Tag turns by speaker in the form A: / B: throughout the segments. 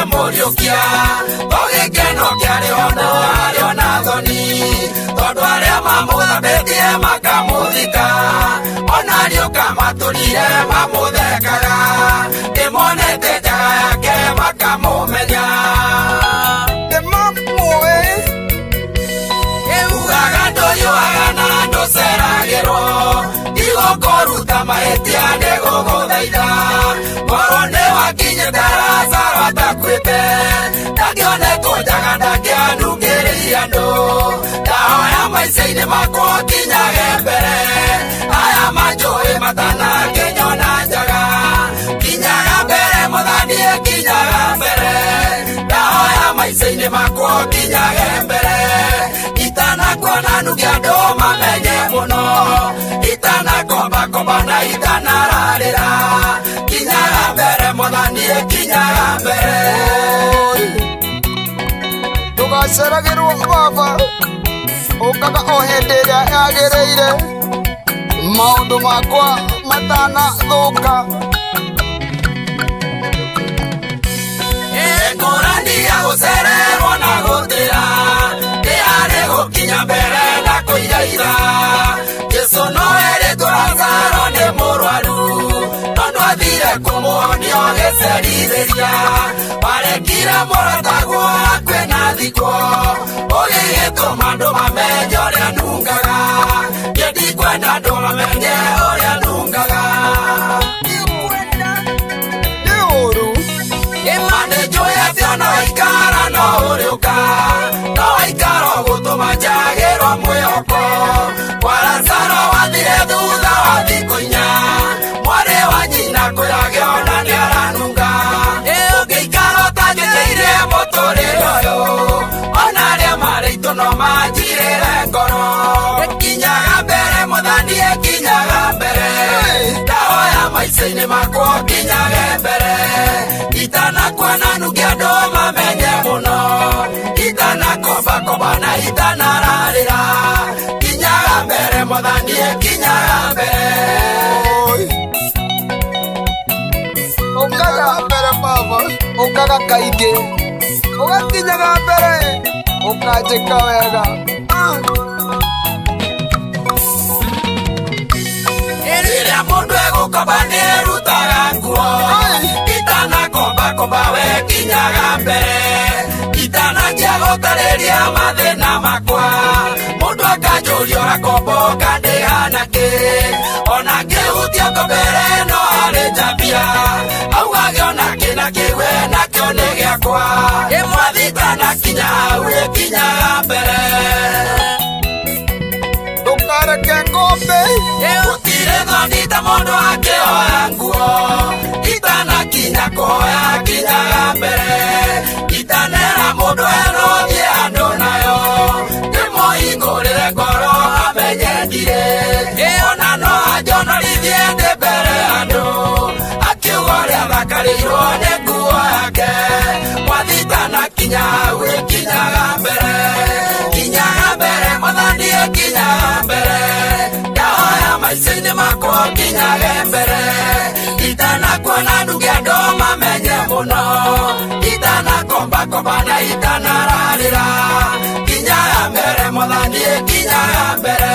A: Akĩmũriũkia to gĩkeno kĩarĩ ho no harĩ ona thoni, tondũ arĩa mamũthambĩtie makamũthika, ona riũka matũrire mamũthekaga, nĩmonete njaga yake makamũmenya.
B: Nĩmamũĩ.
A: Ugaga ndũhiũhaga na ndũceragĩrwo, ndigũkũruta mahĩtia nĩgũgũthaitha, korwo nĩwakinyĩte Lazaro atakuĩte, ndangĩonetwo njaga ndangĩanungĩrĩire andũ. Ndahoya maica-inĩ makwa kinyage mbere, aya manjũĩ matanakĩnyona njaga, kinyaga mbere Mwathani, kinyaga mbere. Ndahoya maica-inĩ makwa kinyage mbere, itanakuona nunge andũ mamenye mũno, itanakombakomba na itanararĩra, kinyaga mbere Mwathani, kinyaga mbere.
B: Ndũgaceragĩrwo baba, ũkaga o hĩndĩ ĩrĩa yagĩrĩire, maũndũ makwa matanathũka.
A: Ngũrani ya gũcererwo na gũtĩra nĩ harĩ gũkinya mbere na kũiraira. Jesũ no erĩtwo Lazaro nĩ mũrwaru, no ndwathire kũmuonia ũgĩcerithĩria, warekire mũrataguo akue na thikwo, ũgĩgĩtũma andũ mamenye ũrĩa nungaga. Niĩ ndikwenda andũ mamenye ũrĩa nungaga.
B: Nĩ ũũru.
A: Ma nĩnjũĩ atĩ ona waikara no ũrĩũka, no waikara ũgũtũma njagĩrwo mwĩhoko. Kwa Lazaro wathire thutha wa thikũ inya, mwarĩ wa nyina kwĩrage ona nĩaranunga. Ũngĩikara ũtanjĩkĩire mũtũrĩre ũyũ, ona arĩa marĩ aitũ no manjirĩre ngoro. Kinyaga mbere Mwathani, kinyaga mbere. Ndahoya maica-inĩ makwa kinyage mbere, itanakuona nunge andũ mamenye mũno, itanakombakomba na itanararĩra, kinyaga mbere Mwathani, kinyaga mbere.
B: Ũkaga mbere baba, ũkaga kaingĩ, ũgakinyaga mbere, ũkanjĩka wega. Ah.
A: Rĩrĩa mũndũ egũkomba nĩerutaga nguo, itanakombakomba we kinyaga mbere, itananjia gũtarĩria mathĩna makwa, mũndũ akanjũria ũrakomboka ndĩhana kĩ, ona ngĩhutia ngobere no arĩ njambia, augage ona kĩna kĩwe nakĩo nĩ gĩakwa. Mwathi itanakinya hau ĩkinyaga mbere.
B: Ndũkareke ngombe.
A: Gũtirĩ thoni ta mũndũ akĩhoya nguo, itanakinya kũhoya kinyaga mbere, itanera mũndũ eno thiĩ andũ nayo, ndĩmũhingũrĩre ngoro amenye ndirĩ, ona no anjonorithie ndĩ mbere ya andũ, akiuga ũrĩa thakarĩirwo nĩ nguo yake. Mwathi itanakinya hau ĩkinyaga mbere, kinyaga mbere Mwathani, ĩkinyaga mbere. Ndahoya maica-inĩ makwa kinyage mbere, itanakuona nunge andũ mamenye mũno, itanakombakomba na itanararĩra, kinyaga mbere Mwathani, kinyaga mbere.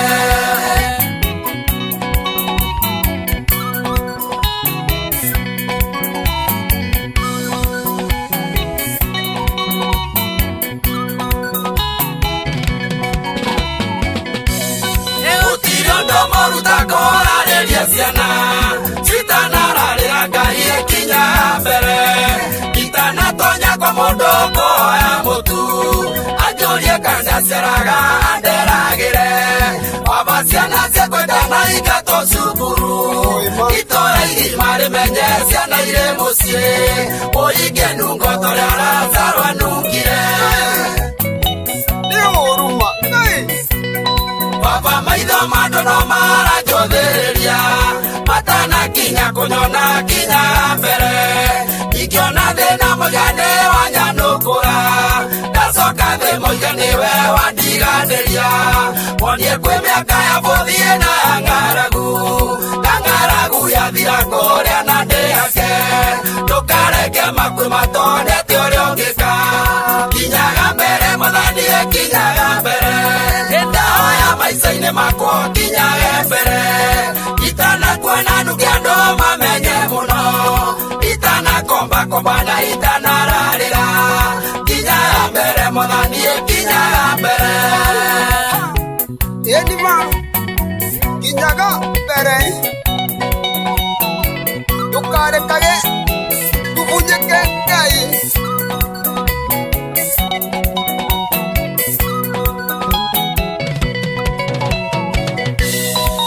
A: Gũtirĩ ũndũ mũru ta kũrarĩria ciana citanararĩra Ngai ĩkinyaga mbere, itanatonya kwa mũndũ kũhoya mũtu, anjũrie kana ndaceraga anderagĩre, baba ciana ciakwa itanaingatwo cukuru, itũra igima rĩmenye ciana irĩ mũciĩ, ũringe nungo ta ũrĩa Lazaro anungire.
B: Nĩ ũũru ma. Ngai.
A: Baba maitho ma andũ no maranjũthĩrĩria, matanakinya kũnyona kinyaga mbere, ingĩona thĩna mũiga nĩ wanyanũkũra, ndacoka thĩ mũiga nĩwe wandiganĩria, wonie kwĩ mĩaka ya bũthi na ya ng'aragu, na ng'aragu yathira kũrĩa na ndĩ yake, ndũkareke makue matonete ũrĩa Maica-inĩ makwa nginyage mbere itanakuona nunge andũ mamenye mũno itanakombakomba na itanararĩra nginyaga mbere mwathani nginyaga mbere
B: Ĩni ma kinyaga mbere ndũkarekage tũbunyĩke Ngai.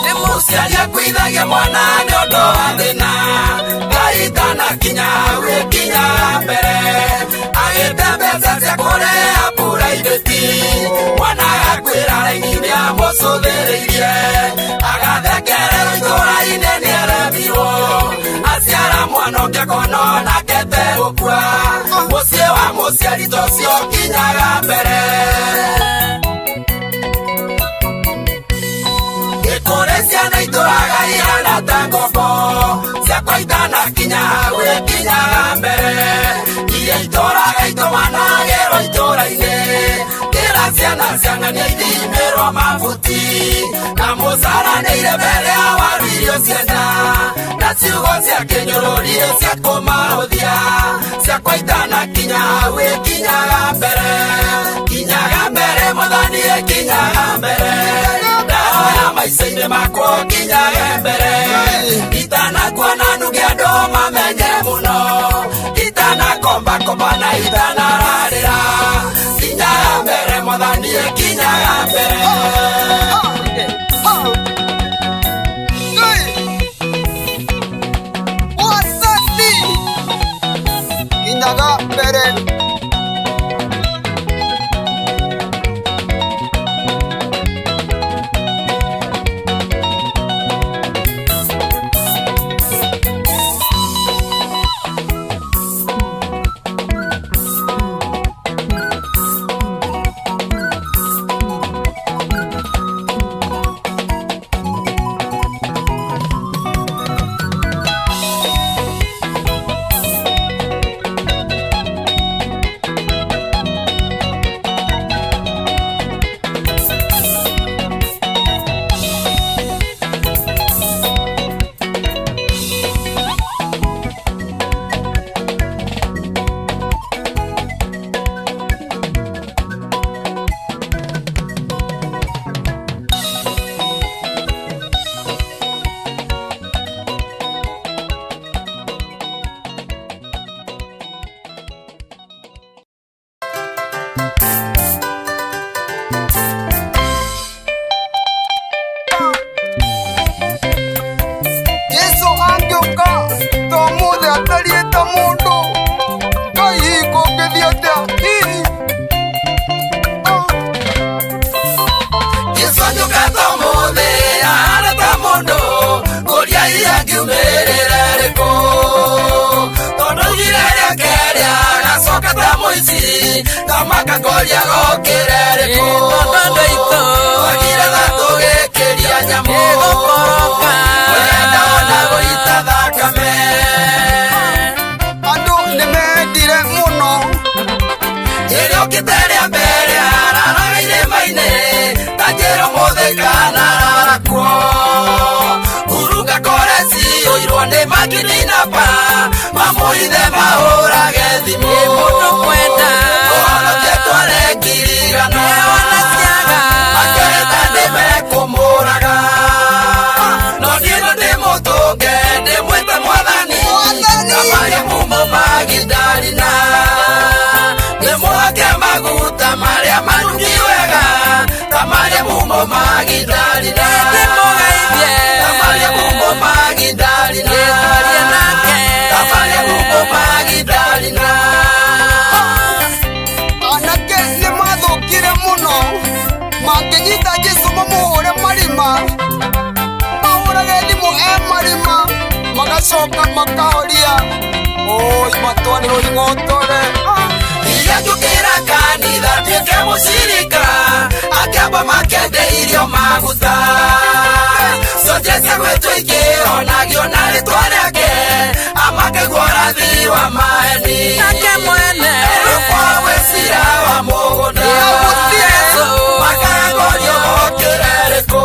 A: Nĩ mũciari akuithagia mwana nĩ ũndũ wa thĩna Ngai itanakinya wĩkinyaga mbere agĩte mbeca cia kũrĩha buraibĩti mwana agakuĩra raini nĩamũcũthĩrĩirie agathekererwo itũra-inĩ nĩaremirwo aciara mwana ũngĩ akona onake tegũkua mũciĩ wa mũciari ta ũcio ũkinyaga mbere. Kũrĩ ciana itũraga ihana ta ngombo ciakwa itanakinya hau ĩkinyaga mbere iria itũraga itũmanagĩrwo itũra-inĩ kĩra ciana ciang'ania ithimĩrwo mabuti na mũcaranĩire mbere ya waru irio cienda na ciugo cia kĩnyũrũri cia kũmahũthia ciakwa itanakinya hau ĩkinyaga mbere kinyaga mbere mwathani ĩkinyaga mbere ndahoya maica-inĩ makwa nginyage mbere itanakuona nunge andũ mamenye mũno itanakombakomba na itanararĩra kinyaga mbere mwathani ĩkinyaga mbere.
B: Ngai Wasafi kinyaga mbere. Jesu angĩũka ta ũmũthĩ atariĩ ta mũndũ Ngai hihi kũngĩthiĩ atĩa hihi.
A: Jesu angĩũka ta ũmũthĩ ahana ta mũndũ ngũria hihi angiumĩrĩre rĩkũ tondũ augire rĩake rĩagacoka ta mũici ngamaka ngoria gokĩre rĩkũ twagire tũgĩkĩria nyamũ ũrenda ona gũita thakame.
B: Andũ nĩmendire mũno
A: Ĩrĩa ũkĩte rĩa mbere araraga irĩma-inĩ ta njĩra ũmũthĩ kana arara kuo ngurunga kore ciyũirwo nĩ makininapa mamũithe mahũrage thimũ ũhonokie tware ngiri igana makereta nĩmekũmũraga no niĩ no ndĩmũtũnge ndĩmwĩte mwathani
B: Mwathani.
A: ta Mariamu Mũmagidalina ndĩmũhake maguta marĩa manungi wega ta Mariamu Mũmagidalina ta Mariamu Mũmagidalina ta Mariamu Mũmagidalina.
B: Anake nĩmathũkire mũno mangĩnyita Jesu mamũhũre marima mahũrage thimũ e marima magacoka makahoria oi matwarĩrwo ing'otore.
A: Iria njũkĩra kanitha nduĩke mũcirika akĩamba makendeirio maguta cionje cia gwĩtwo ingĩhonagio na rĩtwa rĩake amakĩguo ũrathi wa maheni erwo kwa gwĩcira wa mũgũnda makagorio gokĩre rĩkũ.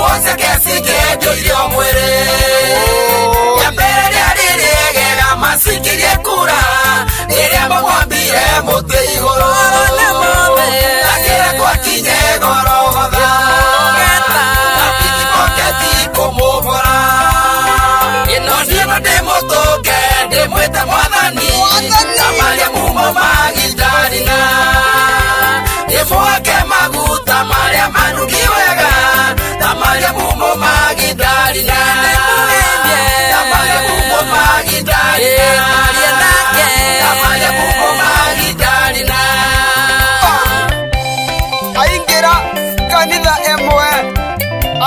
A: Nguo ciake cikĩendio irio mwĩrĩ. Rĩa mbere rĩarĩ rĩegega macikirie kura rĩrĩa mamwambire mũtĩ igũrũ. Akĩra gwakinye Gorogotha na pikipoketi kũmũbora. No niĩ no ndĩmũtũnge ndĩmwĩte mwathani ta marĩa mumo Magdalena. Ndĩmwake maguta marĩa manungi wega ta marĩa mumo Magdalena. Ta marĩa mumo Magdalena. Ta marĩa mumo Magdalena.
B: Aingĩra kanitha ĩmwe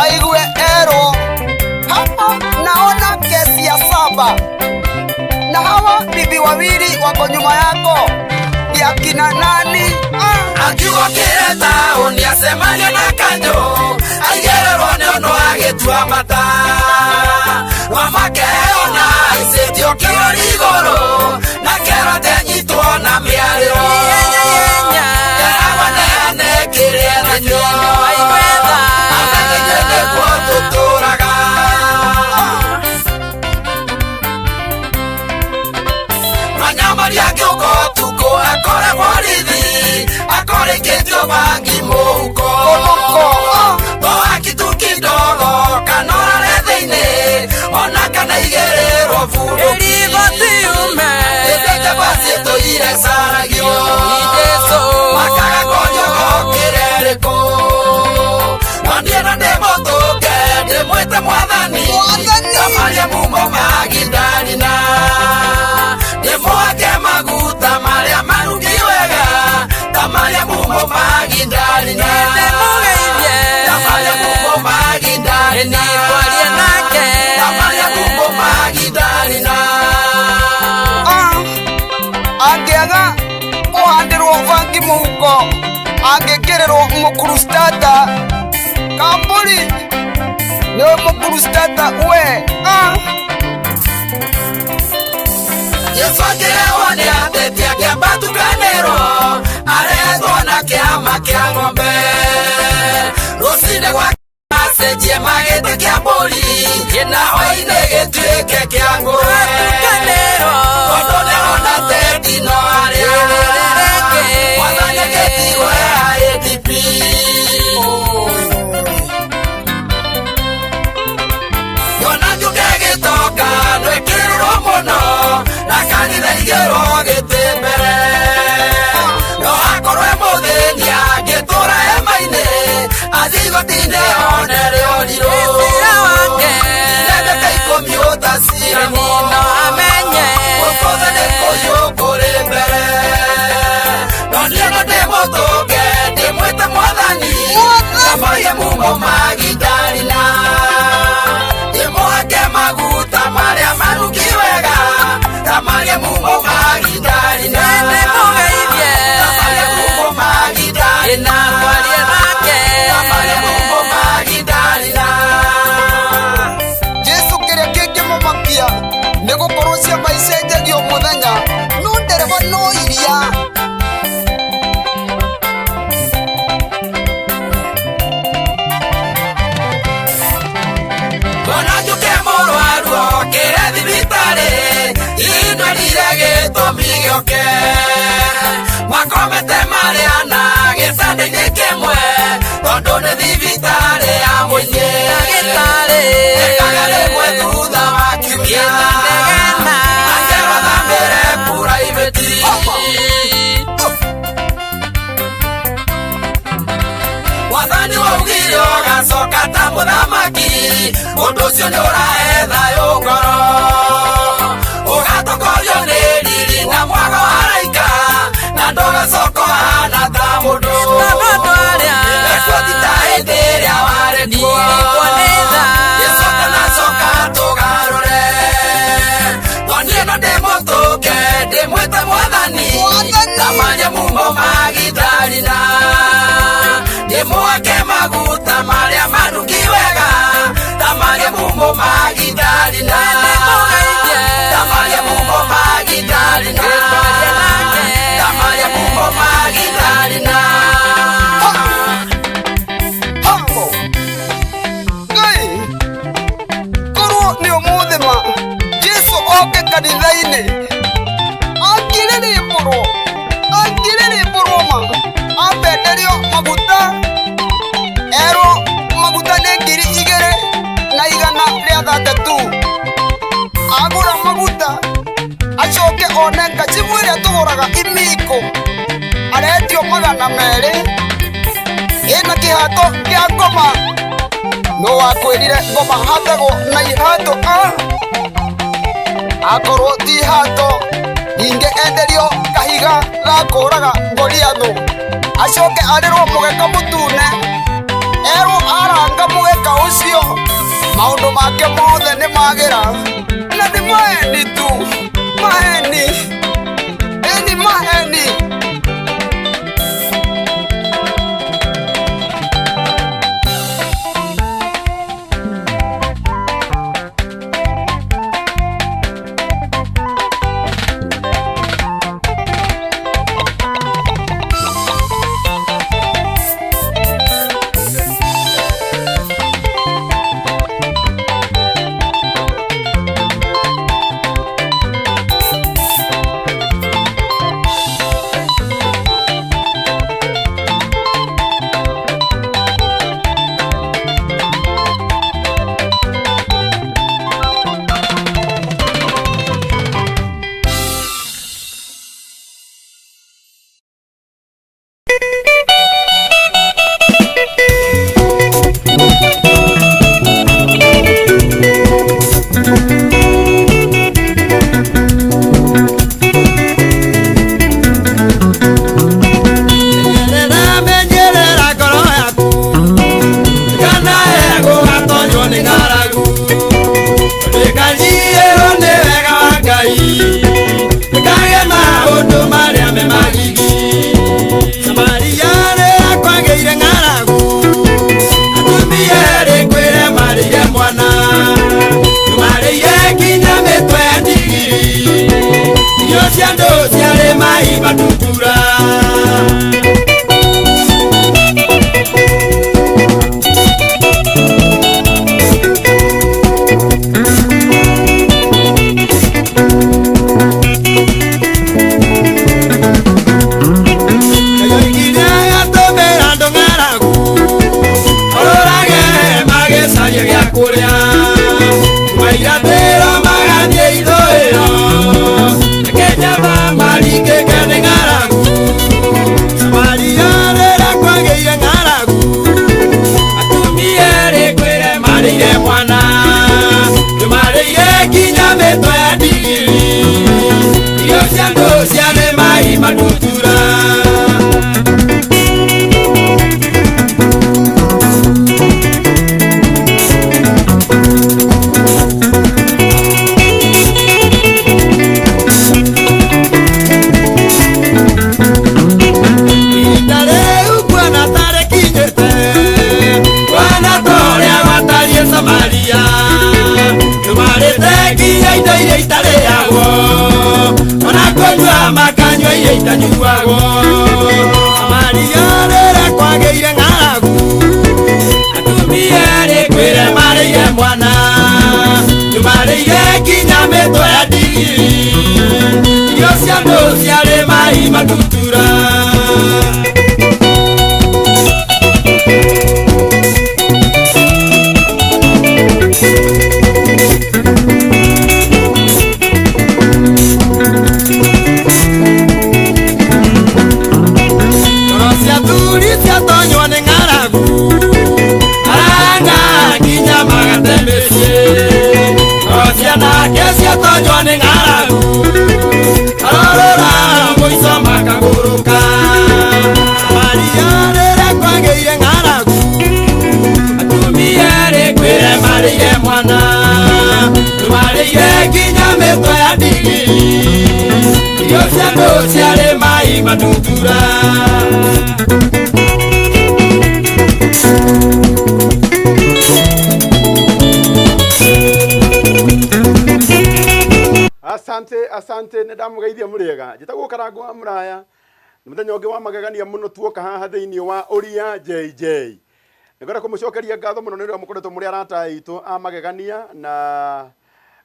B: aigue erwo hapa naona kesi ya saba na hawa bibi wawili wako nyuma yako ni akina nani?
A: Akiugo kĩre taũni acemania na kanjũ aigĩrĩrwo nĩ ũndũ agĩtua mata. Mamakeo na aicĩtio kĩrori igũrũ na kero tenyitwo na mĩarĩro. Eragwo neane kĩrĩa nakĩo amenye nĩguo tũtũraga. Manyamaria ngĩũka ũtukũ akore borithi akorĩkĩtio bangi mũhuko. Toa kitu kidogo kana ũrare thĩinĩ ona kana igĩrĩrwo bunduki. Ĩndĩ basi tũire caragio makaga kũnjogo kĩrerĩkũ. No niĩ no ndĩmũtũnge ndĩmwĩte mwathani ta marĩa mumo Magdalena. Ndĩmwake maguta marĩa manungi wega ta marĩa mumo Magdalena. Ta marĩa mumo Magdalena. Ta marĩa mumo Magdalena.
B: Angĩaga kũhandĩrwo bangi mũhuko angĩkĩrĩrwo mũkurustata kambũri nĩwe mũkurustata we.
A: Yesu akĩrehwo nĩ ateti akĩamba tukanĩrwo arehetwo na kĩama kĩa ng'ombe. Rũcinĩ gwake macenjie magĩte kĩa mbũri na hwaĩ-inĩ gĩtuĩke kĩa ngũrwe. Tondũ nĩarona tendi no arĩa mwathani agĩtigwo e IDP. Yona njuke gĩtonga nwĩkĩrĩrwo mũno na kanitha igĩrwo gĩtĩ mbere. No akorwo e mũthĩni angĩtũra hema-inĩ athiĩ igoti-inĩ one rĩorirũ. Ndagĩka ikũmi ũtaciragwo gũkũ thĩ nĩ kũiyũ kũrĩ mbere. No niĩ no ndĩmũtũnge ndĩmwĩte mwathani ta marĩa mumo Magdalena. Ndĩmwake maguta marĩa manungi wega ta marĩa mumo Magdalena. Ta marĩa mumo Magdalena. Ta marĩa mumo Magdalena.
B: Jesu kĩrĩa kĩngĩmũmakia nĩ gũkorwo ciama icenjagio mũthenya no ndereba no iria.
A: Ona njuke mũrwaru okĩre thibitarĩ indwarire gĩtũmi gĩoke. Makomete marĩ ana gĩtanda-inĩ kĩmwe tondũ nĩ thibitarĩ ya mũingĩ. Ĩkaga rĩmwe thutha wa kiumia akerwo athamĩre private. Mwathani waugire ũgacoka ta mũthamaki ũndũ ũcio nĩ ũrahe thayũ ngoro. Ũgatokorio nĩ riri na mwago wa araika na ndũgacoka ũhana ta mũndũ. Ekuo ti ta hĩndĩ ĩrĩa warĩ kuo. Jesũ atanacoka tũgarũre. No niĩ no ndĩmũtũnge ndĩmwĩte mwathani ta marĩa mumo Magdalena. Ndĩmwake maguta marĩa manungi wega ta marĩa mumo Magdalena. Ta marĩa mumo Magdalena. Ta marĩa mumo Magdalena.
B: Hambo. ĩtũraga imiko aretio 200 ĩna kĩhato kĩa ngoma no wakwĩrire ngoma hatagwo na ihato a akorwo ti ihato ningĩ enderio kahiga ga kũraga Goliathũ acoke arĩrwo mũgeka mũtune erwo aranga mũgeka ũcio maũndũ make mothe nĩ magĩra na nĩ maheni tu maheni ĩni maheni.
C: Asante, asante, nĩ ndamũgeithia mũrĩega. Njĩtagwo Karangũ wa Mũraya. Nĩ mũthenya ũngĩ wa magegania mũno tuoka haha thĩinĩ wa Ũria JJ. Nĩngwenda kũmũcokeria ngatho mũno nĩ ũrĩa mũkoretwo mũrĩ arata aitũ a magegania na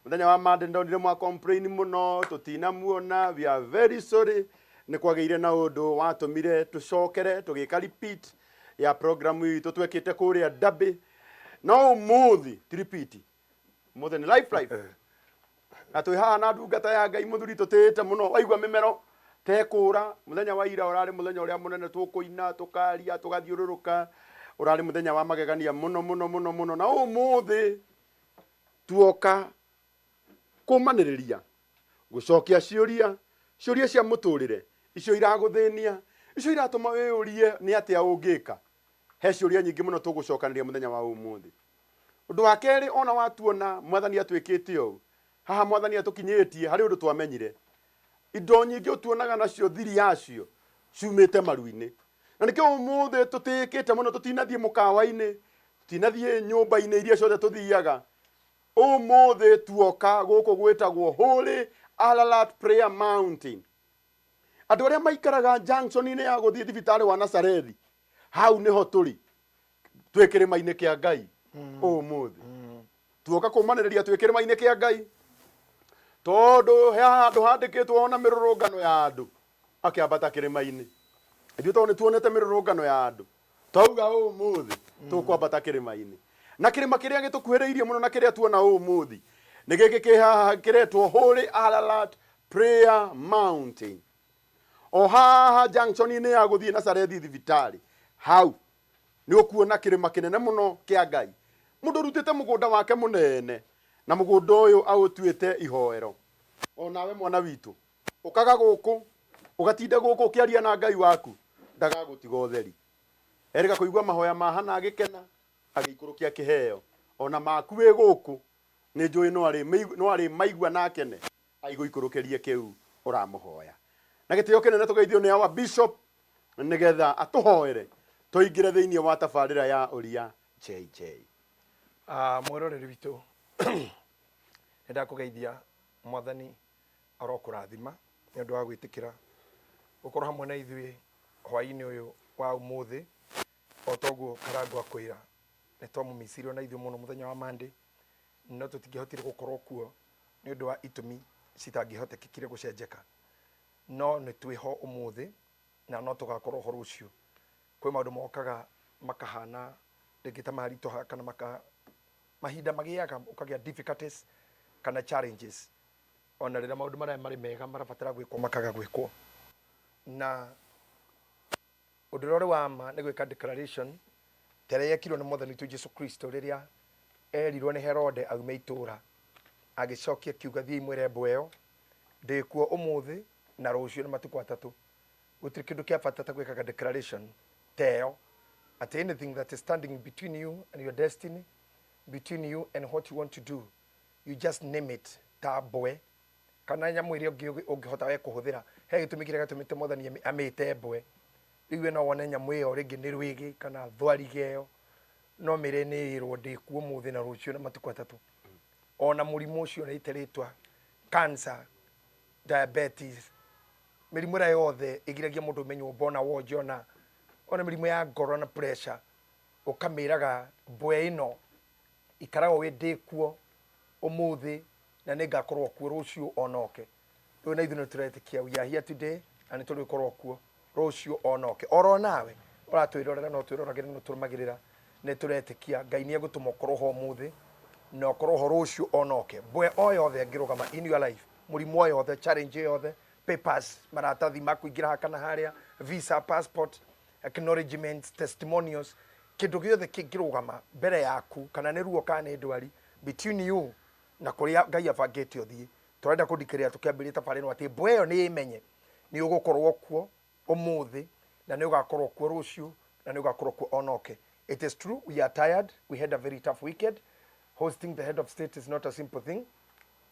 C: mũthenya wa Monday ndonire mwa complain mũno tũtinamuona. We are very sorry. Nĩ kwagĩire na ũndũ watũmire tũcokere tũgĩka repeat ya program itũ twekĩte kũrĩa Derby. No ũmũthĩ ti repeat. Ũmũthĩ nĩ live live. Na twĩ haha na ndungata ya Ngai mũthuri tũtĩĩte mũno waigua mĩmero Tekũra mũthenya wa ira ũrarĩ mũthenya ũrĩa mũnene, tũkũina, tũkaria, tũgathiũrũrũka, ũrarĩ mũthenya wa magegania mũno mũno mũno mũno. Na ũmũthĩ tuoka kũmanĩrĩria gũcokia ciũria, ciũria cia mũtũrĩre, icio iragũthĩnia, icio iratũma wĩyũrie nĩ atĩa ũngĩka. He ciũria nyingĩ mũno tũgũcokanĩria mũthenya wa ũmũthĩ. Ũndũ wa kerĩ, ona watuona Mwathani atwĩkĩte ũũ, haha Mwathani atũkinyĩtie harĩ ũndũ twamenyire. Indo nyingĩ ũtuonaga nacio thiri yacio ciumĩte maru-inĩ. Na nĩkĩo ũmũthĩ tũtĩĩkĩte mũno, tũtinathiĩ mũkawa-inĩ, tũtinathiĩ nyũmba-inĩ iria ciothe tũthiaga. Ũmũthĩ tuoka gũkũ gwĩtagwo Holy Ararat Prayer Mountain. Andũ arĩa maikaraga junction-inĩ ya gũthiĩ thibitarĩ wa Nazarethi, hau nĩho tũrĩ, twĩ kĩrĩma-inĩ kĩa Ngai ũmũthĩ. Tuoka kũmanĩrĩria twĩ kĩrĩma-inĩ kĩa Ngai, tondũ he handũ handĩkĩtwo ona mĩrũrũngano ya andũ akĩambata kĩrĩma-inĩ. Ithuĩ tondũ nĩ tuonete mĩrũrũngano ya andũ, twauga ũmũthĩ tũkwambata kĩrĩma-inĩ. Na kĩrĩma kĩrĩa gĩtũkuhĩrĩirie mũno na kĩrĩa tuona ũmũthĩ nĩ gĩkĩ kĩ haha kĩretwo Holy Ararat Prayer Mountain. O haha junction-inĩ ya gũthiĩ Nazarethi thibitarĩ, hau nĩ ũkuona kĩrĩma kĩnene mũno kĩa Ngai. Mũndũ ũrutĩte mũgũnda wake mũnene, na mũgũnda ũyũ aũtuĩte ihoero. O nawe mwana witũ, ũkaga gũkũ, ũgatinda gũkũ ũkĩaria na Ngai waku, ndagagũtiga ũtheri. Erĩga kũigua mahoya ma Hana agĩkena, agĩikũrũkia kĩheo. Ona maku wĩ gũkũ, nĩ njũĩ no arĩmaigua na akene, aigũikũrũkĩrie kĩu ũramũhoya. Na gĩtĩo kĩnene tũgeithio nĩ our bishop, nĩgetha atũhoere tũingĩre thĩinĩ wa tabarĩra ya Ũria JJ.
D: Mwĩroreri witũ, nĩ ndakũgeithia. Mwathani arokũrathima nĩ ũndũ wa gwĩtĩkĩra gũkorwo hamwe na ithuĩ hwaĩ-inĩ ũyũ wa ũmũthĩ. O toguo Karangũ akwĩra, nĩ twamũmicirie ona ithuĩ mũno mũthenya wa Monday, no tũtingĩahotire gũkorwo kuo nĩ ũndũ wa itũmi citangĩhotekekire gũcenjeka. No nĩ twĩho ũmũthĩ na no tũgakorwo ho rũciũ. Kwĩ maũndũ mokaga makahana rĩngĩ ta maritũha kana maka mahinda magĩaga ũkagĩa difficulties kana challenges, ona rĩrĩa maũndũ marĩa marĩ mega marabatara gwĩkwo makaga gwĩkwo. Na ũndũ ũrĩa ũrĩ wa ma nĩ gwĩka declaration ta ĩrĩa yekirwo nĩ Mwathani witũ Jesu Kristo rĩrĩa erirwo nĩ Herode aume itũũra, agĩcokia akiuga, thiĩi mwĩre mbwe ĩyo ndĩ kuo ũmũthĩ na rũciũ na matukũ atatũ. Gũtirĩ kĩndũ kĩa bata ta gwĩkaga declaration ta ĩyo, atĩ anything that is standing between you and your destiny, between you and what you want to do, you just name it, ta mbwe kana nyamũ ĩrĩa ũngĩ ũngĩhota we kũhũthĩra. He gĩtũmi kĩrĩa gĩatũmĩte Mwathani amĩte mbwe. Rĩu we no wone nyamũ ĩyo rĩngĩ nĩ rwĩgĩ kana thwariga ĩyo, no mĩre nĩ ĩrwo ndĩ kuo ũmũthĩ na rũciũ na matukũ atatũ. Ona mũrimũ ũcio ũrĩte rĩtwa cancer, diabetes, mĩrimũ ĩrĩa yothe ĩgiragia mũndũ ume nyũmba, ona wonje, ona mĩrimũ ya ngoro na pressure, ũkamĩraga mbwe ĩno ikaraga wĩ ndĩ kuo ũmũthĩ na nĩ ngakorwo kuo rũciũ onoke. Rĩu na ithuĩ nĩ tũretĩkia we are here today na nĩ tũrĩkorwo kuo rũciũ onoke. Oro nawe ũratwĩrorera no twĩroragĩra no tũrũmagĩrĩra, nĩ tũretĩkia Ngai nĩ egũtũma ũkorwo ho ũmũthĩ na ũkorwo ho rũciũ onoke. Mbwe o yothe ĩngĩrũgama in your life, mũrimũ o yothe, challenge yothe, papers, maratathi ma kũingĩra haha kana harĩa, visa, passport, acknowledgements, testimonials, kĩndũ gĩothe kĩngĩrũgama mbere yaku, kana nĩ ruo kana nĩ ndwari, between you na kũrĩa Ngai abangĩte ũthiĩ, tũrenda kũndikĩrĩra tũkĩambĩrĩria tabarĩra ĩno atĩ mbwe ĩyo nĩ ĩmenye nĩ ũgũkorwo kuo ũmũthĩ na nĩ ũgakorwo kuo rũciũ na nĩ ũgakorwo kuo onoke. It is true we are tired, we had a very tough weekend. Hosting the head of state is not a simple thing.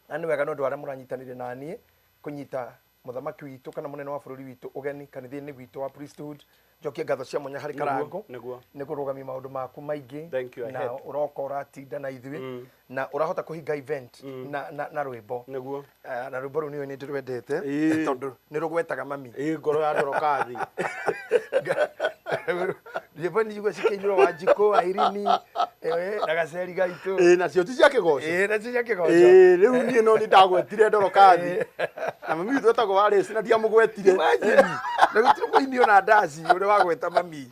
D: Na nĩ wega nĩ ũndũ wa arĩa mũranyitanĩire na niĩ kũnyita mũthamaki witũ kana mũnene wa bũrũri witũ ũgeni kanitha-inĩ witũ wa priesthood. Njokie ngatho cia mwanya harĩ Karangũ
C: Nĩguo.
D: nĩ kũrũgamia maũndũ maku maingĩ
C: Thank you, I
D: na
C: had.
D: ũroka ũratinda na ithuĩ na ũrahota kũhinga event na rwĩmbo.
C: Nĩguo.
D: Na rwĩmbo rũu nĩũĩ nĩ ndĩrwendete tondũ nĩ rũgwetaga mami.
C: Ĩĩ, ngoro ya Ndorokathi.
D: Nyĩmbo nĩ igua cikĩinĩrwo Wanjikũ, Airini, na gaceri gaitũ.
C: Ĩĩ, nacio ti cia kĩgoco.
D: Ĩĩ, nacio cia kĩgoco.
C: Ĩĩ, rĩu niĩ no nĩ ndagwetire Ndorokathi. Na mami witũ etagwo Alice na ndiamũgwetire.
D: Imagine, na gũtirĩ mũini ona ndaci ũrĩa wagweta mami.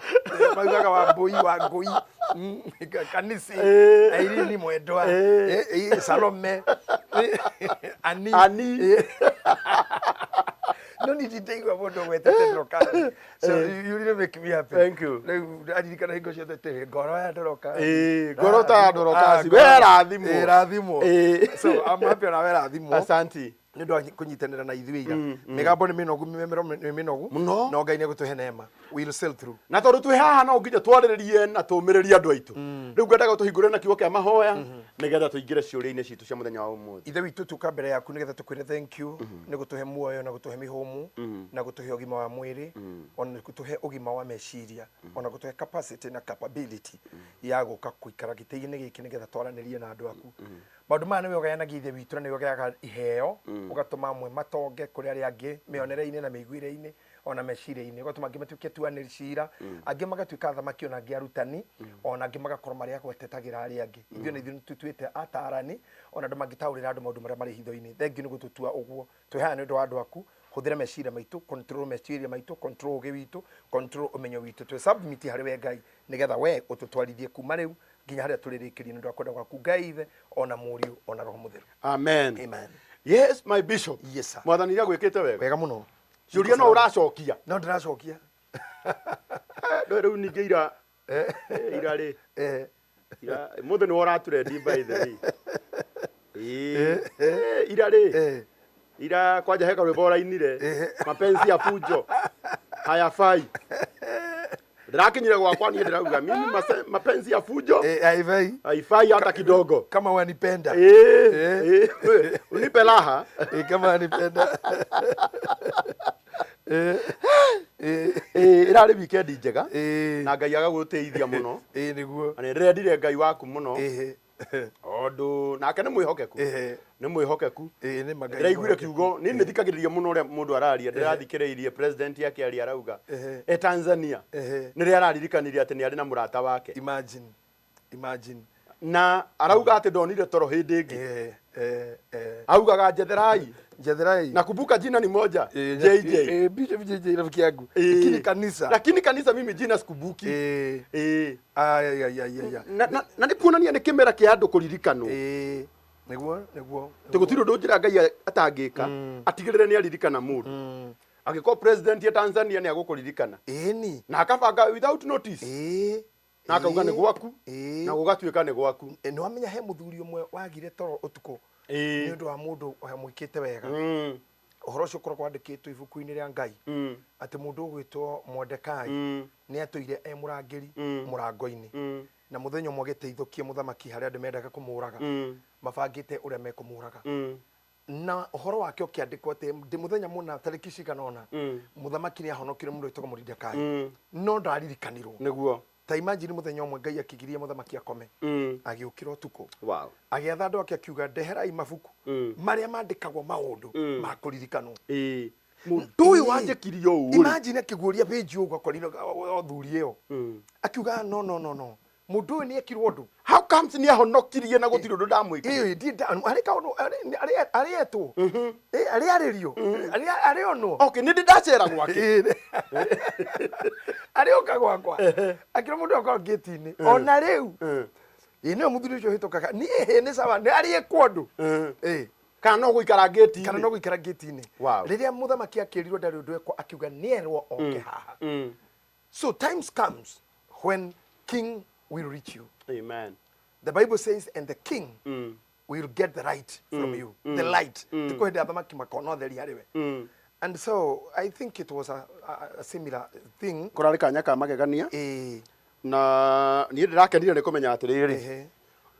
D: Maugaga Wambũi, Wangũi, Kanisi, Airini Mwendwa, Salome, Ani.
C: Ani.
D: No niĩ ndindaigua mũndũ ũgwetete Dorokasi. So you really make me happy.
C: Thank you.
D: Rĩu ndaririkana hingo ciothe atĩrĩ, ngoro ya Dorokasi.
C: Ĩĩ, ngoro ta ya Dorokasi.
D: Ah,
C: We rathimwo.
D: Ĩĩ, rathimwo.
C: Ĩĩ.
D: So I'm happy ona we rathimwo.
C: Asanti.
D: Nĩ ũndũ wa kũnyitanĩra na ithuĩ ira. Mĩgambo nĩ mĩnogu, mĩmero nĩ mĩnogu.
C: Mũno.
D: No Ngai nĩ egũtũhe neema. We'll sail through.
C: Na tondũ twĩ haha no nginya twarĩrĩrie na tũmĩrĩrie andũ aitũ, rĩu ngwendaga tũhingũre na kiugo kĩa mahoya nĩgetha tũingĩre ciũria-inĩ citũ cia mũthenya wa ũmũthĩ.
D: Ithe witũ, tuka mbere yaku nĩgetha tũkwĩre thank you nĩ gũtũhe muoyo na gũtũhe mĩhũmũ na gũtũhe ũgima wa mwĩrĩ, ona gũtũhe ũgima wa meciria, ona gũtũhe capacity na capability ya gũka gũikara gĩtĩ-inĩ gĩkĩ nĩgetha twaranĩrie na andũ aku. Maũndũ maya nĩwe ũgayanagia, Ithe witũ, na nĩwe ũgayaga iheo, ũgatũma amwe matonge kũrĩ arĩa angĩ mĩonere-inĩ na mĩiguĩre-inĩ ona meciria-inĩ, ũgatũma angĩ matuĩke atuanĩri cira, angĩ magatuĩka athamaki, ona angĩ arutani, ona angĩ magakorwo marĩ a gwetetagĩra arĩa angĩ. Ithuĩ na ithuĩ nĩtũtuĩte atarani, ona andũ mangĩtaũrĩra andũ maũndũ marĩa marĩ hitho-inĩ. Thengiũ nĩ gũtũtua ũguo. Twĩ haha nĩ ũndũ wa andũ aku. Hũthĩra meciria maitũ, control meciria maitũ, control ũgĩ witũ, control ũmenyo witũ. Twĩ submit harĩ we Ngai nĩgetha we ũtũtwarithie kuma rĩu nginya harĩa tũrĩrĩkĩrie nĩ ũndũ wa kwenda gwaku, Ngai Ithe, ona Mũriũ, ona Roho Mũtheru.
C: Amen.
D: Amen.
C: Yes, my bishop.
D: Yes, sir.
C: Mwathani nĩ agwĩkĩte wega.
D: Wega mũno.
C: Ciũria no ũracokia.
D: No ndĩracokia.
C: No rĩu ningĩ ira ira rĩ ira mũthĩ nĩwe ũratũrendi, by the way. Ĩĩ. Ira rĩ ira kwanja he karwĩmbo ũrainire, "Mapenzi ya fujo hayafai". Ndĩrakinyire gwakwa niĩ ndĩrauga mimi mapenzi ya fujo
D: haifai.
C: Haifai hata kidogo.
D: Kama wanipenda.
C: Eh, eh, unipe raha.
D: Kama wanipenda.
C: Ĩrarĩ weekend njega na Ngai agagũteithia mũno.
D: Nĩguo.
C: Na nĩ ndĩrendire Ngai waku mũno tondũ nake nĩ mwĩhokeku, nĩ mwĩhokeku.
D: Nĩ ma Ngai
C: ndĩraiguire
D: mwĩhokeku.
C: Kiugo niĩ nĩ thikagĩrĩria mũno ũrĩa mũndũ araria. Ndĩrathikĩrĩirie president akĩaria, arauga e Tanzania nĩrĩa araririkanire atĩ nĩ arĩ na mũrata wake.
D: Imagine, imagine.
C: Na arauga atĩ ndonire toro hĩndĩ ĩngĩ. Augaga njetherai.
D: Njetherai.
C: Na kumbuka jina ni moja, JJ.
D: Bishop JJ rafiki yangu. Lakini kanisa.
C: Lakini kanisa mimi jina sikumbuki.
D: Ay, ay, ay, ay, ay.
C: Na nĩ kuonania nĩ kĩmera kĩa andũ kũririkanwo.
D: Nĩguo.
C: Tĩ gũtirĩ ũndũ njĩra Ngai atangĩka atigĩrĩre nĩ aririkana mũndũ. Angĩkorwo president ya Tanzania nĩ agũkũririkana na akabanga without notice na akauga nĩ gwaku na gũgatuĩka nĩ gwaku.
D: Nĩ wamenya he mũthuri ũmwe wagire toro ũtukũ nĩ ũndũ wa mũndũ wamwĩkĩte wega. Ũhoro ũcio ũkoragwo wandĩkĩtwo ibuku-inĩ rĩa Ngai atĩ mũndũ ũgwĩtwo Mordekai nĩ atũire e mũrangĩri mũrango-inĩ, na mũthenya ũmwe agĩteithũkia mũthamaki harĩa andũ mendaga kũmũraga, mabangĩte ũrĩa mekũmũraga, na ũhoro wake ũkĩandĩkwo atĩ ndĩ mũthenya mũna tarĩki cigana ũna mũthamaki nĩ ahonokire mũndũ wĩtagwo Moridekai, no ndaririkanirwo. Ta imagine, mũthenya ũmwe Ngai akĩgiria mũthamaki akome, agĩũkĩra ũtukũ, agĩatha andũ ake, akiuga, "Ndeherai mabuku marĩa mandĩkagwo maũndũ ma kũririkanwo."
C: Mũndũ ũyũ wanjĩkirie ũũ rĩ.
D: Imagine, akĩguũria page ũguo akorire o thuri ĩyo, akiuga, "No, no, no, no, mũndũ ũyũ nĩ ekirwo ũndũ."
C: How comes nĩ ahonokirie na gũtirĩ ũndũ ndamwĩkire?
D: Ĩĩ, harĩ kaũndũ arĩ etwo, arĩ arĩrio, arĩ onwo.
C: Okay, nĩ ndĩ ndacera gwake.
D: Ĩĩ. Arĩ ũka gwakwa akĩra mũndũ akorwo ngĩti-inĩ ona rĩu. Ĩĩ, nĩwe mũthuri ũcio ũhĩtũkaga niĩ. Hĩ, nĩ sawa, nĩ arĩ ekwo ũndũ. Ĩĩ.
C: Kana no gũikara ngĩti-inĩ.
D: Kana no gũikara ngĩti-inĩ. Rĩrĩa mũthamaki akĩrirwo ndarĩ ũndũ ekwo, akiuga nĩerwo oke haha. So times comes when king will reach you.
C: Amen.
D: The Bible says, "And the king will get the right from you," the light. Ti kwĩ hĩndĩ athamaki makona ũtheri harĩ we. And so I think it was a similar thing.
C: Kũrarĩ kanya ka magegania. Na niĩ ndĩrakenire nĩ kũmenya atĩrĩrĩ,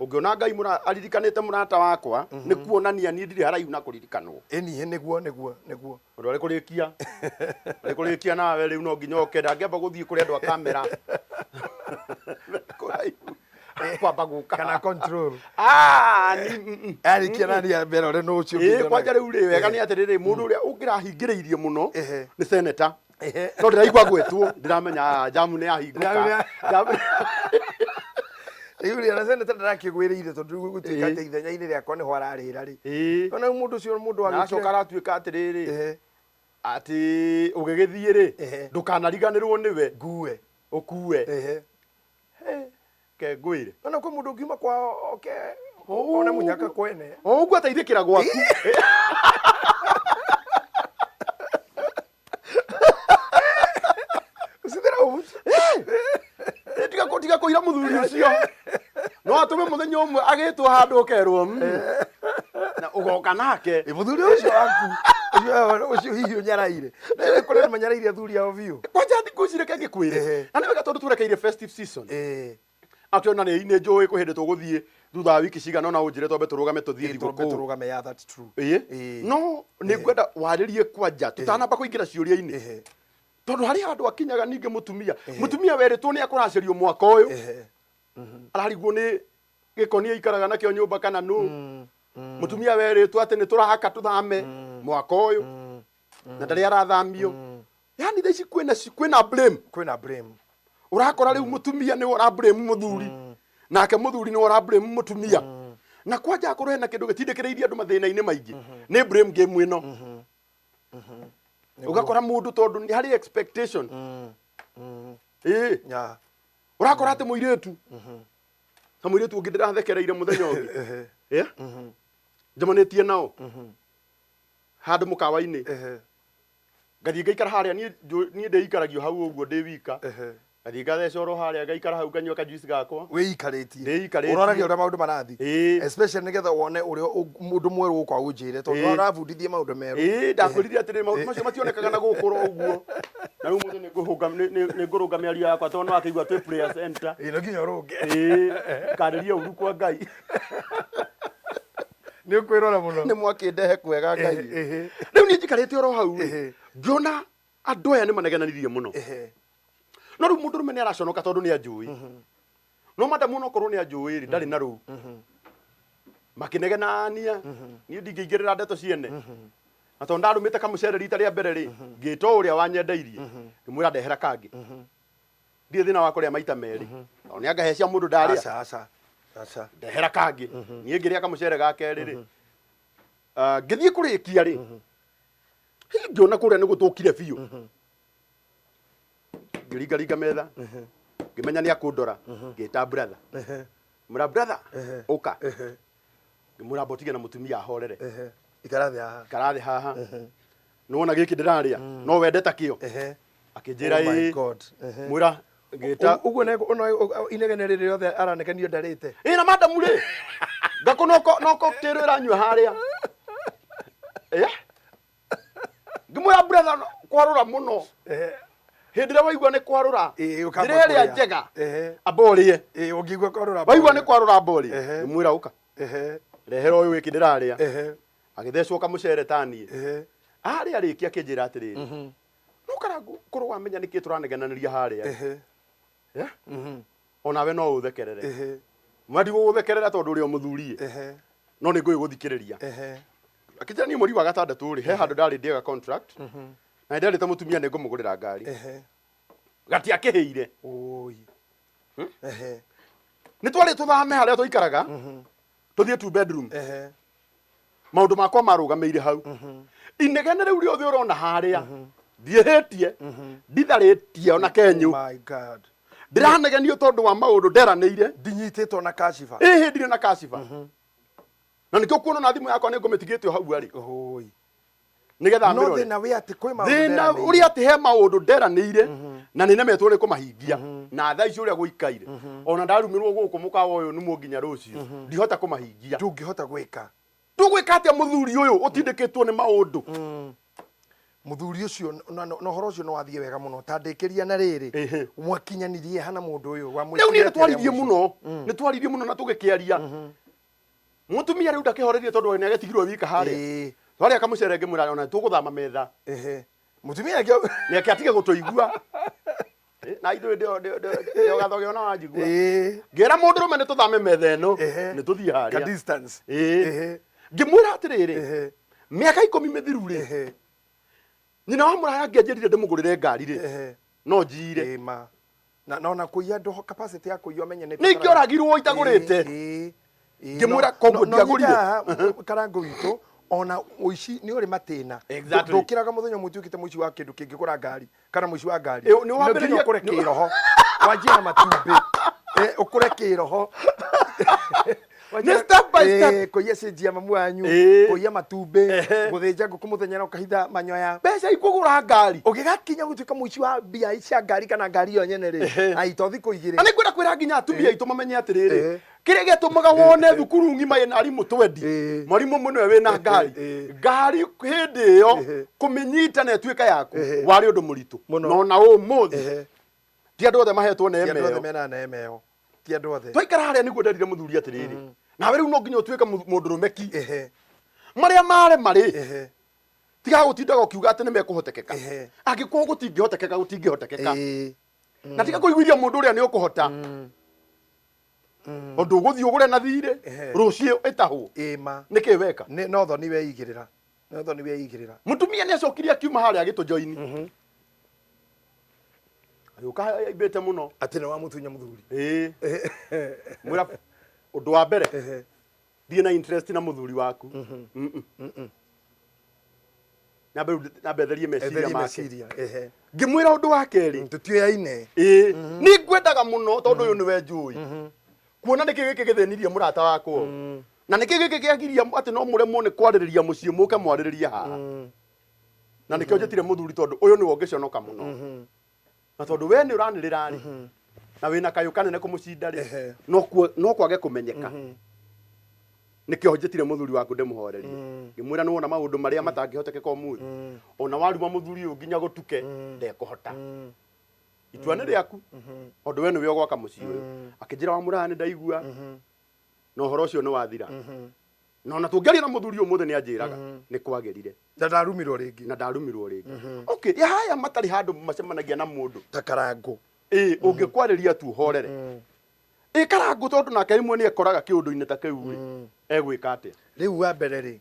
C: ũngĩona Ngai aririkanĩte mũrata wakwa, nĩ kuonania niĩ ndirĩ haraihu na kũririkanwo.
D: Ĩni, nĩguo.
C: Ũndũ arĩ kũrĩkia nawe rĩu no nginya oke, ndangĩamba gũthiĩ kũrĩ andũ a kamera kũraihu kwamba gũka.
D: Kana control.
C: Ah, ni
D: Arĩkia nani ya mbere ũrĩa nũ ũcio.
C: Ĩĩ, kwanja rĩu rĩ, wega nĩ atĩrĩrĩ, mũndũ ũrĩa ũngĩrahingĩrĩirie mũno nĩ seneta, no ndĩraigua gwĩtwo, ndĩramenya, ah, jamu nĩ
D: Jamu
C: yahingũka.
D: Rĩu rĩ, ona seneta ndarakĩgwĩrĩire tondũ rĩu gũtuĩka atĩ ithenya-inĩ rĩakwa nĩho ararĩra rĩ. Ona rĩu mũndũ ũcio mũndũ
C: Na acoka
D: wagĩkire
C: aratuĩka atĩrĩrĩ, atĩ ũgĩgĩthiĩ rĩ, ndũkanariganĩrwo nĩwe.
D: Ngue.
C: Ũkue. Ke ngwĩre.
D: Ona kwĩ mũndũ ũngiuma kwao oke one mũnyaka kwene.
C: O ũguo ateithĩkĩra gwaku. kũira mũthuri ũcio no atũme mũthenya ũmwe agĩtwo handũ ũkerwo na ũgoka nake.
D: Ĩ, mũthuri ũcio waku ũcio hihi ũnyaraire. Nĩ kũrĩ andũ manyaraire athuri ao biũ.
C: Kwanja thikũ ici reke ngĩkwĩre, na nĩ wega tondũ twerekeire festive season. Actually na nĩ njũĩ kwĩ hĩndĩ tũgũthiĩ thutha wa wiki cigana ũna ũnjĩre twambe tũrũgame tũthiĩ
D: Twambe
C: thigũkũ.
D: tũrũgame, yeah, that's true.
C: Ĩĩ. No nĩ ngwenda warĩrie kwanja tũtanamba kũingĩra ciũria-inĩ, tondũ harĩ handũ akinyaga ningĩ mũtumia mũtumia werĩtwo nĩ akũracĩrio mwaka ũyũ, ararigwo nĩ gĩko nĩ aikaraga nakĩo nyũmba kana nũ. Mũtumia werĩtwo atĩ nĩ tũrahaka tũthame mwaka ũyũ na ndarĩ arathamio. Yani thaa ici kwĩna blame.
D: Kwĩna blame.
C: Ũrakora rĩu mũtumia nĩwe ũra blame mũthuri, nake mũthuri nĩwe ũra blame mũtumia. Na kwanja akorwo hena kĩndũ gĩtindĩkĩrĩirie andũ mathĩna-inĩ maingĩ nĩ blame game ĩno. Ũgakora mũndũ tondũ nĩ harĩ expectation, ĩĩ, ũrakora atĩ mũirĩtu ta mũirĩtu ũngĩ ndĩrathekereire mũthenya ũngĩ, yeah? Njemanĩtie nao handũ mũkawa-inĩ, ngathiĩ ngaikara harĩa niĩ niĩ ndĩikaragio hau ũguo ndĩ wika. Ngathiĩ ngatheca oro harĩa, ngaikara hau, nganyua kajuice gakwa.
D: Wĩikarĩtie.
C: Ndĩikarĩtie.
D: Ũroragia ũrĩa maũndũ marathiĩ.
C: Ĩĩ.
D: Especially nĩgetha wone ũrĩa mũndũ mwerũ ũka ũnjĩre tondũ ũrabundithia maũndũ merũ.
C: Ĩĩ, ndakwĩrire atĩrĩ, maũndũ macio mationekaga na gũkũ ro ũguo. Na rĩu mũthĩ nĩ ngũrũnga mĩario yakwa tondũ nĩwakĩigua twĩ prayer center.
D: Ĩĩ, no nginya ũrũnge.
C: Ĩĩ, ngarĩria ũru kwa Ngai.
D: Nĩ ũkwĩrora mũno.
C: Nĩ mwakĩndehe kwega Ngai. Rĩu niĩ njikarĩte oro hau rĩ, ngĩona andũ aya nĩ manegenanirie mũno. No rĩu mũndũrũme nĩ araconoka tondũ nĩ anjũĩ, no madamu onokorwo nĩ anjũĩ rĩ, ndarĩ na rũu makĩnegenania. Niĩ ndingĩingĩrĩra ndeto ciene, na tondũ ndarũmĩte kamũcere rita rĩa mbere rĩ, ngĩta ũrĩa wanyendeirie, ngĩmwĩra ndehera kangĩ. Ndirĩ thĩna wa kũrĩa maita merĩ, tondũ nĩ angahe cia mũndũ ndarĩa.
D: Aca, aca, aca.
C: Ndehera kangĩ. Niĩ ngĩrĩa kamũcere ga kerĩ rĩ, ah, ngĩthiĩ kũrĩkia rĩ, hihi ngĩona kũrĩa nĩ gũtũkire biũ. Ngĩringaringa metha, ngĩmenya nĩ akũndora. Ngĩta brother, mwĩra, "Brother, ũka." Ngĩmwĩra mbotige na mũtumia ahorere.
D: Ikara thĩ haha.
C: Karathĩ haha, nĩwona gĩkĩ ndĩrarĩa no wende ta kĩo? Akĩnjĩra,
D: Oh my
C: "Ĩĩ."
D: God.
C: Mwĩra ngĩta
D: Ũguo inegene rĩrĩ rĩothe aranegenio ndarĩte.
C: Ĩ, na madamu rĩ, ngakũ no cocktail ĩranyua harĩa. Ĩ, ngĩmwĩra, "Brother, kwarũra mũno." Hĩndĩ ĩrĩa waigua nĩ kwarũra,
D: Ĩĩ, ũkamba
C: njĩra ĩrĩa
D: kũrĩa.
C: njega, amba ũrĩe.
D: Ĩĩ, ũngĩigua kwarũra.
C: Waigua nĩ kwarũra, amba ũrĩe. Ngĩmwĩra, "Ũka, rehera ũyũ wĩkĩ ndĩrarĩa." Agĩthecwo kamũcere ta niĩ. Harĩa arĩkia akĩnjĩra atĩrĩrĩ, "No Karangũ, korwo wamenya nĩkĩ tũranegenanĩria harĩa, Eh? Onawe no ũthekerere." Mwa ndigũgũthekerera tondũ ũrĩ o mũthuri, no nĩ ngũgĩgũthikĩrĩria. Akĩnjĩra, "Niĩ mweri wa gatandatũ rĩ, he handũ ndarĩ ndĩaga contract na nĩ nderĩte mũtumia nĩ ngũmũgũrĩra ngari." Gatiakĩhĩire.
D: Oi.
C: Nĩ twarĩ tũthame harĩa tũikaraga tũthiĩ two bedroom. Maũndũ makwa marũgamĩire hau. Inegene rĩu rĩothe ũrona harĩa, ndiĩhĩtie, nditharĩtie ona kenyũ.
D: Oh my God.
C: Ndĩranegenio tondũ wa maũndũ nderanĩire.
D: Ndinyitĩtwo na kashiba.
C: Ĩhĩ, ndirĩ na kashiba, na nĩkĩo kuona na thimũ yakwa nĩ ngũmĩtigĩte o hau arĩ,
D: Oi.
C: nĩgetha
D: No
C: mĩrore.
D: thĩna wĩ atĩ kwĩ maũndũ
C: Thĩna
D: nderanĩire.
C: ũrĩa atĩ he maũndũ nderanĩire na nĩ nemetwo nĩ kũmahingia, na thaa ici ũrĩa gũikaire, ona ndarumĩrwo gũkũ mũkawa ũyũ numwo nginya rũciũ, ndihota kũmahingia.
D: Ndũngĩhota gwĩka.
C: Tũgwĩka atĩa mũthuri ũyũ ũtindĩkĩtwo nĩ maũndũ?
D: Mũthuri ũcio na ũhoro ũcio no wathiĩ wega mũno ta ndĩkĩria na rĩrĩ. Mwakinyanirie hana mũndũ ũyũ?
C: Rĩu niĩ nĩ twaririe mũno, nĩ twaririe mũno na tũgĩkĩaria. Mũtumia rĩu ndakĩhorerie tondũ nĩ agĩtigirwo wika harĩa. Twarĩa kamũcere, ngĩmwĩra ona tũgũthama metha.
D: Mũtumia akĩ
C: Nĩ ake atige gũtũigua. Eh, na ithuĩ ndĩo gathoge ona wanjigua. Ngĩra mũndũrũme nĩ tũthame metha ĩno, nĩ tũthiĩ
D: ka
C: harĩa
D: distance.
C: Ĩĩ. Ngĩmwĩra atĩrĩrĩ, mĩaka 10 mĩthiru rĩ, nyina wa mũraya angĩanjĩrire ndĩmũgũrĩre ngari rĩ, no njiire.
D: Ĩĩ ma na ona kũiya ndũ capacity ya kũiya ũmenye nĩ
C: Nĩ ingĩoragirwo itagũrĩte. Ngĩmwĩra koguo ndiagũrire.
D: Karango witũ ona ũici nĩ ũrĩ matĩna. Ndũkĩraga mũthenya ũmwe ũtuĩkĩte mũici wa kĩndũ kĩngĩgũra ngari kana mũici wa ngari.
C: Ĩ, nĩ
D: No nginya ũkũre kĩroho, wanjie na matumbĩ. Ũkũre kĩroho.
C: Nĩ step by step.
D: Kũiya cĩnji ya mamu wanyu, kũiya matumbĩ, gũthĩnja ngũkũ mũthenya na ũkahitha manyoya.
C: Mbeca ikũgũra ngari.
D: Ũgĩgakinya gũtuĩka mũici wa mbia cia ngari kana ngari ĩyo nyene rĩ, ai to thikũ igĩrĩ.
C: Na nĩ ngwenda kwĩra nginya atumia aitũ mamenye atĩrĩrĩ, kĩrĩa gĩatũmaga wone thukuru ng'ima ĩna arimũ twendi, mwarimũ ũmwe nĩwe wĩna ngari, ngari hĩndĩ ĩyo kũmĩnyita na ĩtuĩke yaku warĩ ũndũ mũritũ.
D: Mũno.
C: Na ona ũmũthĩ ti andũ othe mahetwo
D: Ti
C: neema
D: andũ othe
C: ĩyo.
D: mena neema ĩyo, ti andũ othe.
C: Twaikara harĩa nĩguo nderire mũthuri atĩrĩrĩ, nawe rĩu no nginya ũtuĩke mũndũrũme ki. Marĩa marema rĩ, tiga gũtindaga ũkiuga atĩ nĩ mekũhotekeka. Angĩkorwo gũtingĩhotekeka, gũtingĩhotekeka. Na tiga kũiguithia mũndũ ũrĩa nĩ ũkũhota, tondũ ũgũthiĩ ũgũre na thirĩ, rũciũ ĩtahwo.
D: Ĩĩ ma.
C: Nĩkĩ weka?
D: Nĩ no thoni weigĩrĩra, no thoni weigĩrĩra.
C: Mũtumia nĩ acokire akiuma harĩa agĩtũjoini, agĩũka aimbĩte mũno.
D: Atĩ nĩ wamũtunya mũthuri.
C: Ĩĩ, mwĩra ũndũ wa mbere, thiĩ na interest na mũthuri waku. Mm-mm. Nyambe therie meciria
D: Etherie
C: make.
D: Meciria.
C: Ngĩmwĩra ũndũ wa kerĩ,
D: Tũtioyaine.
C: Ĩĩ, nĩ ngwendaga mũno tondũ ũyũ nĩwe njũĩ kuona nĩkĩ gĩkĩ gĩthĩnirie mũrata wakwa ũũ. Na nĩkĩ gĩkĩ kĩagiria atĩ no mũremwo nĩ kwarĩrĩria mũciĩ, mũke mwarĩrĩrie haha, na nĩkĩo njĩtire mũthuri, tondũ ũyũ nĩwe ũngĩconoka mũno, na tondũ we nĩ ũranĩrĩra rĩ, na wĩna kayũ kanene kũmũcinda rĩ, no kwage kũmenyeka. Nĩkĩo njĩtire mũthuri waku ndĩmũhorerie, ngĩmwĩra nĩ wona maũndũ marĩa matangĩhotekeka ũmũthĩ, ona waruma mũthuri ũyũ nginya gũtuke, ndekũhota. Itua nĩ rĩaku, tondũ we nĩwe ũgwaka mũciĩ ũyũ. Akĩnjĩra, wa mũraya, nĩ ndaigua, na ũhoro ũcio nĩ wathira. Na ona tũngĩaria na mũthuri ũmũthĩ, nĩ anjĩraga nĩ kwagĩrire.
D: Na ndarumirwo rĩngĩ.
C: Na ndarumirwo rĩngĩ. Okay, ya haya matarĩ handũ macemanagia na mũndũ
D: ta Karangũ.
C: Ĩ, ũngĩkwarĩria tu ũhorere. Ĩ Karangũ, tondũ nake rĩmwe nĩ ekoraga kĩũndũ-inĩ ta kĩu rĩ, egwĩka atĩa?
D: Rĩu wa mbere rĩ,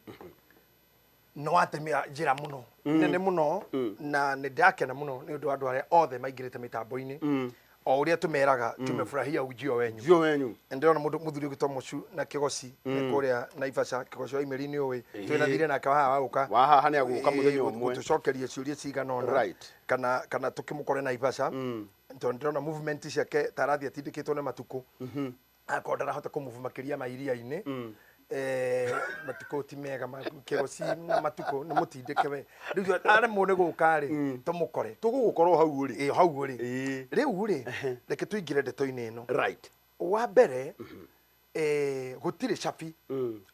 D: nĩ watemia njĩra mũno nene mũno, na nĩ ndakena mũno nĩ ũndũ wa andũ arĩa othe maingĩrĩte mĩtambo-inĩ. O ũrĩa tũmeraga, tumefurahia ujio wenyu.
C: Ujio wenyu.
D: Na ndĩrona mũndũ mũthuri ũgĩtwo Mũcu na Kĩgoci nĩ kũrĩa Naivasha. Kĩgoci wa Imeri nĩ ũĩ twĩna thirĩ nake wa haha wa gũka.
C: Wa haha nĩ agũka mũthenya ũmwe.
D: Gũtũcokeria ciũria cigana ũna. Kana tũkĩmũkore Naivasha, tondũ ndĩrona movement ciake ta arathiĩ atindĩkĩtwo nĩ matukũ, akorwo ndarahota kũmove makĩria ma iria-inĩ. Matukũ ti mega ma Kĩgoci, na matukũ nĩ mũtindĩke we. Rĩu aremwo nĩ gũka rĩ, tũmũkore.
C: Tũgũgũkorwo hau ũrĩ.
D: Ĩ, hau ũrĩ. Rĩu rĩ, reke tũingĩre ndeto-inĩ ĩno. Wa mbere, gũtirĩ cabi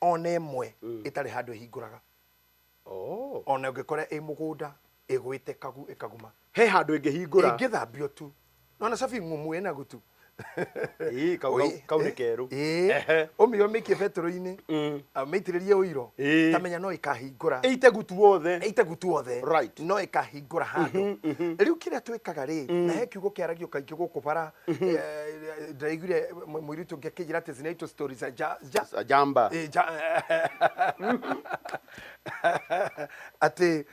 D: ona ĩmwe ĩtarĩ handũ ĩhingũraga. Ona ũngĩkora ĩ mũgũnda ĩgwĩte kagu ĩkaguma,
C: He handũ ĩngĩhingũra.
D: Ĩngĩthambio tu. Nona cabi ng'ũmu ĩna gutu.
C: Ĩĩ, kau nĩ kerũ.
D: Ĩĩ, ũmĩoe ũmĩikie betũrũ-inĩ, ũmĩitĩrĩrie ũiro, tamenya no ĩkahingũra.
C: Ĩite gutu wothe.
D: Ĩite gutu wothe. No ĩkahingũra handũ. Rĩu kĩrĩa twĩkaga rĩ, na he kiugo kĩaragio kaingĩ gũkũ bara, ndĩraiguire mũirĩtu ũngĩ akĩnjĩra atĩ zinaitwo stories za ja
C: Jamba.
D: Atĩ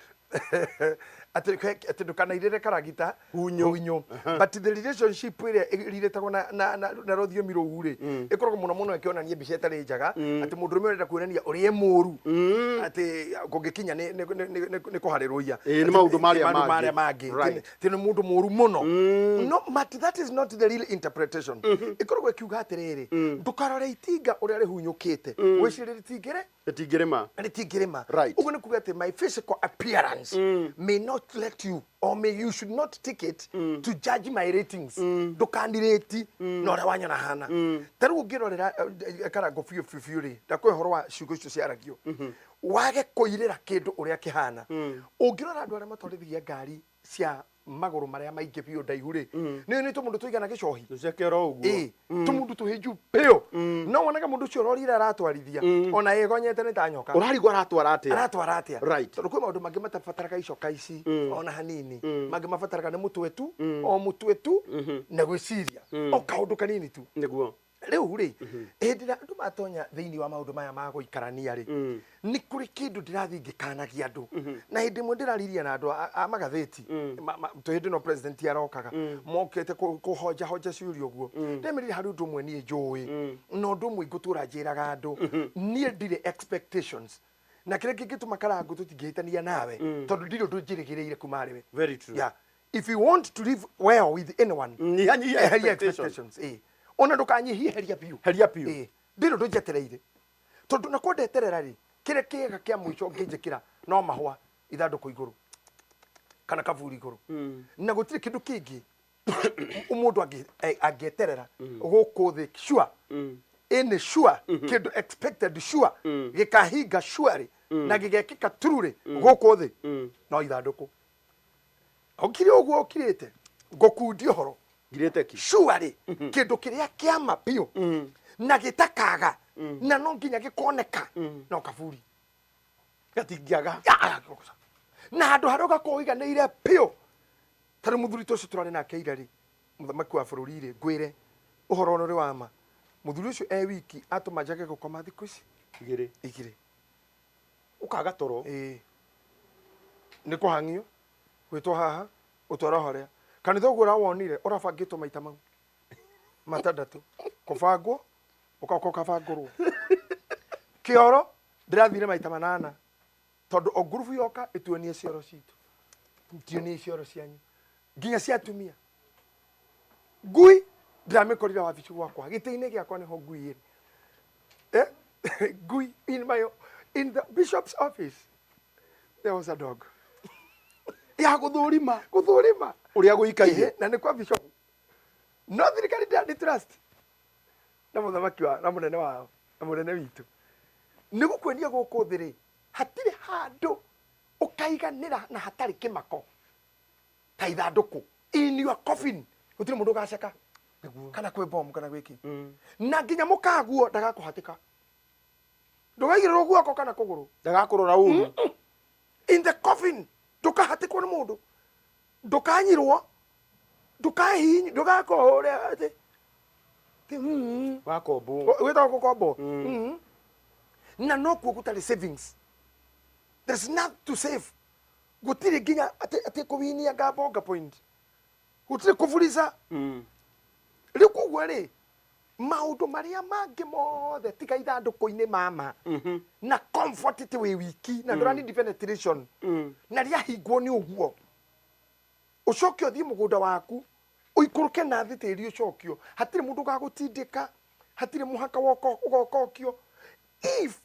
D: ndũkanairĩre karagita
C: Hunyũ.
D: Hunyũ. But the relationship ĩrĩa ĩriretagwo na rũthiomi rũu rĩ, ĩkoragwo mũno mũno ĩkĩonania mbica ĩtarĩ njega, atĩ mũndũrũme ũrenda kuonania ũrĩa e mũru, atĩ kũngĩkinya nĩ kũharĩrwo ia.
C: Ĩĩ, nĩ maũndũ marĩa
D: Maũndũ
C: mangĩ.
D: Marĩa mangĩ. Ti nĩ mũndũ mũru mũno. No, but that is not the real interpretation. Ĩkoragwo ĩkiuga atĩrĩrĩ, ndũkarore itinga ũrĩa rĩhunyũkĩte wĩcirĩrie rĩtingĩrĩ
C: Rĩtingĩrĩma.
D: Rĩtingĩrĩma. Ũguo nĩ kuga atĩ my physical appearance may not let you or may you should not take it to judge my ratings. Ndũkanirĩti na ũrĩa wanyona hana. Ta rĩu ũngĩrorera Karango biũ biũ biũ rĩ, ndakũhe ũhoro wa ciugo icio ciaragio, wage kũirĩra kĩndũ ũrĩa kĩhana. Ũngĩrora andũ arĩa matwarithagia ngari cia magũrũ marĩa maingĩ biũ ndaihu rĩ, nĩ nĩ tũmũndũ tũigana gĩcohi.
C: Tũceke oro ũguo.
D: Ĩ, tũmũndũ tũhĩnju biũ, no wonaga mũndũ ũcio ũrorire aratwarithia ona ĩgonyete nĩ ta nyoka.
C: Ũrarigwo aratwara atĩa.
D: Aratwara atĩa? Tondũ kwĩ maũndũ mangĩ matabataraga icoka ici ona hanini, mangĩ mabataraga nĩ mũtwe tu, o mũtwe tu na gwĩciria o kaũndũ kanini tu. Rĩu rĩ, hĩndĩ ĩrĩa andũ matonya thĩinĩ wa maũndũ maya ma gũikarania rĩ, nĩ kũrĩ kĩndũ ndĩrathiĩ ngĩkanagia andũ. Na hĩndĩ ĩmwe ndĩraririe na andũ a magathĩti, tũ hĩndĩ ĩno president arokaga, mokĩte kũhonja honja ciũria ũguo, ndemerire harĩ ũndũ ũmwe niĩ njũĩ, na ũndũ ũmwe ingũtũra njĩraga andũ, niĩ ndirĩ expectations, na kĩrĩa kĩngĩtũma, Karangũ, tũtingĩhĩtania nawe, tondũ ndirĩ ũndũ njĩrĩgĩrĩire kuma harĩ we.
C: Very true.
D: Yeah. If you want to live well with anyone,
C: Nyihanyihia
D: eheria
C: expectation.
D: expectations. Ona ndũkanyihie, heria biũ.
C: Heria biũ.
D: Ndirĩ ũndũ njetereire, tondũ nakuo ndeterera rĩ, kĩrĩa kĩega kĩa mũico ngĩnjĩkĩra no mahũa ithandũkũ igũrũ kana kaburi igũrũ, na gũtirĩ kĩndũ kĩngĩ mũndũ angĩeterera gũkũ thĩ sure, ĩnĩ sure, kĩndũ expected sure gĩkahinga sure na gĩgekĩka truly gũkũ thĩ no ithandũkũ. Ũkire ũguo ũkirĩte ngũkundia ũhoro.
C: Ngirĩte ki.
D: Surely kĩndũ kĩrĩa kĩama biũ na gĩtakaga na no nginya gĩkoneka no kaburi.
C: Gatingĩaga.
D: Na handũ harĩa ũgakorwo ũiganĩire biũ. Tarĩu mũthuri ta ũcio tũrarĩ nake ira rĩ, mũthamaki wa bũrũri rĩ, ngwĩre ũhoro ũrĩ wa ma, mũthuri ũcio e wiki atũma njage gũkoma thikũ ici
C: igĩrĩ.
D: Igĩrĩ.
C: Ũkaga toro.
D: Ĩĩ, nĩ kũhang'io gwĩtwo haha ũtwarwo harĩa kanitha ũguo ũrawonire ũrabangĩtwo maita mau matandatũ, kũbangwo ũgoka ũkabangũrwo. Kĩoro ndĩrathire maita manana, tondũ o ngurubu yoka ĩtuonie cioro citũ, tuonie cioro cianyu, nginya cia atumia. Ngui ndĩramĩkorire wabici gwakwa, gĩtĩ-inĩ gĩakwa nĩho ngui ĩrĩ. Eh? Ngui in the bishop's office there was a dog.
C: Ya gũthũrima.
D: Gũthũrima.
C: Ũrĩa gũikaire.
D: Ĩhĩ, na nĩ kwa bishop, no thirikari ndĩrandi trust na mũthamaki wa na mũnene wao na mũnene witũ. Nĩ gũkuonia gũkũ thĩ rĩ, hatirĩ handũ ũkaiganĩra na hatarĩ kĩmako ta ithandũkũ. In your coffin gũtirĩ mũndũ ũgaceka kana kwĩ bomu kana gwĩki, na nginya mũkaguo ndagakũhatĩka, ndũgaigĩrĩrwo guoko kana kũgũrũ.
C: Ndagakũrora ũru.
D: In the coffin ndũkahatĩkwo nĩ mũndũ, ndũkanyirwo, ndũkahihinywo, ndũgakũhũre atĩ
C: Wakombwo.
D: Wĩtagwo gũkombwo. Na nokuo gũtarĩ savings, there's nothing to save. Gũtirĩ nginya atĩ kũwinia ngambonga point, gũtirĩ kũburica. Rĩu koguo rĩ, maũndũ marĩa mangĩ mothe tiga ithandũkũ-inĩ mama na comfort ti wĩ wiki na ndũra need ventilation na rĩahingwo nĩ ũguo, ũcoke ũthiĩ mũgũnda waku ũikũrũke na thĩ tĩri ũcokio, hatirĩ mũndũ ũgagũtindĩka, hatirĩ mũhaka woka ũgokokio. If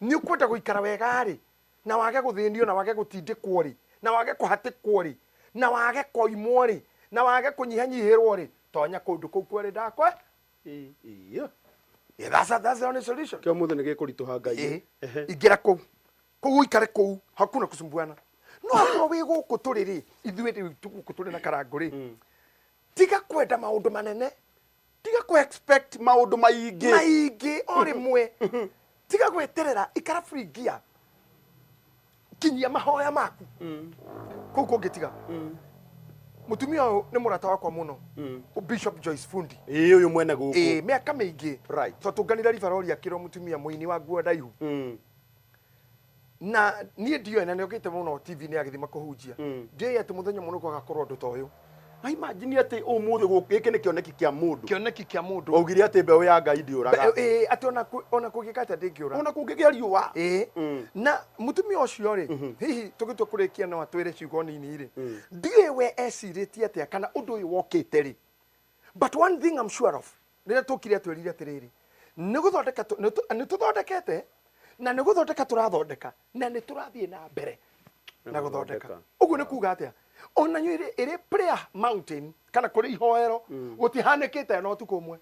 D: nĩ ũkwenda gũikara wega rĩ, na wage gũthĩnio, na wage gũtindĩkwo rĩ, na wage kũhatĩkwo rĩ, na wage koimwo rĩ, na wage kũnyihanyihĩrwo rĩ, tonya kũndũ kũu kwerĩ ndakwe.
C: Iya.
D: Yeah, that's the only solution.
C: Kĩo mũthĩ nĩ gĩkũritũha Ngai.
D: Ingĩra kũu kũu ũikare kũu, hakuna kusumbuana. No akorwo wĩ gũkũ tũrĩ rĩ, ithuĩ rĩu gũkũ tũrĩ na Karangũ rĩ, tiga kwenda maũndũ manene.
C: Tiga kũ expect maũndũ maingĩ.
D: Maingĩ o rĩmwe. Tiga gweterera, ikara free gear, kinyia mahoya maku kũu kũngĩ. Tiga mũtumia ũyũ nĩ mũrata wakwa mũno, Bishop Joyce Fundi.
C: Ĩĩ, ũyũ mwene gũkũ.
D: Ĩĩ, mĩaka mĩingĩ. Twatũnganire Rivaroli akĩrwo mũtumia mũini wa nguo ndaihu. Na niĩ ndioĩ, na nĩokĩte mũno TV-inĩ agĩthima kũhunjia, ndioĩ atĩ mũthenya ũmwe nĩgũgakorwo ũndũ ta ũyũ.
C: Na imagine atĩ ũmũthĩ gĩkĩ nĩ kĩoneki kĩa mũndũ.
D: Kĩoneki kĩa mũndũ.
C: Waugire atĩ mbeũ ya Ngai ndĩũraga.
D: Ĩĩ, atĩ ona kũngĩka atĩa ndĩngĩũra.
C: Ona kũngĩgĩa riũa.
D: Ĩĩ. Na mũtumia ũcio rĩ, hihi tũgĩtua kũrĩkia no atwĩre ciugo nini rĩ, ndiũĩ we ecirĩtie atĩa kana ũndũ ũyũ wokĩte rĩ, but one thing I'm sure of, rĩrĩa tũkire atwĩrire atĩrĩrĩ, nĩ gũthondeka nĩ tũthondekete na nĩ gũthondeka tũrathondeka na nĩ tũrathiĩ na mbere na gũthondeka. Ũguo nĩ kuga atĩa? Ona inyuĩ ĩrĩ prayer mountain kana kũrĩ ihoero gũtihanĩkĩte na ũtukũ ũmwe.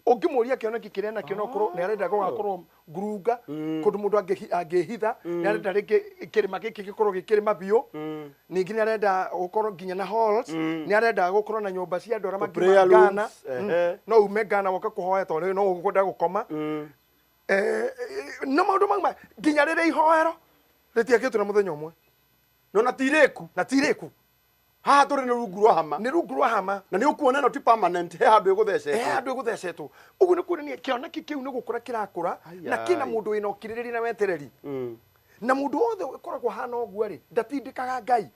D: Ũngĩmũria kĩoneki kĩrĩa nakĩo, no korwo nĩ arenda gũgakorwo ngurunga kũndũ mũndũ angĩhitha, nĩ arenda rĩngĩ kĩrĩma gĩkĩ gĩkorwo gĩkĩrĩma biũ, ningĩ nĩ arenda gũkorwo nginya na halls, nĩ arenda gũkorwo na nyũmba cia andũ arĩa mangiuma
C: Prayer
D: Ghana.
C: rooms, ehe.
D: No ume Ghana woke kũhoya tondũ no ũkwenda gũkoma. No maũndũ mau nginya rĩrĩa ihoero rĩtiakĩtwo na mũthenya ũmwe.
C: No na tirĩku.
D: Na tirĩku.
C: Haha tũrĩ nĩ rungu rwa hama.
D: Nĩ rungu rwa hama.
C: Na nĩ ũkuona ĩno ti permanent, he handũ ĩgũthecetwo.
D: He handũ ĩgũthecetwo. Ũguo nĩ kuonania kĩoneki kĩu nĩ gũkũra kĩrakũra na kĩna
C: Ai.
D: mũndũ wĩna ũkirĩrĩria na wetereri, na mũndũ wothe ũkoragwo hana ũguo rĩ, ndatindĩkaga Ngai.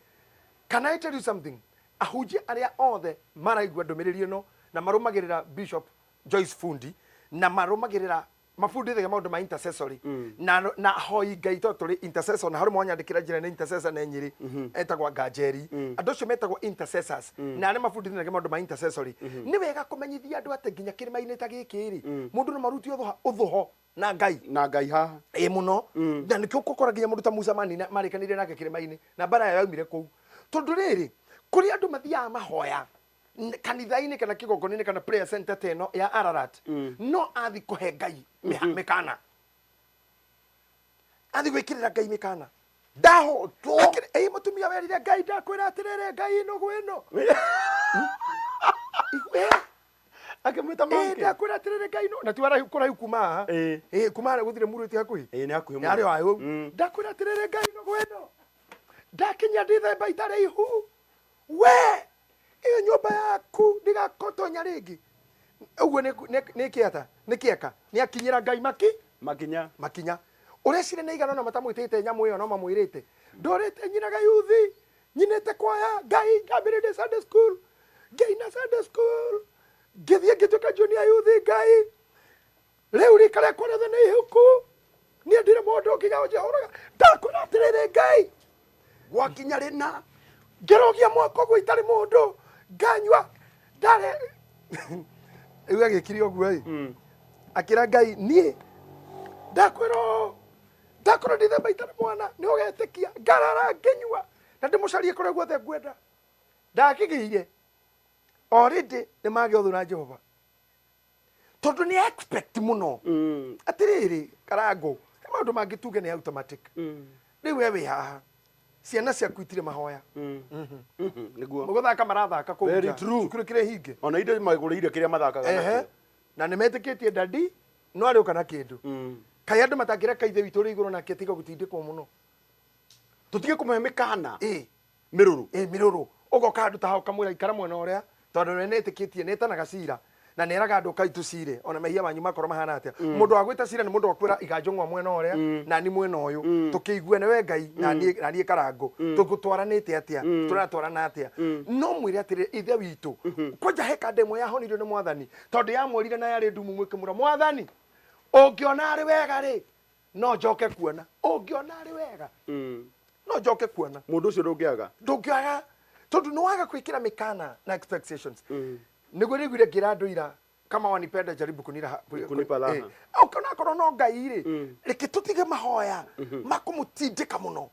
D: Can I tell you something? Ahunjia arĩa othe maraigua ndũmĩrĩri ĩno na marũmagĩrĩra Bishop Joyce Fundi na marũmagĩrĩra Mabundithagia maũndũ ma intercessory na hoi Ngai, tondũ tũrĩ intercessor, na harĩ mwanyandĩkĩra njĩra nĩ intercessor nĩ Nyĩrĩ etagwo Nganjeri. Andũ acio metagwo intercessors na arĩa mabundithanagia maũndũ ma intercessory. Nĩ wega kũmenyithia andũ atĩ nginya kĩrĩma-inĩ ta gĩkĩ rĩ, mũndũ no marutio ũthũho na Ngai.
C: Na Ngai haha.
D: Ĩ mũno, na nĩkĩo ũgũkora nginya mũndũ ta Musa manina marĩkanĩire nake kĩrĩma-inĩ na mbara ĩyo yaumire kũu, tondũ rĩrĩ kũrĩ andũ mathiaga mahoya kanitha-inĩ kana kĩgongona-inĩ kana prayer center ta ĩno ya Ararat, no athi kũhe Ngai mĩkana, athi gwĩkĩrĩra Ngai mĩkana.
C: Ndahotwo.
D: Ĩ mũtumia werire Ngai, ndakwĩra atĩrĩrĩ Ngai, nũgũ ĩno.
C: Akĩmwĩta monkey.
D: Ndakwĩra atĩrĩrĩ Ngai, na ti waraihu kũraihu kuma haha.
C: Ĩ.
D: Ĩ kuma harĩa gũthire murĩti hakuhĩ.
C: Ĩ, nĩ hakuhĩ mũno.
D: Yarĩ o hau. Ndakwĩra atĩrĩrĩ Ngai, nũgũ ĩno ndakinyia ndithemba itarĩ ihu, we ĩyo nyũmba yaku ndigakotonya rĩngĩ. Ũguo nĩ kĩata nĩ kĩeka nĩ akinyĩra Ngai maki
C: makinya.
D: Makinya ũreciria nĩ igana ona matamwĩtĩte nyamũ ĩyo, no mamwĩrĩte ndorĩte nyinaga yuthi, nyinĩte kwaya Ngai, ndambĩrĩrie Sunday school, ngĩina Sunday school, ngĩthiĩ ngĩtuĩka junior youth. Ngai, rĩu rika rĩakwa rĩothe nĩ ihuku, niĩ ndirĩ mũndũ nginya ũnjĩhũraga. Ndakwĩra atĩrĩrĩ Ngai,
C: gwakinya rĩna
D: ngĩrũgia mwako ũguo itarĩ mũndũ, nganyua ndarĩ rĩu. Agĩkire ũguo ĩ, akĩra Ngai, niĩ ndakwĩra ũũ, ndakorwo ndithemba itarĩ mwana, nĩ ũgetĩkia ngarara ngĩnyua na ndĩmũcarie kũrĩa guothe ngwenda. Ndakĩgĩire already nĩ magĩa ũthũ na Jehova, tondũ nĩ expect mũno. Atĩrĩrĩ Karangũ, he maũndũ mangĩ tuge nĩ automatic. Rĩu we wĩ haha, ciana ciaku itirĩ mahoya.
C: Nĩguo.
D: Mũgũthaka marathaka kũu
C: Very
D: nja.
C: true.
D: Cukuru kĩrĩ hinge.
C: Ona indo magũrĩire kĩrĩa mathakaga nakĩo.
D: Na nĩ metĩkĩtie daddy no arĩũka na kĩndũ. Kaĩ andũ matangĩreka Ithe witũ ũrĩ igũrũ nake tiga gũtindĩkwo mũno?
C: Tũtige kũmũhe mĩkana
D: ĩ
C: mĩrũrũ.
D: Ĩ mĩrũrũ, ũgoka handũ ta hau ũkamwĩra ikara mwena ũrĩa, tondũ we nĩetĩkĩtie nĩetanaga cira na nĩeraga andũ kai tũcire ona mehia manyu makorwo mahana atĩa. Mũndũ wa gwĩta cira nĩ mũndũ wa kwĩra iga njũng'wa mwena ũrĩa na ni mwena ũyũ, tũkĩiguane we Ngai na niĩ, na niĩ Karangũ, tũgũtwaranĩte atĩa, tũratwarana atĩa. No mwĩre atĩrĩ, Ithe witũ, kwanja he kanda ĩmwe yahonirio nĩ Mwathani, tondũ yamwĩrire na yarĩ ndumu, mwĩkĩmũra Mwathani, ũngĩona arĩ wega rĩ, no njoke kuona. Ũngĩona arĩ wega, no njoke kuona.
C: Mũndũ ũcio ndũngĩaga.
D: Ndũngĩaga, tondũ nĩ waga gwĩkĩra mĩkana na expectations. Nĩguo nĩguire ngĩra andũ ira, kama wanipenda jaribu kunira
C: Kunipa raha.
D: Ũkĩona akorwo no Ngai rĩ, reke tũtige mahoya makũmũtindĩka mũno,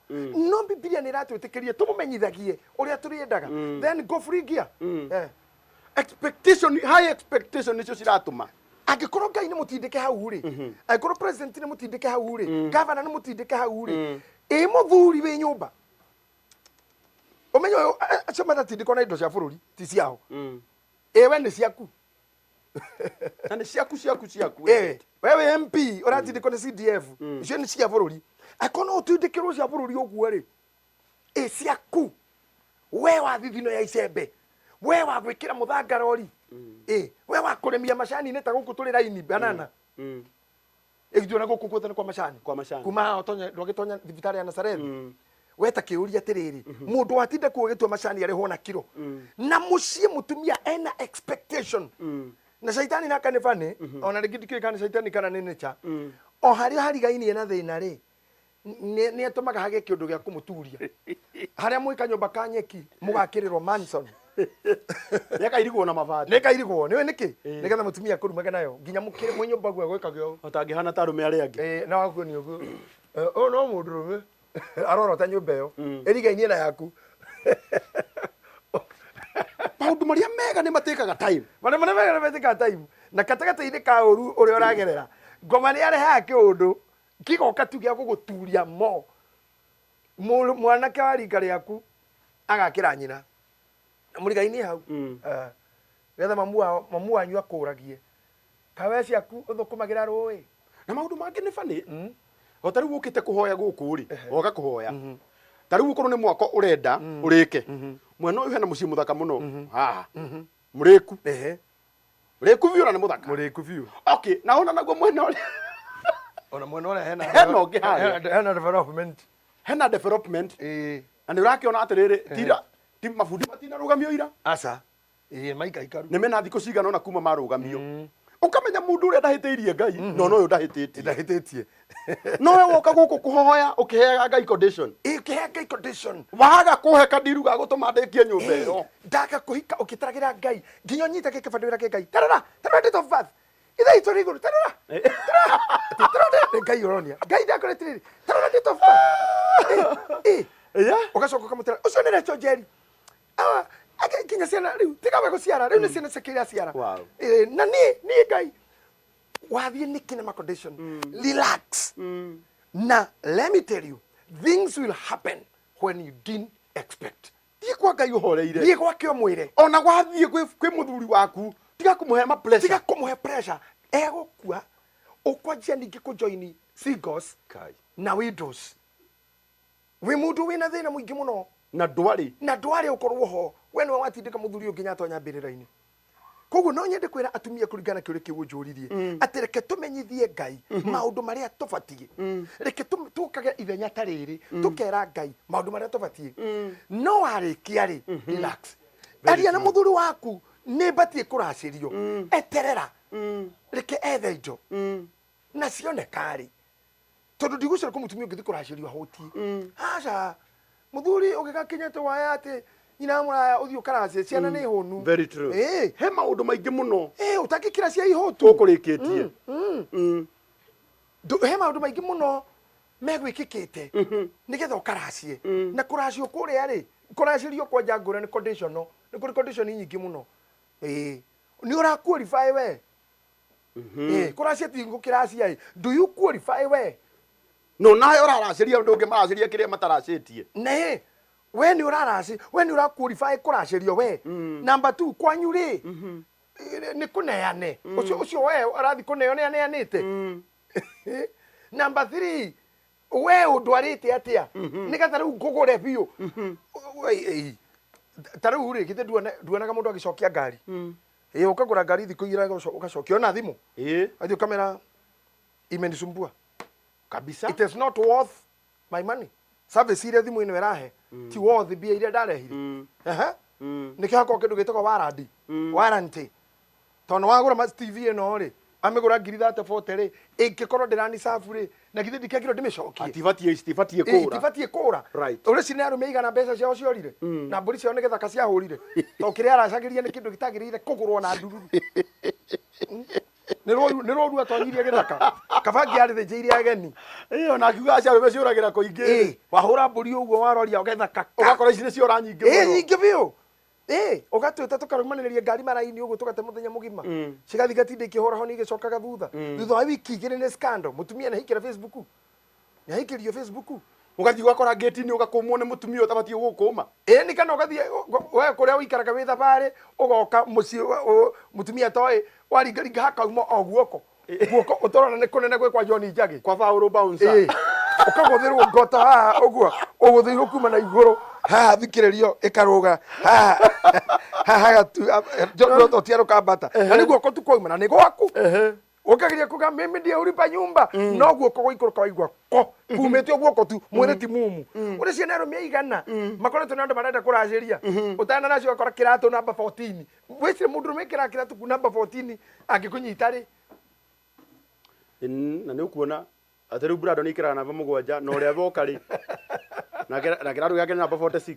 D: no Bibilia nĩ ĩratwĩtĩkĩria tũmũmenyithagie ũrĩa tũrĩendaga, then go free gear.
C: Expectation, high expectation nĩcio ciratũma.
D: Angĩkorwo Ngai nĩ mũtindĩke hau rĩ, angĩkorwo president nĩ mũtindĩke hau rĩ, governor nĩ mũtindĩke hau rĩ, ĩ mũthuri wĩ nyũmba ũmenye ũyũ, acio maratindĩkwo na indo cia bũrũri ti ciao, ĩ we nĩ ciaku.
C: Na nĩ ciaku ciaku ciaku.
D: Ĩ we wĩ MP ũratindĩkwo nĩ CDF, icio nĩ cia bũrũri. Angĩkorwo no ũtindĩkĩrwo cia bũrũri ũguo rĩ, ĩ ciaku we wa thithino ya icembe, we wa gwĩkĩra mũthanga rori, ĩ we wa kũrĩmia macani-inĩ ta gũkũ tũrĩ raini banana, ĩgithio gũkũ guothe nĩ kwa macani.
C: Kwa macani.
D: Kuma haha ũtonye ndwagĩtonya thibitarĩ ya Nazarethi, we ta kĩũria atĩrĩrĩ, mũndũ watinda kuo gĩtua macani arĩhwo na kiro, na mũciĩ mũtumia ena expectation na caitani naka nĩ bani, ona rĩngĩ ndikĩũĩ kana nĩ caitani kana nĩ nature, o harĩa harigainie na thĩna rĩ, nĩ atũmaga hagĩe kĩũndũ gĩa kũmũturia harĩa mwĩ kanyũmba ka nyeki mũgakĩrĩrwo mansion.
C: Nĩakairigwo na mabati.
D: Nĩ kairigwo nĩwe nĩkĩ, nĩgetha mũtumia akũrumage nayo nginya mũkĩrĩ mwĩ nyũmba guo gwĩkage ũũ.
C: Ũtangĩhana ta arũme arĩa angĩ.
D: Ĩĩ, na wakuo nĩ ũguo. Ũyũ no mũndũrũme arorota nyũmba ĩyo ĩrigainie na yaku.
C: Maũndũ marĩa mega nĩ matĩkaga time.
D: Marĩa mega nĩ metĩkaga time, na gatagatĩ-inĩ ka ũru ũrĩa ũragerera, ngoma nĩ arehaga kĩũndũ kĩgoka tu gĩa gũgũturia mo. Mwanake wa rika rĩaku agakĩra nyina na mũrigainie hau. Nĩgetha mamu wao, mamu wanyu akũragie kawe ciaku ũthũkũmagĩra rũĩ.
C: Na maũndũ mangĩ nĩ bani, o ta rĩu ũkĩte kũhoya gũkũ rĩ, woka kũhoya, ta rĩu ũkorwo nĩ mwako ũrenda ũrĩke, mwena ũyũ hena mũciĩ mũthaka mũno haha, mũrĩku, mũrĩku biũ na nĩ mũthaka.
D: Mũrĩku biũ.
C: Okay, na ona naguo mwena ũrĩa
D: Ona mwena ũrĩa hena
C: Hena ũngĩ harĩa.
D: Hena development.
C: Hena development.
D: Ĩĩ.
C: Na nĩ ũrakĩona atĩrĩrĩ, tira ti mabundi matinarũgamio ira.
D: Aca, ĩĩ, maikaikaru.
C: Nĩ mena thikũ cigana ũna kuma marũgamio. Ũkamenya mũndũ ũrĩa ndahĩtĩirie Ngai, no no ũyũ ndahĩtĩtie.
D: Ndahĩtĩtie.
C: Nowe woka gũkũ kũhoya ũkĩheaga Ngai condition.
D: Ĩ, ũkĩhe Ngai condition.
C: Waga kũhe kandiru ga gũtũma ndĩkie nyũmba ĩyo.
D: Ndaga kũhika ũgĩtaragĩra Ngai nginya ũnyite gĩkĩbandĩ wĩra kĩ Ngai, tarora, tarora date of birth, ithe itũ rĩ igũrũ, tarora, tarora, atĩ tarora nĩ Ngai ũronia Ngai ndakoretire rĩ, tarora date of birth. Ĩ, ĩ. Ũgacoka ũkamũtara ũcio nĩ Rachel Njeri. Ah, nginya ciana rĩu tiga we gũciara rĩu nĩ ciana ciake iraciara. Ĩ, na niĩ Ngai wathiĩ nĩkĩ na ma condition? Relax, na let me tell you, things will happen when you didn't expect.
C: Thiĩ kwa Ngai ũhoreire.
D: Thiĩ gwake ũmwĩre.
C: Ona wathiĩ kwĩ mũthuri waku, tiga kũmũhe ma pressure.
D: Tiga kũmũhe pressure, egũkua ũkwanjia ningĩ kũjoin singles
C: Kai.
D: na widows. Wĩ mũndũ wĩna thĩna mũingĩ mũno.
C: Na ndwarĩ.
D: Na ndwarĩ ũkorwo ho we nĩwe watindĩka mũthuri ũyũ nginya atonya mbĩrĩra-inĩ. Koguo no nyende kwĩra atumia kũringana na kĩũria kĩu ũnjũririe, atĩ reke tũmenyithie Ngai maũndũ marĩa tũbatiĩ. Reke tũkage ithenya ta rĩrĩ, tũkera Ngai maũndũ marĩa tũbatiĩ. No warĩkia rĩ, relax, aria na mũthuri waku, nĩ batiĩ kũracĩrio. Eterera, reke ethe indo na cioneka rĩ, tondũ ndigũcera kũ mũtumia ũngĩthiĩ kũracĩrio ahũtiĩ. Aca, mũthuri ũgĩgakinya atĩ waya atĩ nyina wa mũraya ũthiĩ ũkaracie ciana nĩ hũnu.
C: Very true.
D: Ĩĩ.
C: He maũndũ maingĩ mũno.
D: Ĩĩ, ũtangĩkira cia ihũtu.
C: Ũkũrĩkĩtie.
D: He maũndũ maingĩ mũno megwĩkĩkĩte nĩgetha ũkaracie. Na kũracio kũrĩa rĩ, kũracĩrio kwanja ngũra nĩ conditional, nĩ kũrĩ condition nyingĩ mũno. Ĩĩ, nĩ ũra qualify we. Ĩĩ, kũracia ti gũkĩracia ĩ, do you qualify we?
C: No nawe ũraracĩria ũndũ ũngĩ, maracĩria kĩrĩa mataracĩtie.
D: Nĩ we nĩ ũraraci, we nĩ ũra qualify kũracĩrio we? Number 2, kwanyu rĩ, nĩ kũneane ũcio we ũrathiĩ kũneo nĩ aneanĩte? Number 3, we ũndwarĩte atĩa nĩgetha rĩu ngũgũre biũ? Ta rĩu rĩ, githĩ nduonaga mũndũ agĩcokia ngari? Ĩ, ũkagũra ngari thikũ igĩrĩ ũgacokia ona thimũ. Athiĩ ũkamera imenisumbua.
C: Kabisa.
D: It is not worth my money. Service iria thimũ ĩno ĩrahe ti worth mbia iria ndarehire. Ehe. Nĩkĩo hakoragwo kĩndũ gĩtagwo warranty. Warranty. Tondũ wagũra ma TV ĩno rĩ, amĩgũra ngiri thate bote rĩ, ĩngĩkorwo ndĩrani serve rĩ, na githĩ ndikĩagĩrĩirwo ndĩmĩcokie?
C: Atibatiĩ kũra.
D: Itibatiĩ kũra. Ũrĩ cine arũme igana mbeca ciao ciorire na mbũri ciao nĩ gĩthaka ciahũrire, tondũ kĩrĩa aracagĩria nĩ kĩndũ gĩtagĩrĩire kũgũrwo na ndururu. Nĩ rũru atonyirie gĩthaka, kaba angĩarĩthĩnjĩire ageni.
C: Ĩyo na akiuga acio arũme ciũragĩra kũingĩ.
D: Wahũra mbũri ũguo waroria gĩthaka.
C: Ũgakora ici nĩ ciora nyingĩ mũno.
D: Nyingĩ biũ. Ũgatwĩta tũkarũmanĩrĩria ngari maraini ũguo tũgate mũthenya mũgima. Cigathiĩ igatinda ikĩhũra honi igĩcokaga thutha. Thutha wa wiki igĩrĩ nĩ scandal. Mũtumia nĩ ahikĩra Facebook. Nĩ ahikĩrio Facebook.
C: Ũgathiĩ ũgakora ngĩti-inĩ ũgakũmwo nĩ mũtumia ũtabatiĩ gũgũkũma.
D: Nĩ kana ũgathiĩ we kũrĩa ũikaraga wĩ thabarĩ, ũgoka mũciĩ mũtumia atoĩ, waringaringa hakauma o guoko. Guoko ũtorona nĩ kũnene gwĩ kwa John Njagi.
C: Kwa Paul Bouncer.
D: Ũkagũthĩrwo ngota haha ũguo, ũgũthĩirwo kuma na igũrũ haha, thikĩrĩrio ĩkarũga haha haha gatu ũtia rũkambata na nĩ guoko tu kwauma na nĩ gwaku. Ũkageria kuga mimi ndiye ulipa nyumba, no guoko gũikũrũka waigua ko kumĩte guoko tu mwĩrĩ ti mumu. Ũrĩ ciana arũme aigana makoretwo na andũ marenda kũracĩria ũtanaracio, ũgakora kĩratũ namba 14. Wĩcire mũndũ ũrũme kĩra kĩratũ ku namba 14 angĩkũnyita rĩ?
C: Na nĩ ũkuona atĩ rĩu Brandon ikĩraga namba 7 na ũrĩa boka rĩ na kĩratũ gĩake nĩ namba 46.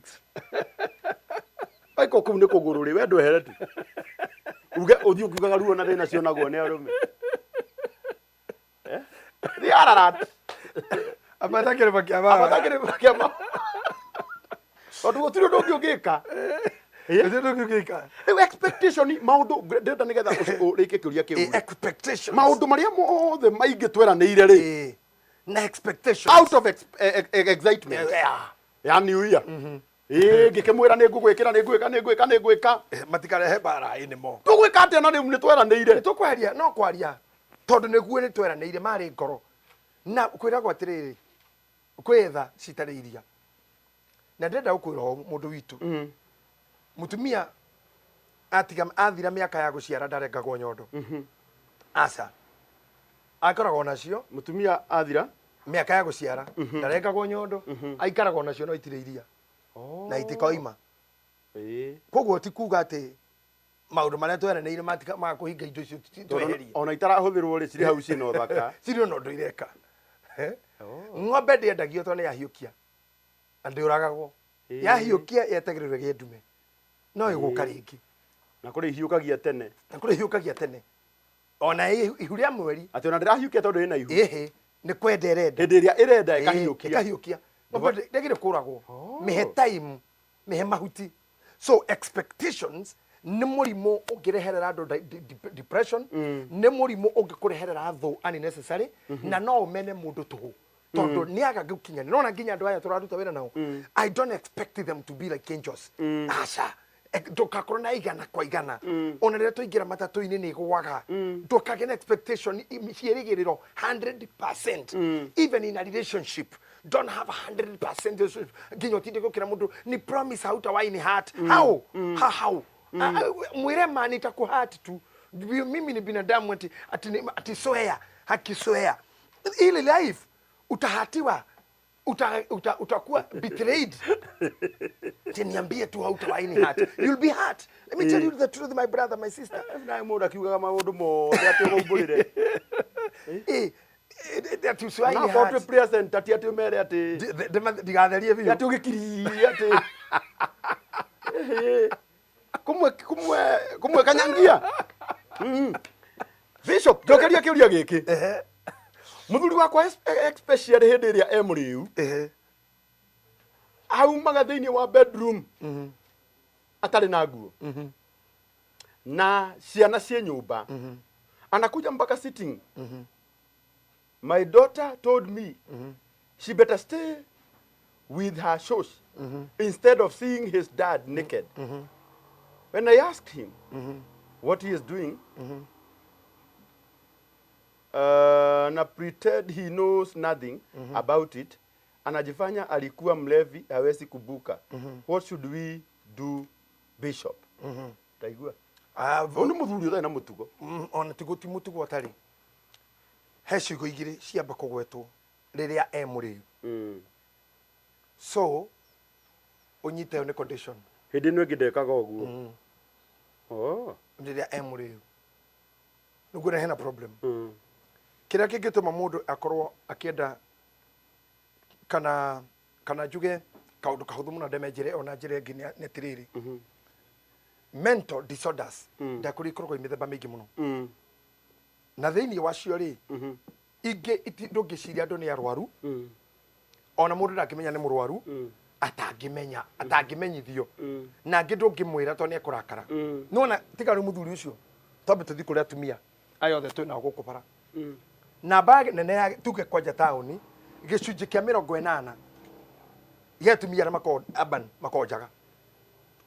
C: Aiko kũu nĩ kũgũrũ rĩ, we ndwehere tu uge ũthiĩ ũkiugaga ruo na thĩna cionagwo nĩ arũme. Thiĩ Ararat.
D: Ambata kĩrĩma kĩa baba.
C: Ambata kĩrĩma kĩa baba, tondũ gũtirĩ ũndũ ũngĩ ũngĩka.
D: Gũtirĩ ũndũ ũngĩ ũngĩka.
C: Rĩu expectation, maũndũ ndĩrenda nĩgetha ũrĩkie kĩũria kĩu rĩ.
D: Expectations.
C: Maũndũ marĩa mothe maingĩ tweranĩire rĩ,
D: Na expectations.
C: Out of excitement ya new year, ĩĩ, ngĩkĩmwĩra nĩ ngũgwĩkĩra, nĩ ngwĩka, nĩ ngwĩka, nĩ ngwĩka.
D: Matikarehe mbara ĩ nĩmo.
C: Tũgwĩka atĩa na rĩu nĩ tweranĩire?
D: Tũkwaria no kwaria tondũ nĩguo nĩ tweranĩire marĩ ngoro na kwĩragwo atĩrĩrĩ, kwĩ tha citarĩ iria na ndĩrenda gũkwĩra ũũ, mũndũ witũ mũtumia atiga athira mĩaka ya gũciara ndarengagwo nyondo, aca, akoragwo nacio.
C: Mũtumia athira
D: mĩaka ya gũciara ndarengagwo nyondo, aikaragwo nacio no itirĩ iria na itikoima. Koguo ti kuga atĩ Maũndũ marĩa tweranĩire matika ma kũhinga indo icio tweherie.
C: Ona itarahũthĩrwo rĩ, cirĩ hau ciĩna ũthaka.
D: Cirĩ ona ũndũ ireka. Eh? Ng'ombe ndĩendagio tondũ nĩ yahiũkia na ndĩũragagwo. Yahiũkia yetagĩrĩrwo ĩgĩe ndume, no ĩgũka rĩngĩ.
C: Na kũrĩ ihiũkagia tene.
D: Na kũrĩ ihiũkagia tene, ona ihu rĩa mweri.
C: Atĩ ona ndĩrahiũkia tondũ ĩna ihu.
D: Ĩhĩ, nĩ kwenda ĩrenda.
C: Hĩndĩ ĩrĩa ĩrenda ĩkahiũkia.
D: Ĩkahiũkia. Ng'ombe ndĩagĩrĩire kũragwo. Mĩhe time, mĩhe mahuti. So expectations nĩ mũrimũ ũngĩreherera andũ depression, nĩ mũrimũ ũngĩkũreherera thũ unnecessary, na no ũmene mũndũ tũhũ tondũ nĩ aga gũkinyanĩra. Nona nginya andũ aya tũraruta wĩra nao, I don't expect them to be like angels. Aca. Ndũgakorwo na 100%. Ona rĩrĩa tũingĩra matatũ-inĩ nĩ ĩgũaga. Ndũkagĩe na expectation, ciĩrĩgĩrĩro 100%. Even in a relationship, don't have 100% relationship nginya ũtinde gũkĩra mũndũ ni promise hautawahi ni hurt. How? How? How? Ah, ah, mwĩre ma nitakuhurt tu. Mimi ni binadamu, ati swear, hakiswear ili life utahurtiwa, utakuwa betrayed. Ati niambie tu hautawahi ni hurt. You'll be hurt. Let me tell you the truth, my brother, my sister.
C: Na mũndũ akiugaga maũndũ mothe atĩ ũmaumbũrĩre.
D: Ati usiwahi ni
C: Na korwo twĩ
D: hurt.
C: prayer center, ti atĩ ũmere atĩ
D: Ndigatherie biũ.
C: Atĩ ũgĩkirie atĩ kũmwe kũmwe kũmwe kanyangia. Bishop, njokeria kĩũria gĩkĩ. Mũthuri wakwa, especially hĩndĩ ĩrĩa e mũrĩu, aumaga thĩinĩ wa bedroom atarĩ na nguo na ciana ciĩ nyũmba, anakuja mpaka sitting. My daughter told me she better stay with her shosh instead of seeing his dad naked. When I asked him what he is doing, na pretend he knows nothing about it, anajifanya alikuwa mlevi, hawezi kubuka. What should we do, Bishop? Taigua.
D: Ah,
C: Ũyũ nĩ mũthuri ũtarĩ na mũtugo.
D: Ona tiguo ti mũtugo ũtarĩ. He ciugo igĩrĩ ciamba kũgwetwo, rĩrĩa e mũrĩu. So ũnyite ĩyo nĩ condition.
C: Hĩndĩ ĩno ĩngĩ ndekaga ũguo. Oh.
D: Rĩrĩa e mũrĩu nĩguo na hena problem. Kĩrĩa kĩngĩtũma mũndũ akorwo akĩenda kana njuge kaũndũ kahũthũ mũno, ndemenjere ona njĩra ĩngĩ, nĩ atĩrĩrĩ, mental disorders ndakũrĩ ikoragwo i mĩthemba mĩingĩ mũno, na thĩinĩ wacio rĩ, ingĩ ndũngĩciria andũ nĩ arwaru. Ona mũndũ ndangĩmenya nĩ mũrwaru, atangĩmenya, atangĩmenyithio, na angĩ ndũngĩmwĩra tondũ nĩ ekũrakara. Nona tiga rĩu mũthuri ũcio, twambe tũthiĩ kũrĩ atumia aya othe twĩ nao gũkũ bara. Namba nene ya tuge kwanja taũni, gĩcunjĩ kĩa 80 gĩa atumia arĩa makoragwo urban makoragwo njaga.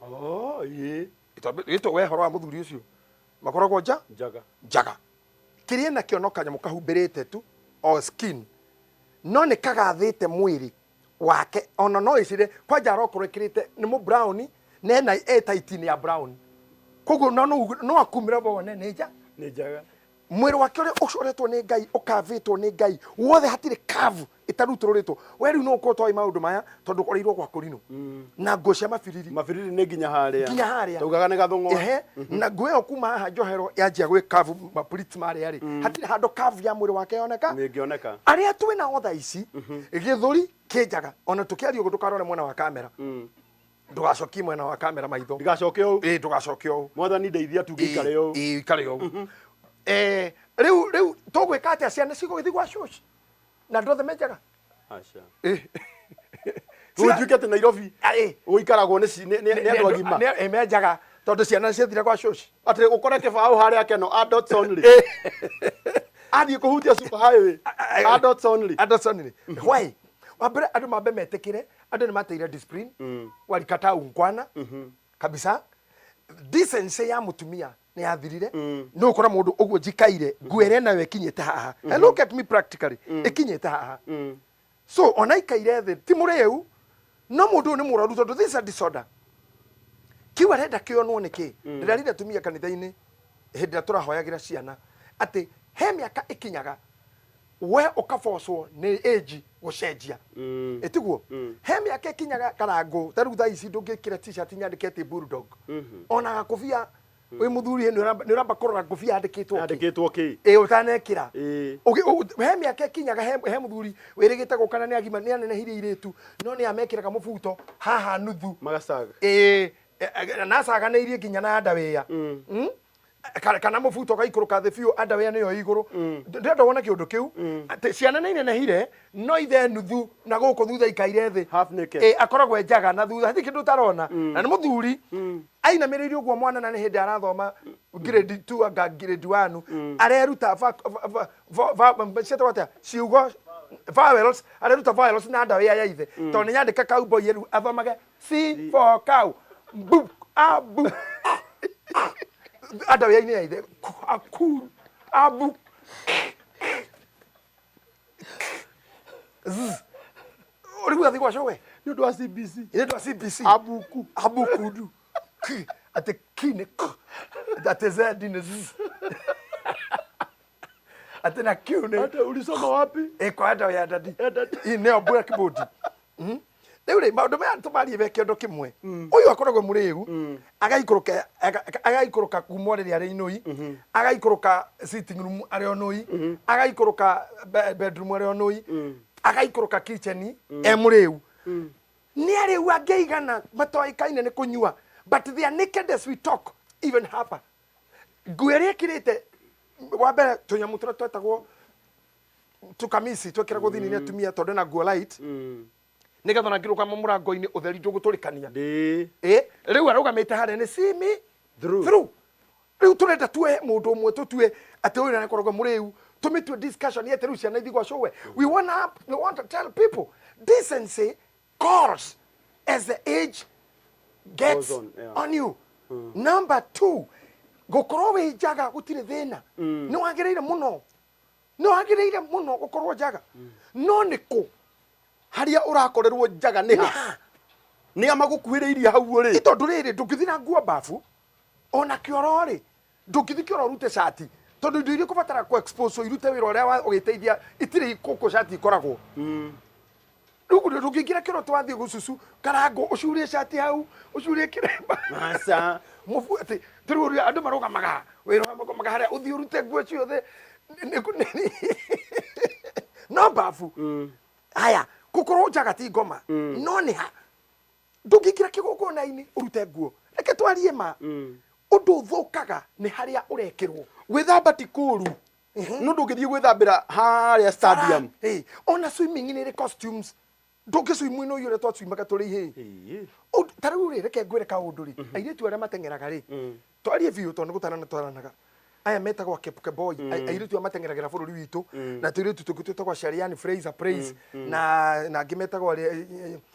C: Oh, ĩĩ.
D: Gĩtwo we horo wa mũthuri ũcio, makoragwo nja.
C: Njaga.
D: Njaga. Kĩrĩa nakĩo no kanyamũ kahumbĩrĩte tu o skin, no nĩ kagathĩte mwĩrĩ wake. Ona no ĩcire kwanja arokorwo ĩkĩrĩte nĩ mũ brown na ena e tight-inĩ ya brown, koguo no akumĩra wone nĩ nja.
C: Nĩ njaga.
D: Mwĩrĩ wake ũrĩa ũcoretwo nĩ Ngai, ũkavĩtwo nĩ Ngai wothe, hatirĩ kavu ĩtarutũrũrĩtwo. We rĩu no ũkorwo toĩ maũndũ maya tondũ ũkoreirwo gwa kũrinũ na nguo cia mabiriri.
C: Mabiriri nĩ nginya harĩa.
D: Nginya harĩa.
C: Taugaga nĩ gathũng'wa.
D: Ehe, na nguo ĩyo kuma haha njohero yanjia gwĩ kavu mapuriti marĩa rĩ, hatirĩ handũ kavu ya mwĩrĩ wake yoneka.
C: Nĩngĩoneka.
D: Arĩa twĩ nao thaa ici, gĩthũri kĩnjaga. Ona tũkĩaria ũguo, ndũkarore mwena wa kamera, ndũgacokie mwena wa kamera maitho.
C: Ndigacoke ũũ.
D: Ĩ, ndũgacoke ũũ.
C: Mwathani ndeithia tu ngĩikare ũũ.
D: Ĩ, ikare ũũ. Rĩu tũgwĩka atĩa? Ciana cigũgĩthiĩ gwa cũci na andũ othe menjaga?
C: Aca.
D: Ĩ.
C: Gũtuĩke atĩ Nairobi gũikaragwo nĩ andũ agima.
D: Nĩ menjaga tondũ ciana ciathire gwa cũci.
C: Atĩ ũkore kĩbaũ harĩa keno adults only. Athiĩ kũhutia super highway, adults only.
D: Adults only. Why? Wa mbere, andũ mambe metĩkĩre andũ nĩ mateire discipline, walikataa ungwana kabisa. Decency ya mũtumia nĩ yathirire. Nĩ ũkora mũndũ ũguo njikaire nguo ĩrĩa nayo ĩkinyĩte haha. And look at me, practically ĩkinyĩte haha. So ona ikaire thĩ ti mũrĩu, no mũndũ ũyũ nĩ mũrwaru tondũ this is a disorder. Kiu arenda kĩonwo nĩ kĩ? Ndĩrarire atumia kanitha-inĩ hĩndĩ ĩrĩa tũrahoyagĩra ciana atĩ he mĩaka ĩkinyaga we ũkabocwo nĩ age gũcenjia. Ĩtiguo he mĩaka ĩkinyaga, Karangũ, ta rĩu thaa ici ndũngĩkĩra T-shirt nyandĩke atĩ bulldog, ona gakũbia. Wĩ mũthuri nĩ ũramba kũrora ngũbia yandĩkĩtwo kĩ.
C: Yandĩkĩtwo kĩ?
D: Ĩ ũtanekĩra.
C: Ĩĩ.
D: He mĩaka ĩkinyaga he mũthuri wĩrĩgĩte gũka na nĩ agima nĩ anenehirie irĩtu no nĩ amekĩraga mũbuto haha nuthu.
C: Magacaga.
D: Ĩĩ, na acaganĩirie nginya na underwear. Kana mũbuto ũgaikũrũka thĩ biũ underwear nĩyo igũrũ. Ndĩrenda wone kĩũndũ kĩu atĩ ciana nĩ inenehire no ithe nuthu na gũkũ thutha ikaire thĩ.
C: Half naked.
D: Ĩ, akoragwo e njaga na thutha hatirĩ kĩndũ ũtarona na nĩ mũthuri ainamĩrĩire ũguo mwana na nĩ hĩndĩ arathoma grade 2 anga grade 1 areruta ciĩtagwo atĩa ciugo vowels areruta vowels na underwear ya ithe tondũ nĩ yandĩka cowboy rĩu athomage C for cow bu a bu underwear-inĩ ya ithe a ku a bu z rĩu athiĩ gwa cũwe.
C: Nĩ ũndũ wa CBC.
D: Nĩ ũndũ wa CBC.
C: Abuku.
D: Abukundu. K atĩ K nĩ k atĩ Z nĩ z atĩ na Q nĩ
C: Hata ulisoma wapi?
D: Ĩ kwa ndawa ya dadi.
C: Ya dadi.
D: Ĩ nĩyo blackboard. Rĩu rĩ maũndũ maya tũmarie me kĩondo kĩmwe. Ũyũ akoragwo mũrĩu agaikũrũka agaikũrũka kuma rĩrĩa arĩ inũi agaikũrũka sitting room arĩ o nũi agaikũrũka bedroom arĩ o nũi agaikũrũka kitchen e mũrĩu. Nĩ arĩu angĩigana matoĩkaine nĩ kũnyua but they are naked as we talk even hapa. Nguo ĩrĩa ĩkĩrĩte wa mbere tũnyamũ tũrĩa twetagwo tũkamisi twekĩragwo thĩinĩ nĩ atumia tondũ ena nguo light nĩgetha ona ngĩrũgama mũrango-inĩ ũtheri ndũgũtũrĩkania.
C: Ndĩ.
D: Ĩ rĩu arũgamĩte harĩa nĩ see me
C: Through.
D: Through. Rĩu tũrenda tuoe mũndũ ũmwe tũtue atĩ ũyũ nĩakoragwo mũrĩu tũmĩtue discussion yete rĩu ciana ithiĩ gwa cũwe. We want to tell people decency calls as the age gets
C: Goes on, yeah.
D: on you. Number two, gũkorwo wĩ njaga gũtirĩ thĩna. Nĩ wagĩrĩire mũno. Nĩ wagĩrĩire mũno gũkorwo njaga. No nĩ kũ?
C: Harĩa ũrakorerwo njaga nĩ ha? Nĩ a magũkuhĩrĩirie hau rĩ?
D: Nĩ tondũ rĩrĩ ndũngĩthiĩ na nguo mbabu ona kĩoro rĩ ndũngĩthiĩ kĩoro ũrute cati tondũ indo iria ũkũbatara kũ expose irute wĩra ũrĩa ũgĩteithia itirĩ gũkũ cati ikoragwo. Rĩu ndũngĩingĩra kĩoro twathiĩ gũcucu karango ũcurie cati hau ũcurie kĩremba.
C: Aca.
D: Mũbu atĩ rĩu ũrĩa andũ marũgamaga wĩra marũgamaga harĩa ũthiĩ ũrute nguo ciothe no mbabu. Haya gũkorwo njaga ti ngoma no nĩ ha ndũngĩingĩra kĩgongona-inĩ ũrute nguo. Reke twarie ma ũndũ ũthũkaga nĩ harĩa ũrekĩrwo.
C: Gwĩthamba ti kũũru. No ndũngĩthiĩ gwĩthambĩra harĩa stadium.
D: Ĩ, ona swimming nĩ ĩrĩ costumes. Ndũngĩ swim ino ũrĩa twaswimaga tũrĩ ihĩĩ. Ta rĩu rĩ reke ngwĩre kaũndũ rĩ airĩtu arĩa mateng'eraga rĩ twarie biũ tondũ nĩ gũtarana twaranaga. Aya metagwo Kepkemboi airĩtu aya mateng'eragĩra bũrũri witũ na tũirĩtu tũngĩ twĩtagwo Shariani Fraser Praise na angĩ metagwo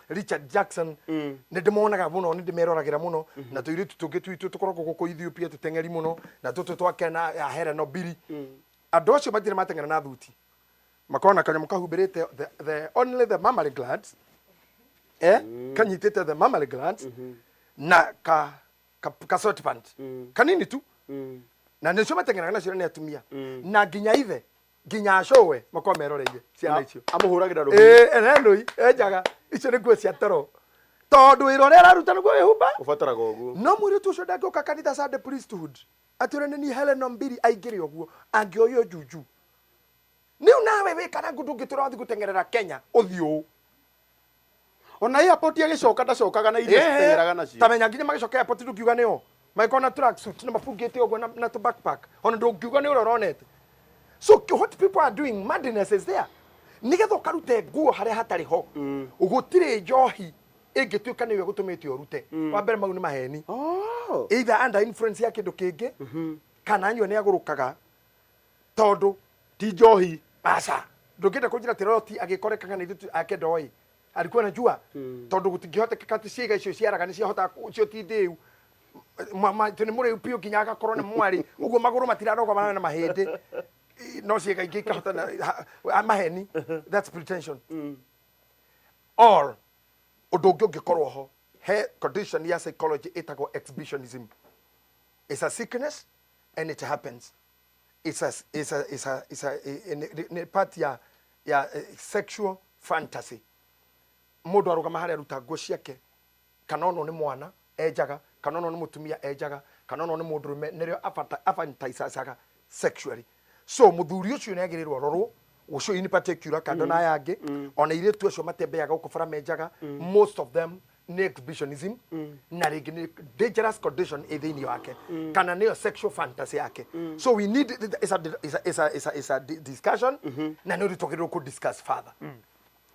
D: Richard Jackson. Nĩ ndĩmonaga mũno nĩ ndĩmeroragĩra mũno na tũirĩtu tũngĩ twitũ tũkoragwo gũkũ Ethiopia tũteng'eri mũno na tũtũ twa Kenya ya Helen Obiri. Andũ acio matirĩ mateng'era na thuti. Makoragwo na kanyamũ kahumbĩrĩte the only the mammary glands kanyitĩte the mammary glands na ka sweatpant kanini tu na nĩcio mateng'eraga nacio nĩ atumia na nginya ithe nginya acũwe makoragwo meroreire ciana icio.
C: Amũhũragĩra rũhĩ.
D: Ĩ ene nũi enjaga icio nĩ nguo cia toro tondũ wĩra ũrĩa araruta nĩguo wĩhumba
C: Ũbataraga ũguo.
D: No mũirĩtu ũcio ndangĩũka kanitha Sunday priesthood atĩ ũrĩa nĩ niĩ Helen Ombiri aingĩre ũguo angĩoywo juju. Rĩu nawe wĩ karangu ndũngĩtũra wathiĩ gũteng'erera Kenya ũthiĩ ũũ.
C: Ona airport agĩcoka ndacokaga na iria citeng'eraga nacio.
D: Ta menya nginya magĩcoka airport ndũngiuga nĩo. Magĩkorwo na track suit na mabungĩte ũguo na tũ backpack. Ona ndũngiuga nĩ ũrĩa ũronete. So what people are doing, madness is there. Nĩgetha ũkarute nguo harĩa hatarĩ ho. Gũtirĩ njohi ĩngĩtuĩka nĩyo ĩgũtũmĩte ũrute. Wa mbere mau nĩ maheni. Either under influence ya kĩndũ kĩngĩ kana anyua nĩ agũrũkaga tondũ
C: Ti njohi.
D: Aca ndũngĩenda kũnjĩra atĩ Loti agĩkorekaga na ithuĩ ake ndoĩ alikuwa anajua tondũ gũtingĩhotekeka atĩ ciĩga icio ciaraga nĩ ciahotaga cio ti ndĩu tĩ nĩ mũrĩu biũ nginya agakorwo nĩ mwarĩ ũguo magũrũ matirarũgamana na mahĩndĩ no ciĩga ingĩ ikahota maheni. That's pretension. Or ũndũ ũngĩ ũngĩkorwo ho he condition ya psychology ĩtagwo exhibitionism. It's a sickness and it happens. It's a part ya sexual fantasy. Mũndũ arũgama harĩa aruta nguo ciake kana ono nĩ mwana enjaga kana ono nĩ mũtumia enjaga Kana ona nĩ mũndũrũme, nĩrĩo afantisaga sexually. So mũthuri ũcio nĩ agĩrĩirwo arorwo ũcio in particular, kando na aya angĩ. Ona airĩtu acio matembeaga gũkũ bara menjaga, most of them nĩ exhibitionism, na rĩngĩ nĩ dangerous condition ĩ thĩinĩ wake, kana nĩyo sexual fantasy yake. So we need, it's a discussion, na nĩ ũndũ twagĩrĩirwo kũ discuss further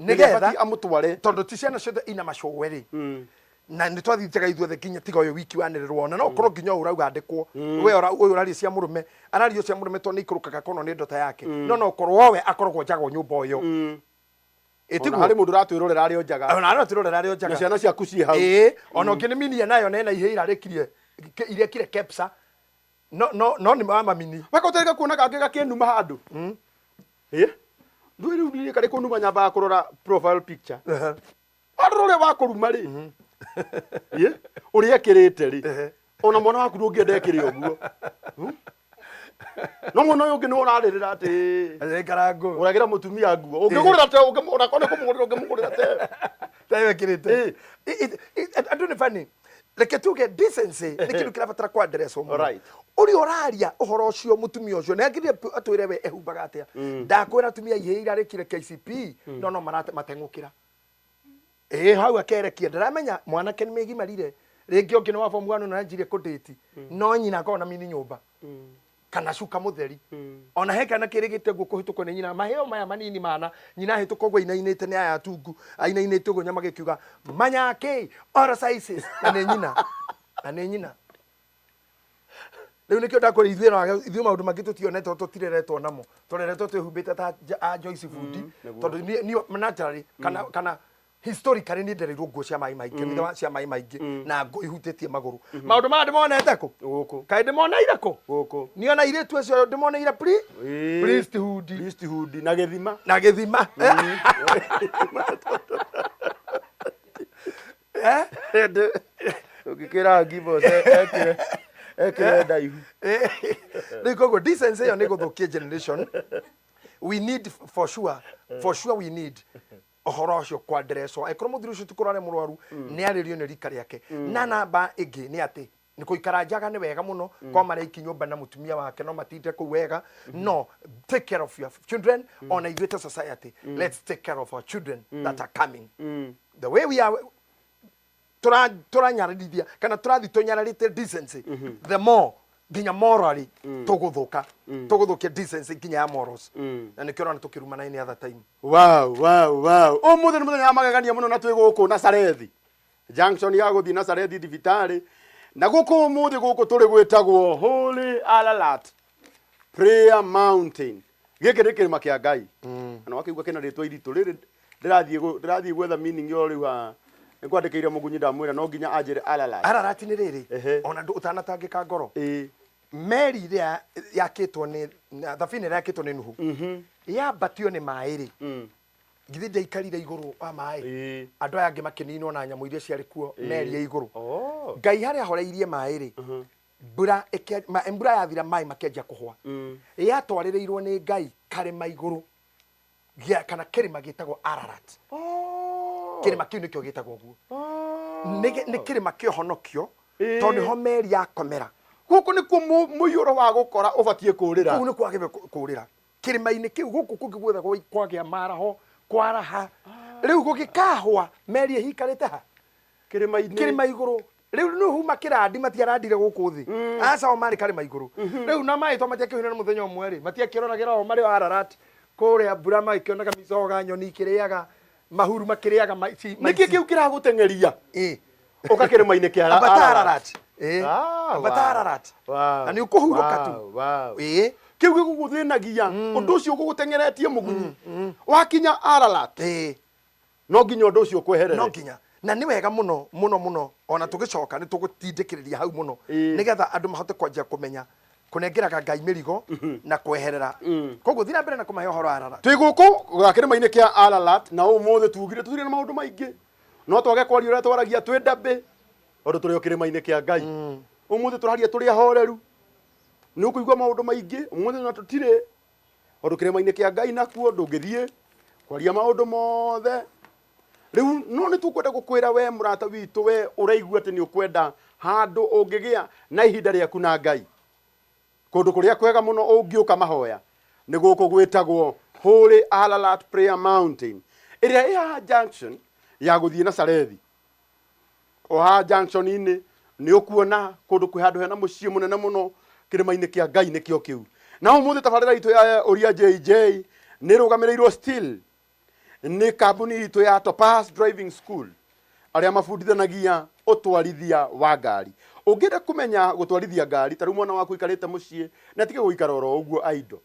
C: nĩgetha
D: nĩgetha
C: amũtware.
D: Tondũ ti ciana ciothe ina macũwe rĩ, na nĩ twathiĩte ithuothe nginya tiga ũyũ wiki wanĩrĩrwo, ona no ũkorwo nginya ũyũ ũrauga andĩkwo we ũyũ ũraria cia mũrũme, araria cia mũrũme tondũ nĩ ikũrũkaga kono nĩ ndota yake, no ũkorwo we akoragwo njagwo nyũmba ũyũ.
C: Ona
D: Ĩtiguo?
C: Harĩ mũndũ ũratwĩrorera arĩ o njaga.
D: Ona arĩa tũrorera arĩ o njaga.
C: Na ciana ciaku ciĩ hau.
D: Ĩĩ, ona ũngĩ nĩ minia nayo nena ihe irarĩkirie irekire kepsa, no nĩ wa mamini.
C: Weka ũtarĩka kuona kangĩ gakĩnuma handũ. Ĩ ndũĩ rĩu niĩ karĩ kũnuma, nyambaga kũrora profile picture. Warora ũrĩa wa kũruma rĩ, ĩ ũrĩa ekĩrĩte rĩ, ona mwana waku ndũngĩenda ekĩre ũguo. No mwana ũyũ ũngĩ nĩ ũrarĩrĩra atĩ
D: Ngarango.
C: Ũragĩra mũtumia nguo ũngĩgũrĩra te onakorwo nĩ kũmũgũrĩra ũngĩmũgũrĩra te.
D: Tayo ekĩrĩte. Andũ nĩ funny. Reke tuge decency nĩ kĩndũ kĩrabatara kwa address mũno. Ũrĩa ũraria ũhoro ũcio, mũtumia ũcio nĩ agĩrĩire atwĩre we ehumbaga atĩa. Ndakwĩra atumia ihĩ irarĩkire KCPE no mateng'ũkĩra ĩĩ hau akerekia, ndaramenya mwanake nĩ megimarire, rĩngĩ ũngĩ nĩ wa form 1 na anjirie kũndĩti, no nyina akoragwo na mini nyũmba kana cuka mũtheri. Ona he kana kĩrĩgĩte guo kũhĩtũkwo nĩ nyina maheo maya manini mana nyina ahĩtũka ũguo ainainĩte nĩ aya atungu ainainĩte ũguo nyama gĩkiuga manyakĩ all sizes, na nĩ nyina, na nĩ nyina. Rĩu nĩkĩo ndakwĩra ithuĩ ithuĩ maũndũ mangĩ tũtionete, tũtireretwo namo, tũreretwo twĩhumbĩte ta a Joyce Bundi. Tondũ niĩ naturally kana historically niĩ ndereirwo nguo cia maĩ maingĩ, mitha cia maĩ maingĩ na nguo ihutĩtie magũrũ. Maũndũ maya ndĩmonete kũ?
C: Gũkũ.
D: Kaĩ ndĩmoneire kũ?
C: Gũkũ.
D: Niĩ ona airĩtu acio ndĩmoneire priesthood.
C: Priesthood na gĩthima.
D: Na gĩthima. Eh?
C: Ũngĩkĩra ngimbo ekĩre ndaihu.
D: Rĩu koguo decency ĩyo nĩ gũthũkia generation. We need, for sure we need ũhoro ũcio kwanderecwo. Angĩkorwo mũthuri ũcio ti kũrwara mũrwaru, nĩ arĩrio nĩ rika rĩake. Na namba ĩngĩ nĩ atĩ nĩ kũikara njaga nĩ wega mũno kwa marĩa iki nyũmba na mũtumia wake, no matinde kũu wega. No take care of your children. Ona ithuĩ ta society, let's take care of our children that are coming. The way we are tũranyararithia kana tũrathiĩ tũnyararĩte decency, the more nginya morally tũgũthũka, tũgũthũkia decency nginya ya morals, na nĩkĩo ũrona tũkĩrumana any other time.
C: Wow, ũmũthĩ nĩ mũthenya wa magegania mũno, na twĩ gũkũ Nasarethi junction ya gũthiĩ Nasarethi thibitarĩ, na gũkũ ũmũthĩ gũkũ tũrĩ gwĩtagwo Holy Ararat Prayer Mountain. Gĩkĩ nĩ kĩrĩma kĩa Ngai, na wakĩigua kĩna rĩtwa iritũ rĩrĩ, ndĩrathiĩ gwetha meaning yo rĩu haha. Nĩ kwandĩkĩire mũgunyi, ndamwĩra no nginya anjĩre Ararat.
D: Ararati nĩ rĩrĩ, ona ndũ ũtanatangĩka ngoro, meri ĩrĩa yakĩtwo nĩ na thabina ĩrĩa yakĩtwo nĩ Nuhu yambatio nĩ maĩ rĩ, githĩ ndĩaikarire igũrũ wa maĩ? Andũ aya angĩ makĩninwo na nyamũ iria ciarĩ kuo meri ya igũrũ. Ngai harĩa ahoreirie maĩ rĩ, mbura yathira, maĩ makĩanjia kũhwa, yatwarĩrĩirwo nĩ Ngai karĩma igũrũ kana kĩrĩma gĩtagwo Ararat. Kĩrĩma kĩu nĩkĩo gĩtagwo ũguo. Nĩ kĩrĩma kĩa ũhonokio, tondũ nĩho meri yakomera.
C: Gũkũ nĩkuo mũiyũro wa gũkora ũbatiĩ kũũrĩra.
D: Kũu nĩ kwagĩrĩire kũũrĩra kĩrĩma-inĩ kĩu. Gũkũ kũngĩ guothe kwagĩa maraho kwaraha, rĩu gũgĩkahwa, meri ĩhikarĩte ha?
C: Kĩrĩma-inĩ.
D: Kĩrĩma igũrũ. Rĩu Nuhu makĩrandi matiarandire gũkũ thĩ, aca, o marĩ karĩma igũrũ rĩu, na maĩ to matiakĩhũire na mũthenya ũmwe rĩ, matiakĩroragĩra o marĩ o Ararat kũrĩa mbura, magĩkĩonaga micoga, nyoni ikĩrĩaga mahuru, makĩrĩaga
C: Nĩkĩ kĩu kĩragũteng'eria ũka kĩrĩma-inĩ kĩa
D: Ambata
C: Ararat?
D: Ararat. Ambata Ararat na nĩ ũkũhurũka tu.
C: Kĩu gĩgũgũthĩnagia, ũndũ ũcio ũgũgũteng'eretie mũgunyi, wakinya Ararat, no nginya ũndũ ũcio ũkweherere.
D: No nginya, na nĩ wega mũno mũno mũno. Ona tũgĩcoka nĩ tũgũtindĩkĩrĩria hau mũno, nĩgetha andũ mahote kwanjia kũmenya kũnengeraga Ngai mĩrigo na kweherera. Koguo thiĩ na mbere na kũmahe ũhoro wa Ararat.
C: Twĩ gũkũ ga kĩrĩma-inĩ kĩa Ararat, na ũmũthĩ tugire tũtirĩ na maũndũ maingĩ, no twage kwaria ũrĩa twaragia twĩ ndambĩ, tondũ tũrĩ o kĩrĩma-inĩ kĩa Ngai. Ũmũthĩ tũraria tũrĩ ahoreru, nĩ ũkũigua maũndũ maingĩ ũmũthĩ na tũtirĩ, tondũ kĩrĩma-inĩ kĩa Ngai nakuo ndũngĩthiĩ kwaria maũndũ mothe rĩu. No nĩ tũkwenda gũkwĩra we mũrata witũ, we ũraigua atĩ nĩ ũkwenda Handũ ũngĩgĩa na ihinda rĩaku na Ngai, kũndũ kũrĩa kwega mũno ũngĩũka mahoya nĩ gũkũ gwĩtagwo Holy Ararat Prayer Mountain, ĩrĩa ĩ haha junction ya gũthiĩ Nazarethi. O haha junction-inĩ nĩ ũkuona kũndũ kwĩ handũ hena mũciĩ mũnene mũno kĩrĩma-inĩ kĩa Ngai nĩkĩo kĩu. Na ũmũthĩ tabarĩra itũ ya Ũria JJ nĩ ĩrũgamĩrĩirwo still nĩ kambuni itũ ya Topaz Driving School, arĩa mabundithanagia ũtwarithia wa ngari. Ũngĩenda kũmenya gũtwarithia ngari, ta rĩu mwana waku aikarĩte mũciĩ na atige gũikara oro ũguo idle,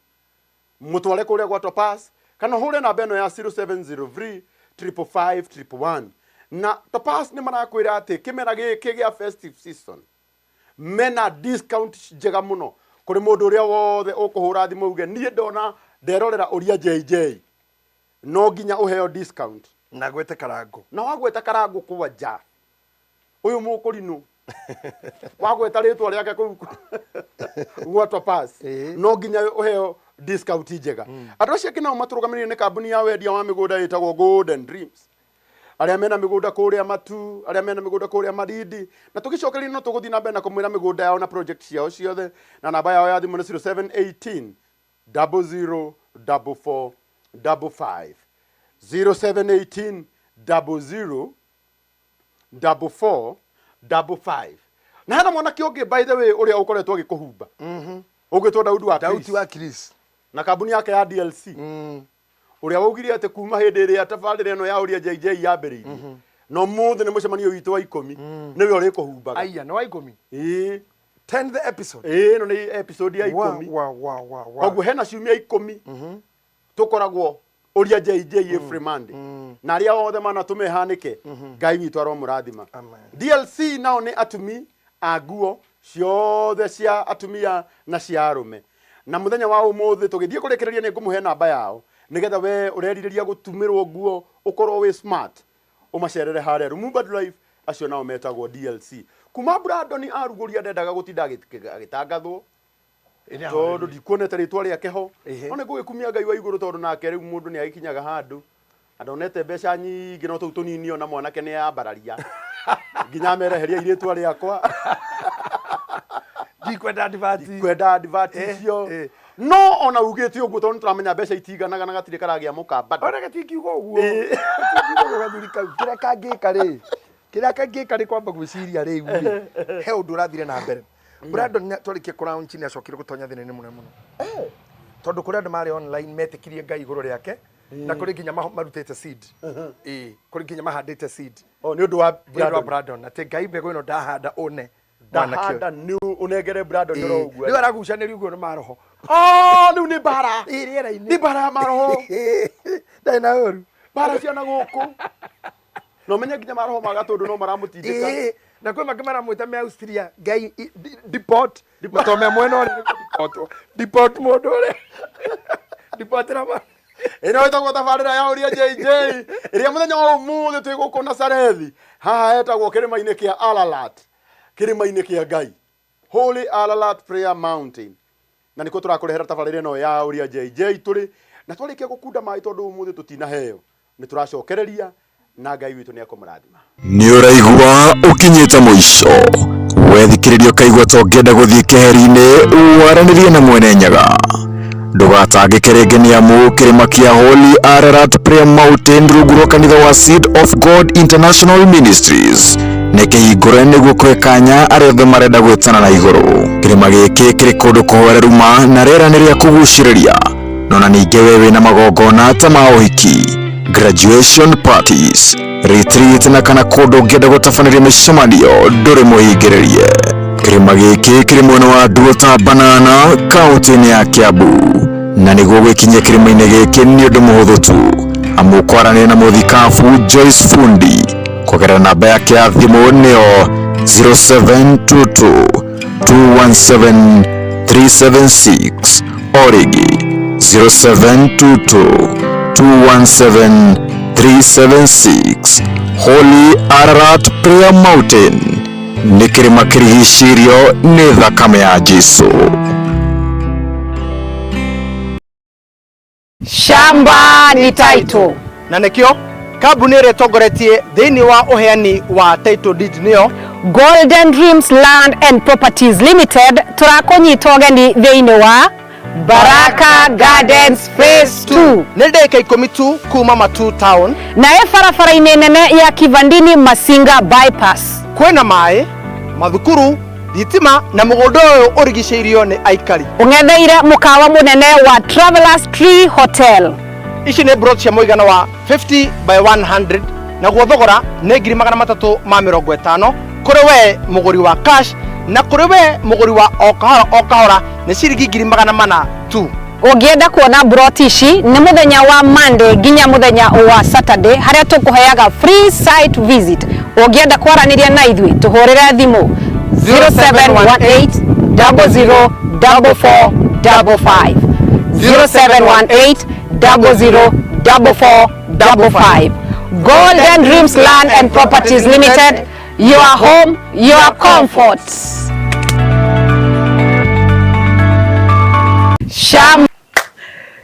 C: mũtware kũrĩa gwa Topaz kana ũhũre namba ĩno ya 0703 555 111. Na Topaz nĩ marakwĩra atĩ kĩmera gĩkĩ gĩa festive season mena discount njega mũno kũrĩ mũndũ ũrĩa wothe ũkũhũra thimũ uge niĩ ndona nderorera Ũria JJ, no nginya ũheo discount.
D: Na gwete Karango.
C: Na wagweta Karango kwanja ũyũ mũkũrinũ wagweta rĩtwa rĩake kũu gwa Topaz, no nginya ũheo discount njega. Andũ acio angĩ nao matũrũgamĩrĩire nĩ kambuni ya wendia wa mĩgũnda ĩtagwo Golden Dreams, arĩa mena mĩgũnda kũrĩa Matu, arĩa mena mĩgũnda kũrĩa Malindi. Na tũgĩcokeria no tũgũthiĩ na mbere na kũmwĩra mĩgũnda yao na project ciao ciothe, na namba yao ya thimũ nĩ 0718 00 44 55, 0718 00 44 55. Na hena mwanake ũngĩ, by the way, ũrĩa ũkoretwo agĩkũhumba, ũgwĩtwo Daudi wa
D: Dauti
C: Chris,
D: wa Chris.
C: Na kambuni yake ya DLC, ũrĩa waugire atĩ kuma hĩndĩ ĩrĩa tabarĩra ĩno ya Ũria JJ yambĩrĩirie na ũmũthĩ nĩ mũcemanio witũ wa 10, nĩwe ũrĩkũhumbaga.
D: Aya, nĩ wa 10.
C: Ĩĩ.
D: 10th episode.
C: Ĩĩ, ĩno nĩ episode ya 10.
D: Wa wa wa wa wa
C: Koguo hena ciumia 10 tũkoragwo Ũria JJ every Monday, na arĩa othe manatũma ĩhanĩke, Ngai witũ aromũrathima.
D: Amen.
C: DLC nao nĩ atumi a nguo ciothe cia atumia na cia arũme, na mũthenya wa ũmũthĩ tũgĩthiĩ kũrĩkĩrĩria nĩ ngũmũhe namba yao nĩgetha we ũrerirĩria gũtumĩrwo nguo ũkorwo wĩ smart ũmacerere harĩa Lumumba Drive. Acio nao metagwo DLC. Kuma Brandon arugũria ndendaga gũtinda agĩtangathwo tondũ ndikuonete rĩtwa rĩake ho. No nĩ ngũgĩkumia Ngai wa igũrũ tondũ nake rĩu mũndũ nĩ agĩkinyaga handũ na ndonete mbeca nyingĩ, no tũu tũnini ona mwanake nĩ ambararia nginya amereheria irĩtwa rĩakwa.
D: Ndikwenda advert.
C: Kwenda advert icio. No ona ugĩte ũguo, tondũ nĩtũramenya mbeca itiganaga na gatirĩ karagĩa mũkamba.
D: Ona gatingiuga ũguo. Gatingiuga ũguo gathuri kau. Kĩrĩa kangĩka rĩ kwamba gwĩciria rĩu rĩ he ũndũ ũrathire na mbere. Brandon twarĩkia kũlaunch nĩ acokire gũtonya thĩna-inĩ mũnene mũno tondũ kũrĩ andũ marĩ online metĩkirie Ngai igũrũ rĩake na kũrĩ nginya marutĩte seed. Ĩĩ, kũrĩ nginya mahandĩte seed.
C: O nĩ ũndũ wa
D: nĩ ũndũ wa Brandon, atĩ Ngai, mbegũ ĩno ndahanda ũne mwanake ũyũ.
C: Ndahanda nĩ ũnengere Brandon oro ũguo.
D: Rĩu aragucanĩrio ũguo nĩ maroho.
C: Oh, rĩu nĩ mbara.
D: Ĩĩ, rĩera-inĩ.
C: Nĩ mbara ya maroho.
D: Ndarĩ na ũru.
C: Mbara ciana gũkũ na ũmenye nginya maroho ma gatũndũ no maramũtindĩka.
D: Ĩĩ, na kwĩ mangĩ maramwĩta me Austria, Ngai deport matome mwena ũrĩa nĩ kũdeport, deport mũndũ ũrĩa deportĩra ma
C: Ĩno ĩtagwo tabarĩra ya Ũria JJ, ĩrĩa mũthenya wa ũmũthĩ twĩ gũkũ Nazarethi. Haha hetagwo kĩrĩma-inĩ kĩa Ararat, kĩrĩma-inĩ kĩa Ngai, Holy Ararat Prayer Mountain, na nĩkuo tũrakũrehera tabarĩra ĩno ya Ũria JJ tũrĩ na twarĩkia gũkunda maĩ, tondũ ũmũthĩ tũtinaheo nĩ tũracokereria na Ngai witũ nĩ ekũmũrathima.
E: Nĩ ũraigua ũkinyĩte mũico wethikĩrĩria ũkaigua ta ũngĩenda gũthiĩ keheri-inĩ waranĩrie na mwene Nyaga. Ndũgatangĩke rĩngĩ nĩ amu kĩrĩma kĩa Holy Ararat Prayer Mountain rungu rwa kanitha wa Seed of God International Ministries nĩ kĩhingũre nĩguo kũhe kanya arĩa othe marenda gwĩtana na igũrũ. Kĩrĩma gĩkĩ kĩrĩ kũndũ kũhoreru ma na rĩera nĩ rĩa kũgucĩrĩria no na ningĩ we wĩna magongona ta ma ũhiki, graduation parties, retreat na kana kũndũ ũngĩenda gũtabanĩria mĩcemanio, ndũrĩ mũhingĩrĩrie. Kĩrĩma gĩkĩ kĩrĩ mwena wa Nduota Banana, kaunti-inĩ ya Kiambu, na nĩguo gwĩkinyia kĩrĩma-inĩ gĩkĩ nĩ ũndũ mũhũthũ tu amu kwaranĩria na mũthikabu Joyce Fundi kũgerera namba yake ya thimũ nĩyo 0722 217 376, o rĩngĩ 0722 217 376. Holy Ararat Prayer Mountain nĩ kĩrĩma kĩrigicĩirio nĩ thakame ya Jesu.
F: Shamba ni title.
D: Na nĩkĩo
B: Kambuni ĩrĩa ĩtongoretie thĩinĩ wa ũheani wa title deed nĩyo
F: Golden Dreams Land and Properties Limited. Tũrakũnyita ũgeni thĩinĩ wa Baraka Gardens Phase 2.
B: Nĩ ndagĩka 10 tu kuma Matu Town,
F: na ĩ barabara-inĩ nene ya Kivandini Masinga Bypass.
B: Kwĩna maĩ, mathukuru, thitima na mũgũnda ũyũ ũrigicĩirio nĩ aikari.
F: Ũng'etheire mũkawa mũnene wa Travelers Tree Hotel.
B: Ici nĩ plot cia mũigana wa 50 by 100, naguo thogora nĩ 350,000 kũrĩ we mũgũri wa cash, na kũrĩ we mũgũri wa o kahora o kahora nĩ ciringi 400,000 tu.
F: Ũngĩenda kuona broti ici nĩ mũthenya wa Monday nginya mũthenya wa Saturday, harĩa tũkũheaga free site visit. Ũngĩenda kwaranĩria na ithuĩ, tũhũrĩre thimũ 0718 00 4455, 0718 00 4455. Golden Dreams Land and Properties Limited, your home, your comfort.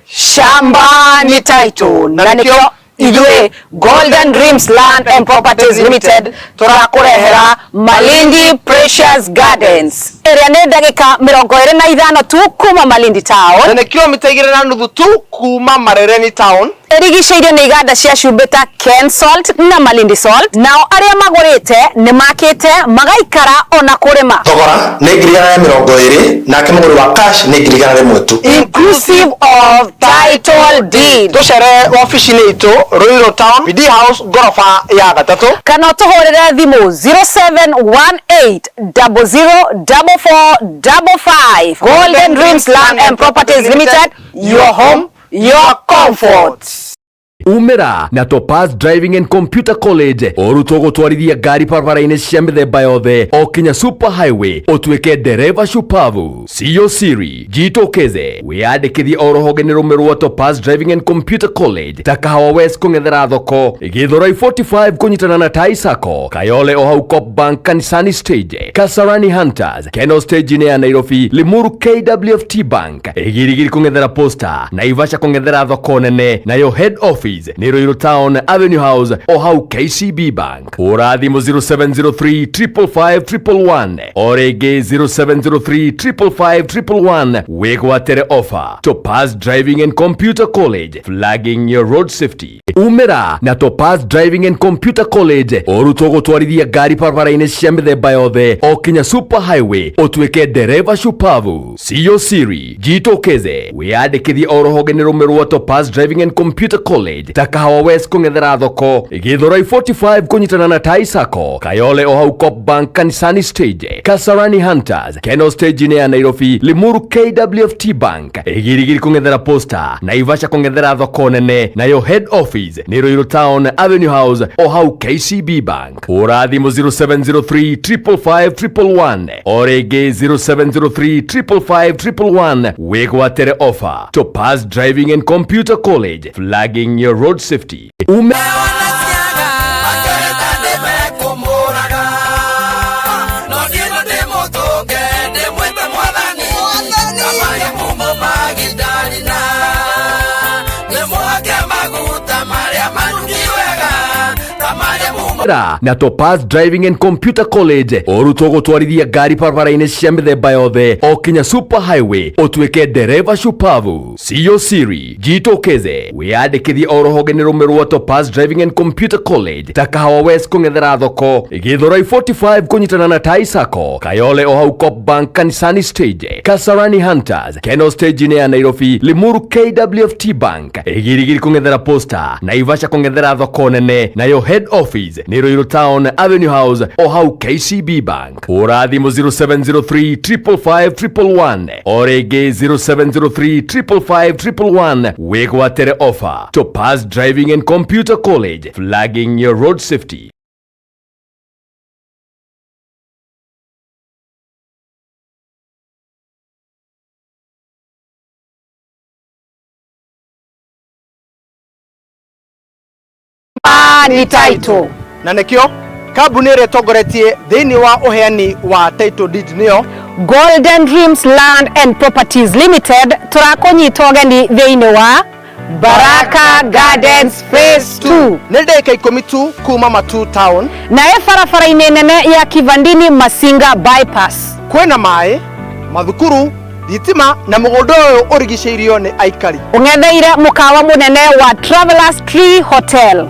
F: Shamba ni title, na nĩkĩo ithuĩ Golden Dreams Land and Properties Limited tũrakũrehera Malindi Precious Gardens, ĩrĩa nĩ ndagĩka 25 tu kuma Malindi Town,
B: na nĩ kilomita 2.5 tu kuma Marereni Town.
F: Ĩrigicĩirio nĩ iganda cia cumbĩ ta Ken Salt na Malindi Salt. Nao arĩa magũrĩte nĩ makĩte magaikara ona kũrĩma.
G: Thogora nĩ 120,000, nake mũgũri wa cash nĩ 100,000 tu,
F: inclusive of title deed.
B: Tũcere wabici-inĩ itũ Ruiru Town, PD House, ngoroba ya gatatũ,
F: kana ũtũhũrĩre thimũ 0718 004455. Golden Dreams Land and Properties Limited, your home, your comfort.
H: Umĩra na Topaz Driving and Computer College, ũrutwo gũtwarithia ngari barabara-inĩ cia mĩthemba yothe o kinya super highway, ũtuĩke ndereva shupavu. Siyo siri, jitokeze wĩyandĩkithie o rũhonge-inĩ rũmwe rwa Topaz Driving and Computer College, ta Kahawa West kũng'ethera thoko, Githurai 45 kũnyitana na Tai Sacco, Kayole o hau Cop Bank Kanisani Stage, Kasarani Hunters, Keno Stage-inĩ ya Nairobi, Limuru KWFT Bank, Igirigiri kũng'ethera Posta, Naivasha kũng'ethera thoko nene, nayo head office nĩ Ruiru Town, Avenue House o hau KCB Bank. Hũra thimũ 0703 555 111, o rĩngĩ 0703 555 111, wĩgwatĩre offer. Topaz Driving and Computer College, flagging your road safety. Umĩra na Topaz Driving and Computer College, ũrutwo gũtwarithia ngari barabara-inĩ cia mĩthemba yothe o kinya super highway, ũtuĩke ndereva shupavu. Siyo siri, jitokeze wĩyandĩkithie o rũhonge-inĩ rũmwe rwa Topaz Driving and Computer College, ta Kahawa West kũng'ethera thoko, Githurai 45 kũnyitana na Tai Sacco, Kayole o hau Cop Bank Kanisani Stage, Kasarani Hunters, Keno Stage-inĩ ya Nairobi, Limuru KWFT Bank, Igirigiri kũng'ethera Posta, Naivasha kũng'ethera thoko nene, nayo head office nĩ Ruiru Town, Avenue House o hau KCB Bank. Hũra thimũ 0703 555 111, o rĩngĩ 0703 555 111, wĩgwatĩre offer. Topaz Driving and Computer College, flagging your road safety. Ume
A: Makereta nĩmekũmũraga, no niĩ no ndĩmũtũnge ndĩmwĩte mwathani. Kamarĩa mumo Magidalina, nĩmũhake maguta marĩa manungi wega, kamarĩa mumo
H: na Topaz Driving and Computer College, ũrutwo gũtwarithia ngari barabara-inĩ cia mĩthemba yothe o kinya super highway, ũtuĩke ndereva shupavu. Siyo siri, jitokeze wĩyandĩkithie o rũhonge-inĩ rũmwe rwa Topaz Driving and Computer College, ta Kahawa West kũng'ethera thoko, Githurai 45 kũnyitana na Tai Sacco, Kayole o hau Cop Bank Kanisani Stage, Kasarani Hunters, Keno Stage-inĩ ya Nairobi, Limuru KWFT Bank, Igirigiri kũng'ethera Posta, Naivasha kũng'ethera thoko nene, nayo head office nĩ Ruiru Town, Avenue House o hau KCB Bank. Hũra thimũ 0703 555 111, o rĩngĩ 0703 555 111, wĩgwatĩre offer. Topaz Driving and Computer College, flagging your road safety.
F: Ni title.
B: Na nĩkĩo kambuni ĩrĩa ĩtongoretie thĩinĩ wa ũheani wa title deed nĩyo
F: Golden Dreams Land and Properties Limited. Tũrakũnyita ũgeni thĩinĩ wa Baraka Gardens Phase 2.
G: Nĩ ndagĩka ikũmi tu kuma Matu Town.
F: Na ĩ barabara-inĩ nene ya Kivandini Masinga Bypass.
G: Kwĩna maĩ, mathukuru, thitima na mũgũnda ũyũ ũrigicĩirio nĩ aikari.
F: Ũng'etheire mũkawa mũnene wa Travelers Tree Hotel.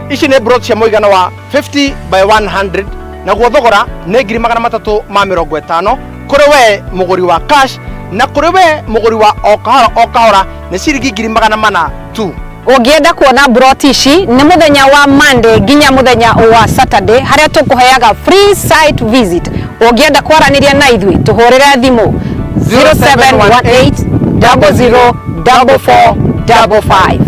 G: Ici nĩ plot cia mũigana wa 50 by 100 naguo thogora nĩ 350,000 kũrĩ we mũgũri wa cash na kũrĩ we mũgũri wa o kahora o kahora nĩ ciringi 400,000 tu.
F: Ũngĩenda kuona broti ici nĩ mũthenya wa Monday nginya mũthenya wa Saturday harĩa tũkũheaga free site visit. Ũngĩenda kwaranĩria na ithuĩ tũhũrĩre thimũ 0718 00 44 55,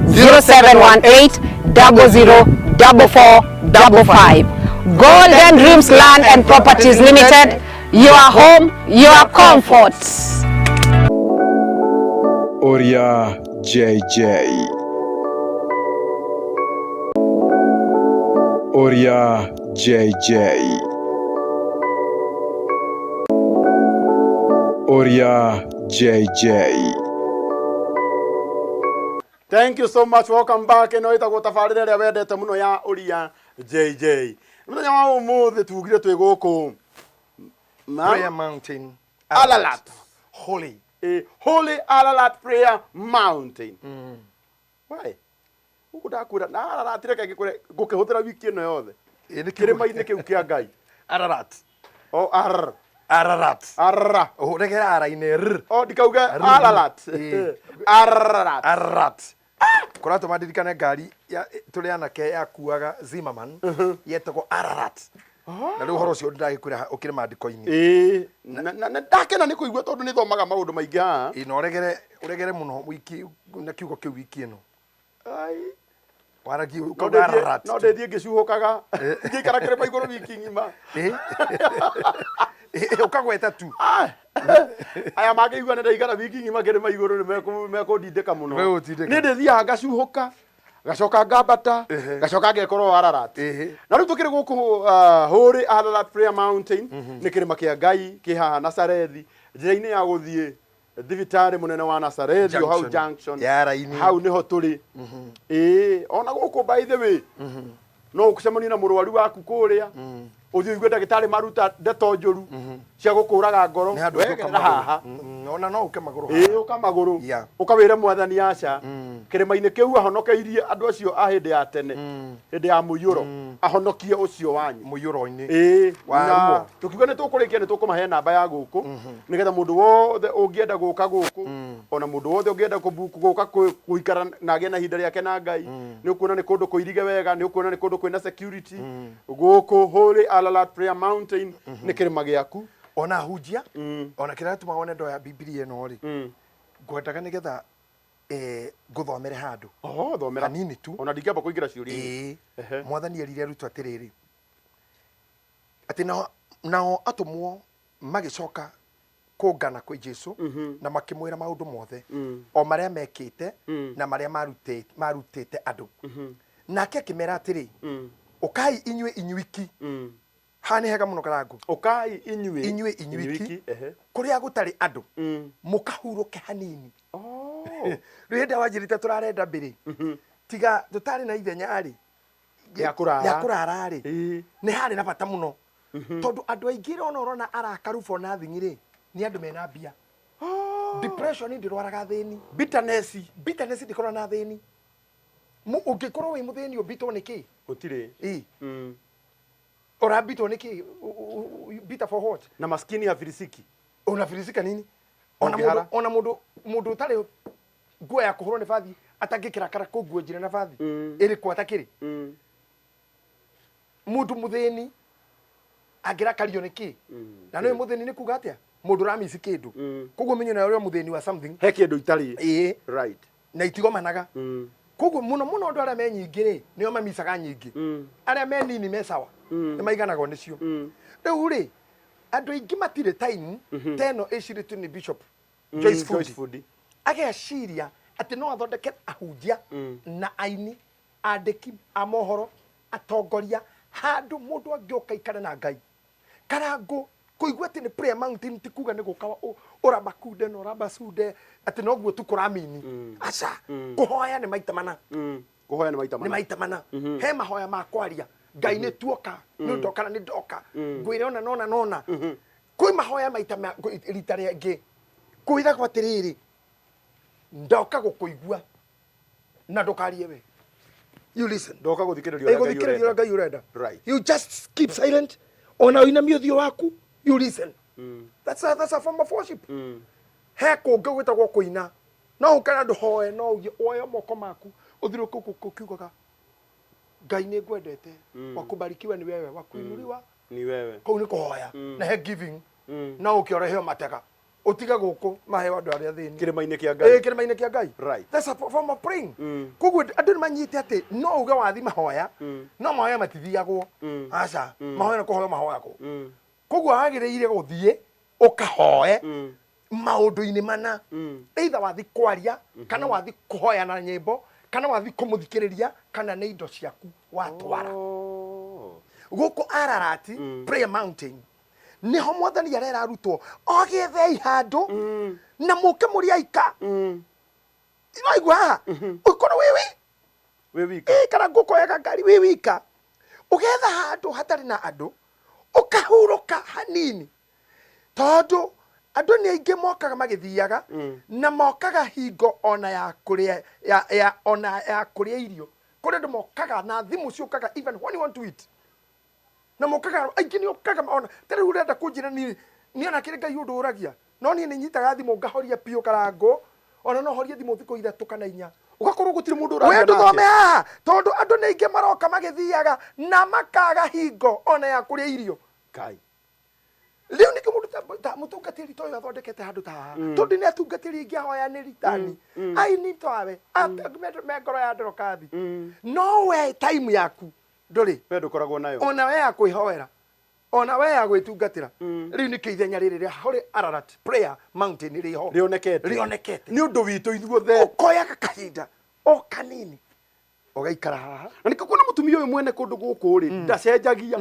F: 0718 00 44 55. Golden Dreams Land and Properties Limited, your home, your comfort.
E: Oria JJ. Oria JJ. Oria JJ.
C: Thank you so much. Welcome back. Ĩno ĩtagwo tabarĩra ĩrĩa wendete mũno ya Ũria JJ. Mũthenya wa ũmũthĩ tugire twĩ gũkũ
D: Prayer Mountain.
C: Ararat.
D: Holy.
C: Holy Ararat Prayer Mountain. Why? Gũkũ ndakwĩra na Ararat reke ngĩkwĩre ngũkĩhũthĩra wiki ĩno yothe. Kĩrĩma-inĩ kĩu kĩa Ngai.
D: Ararat.
C: O ar.
D: Ararat.
C: Arra.
D: Ũregera ara-inĩ r.
C: O ndikauge Ararat. Ararat.
D: Ararat. Kũratũma ndirikane ngari ya tũrĩ anake yakuaga Zimmerman yetagwo Ararat. Na rĩu ũhoro ũcio ndĩragĩkwĩra ũkĩrĩ maandĩko-inĩ.
C: Ĩĩ, na ndakena nĩ kũigua tondũ nĩ thomaga maũndũ maingĩ haha.
D: Ĩĩ, na ũregere ũregere mũno wiki na kiugo kĩu wiki ĩno.
C: Ai.
D: Waragie
C: No
D: ũkauga Ararat.
C: No ndĩthiĩ ngĩcuhũkaga ngĩikara kĩrĩma igũrũ wiki ng'ima.
D: Ũkagweta tu.
C: Aya mangĩigua nĩ ndaikara wiki ng'ima kĩrĩma igũrũ nĩ mekũndindĩka mũno.
D: Megũgũtindĩka.
C: Niĩ ndĩthiaga ngacuhũka gacoka ngambata gacoka ngekorwo Ararat. Na rĩu tũkĩrĩ gũkũ Holy Ararat Prayer Mountain, nĩ kĩrĩma kĩa Ngai kĩ haha Nazarethi, njĩra-inĩ ya gũthiĩ thibitarĩ mũnene wa Nazarethi o hau junction
D: Ya raini.
C: Hau nĩho tũrĩ. Ĩĩ, ona gũkũ by the way no ũcemanie na mũrwaru waku kũrĩa, ũthiĩ ũigue ndagĩtarĩ maruta ndeto njũru cia gũkũraga ngoro.
D: Nĩ handũ
C: Wegerera
D: ũka magũrũ.
C: haha.
D: Ona no ũke magũrũ.
C: Ĩĩ, ũka magũrũ ũkawĩre mwathani aca kĩrĩma-inĩ kĩu ahonokeirie andũ acio a hĩndĩ ya tene, hĩndĩ ya mũiyũro, ahonokie ũcio wanyu
D: mũiyũro-inĩ.
C: Ĩĩ,
D: Wa
C: na
D: ruo.
C: tũkiuga nĩ tũkũrĩkia nĩ tũkũmahe namba ya gũkũ nĩgetha mũndũ wothe ũngĩenda gũka gũkũ, ona mũndũ wothe ũngĩenda kũbuku gũka gũikara na agĩe na ihinda rĩake na Ngai, nĩ ũkuona nĩ kũndũ kũirige wega, nĩ ũkuona nĩ kũndũ kwĩna security gũkũ Holy Ararat Prayer Mountain nĩ kĩrĩma gĩaku.
D: Ona hunjia ona kĩrĩa gĩtũmaga wone ndoya Bibilia ĩno rĩ, ngwendaga nĩgetha ngũthomere handũ.
C: Oho, thomera.
D: Hanini tu.
C: Ona ndingĩamba kũingĩra ciũria-inĩ.
D: Ĩĩ. Mwathani erire arutwo atĩrĩrĩ, atĩ nao atũmwo magĩcoka kũngana kwĩ Jesu na makĩmwĩra maũndũ mothe o marĩa mekĩte na marĩa marutĩte andũ. Nake akĩmera atĩrĩ, ũkai inyuĩ inyuiki. Haha nĩ hega mũno Karangũ.
C: Ũkai inyuĩ
D: inyuĩ inyuiki
C: inyuiki, ehe.
D: Kũrĩa gũtarĩ andũ mũkahurũke hanini. Rĩu hĩndĩ ĩrĩa wanjĩrĩte tũrarenda mbĩrĩ tiga tũtarĩ na ithenya rĩ
C: Rĩa kũrara.
D: Rĩa kũrara rĩ, nĩ harĩ na bata mũno tondũ andũ aingĩ ona ũrona arakaru na thing'i rĩ, nĩ andũ mena mbia. Depression ndĩrwaraga thĩni.
C: Bitterness.
D: Bitterness ndĩkoragwo na thĩni. Ũngĩkorwo wĩ mũthĩni ũmbitwo nĩ kĩ?
C: Gũtirĩ.
D: Ĩĩ. Ũrambitwo nĩ kĩ? Bitter for what?
C: Na maskini hafilisiki.
D: Unafilisika nini? Ona
C: Ũngĩhara.
D: mũndũ, ona mũndũ mũndũ ũtarĩ nguo ya kũhũrwo nĩ bathi atangĩkĩrakara kũ nguo njire na bathi ĩrĩkũ atakĩrĩ. Mũndũ mũthĩni angĩrakario nĩ kĩ? Na nĩ mũthĩni nĩ kuga atĩa? Mũndũ ũramici kĩndũ. Koguo menye na ũrĩa mũthĩni wa something.
C: He kĩndũ itarĩ.
D: Ĩĩ.
C: Right.
D: Na itigomanaga. Koguo mũno mũno andũ arĩa me nyingĩ rĩ, nĩo mamicaga nyingĩ. Arĩa me nini me sawa. Nĩ maiganagwo nĩcio. Rĩu rĩ, andũ aingĩ matirĩ time ta ĩno ĩcirĩtio nĩ Bishop Joyce
C: Joyce
D: Fundi.
C: Fundi.
D: Ageciria atĩ no athondeke ahunjia na aini, andĩki a mohoro, atongoria, handũ mũndũ angĩũka aikare na Ngai. Karangũ Kũigua atĩ nĩ prayer mountain ti kuga nĩ gũka ũrabakunde na ũrabacunde atĩ noguo tu kũramini. Aca, kũhoya nĩ maita mana.
C: Kũhoya nĩ maita
D: Nĩ
C: mana.
D: Maita mana. He mahoya ma kwaria, Ngai nĩ tuoka, nĩ ndoka na nĩ ndoka ngwĩre ona nona nona. Kwĩ mahoya maita rita rĩngĩ kwĩragwo atĩrĩrĩ, ndoka gũkũigua na ndũkarie we, you listen.
C: Ndoka gũthikĩrĩria ũrĩa Ngai
D: Gũthikĩrĩria ũrĩa
C: ũrenda.
D: Ngai ũrenda. You just keep silent, ona ũinamie ũthiũ waku, you listen. That's a form of worship. He kũngĩ gwĩtagwo kũina, no ũkera ndũhoe, no uge woe moko maku ũthiũrũrũke ũkiugaga, Ngai nĩ ngwendete, wakubarikiwa ni wewe, wakuinuliwa
C: Ni wewe.
D: Kũu nĩ kũhoya. Na he giving, no ũkĩorehe matega ũtige gũkũ maheo andũ arĩa athĩni.
C: Kĩrĩma-inĩ kĩa
D: Ĩ,
C: Ngai.
D: Kĩrĩma-inĩ kĩa Ngai. That's a form of praying. Koguo andũ nĩ manyite atĩ no uge wathi mahoya, no mahoya matithiagwo. Aca, mahoya nĩ kũhoya mahoyagwo. Koguo wagĩrĩire gũthiĩ ũkahoe maũndũ-inĩ mana, either wathi kwaria, kana wathi kũhoya na nyĩmbo, kana wathi kũmũthikĩrĩria, kana nĩ indo ciaku watwara. Gũkũ Ararati Prayer Mountain niho Mwathani arera arutwo ogĩethei handũ na mũke mũrĩ aika. Waigua haha ũkorwo wĩ wĩ
C: Wĩ wika.
D: Ĩ, kana ngũkoyaga ngari wĩ wika, ũgetha handũ hatarĩ na andũ, ũkahurũka hanini, tondũ andũ nĩ aingĩ mokaga magĩthiaga, na mokaga hingo ona ya kũrĩa ya ona ya kũrĩa irio. Kũrĩ andũ mokaga na thimũ ciũkaga even when you want to eat, na mokaga aingĩ nĩ okaga ona ta rĩu ũrenda kũnjĩra niĩ niĩ ona kĩrĩ Ngai ũndũ ũragia, no niĩ nĩ nyitaga thimũ ngahoria biũ karangũ, ona no horie thimũ thikũ 3 kana 4.
C: Ũgakorwo gũtirĩ mũndũ
D: We
C: ũraria
D: ndũthome
C: nake.
D: Haha tondũ andũ nĩ aingĩ maroka magĩthiaga na makaga hingo ona ya kũrĩa irio.
C: Ngai.
D: Rĩu nĩkĩo mũndũ ta mũtungatĩri ta ũyũ athondekete handũ ta haha, tondũ nĩ atungatĩri aingĩ ahoyanĩri tani aini tawe me ngoro ya ndorokathi, no we time yaku ndũrĩ.
C: We ndũkoragwo nayo.
D: Ona we ya kwĩhoera, ona we ya gwĩtungatĩra. Rĩu nĩkĩo ithenya rĩrĩ rĩa Holy Ararat Prayer Mountain rĩho.
C: Rĩonekete.
D: Rĩonekete.
C: Nĩ ũndũ witũ ithuothe.
D: Ũkoyaga kahinda o kanini ũgaikara haha.
C: Na nĩkĩo kuona mũtumia ũyũ mwene kũndũ gũkũ rĩ, ndacenjagia.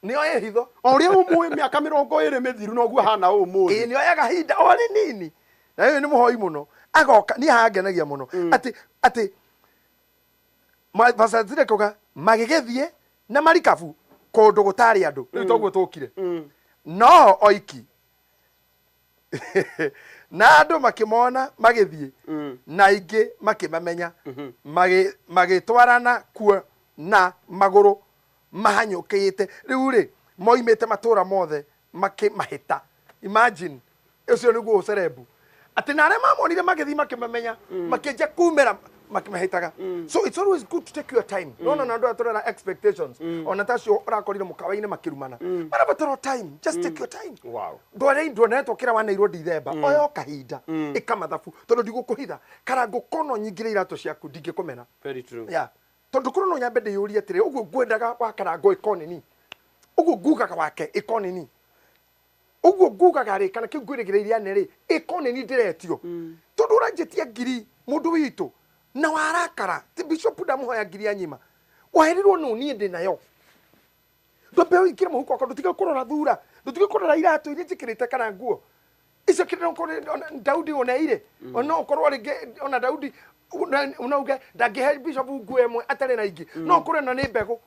D: Nĩoĩ hitho.
C: O ũrĩa ũmũĩ mĩaka 20 mĩthiru, noguo ahana
D: ũmũthĩ. Ĩĩ, nĩoyaga hinda o rĩnini, na ũyũ nĩ mũhoi mũno, agoka. Niĩ haha ngenagia mũno atĩ Pastor Zire kuga magĩgĩthiĩ na marikabu kũndũ gũtarĩ andũ. Rĩu toguo tũkire no oiki, na andũ makĩmona magĩthiĩ, na aingĩ makĩmamenya. Magĩtwarana kuo na magũrũ mahanyũkĩte. Rĩu rĩ, moimĩte matũũra mothe makĩmahĩta. Imagine, ũcio nĩguo ũcerebu, atĩ na arĩa mamonire magĩthiĩ makĩmamenya, makĩanjia kumĩra makĩmahĩtaga. So it's always good to take your time. Nona na andũ aya tũrera expectations, ona tacio ũrakorire mũkawa-inĩ makĩrumana, marabatara time. Just take your time. Ndware nduonetwo kĩra waneirwo Ndithemba, oya o kahinda, ĩka mathabu, tondũ ndigũkũhitha karango kono nyingĩre iratũ ciaku, ndingĩkũmena.
C: Very true.
D: Yeah, tondũ korwo no nyambe ndĩyũrie atĩrĩ, ũguo ngwendaga wa karango ĩko nini, ũguo ngugaga wake ĩko nini, ũguo ngugaga rĩ, kana kĩu ngwĩrĩgĩrĩire ane rĩ, ĩko nini ndĩretio, tondũ ũranjĩtia ngiri mũndũ witũ na warakara ti bishop ndamũhoya ngiri ya nyima waherirwo nũ, niĩ ndĩ nayo. Ndwambe ũingĩre mũhuko wakwa, ndũtige kũrora thura, ndũtige kũrora iratũ iria njĩkĩrĩte kana nguo icio kĩrĩ ona Daudi oneire, ona ũkorwo rĩngĩ ona Daudi no uge ndangĩhe bishop nguo ĩmwe atarĩ na ingĩ, no ũkorwo ĩno nĩ mbegũ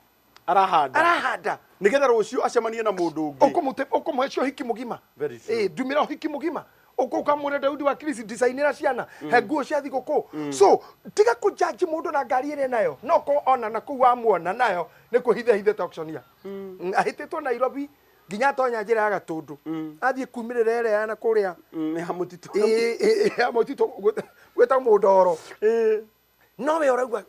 C: Arahanda.
D: Arahanda.
C: Nĩgetha rũciũ acemanie na mũndũ ũngĩ.
D: Ũkũmũhe cio ũhiki mũgima.
C: Very true.
D: Ĩ, ndumĩra ũhiki mũgima ũkamwĩra Daudi wa Kristi design-ĩra ciana he nguo cia thigũkũ. So tiga kũjaji mũndũ na ngari ĩrĩa nayo, no korwo ona na kũu wamuona nayo nĩ kwĩhitha hithĩte auctioneer. Ahĩtĩtwo Nairobi nginya atonya njĩra ya Gatũndũ, athiĩ kumĩrĩra ĩrĩa ya na kũrĩa
C: Ya mũtitũ.
D: Ĩ, ĩ, ĩ, ya mũtitũ gwĩtagwo mũndoro, no we ũraigua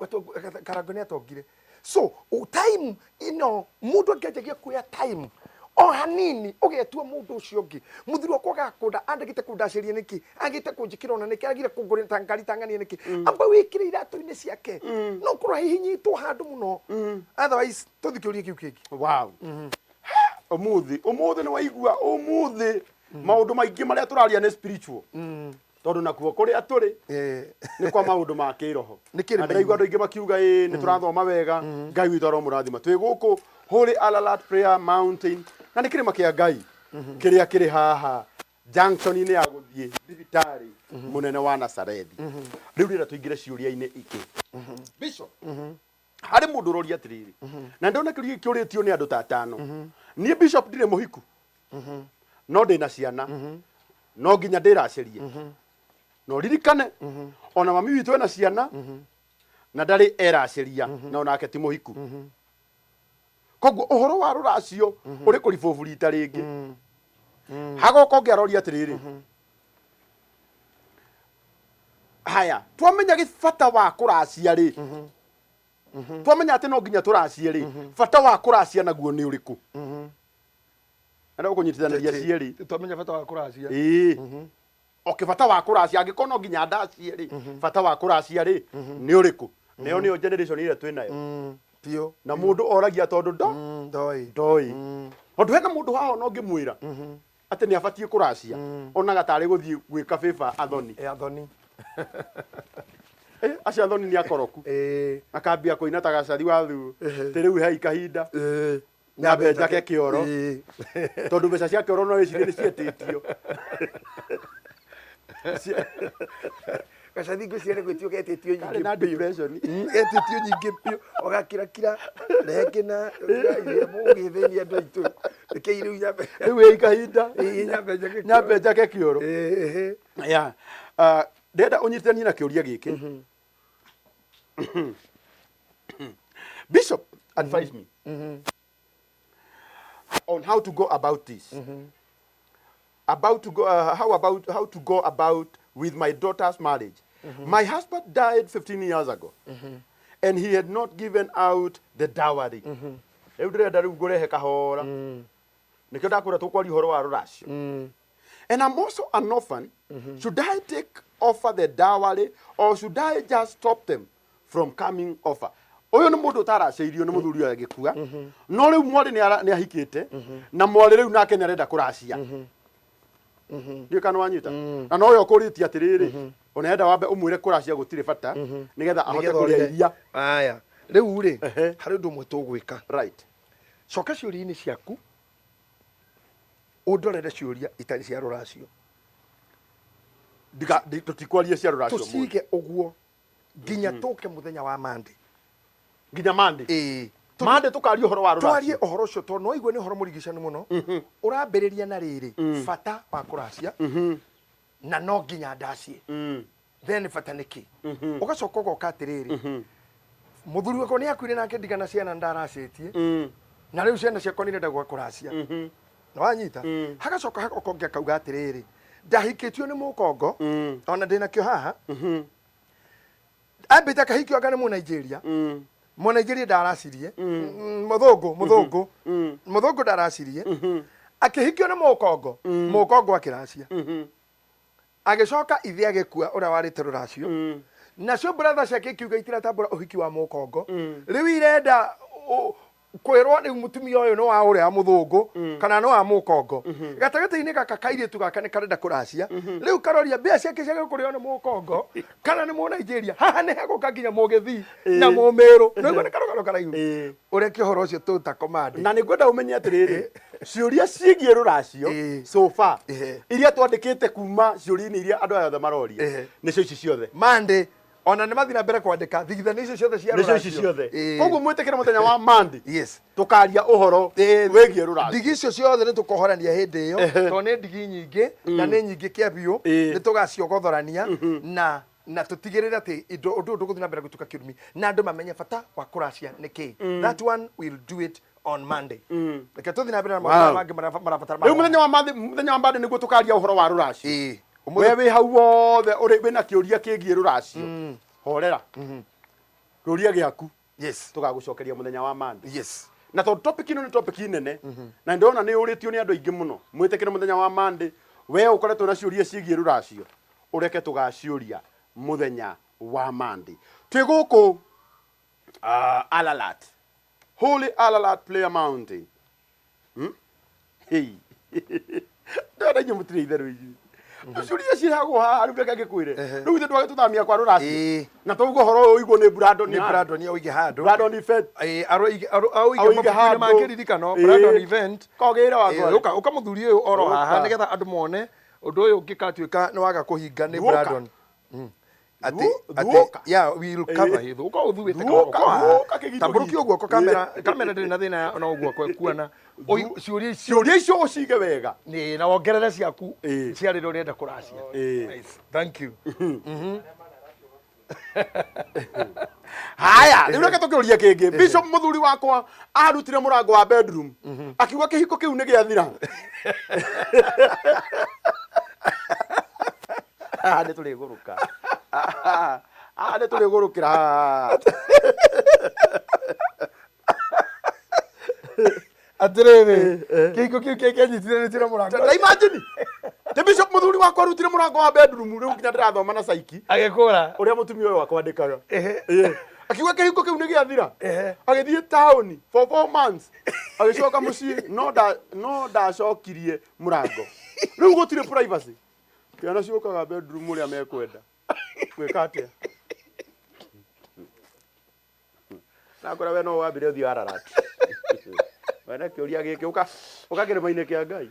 D: karango nĩ atongire. So time ino mũndũ angĩanjagia kuoya time o hanini, ũgetua mũndũ ũcio ũngĩ, mũthuri wakwa gakũnda andagĩte kũndacĩria nĩkĩ, agĩte kũnjĩkĩra ona nĩkĩ, agire kũngũrĩra ta ngari tang'ania nĩkĩ, amba wĩkĩre iratũ-inĩ ciake, no ũkorwo hihinyĩtwo handũ mũno. Otherwise tũthi kĩũria kĩu kĩngĩ.
C: Wow, ũmũthĩ ũmũthĩ nĩ waigua, ũmũthĩ maũndũ maingĩ marĩa tũraria nĩ spiritual, tondũ nakuo kũrĩa tũrĩ nĩ kwa maũndũ ma kĩroho.
D: Nĩ kĩrĩma-inĩ.
C: Na ndĩraigua andũ aingĩ makiuga ĩ nĩ tũrathoma wega. Ngai witũ aromũrathima. Twĩ gũkũ Holy Ararat Prayer Mountain, na nĩ kĩrĩma kĩa Ngai. Kĩrĩa kĩrĩ haha junction-inĩ ya gũthiĩ thibitarĩ mũnene wa Nazarethi. Rĩu rĩrĩa tũingĩre ciũria-inĩ ingĩ, Bishop, harĩ mũndũ ũroria atĩrĩrĩ, na ndona kĩũria gĩkĩ kĩũrĩtio nĩ andũ ta atano. Niĩ Bishop ndirĩ mũhiku, no ndĩna ciana, no nginya ndĩracĩrie. Na ũririkane ona mami witũ ena ciana na ndarĩ eracĩria, na onake ti mũhiku. Koguo ũhoro wa rũracio ũrĩ kũribobu rita rĩngĩ. Hagoka ũngĩ aroria atĩrĩrĩ, haya, twamenya gĩbata wa kũracia rĩ, twamenya atĩ no nginya tũracie rĩ, bata wa kũracia naguo nĩ ũrĩkũ? Enda gũkũnyitithanĩria cierĩ.
D: Twamenya bata wa kũracia.
C: Ĩĩ, okay, bata wa kũracia, angĩkorwo no nginya ndacie rĩ, bata wa kũracia rĩ nĩ ũrĩkũ? Nayo nĩyo generation ĩrĩa twĩ nayo.
D: Biũ.
C: Na mũndũ oragia tondũ ndo
D: Ndoĩ.
C: Ndoĩ tondũ hena mũndũ haha ona ũngĩmwĩra atĩ nĩ abatiĩ kũracia, onaga tarĩ gũthiĩ gwĩka favor athoni.
D: Ĩ, athoni.
C: Eh, acio athoni nĩ akoroku. Akambia kũina ta gacathi wa thu tĩ rĩu hei kahinda nyambe njake kĩoro, tondũ mbeca cia kĩoro no wĩcirie nĩ cietĩtio.
D: Gacathi ngwĩciria nĩ gwĩtio getĩtio
C: Karĩ
D: nyingĩ
C: na
D: biũ.
C: depression.
D: Getĩtio nyingĩ biũ, ũgakirakira rehe kĩna mũgĩthĩnia andũ aitũ, rekei rĩu nyambe
C: Rĩu hei kahinda
D: Ĩĩ, nyambe njake kĩoro.
C: Nyambe njake kĩoro.
D: Ĩĩ.
C: Ya, ndĩrenda ũnyitithanie na kĩũria gĩkĩ. Bishop, advise me on how to go about this, about to go how about how to go about with my daughter's marriage. My husband died 15 years ago and he had not given out the dowry. Rĩu ndĩrenda rĩu ngũrehe kahora, nĩkĩo ndakwĩra tũkwaria ũhoro wa rũracio. And I'm also an orphan. Should I take offer the dowry or should I just stop them from coming offer? Ũyũ nĩ mũndũ ũtaracĩirio nĩ mũthuri ũyũ agĩkua, no rĩu mwarĩ nĩ ahikĩte, na mwarĩ rĩu nake nĩ arenda kũracia. Ndiũĩ kana wanyita. Na nowe ũkũrĩtie atĩrĩrĩ, ona enda wambe ũmwĩre kũracia gũtirĩ bata nĩgetha ahote
D: Nĩgetha
C: kũrĩa
D: ũrĩhe.
C: iria.
D: Aya, rĩu rĩ, harĩ ũndũ ũmwe tũgwĩka. Coka ciũria-inĩ ciaku, ũndorere ciũria itarĩ cia rũracio.
C: Tũtikwaria cia rũracio mũno.
D: Tũcige ũguo nginya tũke mũthenya wa Monday.
C: Nginya Monday?
D: Ĩĩ.
C: Monday tũkaria ũhoro wa rũracio.
D: Twarie ũhoro ũcio tondũ no igue nĩ ũhoro mũrigicanu mũno. Ũrambĩrĩria na rĩrĩ, bata wa kũracia na no nginya ndacie. Then bata nĩ kĩ? Ũgacoka ũgoka atĩrĩrĩ, mũthuri wakwa nĩ akuire nake ndigana ciana ndaracĩtie, na rĩu ciana ciakwa nĩ irenda gwa kũracia. Na wanyita? Hagacoka hagoka ũngĩ akauga atĩrĩrĩ, ndahikĩtio nĩ mũkongo, ona ndĩnakĩo haha. Ambĩte akahikio anga nĩ Mũnigeria. Mũnigeria ndaracirie. Mũthũngũ, mũthũngũ. Mũthũngũ ndaracirie. Akĩhikio nĩ mũkongo. Mũkongo akĩracia. Agĩcoka ithe agĩkua ũrĩa warĩte rũracio. Nacio brother ciake ikiuga itiratambũra ũhiki wa mũkongo. Rĩu irenda kwĩrwo rĩu mũtumia ũyũ nĩ wa ũrĩa wa mũthũngũ kana nĩ wa mũkongo. Gatagatĩ-inĩ gaka kairĩtu gaka nĩ karenda kũracia. Rĩu karoria mbia ciake ciage kũrĩo nĩ mũkongo kana nĩ mũnigeria. Haha nĩ hegũka nginya mũgĩthii na mũmĩrũ. Nĩguo nĩ karũgano karaihu. Ũreke ũhoro ũcio tũtakomande.
C: Na nĩ ngwenda ũmenye atĩrĩrĩ, ciũria ciĩgiĩ rũracio so far iria twandĩkĩte kuma ciũria-inĩ iria andũ aya othe maroria nĩcio ici ciothe.
D: Monday ona nĩ mathiĩ na mbere kwandĩka thigithani icio ciothe cia
C: nĩcio ici
D: rũracio.
C: Ciothe. Koguo mwĩtĩkĩre mũthenya wa Monday tũkaria ũhoro wĩgiĩ rũracio.
D: Ndigi icio ciothe nĩ tũkohorania hĩndĩ ĩyo, tondũ nĩ ndigi nyingĩ na nĩ nyingĩ kĩa biũ. Nĩ tũgaciogothorania na tũtigĩrĩre atĩ indo ũndũ ũyũ ndũgũthiĩ na mbere gũtuĩka kĩrumi na andũ mamenye bata wa kũracia nĩ kĩ. That one will do it on Monday. Reke tũthiĩ na mbere na maũndũ marĩa mangĩ marabatara.
C: Rĩu mũthenya wa Monday, mũthenya wa Monday nĩguo tũkaria ũhoro wa rũracio. We wĩ hau wothe ũrĩ wĩna kĩũria kĩgiĩ rũracio, horera kĩũria gĩaku, tũgagũcokeria mũthenya wa Monday. Na tondũ topic ĩno nĩ topic nene na ndĩrona nĩ ũrĩtio nĩ andũ aingĩ mũno, mwĩtĩkĩre mũthenya wa Monday, we ũkoretwo na ciũria ciĩgiĩ rũracio, ũreke tũgaciũria mũthenya wa Monday. Twĩ gũkũ Alalat, Holy Alalat Prayer Mountain. Hey. Ndona inyuĩ mũtirĩ itherũ inyuĩ. Ciũria cirehagwo haha rĩu reke ngĩkwĩre. Rĩu ithuĩ twagĩtũthamia kwa rũracio.
D: Ĩĩ.
C: Na twaigua ũhoro ũyũ ũigwo nĩ Brandon.
D: Nĩ Brandon aũige handũ.
C: Brandon Event.
D: Ĩĩ, aroige aũige
C: Aũige
D: mabuku-inĩ ma
C: handũ.
D: kĩririkano
C: Ĩĩ.
D: Brandon Event.
C: Kogĩre wakwa.
D: Ĩĩ, ũka ũka mũthuri ũyũ oro
C: Ũka.
D: haha nĩgetha andũ mone ũndũ ũyũ ũngĩkatuĩka nĩ waga kũhinga nĩ
C: Thuũka.
D: Brandon. Atĩ atĩ
C: Thuũka.
D: yeah we will cover
C: Ĩĩ.
D: it. Ũka ũthuĩte
C: Thuũka,
D: kahora, ũka haha.
C: thuũka kĩgitũ
D: Tambũrũkia
C: gitũ.
D: guoko kamera kamera ndĩrĩ na thĩna na ũguo kuona. Ciũria icio
C: Ciũria icio ũcige wega.
D: Nĩ, na wongerere ciaku
C: Ĩĩ.
D: cia rĩrĩa ũrenda kũracia.
C: Ĩĩ.
D: Nice. Thank you.
C: Haya, rĩu reke tũkĩũrie kĩngĩ. Bishop mũthuri wakwa arutire mũrango wa bedroom. Akiuga kĩhiko kĩu nĩ gĩathira. Haha nĩ tũrĩgũrũka. Haha nĩ tũrĩgũrũkĩra haha.
D: Atĩrĩrĩ, kĩhiko kĩu kĩanyitithanĩtio na mũrango.
C: Ta imagine. Ti Bishop mũthuri wakwa arutire mũrango wa bedroom rĩu nginya ndĩrathoma na saiki.
D: Agĩkũra.
C: Ũrĩa mũtumia ũyũ wakwa andĩkaga.
D: Ehe.
C: Ĩĩ. Akiuga kĩhiko kĩu nĩ gĩathira.
D: Ehe.
C: Agĩthiĩ taũni for 4 months. Agĩcoka mũciĩ no nda no ndacokirie mũrango. Rĩu gũtirĩ privacy. Ciana ciũkaga bedroom ũrĩa mekwenda. Gwĩka atĩa? Nakora we no wambire ũthiĩ Ararat. Wena kĩũria gĩkĩ ũka ũka kĩrĩma-inĩ kĩa Ngai.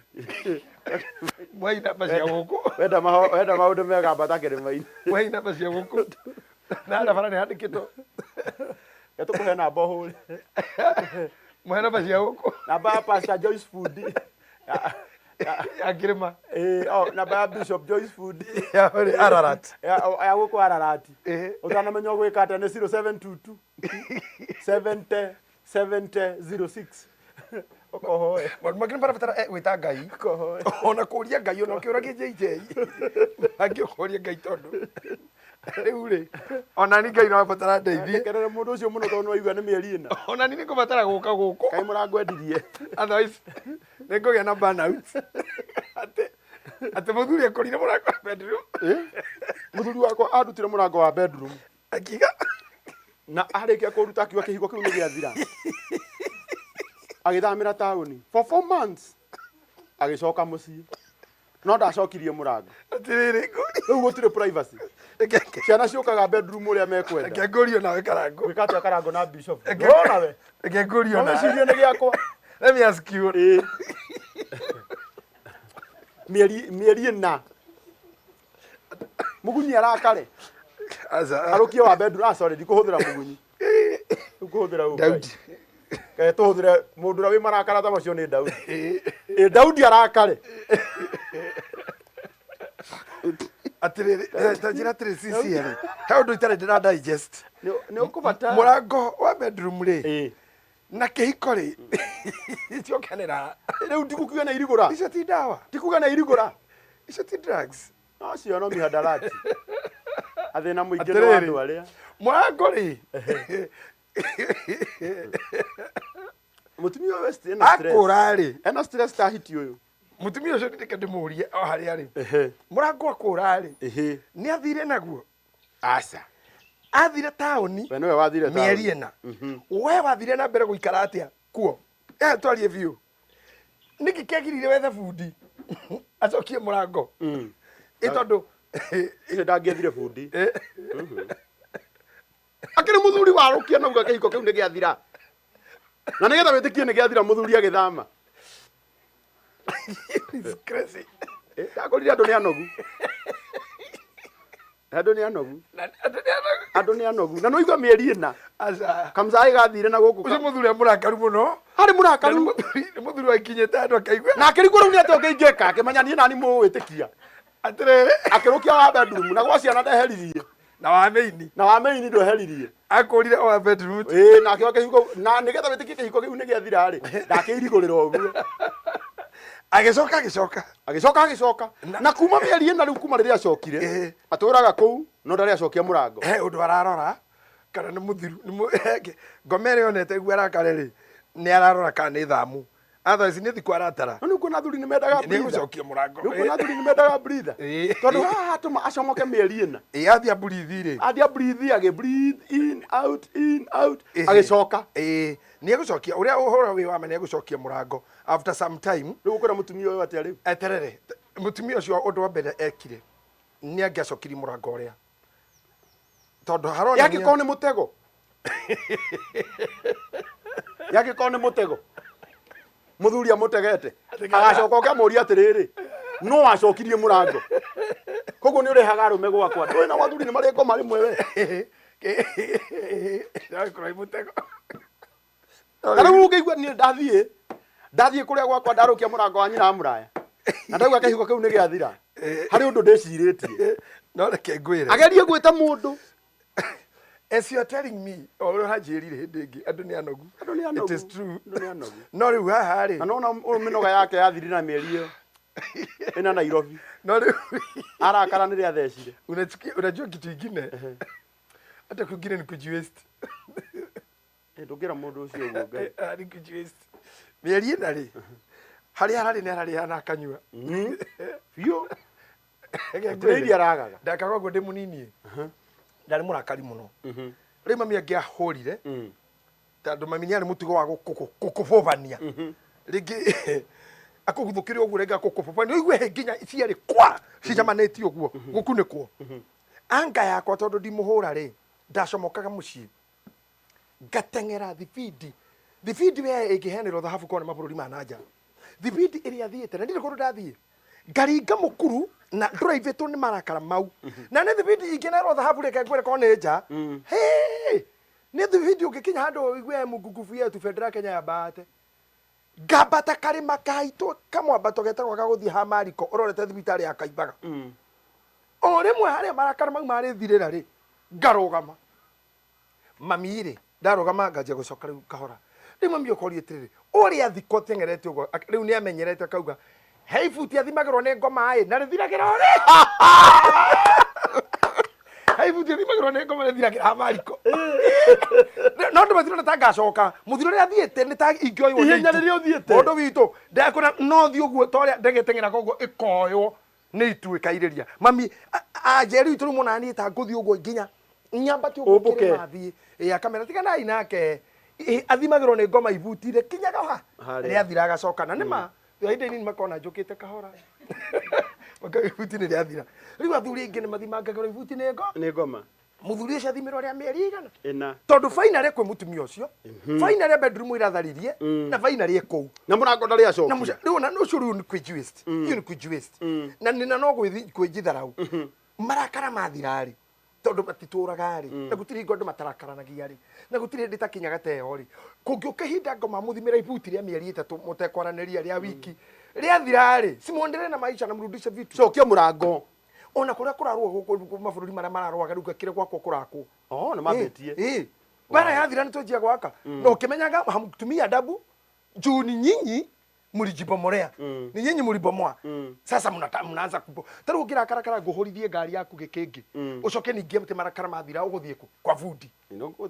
D: Mwai namba cia gũkũ.
C: Wenda maho wenda maũndũ mega ambata kĩrĩma-inĩ.
D: Mwai namba cia gũkũ. Na harĩa bara nĩ handĩkĩtwo.
C: Reke tũkũhe namba ũhũre.
D: Mwai namba cia gũkũ.
C: Namba ya Pastor Joyce Fundi.
D: Ya kĩrĩma.
C: Eh, oh, namba ya Bishop Joyce Fundi.
D: Ya ũrĩ Ararat.
C: Ya ya gũkũ Ararat.
D: Ehe.
C: Ũtanamenya ũgwĩka atĩa nĩ 0722 70 70 06. Ũkohoe.
D: Maũndũ mangĩ nĩ marabatara gwĩta Ngai.
C: Ũkohoe.
D: Ona kũria Ngai ona ũkĩũragia JJ. Mangĩ ũkoria Ngai tondũ rĩu rĩ ona ni Ngai no abatara ndeithie.
C: Ndekerere mũndũ ũcio mũno tondũ nĩwaigua nĩ mĩeri ĩna.
D: Ona ni nĩngũbatara gũka gũkũ.
C: Kaĩ mũrangwendirie.
D: Otherwise nĩ ngũgĩa na burnout. Atĩ atĩ mũthuri akũrire mũrango wa bedroom.
C: Mũthuri wakwa andutire mũrango wa bedroom.
D: Akiuga
C: Na arĩkia kũruta akiuga kĩhiko kĩu nĩ gĩathira. Agĩthamĩra taũni for 4 months. Agĩcoka mũciĩ. No ndacokirie mũrango.
D: Atĩrĩrĩ ngũrie.
C: Rĩu gũtirĩ privacy. Ciana ciũkaga bedroom ũrĩa mekwenda.
D: Reke ngũrio nawe Karango.
C: Gwĩka atĩa Karango na Bishop? Ndũrona we?
D: Reke ngũrio
C: No
D: nawe.
C: wĩcirie nĩ gĩakwa.
D: Let me ask you.
C: Ĩĩ. Mĩeri mĩeri ĩna. Mũgunyi arakare.
D: Aca.
C: Arũkie wa bedroom. Ah, sorry, ndikũhũthĩra mũgunyi. Ndikũhũthĩra ũguo.
D: Daudi.
C: Kae tũhũthĩre mũndũ ũrĩa wĩ marakara ta macio nĩ Daudi. Ĩ Daudi arakare.
D: Atĩrĩrĩ, ta njĩra atĩrĩ CCL. He ũndũ itarĩ ndĩra digest.
C: Nĩ ũkũbatara.
D: Mũrango wa bedroom rĩ.
C: Ĩĩ.
D: Na kĩhiko rĩ. Ciokanĩra.
C: Rĩu ndikukiuga na irigũra.
D: Icio ti ndawa.
C: Ndikuga na irigũra.
D: Icio ti drugs.
C: No cio no mihadarati. Athĩna mũingĩ nĩ wa
D: Atĩrĩrĩ.
C: andũ arĩa.
D: Mũrango rĩ.
C: Mũtumia ũyũ West ena stress.
D: Akũra rĩ.
C: Ena stress ta hiti ũyũ.
D: Mũtumia ũcio ndĩke ndĩmũrie o harĩa arĩ.
C: Ehe.
D: Mũrango akũra rĩ.
C: Ehe.
D: Nĩ athire naguo.
C: Aca.
D: Athire taũni.
C: We nĩwe wathire taũni.
D: Mĩeri ĩna. We wathire na mbere gũikara atĩa kuo? Eh, twarie biũ. Nĩkĩ kĩagirire wethe bundi acokie mũrango? Ĩ tondũ
C: Ũcio ndangĩethire bundi. Akĩrĩ mũthuri warũkia na uga kĩhiko kĩu nĩ gĩathira. Na nĩgetha wĩtĩkie nĩ gĩathira mũthuri agĩthama.
D: It's crazy.
C: Eh, Ndakorire andũ nĩ anogu. Andũ nĩ anogu.
D: Andũ nĩ anogu.
C: Andũ nĩ anogu. Na nĩwaigua mĩeri ĩna.
D: Aca.
C: Kamzaĩ gathire na gũkũ.
D: Ũcio mũthuri e mũrakaru mũno.
C: Harĩ mũrakaru.
D: Nĩ mũthuri wakinyĩte andũ akaigua.
C: Na akĩrigwo rĩu nĩ atĩa ũngĩingĩka akĩmenya niĩ nani mũgwĩtĩkia.
D: Atĩrĩrĩ.
C: Akĩrũkia wa bedroom na gwa ciana ndeheririe.
D: Na wa main.
C: Na wa main ndweheririe.
D: Akũrire o wa bedroom.
C: Ĩĩ na akĩoya kĩhiko na nĩgetha wĩtĩkie kĩhiko kĩu nĩ gĩathira rĩ, ndakĩirigũrĩra ũguo.
D: Agĩcoka agĩcoka.
C: Agĩcoka agĩcoka. Na kuma mĩeri ĩna rĩu kuma rĩrĩa acokire, atũraga kũu no ndarĩ acokia mũrango.
D: He ũndũ ararora kana nĩ mũthiru nĩ ngoma ĩrĩa onete guo arakare rĩ nĩ ararora kana nĩ thamu. Otherwise nĩ thikũ aratara.
C: No nĩ ũkuona athuri nĩ mendaga
D: Nĩ
C: breather.
D: egũcokia mũrango.
C: Nĩ ũkuona athuri nĩ mendaga breather. Tondũ haha atũma acomoke mĩeri ĩna.
D: Ĩĩ athiĩ aburithi rĩ.
C: Athiĩ aburithi agĩ breathe in out in out agĩcoka.
D: Ĩĩ nĩ egũcokia ũrĩa ũhoro wĩ wa ma nĩ egũcokia mũrango after some time.
C: Rĩu ũkwĩra mũtumia ũyũ atĩa rĩu?
D: Eterere. Mũtumia ũcio ũndũ wa mbere ekire nĩ angĩacokirie mũrango ũrĩa tondũ haronania
C: Yangĩkorwo nĩ mũtego, yangĩkorwo nĩ mũtego mũthuri amũtegete, agacoka ũkamũria atĩrĩrĩ, no wacokirie mũrango? Koguo nĩ ũrehaga arũme gwakwa. Ndũĩ na athuri nĩ marĩ ngoma rĩmwe we.
D: Ndagĩkorwo ĩ mũtego.
C: Na rĩu ũngĩigua niĩ ndathiĩ kũrĩa gwakwa, ndarũkia mũrango wa nyina wa mũraya na ndaigua kĩhigo kĩu nĩ gĩathira, harĩ ũndũ ndĩcirĩtie.
D: No reke ngwĩre.
C: Agerie gwĩta mũndũ.
D: As you are telling me, o ũrĩa ũranjĩrire hĩndĩ ĩngĩ, andũ nĩ anogu.
C: Andũ nĩ anogu.
D: It is true.
C: Andũ nĩ anogu.
D: No rĩu haha rĩ
C: Na nona ũyũ mĩnoga yake yathirire na mĩeri ĩyo ĩna Nairobi.
D: No rĩu
C: arakara nĩ rĩathecire.
D: Unajua kitu ingine, hata kwingine ni kujiwaste.
C: Eh, ndũngĩra mũndũ ũcio ũguo, Ngai.
D: Ah, ni kujiwaste. Mĩeri ĩna rĩ, harĩa hararĩ nĩ ararĩa na akanyua.
C: Biũ.
D: Reke
C: Gũtirĩ
D: ngwĩre.
C: iria aragaga.
D: Ndakaga ũguo ndĩ mũnini, ndarĩ mũrakari mũno. Rĩu mami angĩahũrire, tondũ mami nĩ arĩ mũtugo wa gũkũbũbania, rĩngĩ akũguthũkĩre ũguo, rĩngĩ akũkũbũbania, ũigue hĩ nginya cierĩ kwa cicamanĩtie ũguo gũkunĩkwo. Anga yakwa, tondũ ndimũhũra rĩ, ndacomokaga mũciĩ ngateng'era thibindi. Thibindi we ĩngĩheanĩrwo thahabu korwo nĩ mabũrũri ma nanja, thibindi ĩrĩa thiĩte na ndirĩ kũndũ ndathiĩ, ngaringa mũkuru na ndũraivĩtwo nĩ marakara mau, na nĩ thibindi ingĩnerwo thahabu, reke ngwĩre, korwo nĩ nja. Hĩ, nĩ thibindi ũngĩkinya handũ ũigue mungugubu yetu bendera ya Kenya yambate. Ngambata karĩma kaitũ, kamwambato getagwo ga gũthiĩ ha Mariko ũrorete thibitarĩ ya Kaimbaga. O rĩmwe harĩa marakara mau marĩthirĩra rĩ, ngarũgama. Mami rĩ, ndarũgama nganjia gũcoka rĩu kahora. Rĩu mami ũkoria atĩrĩrĩ, ũrĩa thikũ ateng'erete ũguo, rĩu nĩ amenyerete, akauga he ibuti athimagĩrwo nĩ ngoma ĩ na rĩthiragĩra ũrĩ, he ibuti athimagĩrwo nĩ ngoma rĩthiragĩra ha Mariko. No ndũ matirona ta ngacoka mũthiro ũrĩa thiĩte nĩ ta ingĩoywo nĩ
C: Ihenya
D: itu.
C: Rĩrĩa ũthiĩte.
D: Mũndũ witũ ndakũra no thiĩ ũguo ta ũrĩa ndege ĩteng'eraga ũguo ĩkoywo nĩ itu ĩkairĩria. Mami anjeri witũ rĩu monani ta ngũthiĩ ũguo nginya nyambate ũguo
C: Ũmbũke.
D: kĩrĩma thiĩ ĩ akamera tiganai nake. Ĩ, athimagĩrwo nĩ ngoma ibutire kinyaga ha
C: Harĩa.
D: Rĩathira agacoka na nĩma ihinda inini makona njũkĩte kahora, makauga ibuti nĩ rĩathira. Rĩu athuri aingĩ nĩ mathimangagĩrwo ibuti nĩ ngo
C: Nĩ ngoma.
D: Mũthuri ũcio athimĩrwo rĩa mĩeri igana
C: Ĩna.
D: Tondũ finally kwĩ mũtumia ũcio, finally bedroom iratharirie na finally ĩ kũu.
C: Na mũrango ndarĩ
D: Na
C: acokia.
D: Rĩu ona ũcio rĩu nĩ kwĩjiwaste, iyo nĩ kwĩjiwaste na nina no kwĩjitharau marakara mathira rĩ, tondũ matitũraga rĩ, na gũtirĩ hingo andũ matarakaranagia rĩ, na gũtirĩ hĩndĩ itakinyaga ta ĩyo rĩ, kũngĩũka ihinda ngoma mũthimĩra ibuti rĩa mĩeri 3 mũtekwaranĩria, rĩa wiki rĩathira rĩ, simuendelee na maisha na mrudishe vitu.
C: Cokia mũrango.
D: Ona kũrĩa kũrarũa gũkũ mabũrũri marĩa mararũaga rĩu gakĩrĩ gwakwo kũrakwo.
C: Oh, nĩ mambĩtie.
D: Eh, bara yathira nĩ twanjia gwaka na ũkĩmenyaga hamtumii adabu juu ni nyinyi mlijibomolea, ni nyinyi mlibomoa. Sasa mnaanza kubo tarĩu ũngĩrakarakara ngũhũrithie ngari yaku gĩkĩngĩ, ũcoke ningĩ atĩ marakara mathira ũgũthiĩ kũ? Kwa bundi.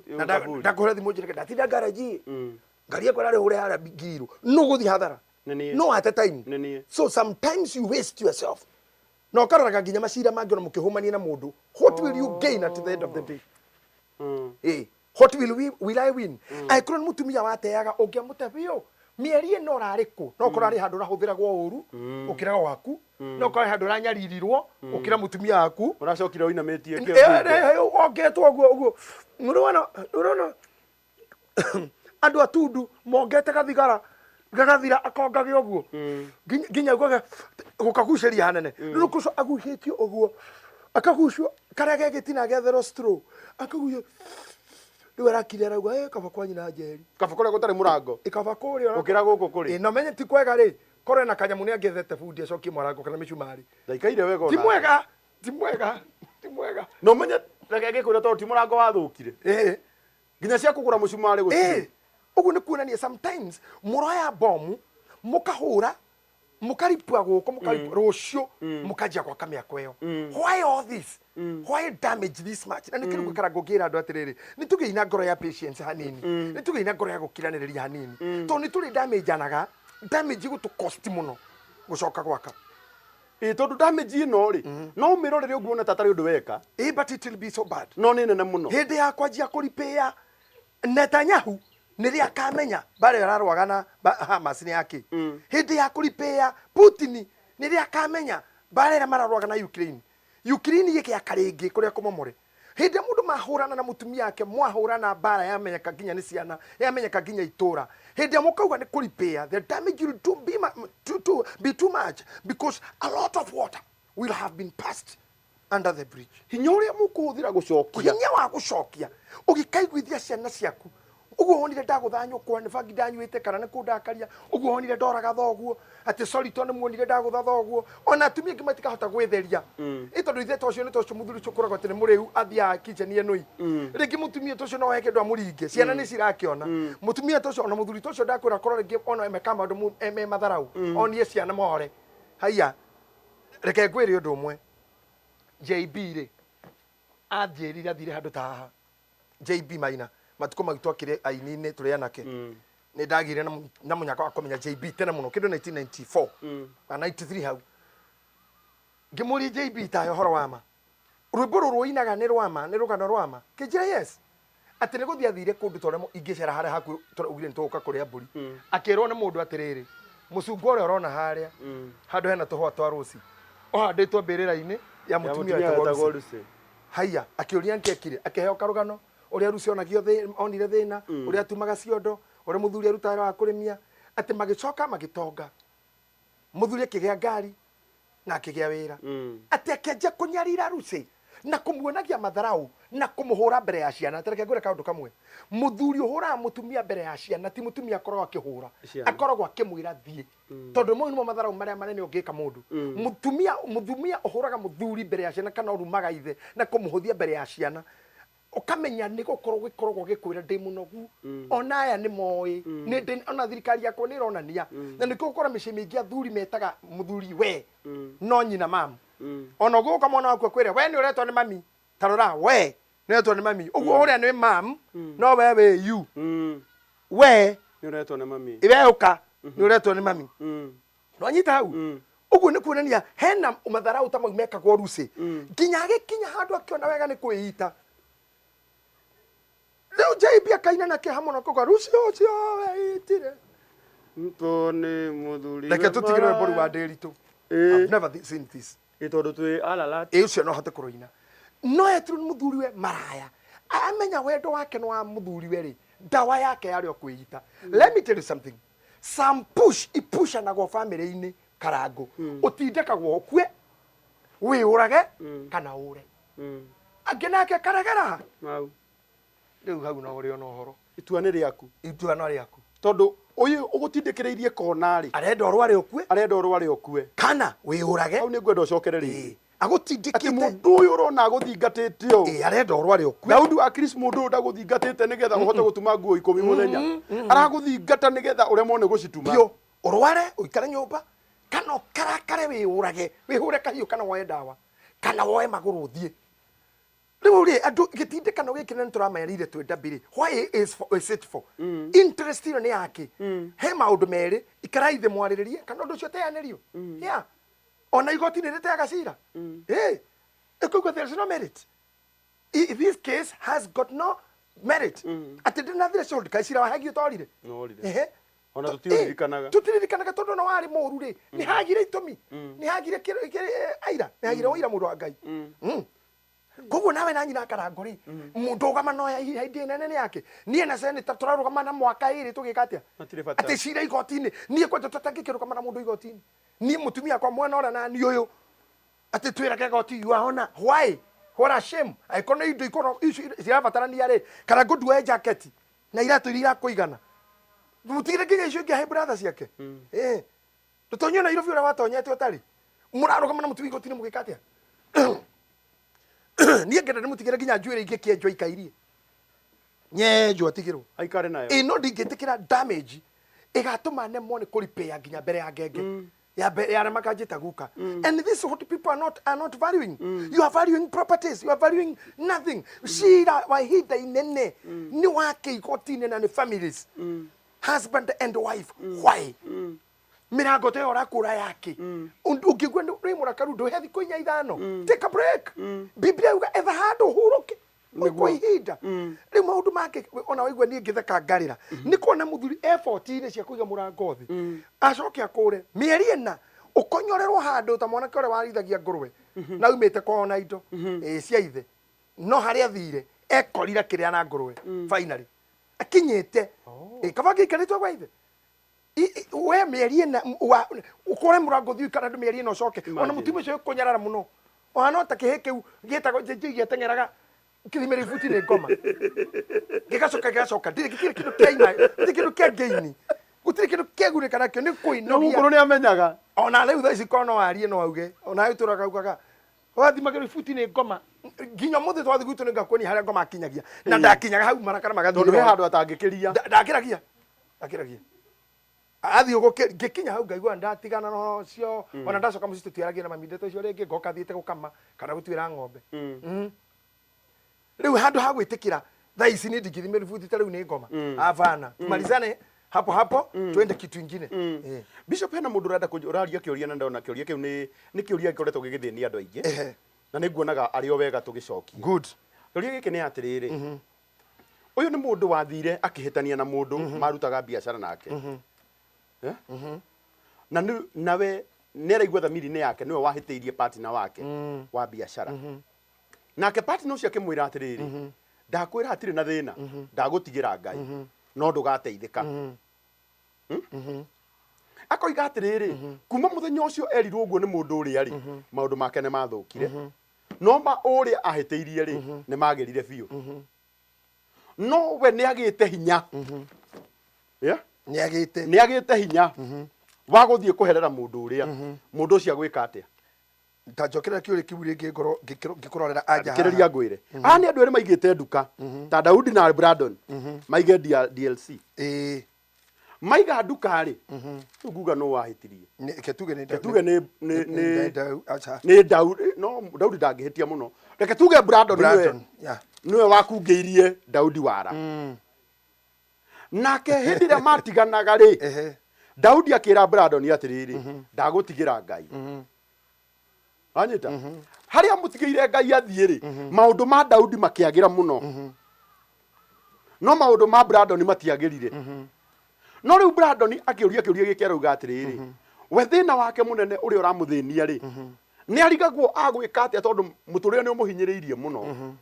D: Na ndakũhũra thimũ njĩre ndatinda ngaraji, ngari yakwa ĩrarĩ hũre harĩa ngirũ, no ũgũthiĩ hathara.
C: Nĩ niĩ.
D: No at a time.
C: Nĩ niĩ.
D: So sometimes you waste yourself na ũkaroraga nginya macira mangĩ ona mũkĩhũmania na mũndũ. What will you gain at the end of the day? What will I win angĩkorwo nĩ mũtumia wateaga ũngĩamũte biũ mĩeri ĩno ũrarĩ kũ? No ũkorwo arĩ handũ ũrahũthĩragwo ũru ũkĩra waku, no ũkorwo arĩ handũ ũranyaririrwo ũkĩra mũtumia waku.
C: Ũracokire ũinamĩtie.
D: Ongetwo ũguo ũguo, ũrona ũrona andũ a Tundu mongete gathigara gagathira, akongage ũguo nginya gũkagucĩria hanene. Rĩu kũco agucĩtio ũguo, akagucio karĩa ge gĩtina getherwo straw, akagucio. Rĩu arakire arauga, "Eh, kaba kwa nyina Njeri."
C: Kaba kũrĩa gũtarĩ mũrango.
D: Ĩkaba kũrĩa
C: Gũkĩra gũkũ kũrĩ.
D: Ĩ, na menye ti kwega rĩ, korwo ena kanyamũ nĩ angĩethete bundi acokie mũrango kana mĩcumarĩ.
C: Ndaikaire wega
D: Ti
C: ona.
D: mwega, ti mwega, ti mwega.
C: Na ũmenye reke ngĩkwĩra, tondũ ti mũrango wathũkire, nginya cia kũgũra mũcumarĩ gũtirĩ.
D: Ũguo nĩ kuonania sometimes mũroya bomu mũkahũra mũkaripua gũkũ, mũkaripua rũciũ mũkanjia gwaka mĩako ĩyo. Why all this? Why damage this much? Na nĩkĩo rĩu karango ngĩra andũ atĩrĩrĩ, nĩ tũgĩi na ngoro ya patience hanini, nĩ tũgĩi na ngoro ya gũkiranĩrĩria hanini, tondũ nĩ tũrĩ damage anaga damage gũtũ cost mũno gũcoka gwaka.
C: Ĩ, tondũ damage ĩno rĩ, no ũmĩrorere ũguo wone ta atarĩ ũndũ weka.
D: Ĩ, but it will be so bad.
C: No nĩ nene mũno.
D: Hĩndĩ ya kwanjia kũripĩa Netanyahu nĩrĩa akamenya mbara ĩyo ararũaga na Hamas nĩ yake. Hĩndĩ ya kũripĩa Putin Nĩ rĩ akamenya mbara ĩrĩa mararũaga na Ukraine, Ukraine gĩgĩaka rĩngĩ kũrĩa kũmomore. Hĩndĩ ĩrĩa mũndũ mahũrana na mũtumia wake, mwahũrana mbara yamenyeka nginya nĩ ciana, yamenyeka nginya itũra, hĩndĩ ĩrĩa mũkauga nĩ kũ repair, the damage will too be, too, too, be too much because a lot of water will have been passed under the bridge.
C: Hinya ũrĩa mũkũhũthĩra gũcokia,
D: hinya wa gũcokia ũgĩkaiguithia ciana ciaku ũguo wonire ndagũtha nyũkwa nĩ bangi ndanyuĩte kana nĩ kũndakaria, ũguo wonire ndoraga thoguo atĩ sorry tondũ nĩ muonire ndagũtha thoguo. Ona atumia angĩ matikahota gwĩtheria ĩ tondũ ithe ta ũcio nĩ ta ũcio mũthuri ũcio ũkoragwo atĩ nĩ mũrĩu, athiaga kitchen ĩnũi rĩngĩ mũtumia ta ũcio no he kĩndũ amũringe, ciana nĩ cirakĩona mũtumia ta ũcio. Ona mũthuri ta ũcio ndakwĩra korwo rĩngĩ ona meka maũndũ me matharau onie ciana more. Haiya, reke ngwĩre ũndũ ũmwe. JB rĩ, anjĩrire athire handũ ta haha. JB Maina, matukũ mau twakĩrĩ aini-inĩ tũrĩ anake, nĩ ndagĩire na mũnyaka wa kũmenya JB tene mũno, kĩndũ 1994 na 93 hau. Ngĩmũria, "JB, tahe ũhoro wa ma, rwĩmbo rũrũ ũinaga nĩ rwa ma, nĩ rũgano rwa ma?" Kĩnjĩra yes, atĩ nĩ gũthiĩ athire kũndũ ta ũrĩa ingĩcera harĩa hakuhĩ tũraugire nĩ tũgũka kũrĩa mbũri. Akĩrwo nĩ mũndũ atĩrĩrĩ, mũcungwa ũrĩa ũrona harĩa handũ hena tũhũa twa rũci ũhandĩtwo mbĩrĩra-inĩ ya mũtumia wetagwo
C: wetagwo
D: Lucy.
C: Lucy.
D: Haiya, akĩũria nkekire, akĩheo karũgano ũrĩa Lucy onagio onire thĩna, ũrĩa atumaga ciondo, ũrĩa mũthuri arutaga wĩra wa kũrĩmia, atĩ magĩcoka magĩtonga, mũthuri akĩgĩa ngari na akĩgĩa wĩra, atĩ akĩanjia kũnyarira Lucy na kũmuonagia matharau na kũmũhũra mbere ya ciana. Tareke ngwĩre kaũndũ kamwe, mũthuri ũhũraga mũtumia mbere ya ciana ti mũtumia akoragwo akĩhũra,
C: Ciana.
D: akoragwo akĩmwĩra thiĩ, tondũ mau nĩmo matharau marĩa manene ũngĩka mũndũ. Mũtumia ũhũraga mũthuri mbere ya ciana kana ũrumaga ithe na kũmũhũthia mbere ya ciana, ũkamenya nĩ gũkorwo gĩkoragwo gĩkwĩra ndĩ mũnogu, ona aya nĩ moĩ nĩ ndĩ, ona thirikari yakwa nĩ ĩronania. Na nĩkĩo gũkora mĩciĩ mĩingĩ athuri metaga mũthuri we, no nyina mamu. Ona ũgũka mwana waku akwĩre, "We nĩ ũretwo nĩ mami." Ta rora, "We nĩ ũretwo nĩ mami." Ũguo ũrĩa nĩ mam, no we wĩ you. We
C: Nĩ ũretwo nĩ mami.
D: We ũka, nĩ ũretwo nĩ mami. Nwanyita hau? Ũguo nĩ kuonania hena matharau ta mau mekagwo Lucy, nginya agĩkinya handũ akĩona wega nĩ kwĩita. Rĩu JB akaina na kĩeha mũno kuga Lucy ũcio weitire.
C: Mpo nĩ mũthuri.
D: Reke tũtigĩre rwĩmbo rũu wa Ndĩritũ. I've never seen this.
C: Ĩ tondũ twĩ alalat.
D: Ĩ ũcio no ahote kũrũina, no etirwo nĩ mũthuriwe maraya. Amenya wendo wake nĩ wa mũthuriwe rĩ, ndawa yake yarĩ o kwĩita. Let me tell you something, some push ipushanagwo family-inĩ, Karangũ, ũtindĩkagwo ũkue, wĩũrage kana ũre. Angĩ nake karegera.
C: Mau.
D: Rĩu hau no ũrĩ ona ũhoro.
C: Itua nĩ rĩaku.
D: Itua no rĩaku.
C: Tondũ ũyũ ũgũtindĩkĩrĩirie kona rĩ,
D: arenda ũrware ũkue.
C: Arenda ũrware ũkue.
D: Kana wĩũrage.
C: Hau nĩ ngwenda ũcokere rĩngĩ.
D: Ĩĩ. Agũtindĩkĩte.
C: Atĩ mũndũ ũyũ ũrona agũthingatĩte ũũ,
D: Ĩĩ, arenda ũrware ũkue.
C: Daudi wa Chris, mũndũ ũyũ ndagũthingatĩte nĩgetha ũhote gũtuma nguo 10 mũthenya, aragũthingata nĩgetha ũremwo nĩ gũcituma.
D: Biũ, ũrware ũikare nyũmba kana ũkarakare wĩũrage, wĩhũre kahiũ kana woe ndawa kana woe magũrũ ũthiĩ. Rĩu rĩ, andũ gĩtindĩkano gĩkĩ nĩ tũramerire twĩ ndabiri. Why is it for interest ĩyo nĩ yake? He maũndũ merĩ, ikarai thĩ mwarĩrĩrie kana ũndũ ũcio ũteanĩrio. Yeah, ona igoti nĩ rĩteaga cira. Ĩ ĩkauga there is no merit. This case has got no merit, atĩ ndĩna threshold kaĩ cira wahagio torire.
C: Norire.
D: Ehe.
C: Ona tũtiũririkanaga.
D: Tũtiririkanaga tondũ ona warĩ mũru rĩ, nĩ hagire itũmi, nĩ hagire aira, nĩ hagire ũira, mũndũ wa Ngai. Koguo nawe na nyina Karango rĩ, mũndũgamano ya hĩndĩ nene nĩ yake. Niĩ na senator tũrarũgama na mwaka ĩrĩ tũgĩka atĩa?
C: Matirĩ bata.
D: Atĩ cira igoti-inĩ, niĩ kwanja tũtangĩkĩrũgama na mũndũ igoti-inĩ, niĩ mũtumia akwa mwena ũrĩa na niĩ ũyũ, atĩ twĩrage igoti, you are honor. Why? What a shame. Angĩkorwo nĩ indo ikorwo icio cirabatarania rĩ, Karango, nduoe jaketi na iratũ iria irakũigana, mũtigire nginya icio ingĩ ahe brother ciake. Eh, ndũtonyio Nairobi ũrĩa watonyete ũtarĩ mũrarũgama na mũtumia igoti-inĩ mũgĩka atĩa? Niĩ ngenda ndĩmũtigĩre nginya njuĩrĩ ingĩ kĩenjwo ikairie nyenjwo atigĩrwo.
C: Aikare nayo.
D: Ĩno ndingĩtĩkĩra damage ĩgatũma nemwo nĩ kũripĩa nginya mbere ya ngenge ya mbere ya arĩa makanjĩta guka. And this is what people are not valuing. You are valuing properties, you are valuing nothing. Cira wa ihinda inene nĩ wake igoti-inĩ na nĩ families, husband and wife. Why mĩrango ta ĩyo ũrakũra yake? Ũngĩigua wĩ mũrakaru, ndũhe thikũ inya ithano, take a break. Biblia yuga etha handũ ũhurũke kwa ihinda. Rĩu maũndũ make ona waigua niĩ ngĩtheka ngarĩra nĩ kuona mũthuri effort-inĩ cia kũiga mũrango thĩ, acoke akũre mĩeri 4. Ũkonyorerwo handũ ta mwanake ũrĩa warithagia ngũrwe na aumĩte kwao na indo ĩĩ cia ithe, no harĩa athire ekorire akĩrĩa na ngũrwe finally akinyĩte. Ĩĩ, kaba angĩikarĩte gwa ithe. We mĩeri ĩna ũkore mũrango ũthiĩ ũikare andũ mĩeri ĩna ũcoke ona
C: Imagine.
D: mũtumia ũcio ũkũnyarara mũno ũhana o ta kĩhĩ kĩu gĩtagwo njĩnjĩ gĩateng'eraga kĩthimĩra ibuti nĩ ngoma gĩgacoka gĩgacoka ndirĩ gĩtirĩ kĩndũ kĩaina gũtirĩ kĩndũ kĩa ngĩini gũtirĩ kĩndũ kĩagunĩka nakĩo nĩ kũinogia.
C: Mũkũrũ nĩ amenyaga.
D: Ona rĩu thaa ici korwo no arie no auge ona rĩu tũraga augaga wathimagĩrwo ibuti nĩ ngoma nginya mũthĩ twathiĩ gwitũ nĩ ngakuonia harĩa ngoma akinyagia na ndakinyaga hau marakara magathiĩ.
C: Tondũ he handũ atangĩkĩria.
D: Ndakĩragia ndakĩragia athiĩ ũguo ngĩkinya hau ngaigua ndatigana na ũhoro ũcio ona ndacoka mũciĩ tũtiaragia na mami ndeto icio rĩngĩ ngoka thiĩte gũkama kana gũtuĩra ng'ombe. Rĩu handũ ha gwĩtĩkĩra thaa ici niĩ ndingĩthimĩra ibuti ta rĩu nĩ ngoma abana tumalizane hapo hapo twende kitu ingine. Eh.
C: Bishop, hena mũndũ ũrenda ũraria kĩũria na ndona kĩũria kĩu nĩ kĩũria gĩkoretwo gĩgĩthĩnia andũ aingĩ na nĩ nguonaga arĩ o wega tũgĩcokie.
D: Good.
C: Kĩũria gĩkĩ nĩ atĩrĩrĩ, ũyũ nĩ mũndũ wathire akĩhĩtania na mũndũ marutaga biacara nake. Eh? Na nawe nĩ araigua thamiri-inĩ yake nĩwe wahĩtĩirie partner wake wa biacara. Nake partner ũcio akĩmwĩra atĩrĩrĩ, ndakwĩra hatirĩ na thĩna, ndagũtigĩra Ngai, no ndũgateithĩka. Akoiga atĩrĩrĩ, kuma mũthenya ũcio erirwo ũguo nĩ mũndũ ũrĩa rĩ, maũndũ make nĩ mathũkire, no ma ũrĩa ahĩtĩirie rĩ nĩ magĩrire biũ, no we nĩ agĩte hinya. Yeah?
D: Nĩ agĩte
C: Nĩ agĩte hinya wa gũthiĩ kũherera mũndũ ũrĩa. Mũndũ ũcio agwĩka atĩa?
D: Ta njokerera kĩũria kĩu rĩngĩ ngorwo ngĩkũrorera anja haha.
C: Thikĩrĩria ngwĩre, aya nĩ andũ erĩ maigĩte nduka ta Daudi na Brandon maige DLC. Maiga nduka rĩ, rĩu nguga no wahĩtirie.
D: Reke tuge nĩ
C: Reke tuge
D: nĩ aca.
C: Nĩ Daudi, no Daudi ndangĩhĩtia mũno. Reke tuge Brandon nĩwe
D: Brandon, yeah.
C: Nĩwe wakungĩirie Daudi wara. Nake hĩndĩ ĩrĩa matiganaga rĩ, Daudi akĩra Brandon atĩrĩrĩ, ndagũtigĩra Ngai. Wanyita harĩa mũtigĩire Ngai athiĩ rĩ, maũndũ ma Daudi makĩagĩra mũno, no maũndũ ma Brandon matiagĩrire. No rĩu Brandon akĩũria kĩũria gĩkĩ, arauga atĩrĩrĩ, we thĩna wake mũnene ũrĩa ũramũthĩnia rĩ, nĩ arigagwo agwĩka atĩa tondũ mũtũrĩre nĩ ũmũhinyĩrĩirie mũno,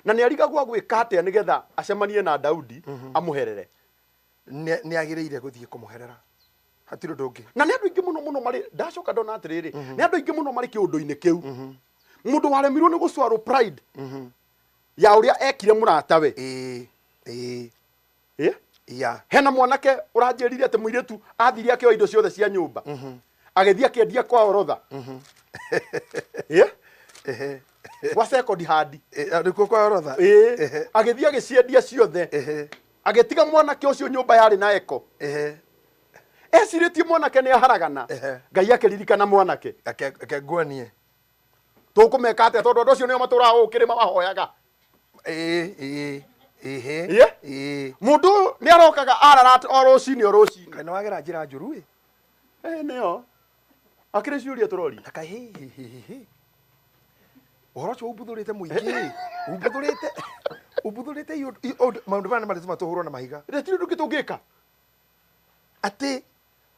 C: na nĩ arigagwo agwĩka atĩa nĩgetha acemanie na Daudi amũherere.
D: Nĩ agĩrĩire gũthiĩ kũmũherera, hatirĩ ũndũ ũngĩ.
C: Na nĩ andũ aingĩ mũno mũno marĩ ndacoka ndona atĩrĩrĩ, nĩ andũ aingĩ mũno marĩ kĩũndũ-inĩ kĩu, mũndũ waremirwo nĩ gũcwarwo pride ya ũrĩa ekire mũratawe.
D: Ĩĩ ĩĩ.
C: Eh?
D: Ya.
C: Hena mwanake ũranjĩrire atĩ mũirĩtu athire akĩoya indo ciothe cia nyũmba, agĩthiĩ akĩendia kwa orotha. Eh? Gwa second hand.
D: Nĩkuo kwa orotha.
C: Ĩĩ, agĩthiĩ agĩciendia ciothe, agĩtiga mwanake ũcio nyũmba yarĩ na eko. Ecirĩtie mwanake nĩ aharagana. Ngai akĩririkana mwanake.
D: Reke nguonie.
C: Tũkũmeka atĩa tondũ andũ acio nĩo matũraga gũkũ kĩrĩma mahoyaga?
D: Ĩĩ ĩĩ ĩhĩ.
C: Ĩĩ?
D: Ĩĩ.
C: Mũndũ ũyũ nĩ arokaga arara o rũcinĩ o rũcinĩ.
D: Kaĩ nĩ wagera njĩra njũru ĩ?
C: Ĩĩ nĩyo akĩrĩ ciũria tũroria.
D: Na kaĩ hĩ hĩ hĩ hĩ hĩ. Ũhoro ũcio umbuthũrĩte mũingĩ umbuthũrĩte umbuthũrĩte maũndũ maya nĩ marĩtũma tũhũrwo na mahiga.
C: Gũtirĩ ũndũ ũngĩ tũngĩka.
D: Atĩ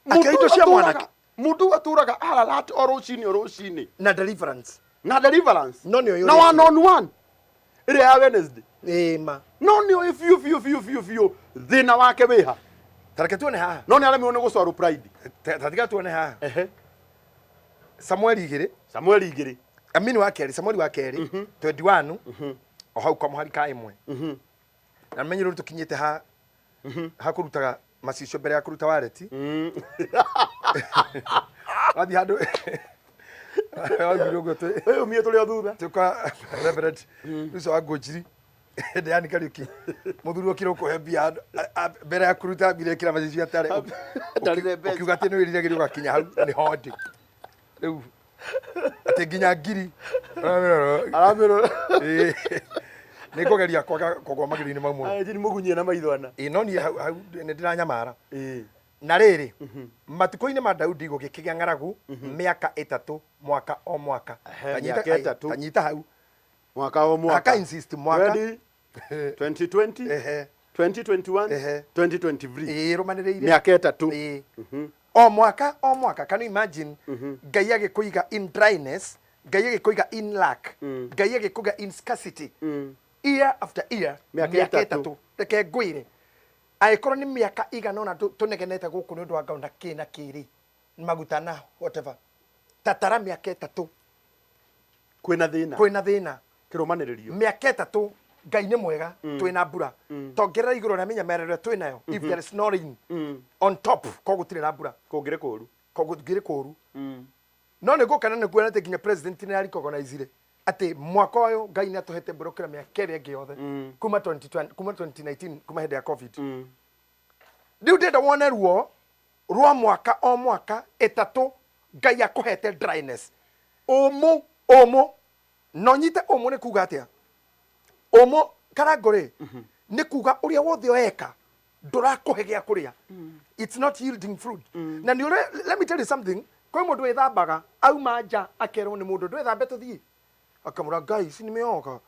C: Mũndũ
D: akĩoya indo cia mwanake.
C: Mũndũ ũyũ atũraga ararat o rũcinĩ o rũcinĩ.
D: Na deliverance.
C: Na deliverance.
D: No nĩ ũyũ
C: Na
D: ũrĩa
C: one on one ĩrĩa ya Wednesday.
D: Ĩĩ ma.
C: No nĩ ũĩ biũ biũ biũ biũ biũ thĩna wake wĩha.
D: Ta reke tuone haha.
C: No nĩ aremirwo nĩ gũcwarwo pride.
D: Ta tiga tuone haha. Samueli igĩrĩ.
C: Samueli igĩrĩ.
D: Amini wa kerĩ, Samueli wa kerĩ 21 o hau kamũhari ka ĩmwe. Na menye rĩu tũkinyĩte ha ha kũrutaga macicio mbere ya kũruta wareti. Wathiĩ handũ waugire ũguo twĩ
C: Ũyũ mie tũrĩ o thutha.
D: Tuka Reverend Ruso wa Ngũnjiri Deani Kariuki mũthuri okire ũkũhe mbia mbere ya kũruta mbia ĩkĩra macicio atarĩ
C: Ndarire mbeca.
D: Ũkiuga atĩ nĩ wĩriragĩria ũgakinya hau nĩ hondi rĩu atĩ nginya ngiri.
C: Aramĩrora.
D: Ĩĩ. Nĩ ngũgeria kwaga kũgwa magerio-inĩ mau mũno.
C: Njini mũgunyie na maitho ana.
D: Ĩĩ, no niĩ hau hau nĩ ndĩranyamara.
C: Ĩĩ.
D: Na rĩrĩ, matukũ-inĩ ma Daudi gũgĩkĩgĩa ng'aragu mĩaka ĩtatũ mwaka o mwaka.
C: Mĩaka ĩtatũ.
D: Tanyita hau.
C: Mwaka o mwaka.
D: Aka insist mwaka.
C: 2020,
D: Ehe.
C: 2021,
D: Ehe.
C: 2023.
D: Ĩĩ, rũmanĩrĩire.
C: Mĩaka ĩtatũ.
D: Ĩĩ. O O mwaka o mwaka, can you imagine Ngai agĩkũiga in dryness, Ngai agĩkũiga in lack, Ngai agĩkũiga in scarcity year after year?
C: Mĩaka 3.
D: Reke ngwĩre, angĩkorwo nĩ mĩaka igana ũna tũnegenete gũkũ nĩ ũndũ wa ngao na kĩ na kĩrĩ maguta na whatever, tatara mĩaka 3.
C: Kwĩna thĩna.
D: Kwĩna thĩna.
C: Kĩrũmanĩrĩrio.
D: Mĩaka 3 Ngai nĩ mwega, twĩna mbura, tongerera igũrũ rĩa mĩnyamaro ĩrĩa twĩnayo. If there is no rain on top, ko gũtirĩ na mbura,
C: kũngĩrĩ kũru.
D: Ko gũtingĩrĩ kũru. No nĩ ngũkena nĩ kuona atĩ nginya president nĩ arecognize atĩ mwaka ũyũ Ngai nĩ atũhete mbura gũkĩra mĩaka ĩrĩa ĩngĩ yothe kuma 2020, kuma 2019, kuma hĩndĩ ya COVID. Rĩu ndĩrenda wone ruo rwa mwaka o mwaka 3 Ngai akũhete dryness, ũmũ ũmũ. No nyite ũmũ nĩ kuga atĩa? Ũmũ, Karango rĩ, nĩ kuga ũrĩa wothe ũreka ndũrakũhe gĩa kũrĩa. It's not yielding fruit. Na nĩ ũrĩ, let me tell you something, kwĩ mũndũ wĩthambaga auma nja akerwo nĩ mũndũ, "Ndwĩthambe tũthiĩ?" Akamũra, "Ngai, si nimeoga?"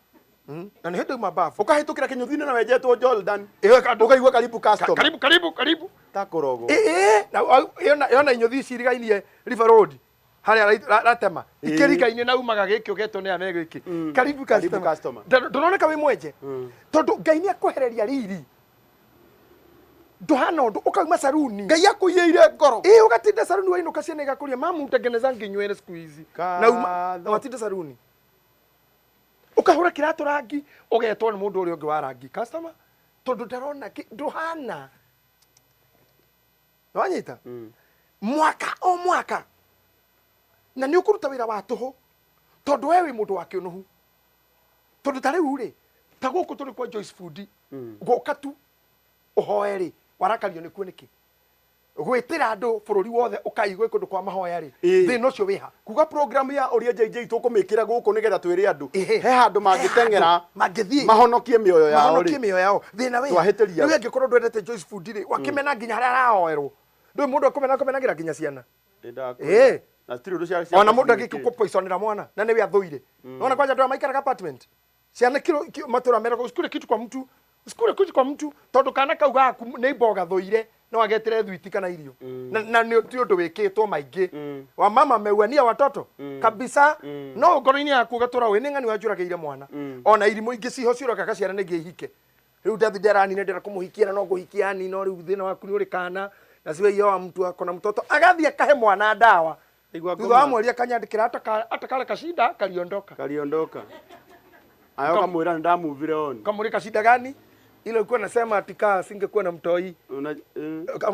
D: Na nĩ hĩndĩ auma bafu.
C: Ũkahĩtũkĩra kĩnyũthi-inĩ na wenjetwo Jordan.
D: Ũkaigua
C: "Karibu customer."
D: "Karibu, karibu, karibu."
C: Takũrogwo.
D: Ĩ na yona inyũthi ici irigainie River Road harĩa ratema ikĩrigaine na umaga gĩkĩ ũgetwo nĩ ame gĩkĩ, "Karibu
C: "Karibu
D: customer."
C: customer.
D: Ndũroneka wĩ mwenje tondũ Ngai nĩ akwehereria riri, ndũhana ũndũ, ũkauma saruni.
C: Ngai akũiyĩire ngoro.
D: Ĩ, ũgatinda saruni, wainũka ciana igakũria, "Mamu, tengenezangi nywele siku hizi?" Na uma
C: Ngatho.
D: na watinda saruni ũkahũra kĩratũ rangi, ũgetwo nĩ mũndũ ũrĩa ũngĩ wa rangi, "Customer," tondũ ndarona ndũhana. Nĩwanyita? Mwaka o mwaka na nĩ ũkũruta wĩra wa tũhũ tondũ we wĩ mũndũ wa kĩũnũhu, tondũ ta rĩu rĩ, ta gũkũ tũrĩ kwa Joyce Fundi, gũka tu ũhoe rĩ, warakario nĩkuo nĩkĩ gwĩtĩra andũ bũrũri wothe ũkaigwe kũndũ kwa mahoya rĩ? Thĩna ũcio wĩha?
C: Kuga program ya Ũria JJ tũkũmĩkĩra gũkũ nĩgetha twĩre andũ
D: Ĩhĩ.
C: he handũ mangĩteng'era,
D: mangĩthiĩ
C: mahonokie mĩoyo yao.
D: Mahonokie
C: rĩ.
D: Mĩoyo yao. Thĩna wĩ
C: Twahĩtĩria.
D: Rĩu angĩkorwo ndwendete Joyce Fundi rĩ, wakĩmena nginya harĩa arahoerwo? Ndũĩ mũndũ akũmena, akũmenagĩra nginya ciana.
C: Nĩndakwĩra. Na citirĩ ũndũ
D: Ona mũndũ angĩkũpoisonera mwana na nĩwe athũire. Nona kwanja andũ aya maikaraga apartment, ciana matũra meragwo, "Usikule kitu kwa mtu, usikule kitu kwa mtu," tondũ kana kau gaku nĩ mboga thũire no agetere thwiti kana irio. Na nĩ ti ũndũ wĩkĩtwo maingĩ wa mama meuania watoto kabisa, no ngoro-inĩ yaku ũgatũra wĩ nĩ ng'ani wanjũragĩire mwana. Ona irimũ ingĩ ciho ciũragaga ciana nĩngĩ ihike. Rĩu ndathi nderanine ndĩra kũmũhikia na no ngũhikia ani, no rĩu thĩna waku nĩ ũrĩ kana na siwe iyo wa mtu ako na mtoto, agathiĩ akahe mwana ndawa.
C: Igua
D: Thutha wa
C: ngoma.
D: mweri akanyandĩkĩra, hata kale kashinda kaliondoka.
C: Kaliondoka. Ayo kamwĩra nĩndamuvire on.
D: Kamuri kashinda gani ile ulikuwa nasema ati kaa singekuwa na mtoi?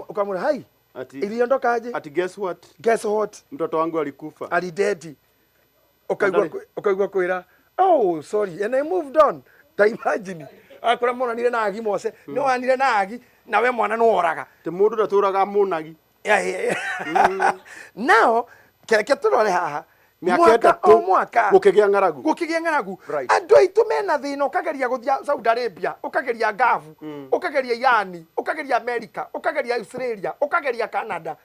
D: Ukamwambia hai
C: Ati
D: iliondoka aje?
C: Ati guess what?
D: Guess what?
C: Mtoto wangu alikufa.
D: Alidedi. Ukaigua
C: Andari.
D: Ukaigua kwira, "Oh, sorry," and I moved on. Ta imagine akora monanire na agi mose no wanire na agi na we mwana no oraga.
C: Ti mũndũ ndatũraga mũnagi.
D: Yeah. Now kereke turore haha.
C: Mĩaka
D: Mwaka
C: 3
D: o mwaka
C: gũkĩgĩa ng'aragu.
D: Gũkĩgĩa ng'aragu.
C: Right.
D: Andũ aitũ mena thĩna, ũkageria gũthiĩ Saudi Arabia, ũkageria Gavu, ũkageria Irani, ũkageria America, ũkageria Australia, ũkageria Canada,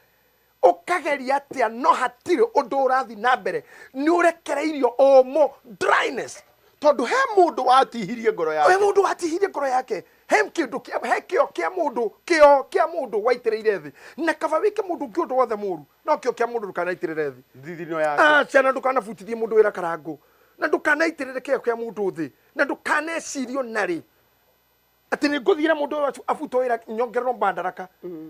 D: ũkageria atĩa, no hatirĩ ũndũ ũrathiĩ na mbere. Nĩ ũrekereirio ũmũ, dryness,
C: tondũ he mũndũ watihirie ngoro yake.
D: He mũndũ watihirie ngoro yake, he kĩndũ he kĩo kĩa mũndũ, kĩo kĩa mũndũ waitĩrĩire thĩ. Na kaba wĩke mũndũ ũngĩ ũndũ wothe mũru, no kĩo kĩa mũndũ ndũkanaitĩrĩre thĩ.
C: Thithino yake.
D: Ah, ciana, ndũkanabutithie mũndũ wĩra, Karangũ, na ndũkanaitĩrĩre kĩo kĩa mũndũ thĩ, na ndũkanecirio narĩ atĩ nĩ ngũthiĩra mũndũ ũyũ abutwo wĩra nyongererwo madaraka.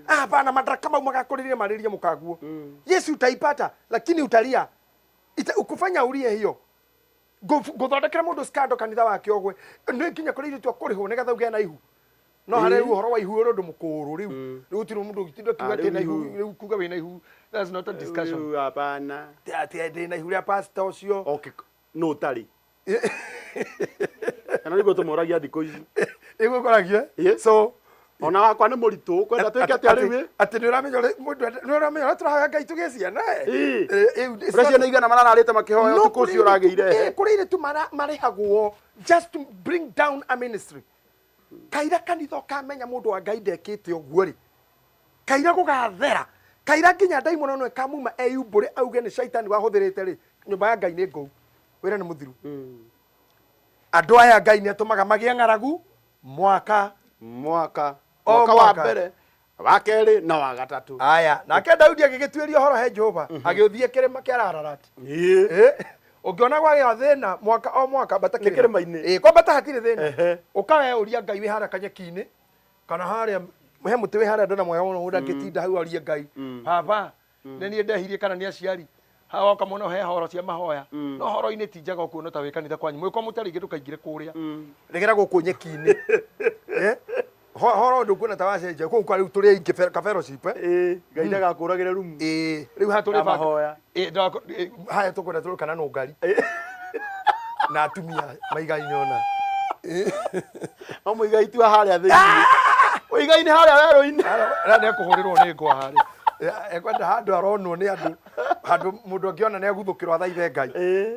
D: Ah, hapana, madaraka mau magakũrĩria marĩrie mũkaguo. Yes, utaipata, lakini utalia. Ukufanya ulie hiyo ngũthondekera mũndũ scandal kanitha wake ogwe nĩ nginya kũrĩ irĩtu akũrĩhwo nĩgetha ũgĩe na ihu. No harĩa rĩu ũhoro wa ihu ũrĩ ũndũ mũkũrũ rĩu. Rĩu gũtirĩ mũndũ ũgĩtinda akiuga
C: Ah,
D: atĩ na
C: rĩu
D: ihu.
C: ihu.
D: Rĩu kuga wĩna ihu, that's not a discussion.
C: Rĩu hapana.
D: Atĩ ndĩ na ihu rĩa pastor ũcio.
C: Okay, no ũtarĩ kana nĩguo tũmoragia thikũ ici?
D: Nĩguo ũkoragia.
C: Yes.
D: So
C: ona wakwa nĩ mũritũ kwenda twĩke atĩa rĩu ĩ?
D: Atĩ nĩ ũramenya ũrĩa mũndũ nĩ ũramenya ũrĩa tũrahoya Ngai tũgĩe ciana ĩ?
C: Ĩ.
D: It's
C: Ũrĩa
D: not-
C: ciana igana marararĩte makĩhoya
D: No,
C: ũtukũ ũcio ũragĩire he.
D: kũrĩ airĩtu marĩhagwo just to bring down a ministry. Kaira kanitha ũkamenya mũndũ wa Ngai ndekĩte ũguo rĩ, kaira gũgathera, kaira nginya ndaimono no ĩkamuma eyumbũre auge nĩ caitani wahũthĩrĩte rĩ, nyũmba ya Ngai nĩ ngũu, wĩra nĩ mũthiru. Andũ aya Ngai nĩ atũmaga magĩe ng'aragu mwaka
C: mwaka
D: O
C: mwaka wa
D: mwaka.
C: mbere. Wa kerĩ na wa gatatũ.
D: Aya, nake Daudi agĩgĩtuĩria ũhoro he Jehova, agĩũthiĩ kĩrĩma kĩa Ararati.
C: Ĩĩ.
D: Eh, ũngĩona gwagĩa thĩna mwaka o mwaka ambata
C: Nĩ kĩrĩma-inĩ.
D: Ĩĩ, kwambata hatirĩ thĩna.
C: Ehe.
D: Ũka we ũria Ngai wĩ harĩa kanyeki-inĩ kana harĩa he mũtĩ wĩ harĩa ndona mwega mũno mũndũ angĩtinda hau orie Ngai. Baba, nĩ niĩ ndehirie kana nĩ aciari? Haha woka mũno he horo cia mahoya. No horo-inĩ ti njega ũkuona ta wĩ kanitha kwanyu. Mwĩko mũtarĩ ingĩ ndũkaingĩre kũrĩa. Regera gũkũ nyeki-inĩ. Eh? Horo ndũkuona ta wacenjia kũu kwa rĩu tũrĩ aingĩ ka fellowship eh?
C: Ĩĩ, Ngai ndagakũragĩre rumu.
D: Ĩĩ, rĩu haha tũrĩ
C: Ya
D: banga-
C: mahoya.
D: Ĩĩ, ĩĩ, haya tũkwenda tũrĩ kana nũngari na atumia maigaine ona.
C: No mũigai tu harĩa thĩinĩ. Mũigai nĩ harĩa werũ-inĩ.
D: Ara nĩ ekũhũrĩrwo nĩ ngwa harĩa. Ekwenda handũ aronwo nĩ andũ handũ mũndũ angĩona nĩ aguthũkĩrwo athaithe Ngai.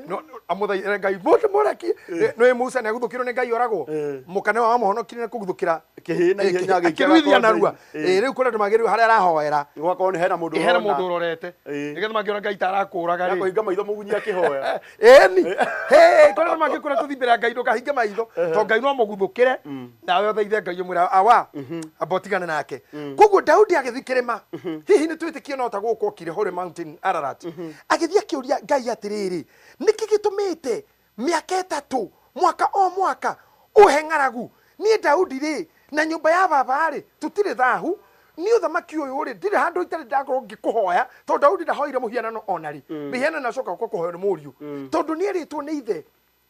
D: No amũthaithe Ngai mũndũ mũreki. Nĩ Musa nĩ aguthũkĩrwo nĩ Ngai oragwo. Mũka nĩwe wamũhonokirie na kũguthũkĩra
C: Kĩhĩ na ihenya agĩikara
D: akĩruithia narua.
C: konde-inĩ.
D: Ĩĩ, rĩu kũrĩ andũ magĩrĩirwo harĩa arahoera.
C: Gwakorwo nĩ hena mũndũ
D: Hena
C: ũrona.
D: mũndũ ũrorete. Nĩgetha mangĩona Ngai ta arakũraga rĩ.
C: Akũhinga maitho mũgunyi akĩhoya.
D: Ĩni. Hĩ, kũrĩ andũ mangĩkwĩra tũthiĩ mbere ya Ngai ndũkahinge maitho. To Ngai no amũguthũkĩre nawe ũthaithe Ngai ũmwĩre awa amba ũtigane nake. Koguo Daudi agĩthiĩ kĩrĩma. Hihi nĩ twĩtĩkie no ta gũkũ okire Holy Mountain Ararat. Agĩthiĩ akĩũria Ngai atĩrĩrĩ, nĩkĩ gĩtũmĩte mĩaka ĩtatũ mwaka o mwaka ũhe ng'aragu? Niĩ Daudi rĩ, na nyũmba ya baba rĩ, tũtirĩ thahu. Niĩ ũthamaki ũyũ rĩ, ndirĩ handũ itarĩ ndakorwo ngĩkũhoya, tondũ Daudi ndahoire mũhianano ona rĩ. Mĩhianano acoka gũka kũhoywo nĩ mũriũ. Tondũ nĩ erĩtwo nĩ ithe,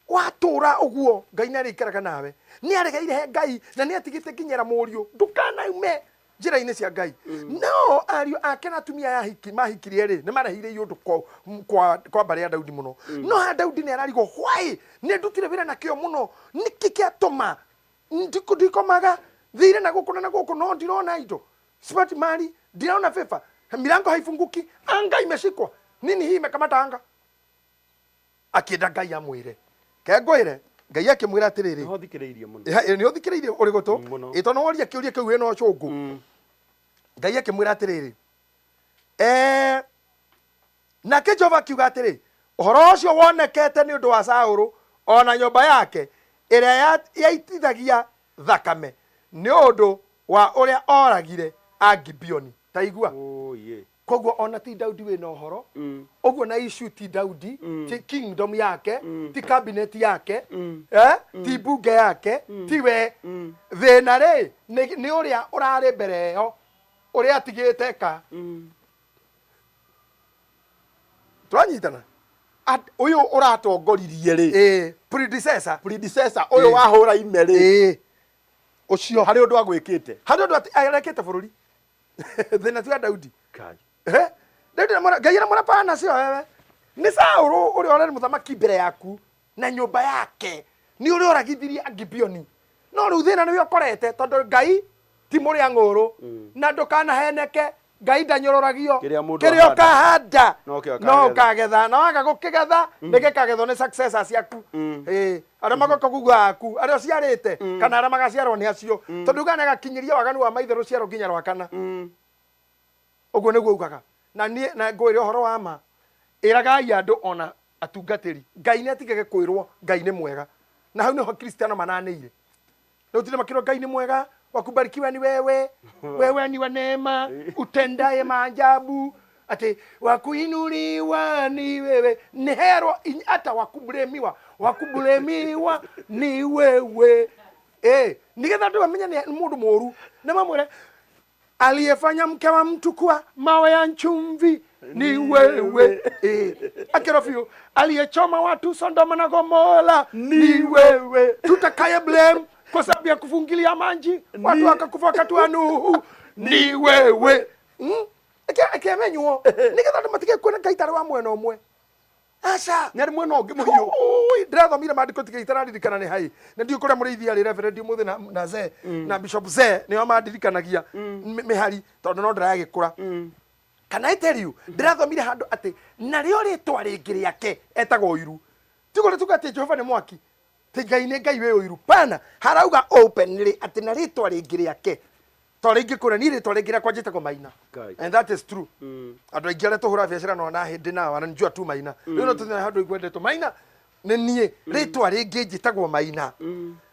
D: watũra ũguo Ngai nĩ arĩikaraga nawe. Nĩ aregeire he Ngai na nĩ atigĩte nginyera mũriũ, ndũkanaume njĩra-inĩ cia Ngai. No ariũ ake na atumia aya mahikirie rĩ, nĩ mareheire ũndũ kwa mbarĩ ya Daudi mũno. No haha Daudi nĩ ararigwo, why nĩ ndutire wĩra na kĩo mũno, nĩkĩ kĩatũma ndikomaga thire na gũkũ na gũkũ, no ndirona indo, sipati mali, ndiraona favor, milango haifunguki, anga imeshikwa nini, hii imekamata anga. Akĩenda Ngai amwĩre, kengwĩre. Ngai akĩmwĩra atĩrĩrĩ,
C: Nĩho thikĩrĩirie mũno.
D: Ĩha, nĩ ũthikĩrĩirie ũrĩ gũtũ.
C: Mũno.
D: Ĩ, tondũ woria kĩũria kĩu wĩna ũcũngũ. Ngai akĩmwĩra atĩrĩrĩ, nake Jehova akiuga atĩrĩ, ũhoro ũcio wonekete nĩ ũndũ wa Saũlũ o na nyũmba yake ĩrĩa yaitithagia thakame nĩ ũndũ wa ũrĩa oragire Agibeoni. Ta igua. Koguo ona ti Daudi wĩna ũhoro ũguo, na issue ti Daudi, ti kingdom yake, ti cabinet yake, ti bunge yake, ti we thĩna rĩ, nĩ ũrĩa ũrarĩ mbere ĩyo, ũrĩa atigĩte ka. Twanyitana?
C: Ũyũ ũratongoririe rĩ,
D: Ĩĩ, predecessor.
C: Predecessor ũyũ wahũra ime rĩ,
D: Ĩĩ, ũcio.
C: Harĩ ũndũ agwĩkĩte.
D: Harĩ ũndũ arekĩte bũrũri. Thĩna ti wa Daudi. Eh? Daudi Ngai aramwĩra pana cio wewe nĩ Saũlũ ũrĩa ũrarĩ mũthamaki mbere yaku na nyũmba yake nĩ ũrĩa oragithirie Agibeoni. No rĩu thĩna nĩwe ũkorete, tondũ Ngai ti mũrĩa ng'ũrũ na ndũkanaheneke, Ngai ndanyũrũragio.
C: Kĩrĩa mũndũ
D: kĩrĩa
C: ahanda,
D: ũkahanda
C: nokĩo
D: no
C: akagetha.
D: ũkagetha, na waga gũkĩgetha nĩgĩkagethwo nĩ successors ciaku. Ĩĩ, arĩa magoka kuga aku, arĩa ũciarĩte kana arĩa magaciarwo nĩ acio, tondũ ugaga nĩagakinyĩria waganu wa maithe rũciaro nginya rwa kana. Ũguo nĩguo ugaga. Na niĩ na ngwĩre ũhoro wa ma, ĩragai andũ ona atungatĩri, Ngai nĩ atigage kwĩrwo Ngai nĩ mwega. Na hau nĩho Kristiano mananĩire. Rĩu tinde makĩrwo Ngai nĩ mwega, wakubarikiwa ni wewe, wewe ni wa neema, utendaye maajabu, ati wakuinuliwa ni wewe, ni herwo hata wakublemiwa, wakublemiwa ni wewe. Nigetha andũ mamenye nĩ mũndũ mũru, nĩ mamwĩre aliyefanya mke wa mtu kuwa mawe ya chumvi ni wewe. Akero biũ, aliyechoma watu Sodoma na Gomora ni wewe, tutakaye blame kwa sababu ya kufungilia manji watu wakakufa wakati wa Nuhu ni wewe. Ĩkĩmenywo nĩgetha andũ matige kuona Ngai tarĩ wa mwena ũmwe. Aca.
C: Nĩ arĩ mwena ũngĩ mũhiũ.
D: Ui, ndĩrathomire maandĩko tiga itararirikana nĩ hai, na ndiũĩ kũrĩa mũrĩithi arĩ reverend ũmũthĩ na ze na bishop ze nĩo mandirikanagia mĩhari, tondũ no ndĩragĩkũra. Kana I tell you, ndĩrathomire handũ atĩ narĩo rĩtwa rĩngĩ rĩake etagwo ũiru. Tiguo rĩ tuga atĩ Jehova nĩ mwaki, ti Ngai nĩ Ngai wĩ ũiru pana, harauga openly atĩ na rĩtwa rĩngĩ rĩake. To rĩngĩ kũrĩa niĩ rĩtwa rĩngĩ rĩakwa njĩtagwo Maina.
C: Ngai.
D: And that is true. Andũ aingĩ arĩa tũhũra biacara nao na hĩndĩ nao wananijua tu Maina. Rĩu no tũthiĩ handũ igwendetwo Maina nĩ niĩ, rĩtwa rĩngĩ njĩtagwo Maina.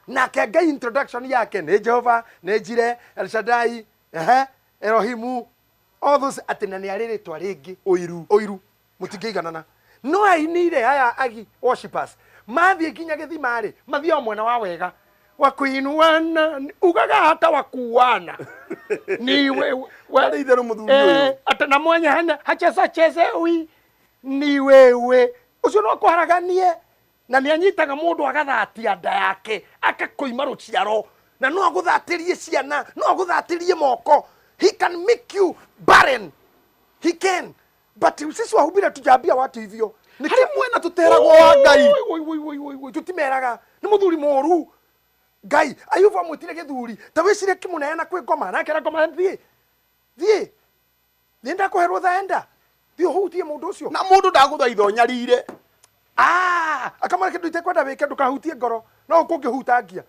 D: Nake Ngai introduction yake nĩ Jehova nĩ Njire El Shaddai, ehe. Elohimu all those atĩ na nĩ arĩ rĩtwa rĩngĩ
C: Ũiru.
D: Ũiru mũtingĩiganana. No ainire aya agi worshipers mathiĩ nginya gĩthima rĩ, mathiĩ o mwena wa wega wa kuinuana, ugaga hata wa kuana ni we, we,
C: Arĩ itherũ mũthuri ũyũ.
D: Eh, ata na mwenye hana hacheza cheze ui ni wewe ucio no akũharaganie na nĩ anyitaga mũndũ agathatia nda yake akakũima rũciaro na no agũthatĩrie ciana, no agũthatĩrie moko. He can make you barren, he can. But sisi wahubiri hatujaambia watu hivyo.
C: Harĩ mwena tũteragwo wa Ngai.
D: Oi, oi, oi, oi, oi, oi, tũtimeraga nĩ mũthuri mũru. Ngai Ayubu amwĩtire gĩthuri, ta wĩcirie kĩmũneana kwĩ ngoma nake ngoma, thiĩ thiĩ thiĩ, ndakũhe rũtha, enda thiĩ ũhutie mũndũ ũcio.
C: Na mũndũ ndagũthaitha ũnyarire.
D: Ah, akamwĩra kĩndũ itekwenda wĩke, ndũkahutie ngoro no ũkũngĩhutangia.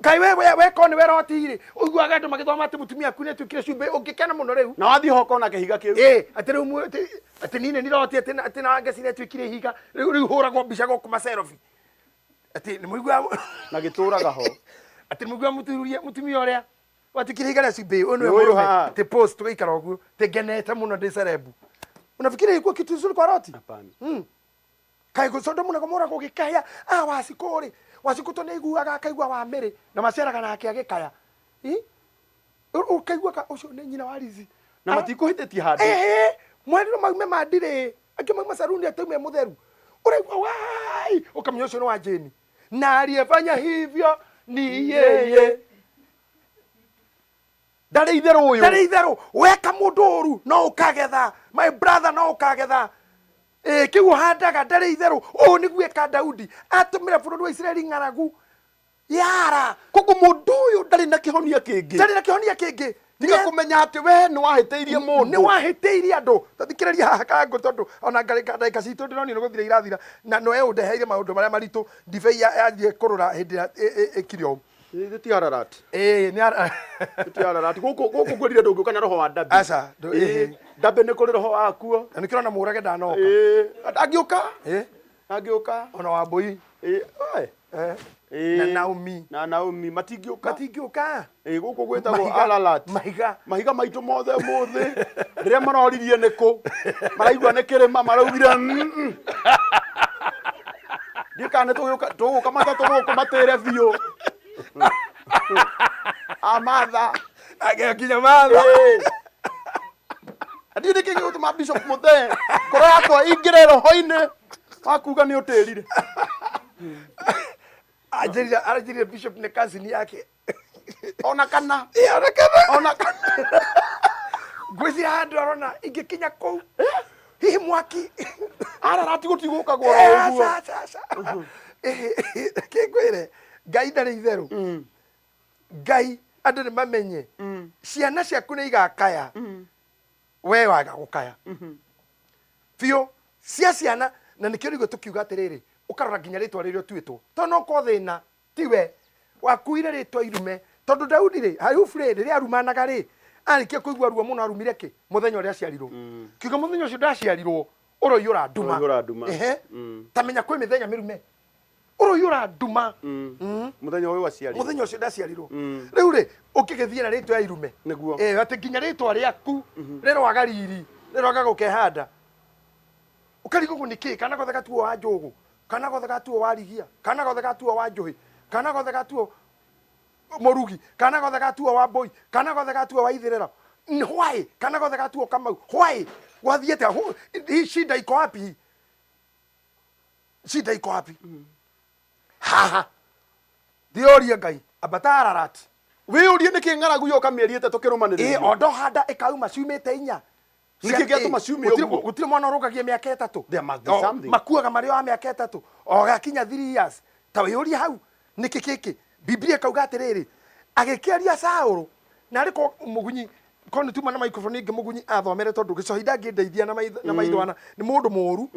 D: Ngai we we weko nĩ we roti rĩ, ũiguaga andũ magĩthoma atĩ mũtumia aku nĩ atuĩkire cumbĩ, ũngĩkena mũno rĩu.
C: Na wathiĩ ho ũkona kĩhiga kĩu.
D: Ĩ atĩ rĩu atĩ niĩ nĩ roti atĩ na ngeci nĩ atuĩkire ihiga rĩu hũragwo mbica gũkũ macerobi atĩ nĩ mũiguaga
C: Na gĩtũraga ho.
D: Atĩ nĩ mũiguaga mũtumia ũrĩa watuĩkire ihiga rĩa cumbĩ ũyũ nĩwe
C: Nĩ ũyũ
D: mũrũme
C: haha.
D: Atĩ post tũgaikara ũguo atĩ ngenete mũno ndĩ cerebu. Unafikiri ilikuwa kitu nzuri kwa Loti?
C: Hapana.
D: Kaĩ Sodomu na Gomora gũgĩkaya. Ah, Wacikũ rĩ, Wacikũ to nĩaiguaga akaigua wa mĩrĩ na maceraga nake agĩkaya. Ĩ? Ũkaigua ka ũcio nĩ nyina wa Lizi.
C: Na matikũhĩtĩtie handũ.
D: Ĩhĩ, mwerirwo maume mandirĩ, angĩ mauma saruni atĩ aume mũtheru. Ũraigua wai, ũkamenya ũcio nĩ wa Jane. Na aliyefanya hivyo ni yeye.
C: Ndarĩ itherũ ũyũ.
D: Ndarĩ itherũ. Weka mũndũ ũru no ũkagetha. My brother, no ũkagetha. Ĩ, kĩu ũhandaga, ndarĩ itherũ. Ũũ nĩguo eka Daudi. Atũmĩre bũrũri wa Isiraeli ng'aragu. Yara.
C: Koguo mũndũ ũyũ ndarĩ na kĩhonia kĩngĩ.
D: Ndarĩ na kĩhonia kĩngĩ.
C: Tiga kũmenya atĩ we nĩ wahĩtĩirie mũndũ.
D: Nĩ wahĩtĩirie andũ. Tathikĩrĩria haha kangũ tondũ ona ndagĩka citũ ndĩronio nĩ gũthira irathira na nowe ũndeheire maũndũ marĩa maritũ ndibei yathiĩ kũrũra hĩndĩ ĩrĩa ĩkire ũũ.
C: Ĩ, ti Ararat.
D: Ĩĩ, nĩ
C: Ti Ararat. Gũkũ ngwĩrire ndũngĩũka na roho wa Ndabi.
D: Aca,
C: Ĩ,
D: ĩhĩ.
C: Ndabi nĩ kũrĩ roho wakuo.
D: Na nĩkĩo ona mũrage ndanoka.
C: Ĩ, angĩũka.
D: Ĩ,
C: Angĩũka.
D: Ona Wambũi.
C: Ĩ, oe.
D: Eh,
C: Ĩ,
D: na Naomi.
C: Na Naomi matingĩũka.
D: Matingĩũka.
C: Ĩ, gũkũ gwĩtagwo
D: Mahiga-
C: Ararat.
D: Mahiga.
C: Mahiga maitũ mothe ũmũthĩ rĩrĩa maroririe nĩ kũ maraigua nĩ kĩrĩma maraugire Ndiũĩ kana nĩ tũgũka matatũ gũkũ matĩre biũ amatha.
D: Agĩkinya matha.
C: Ndiũĩ nĩkĩ gĩgũtũma Bishop Muthee ngoro yakwa ingĩre roho-inĩ wa kuga nĩ ũtĩrire.
D: Anjĩrire bishop nĩ cousin yake.
C: Ona kana.
D: Ĩ, ona kana.
C: Ona kana.
D: Ngwĩciria handũ arona ingĩkinya kũu hihi mwaki.
C: Ararati gũtigũkagwo oro ũguo.
D: Aca, aca, aca. Reke ngwĩre, Ngai ndarĩ itherũ. Ngai andũ nĩ mamenye ciana ciaku nĩ igakaya we waga gũkaya biũ cia ciana, na nĩkĩo rĩu tũkiuga atĩrĩrĩ, ũkarora nginya rĩtwa rĩrĩa ũtuĩtwo tondũ no korwo thĩna tiwe wakuire rĩtwa irume, tondũ Daudi rĩ, Ayubu rĩ, rĩrĩa arumanaga rĩ, arĩkia kũigua ruo mũno arumire kĩ mũthenya ũrĩa aciarirwo, kiuga mũthenya ũcio ndaciarirwo ũroiyũra nduma.
C: Ũroiyũra nduma.
D: Ehe. Ta menya kwĩ mĩthenya mĩrume ũroiyũra nduma.
C: Mũthenya ũyũ waciarirwo.
D: Mũthenya ũcio ndaciarirwo. Rĩu rĩ, ũkĩgĩthiĩ na rĩtwa ya irume.
C: Nĩguo.
D: Eh, atĩ nginya rĩtwa rĩaku rĩroaga riri, rĩroaga gũkehanda, ũkarigwo nĩ kĩ, kana gothe gatuo wa njũgũ, kana gothe gatuo wa rigia, kana gothe gatuo wa njũhĩ, kana gothe gatuo mũrugi, kana gothe gatuo wa mbũi, kana gothe gatuo wa ithĩrĩra. Why kana gothe gatuo Kamau? Why gwathiĩ atĩa? Hii shida iko wapi? Hii shida iko wapi? Haha thiũrie Ngai, ambata Ararat.
C: Wĩyũrie nĩkĩ ng'aragu yoka mĩeri 3
D: Ĩ
C: kĩrũmanĩrĩrio.
D: Ondo handa ĩkauma ciumĩte inya.
C: Nĩkĩ gĩatũma ciume ũguo?
D: Gũtirĩ mwana ũrũgagia mĩaka 3.
C: There must be something.
D: Makuaga marĩ o a mĩaka 3 o gakinya 3 years. Ta wĩyũrie hau nĩkĩ gĩkĩ Biblia ĩkauga atĩrĩrĩ, agĩkĩaria Saũlũ na arĩ ko mũgunyi ko nĩ tuma na microphone ĩngĩ mũgunyi athomere tondũ gĩcohi ndangĩndeithia na maitho na maitho ana nĩ mũndũ mũru,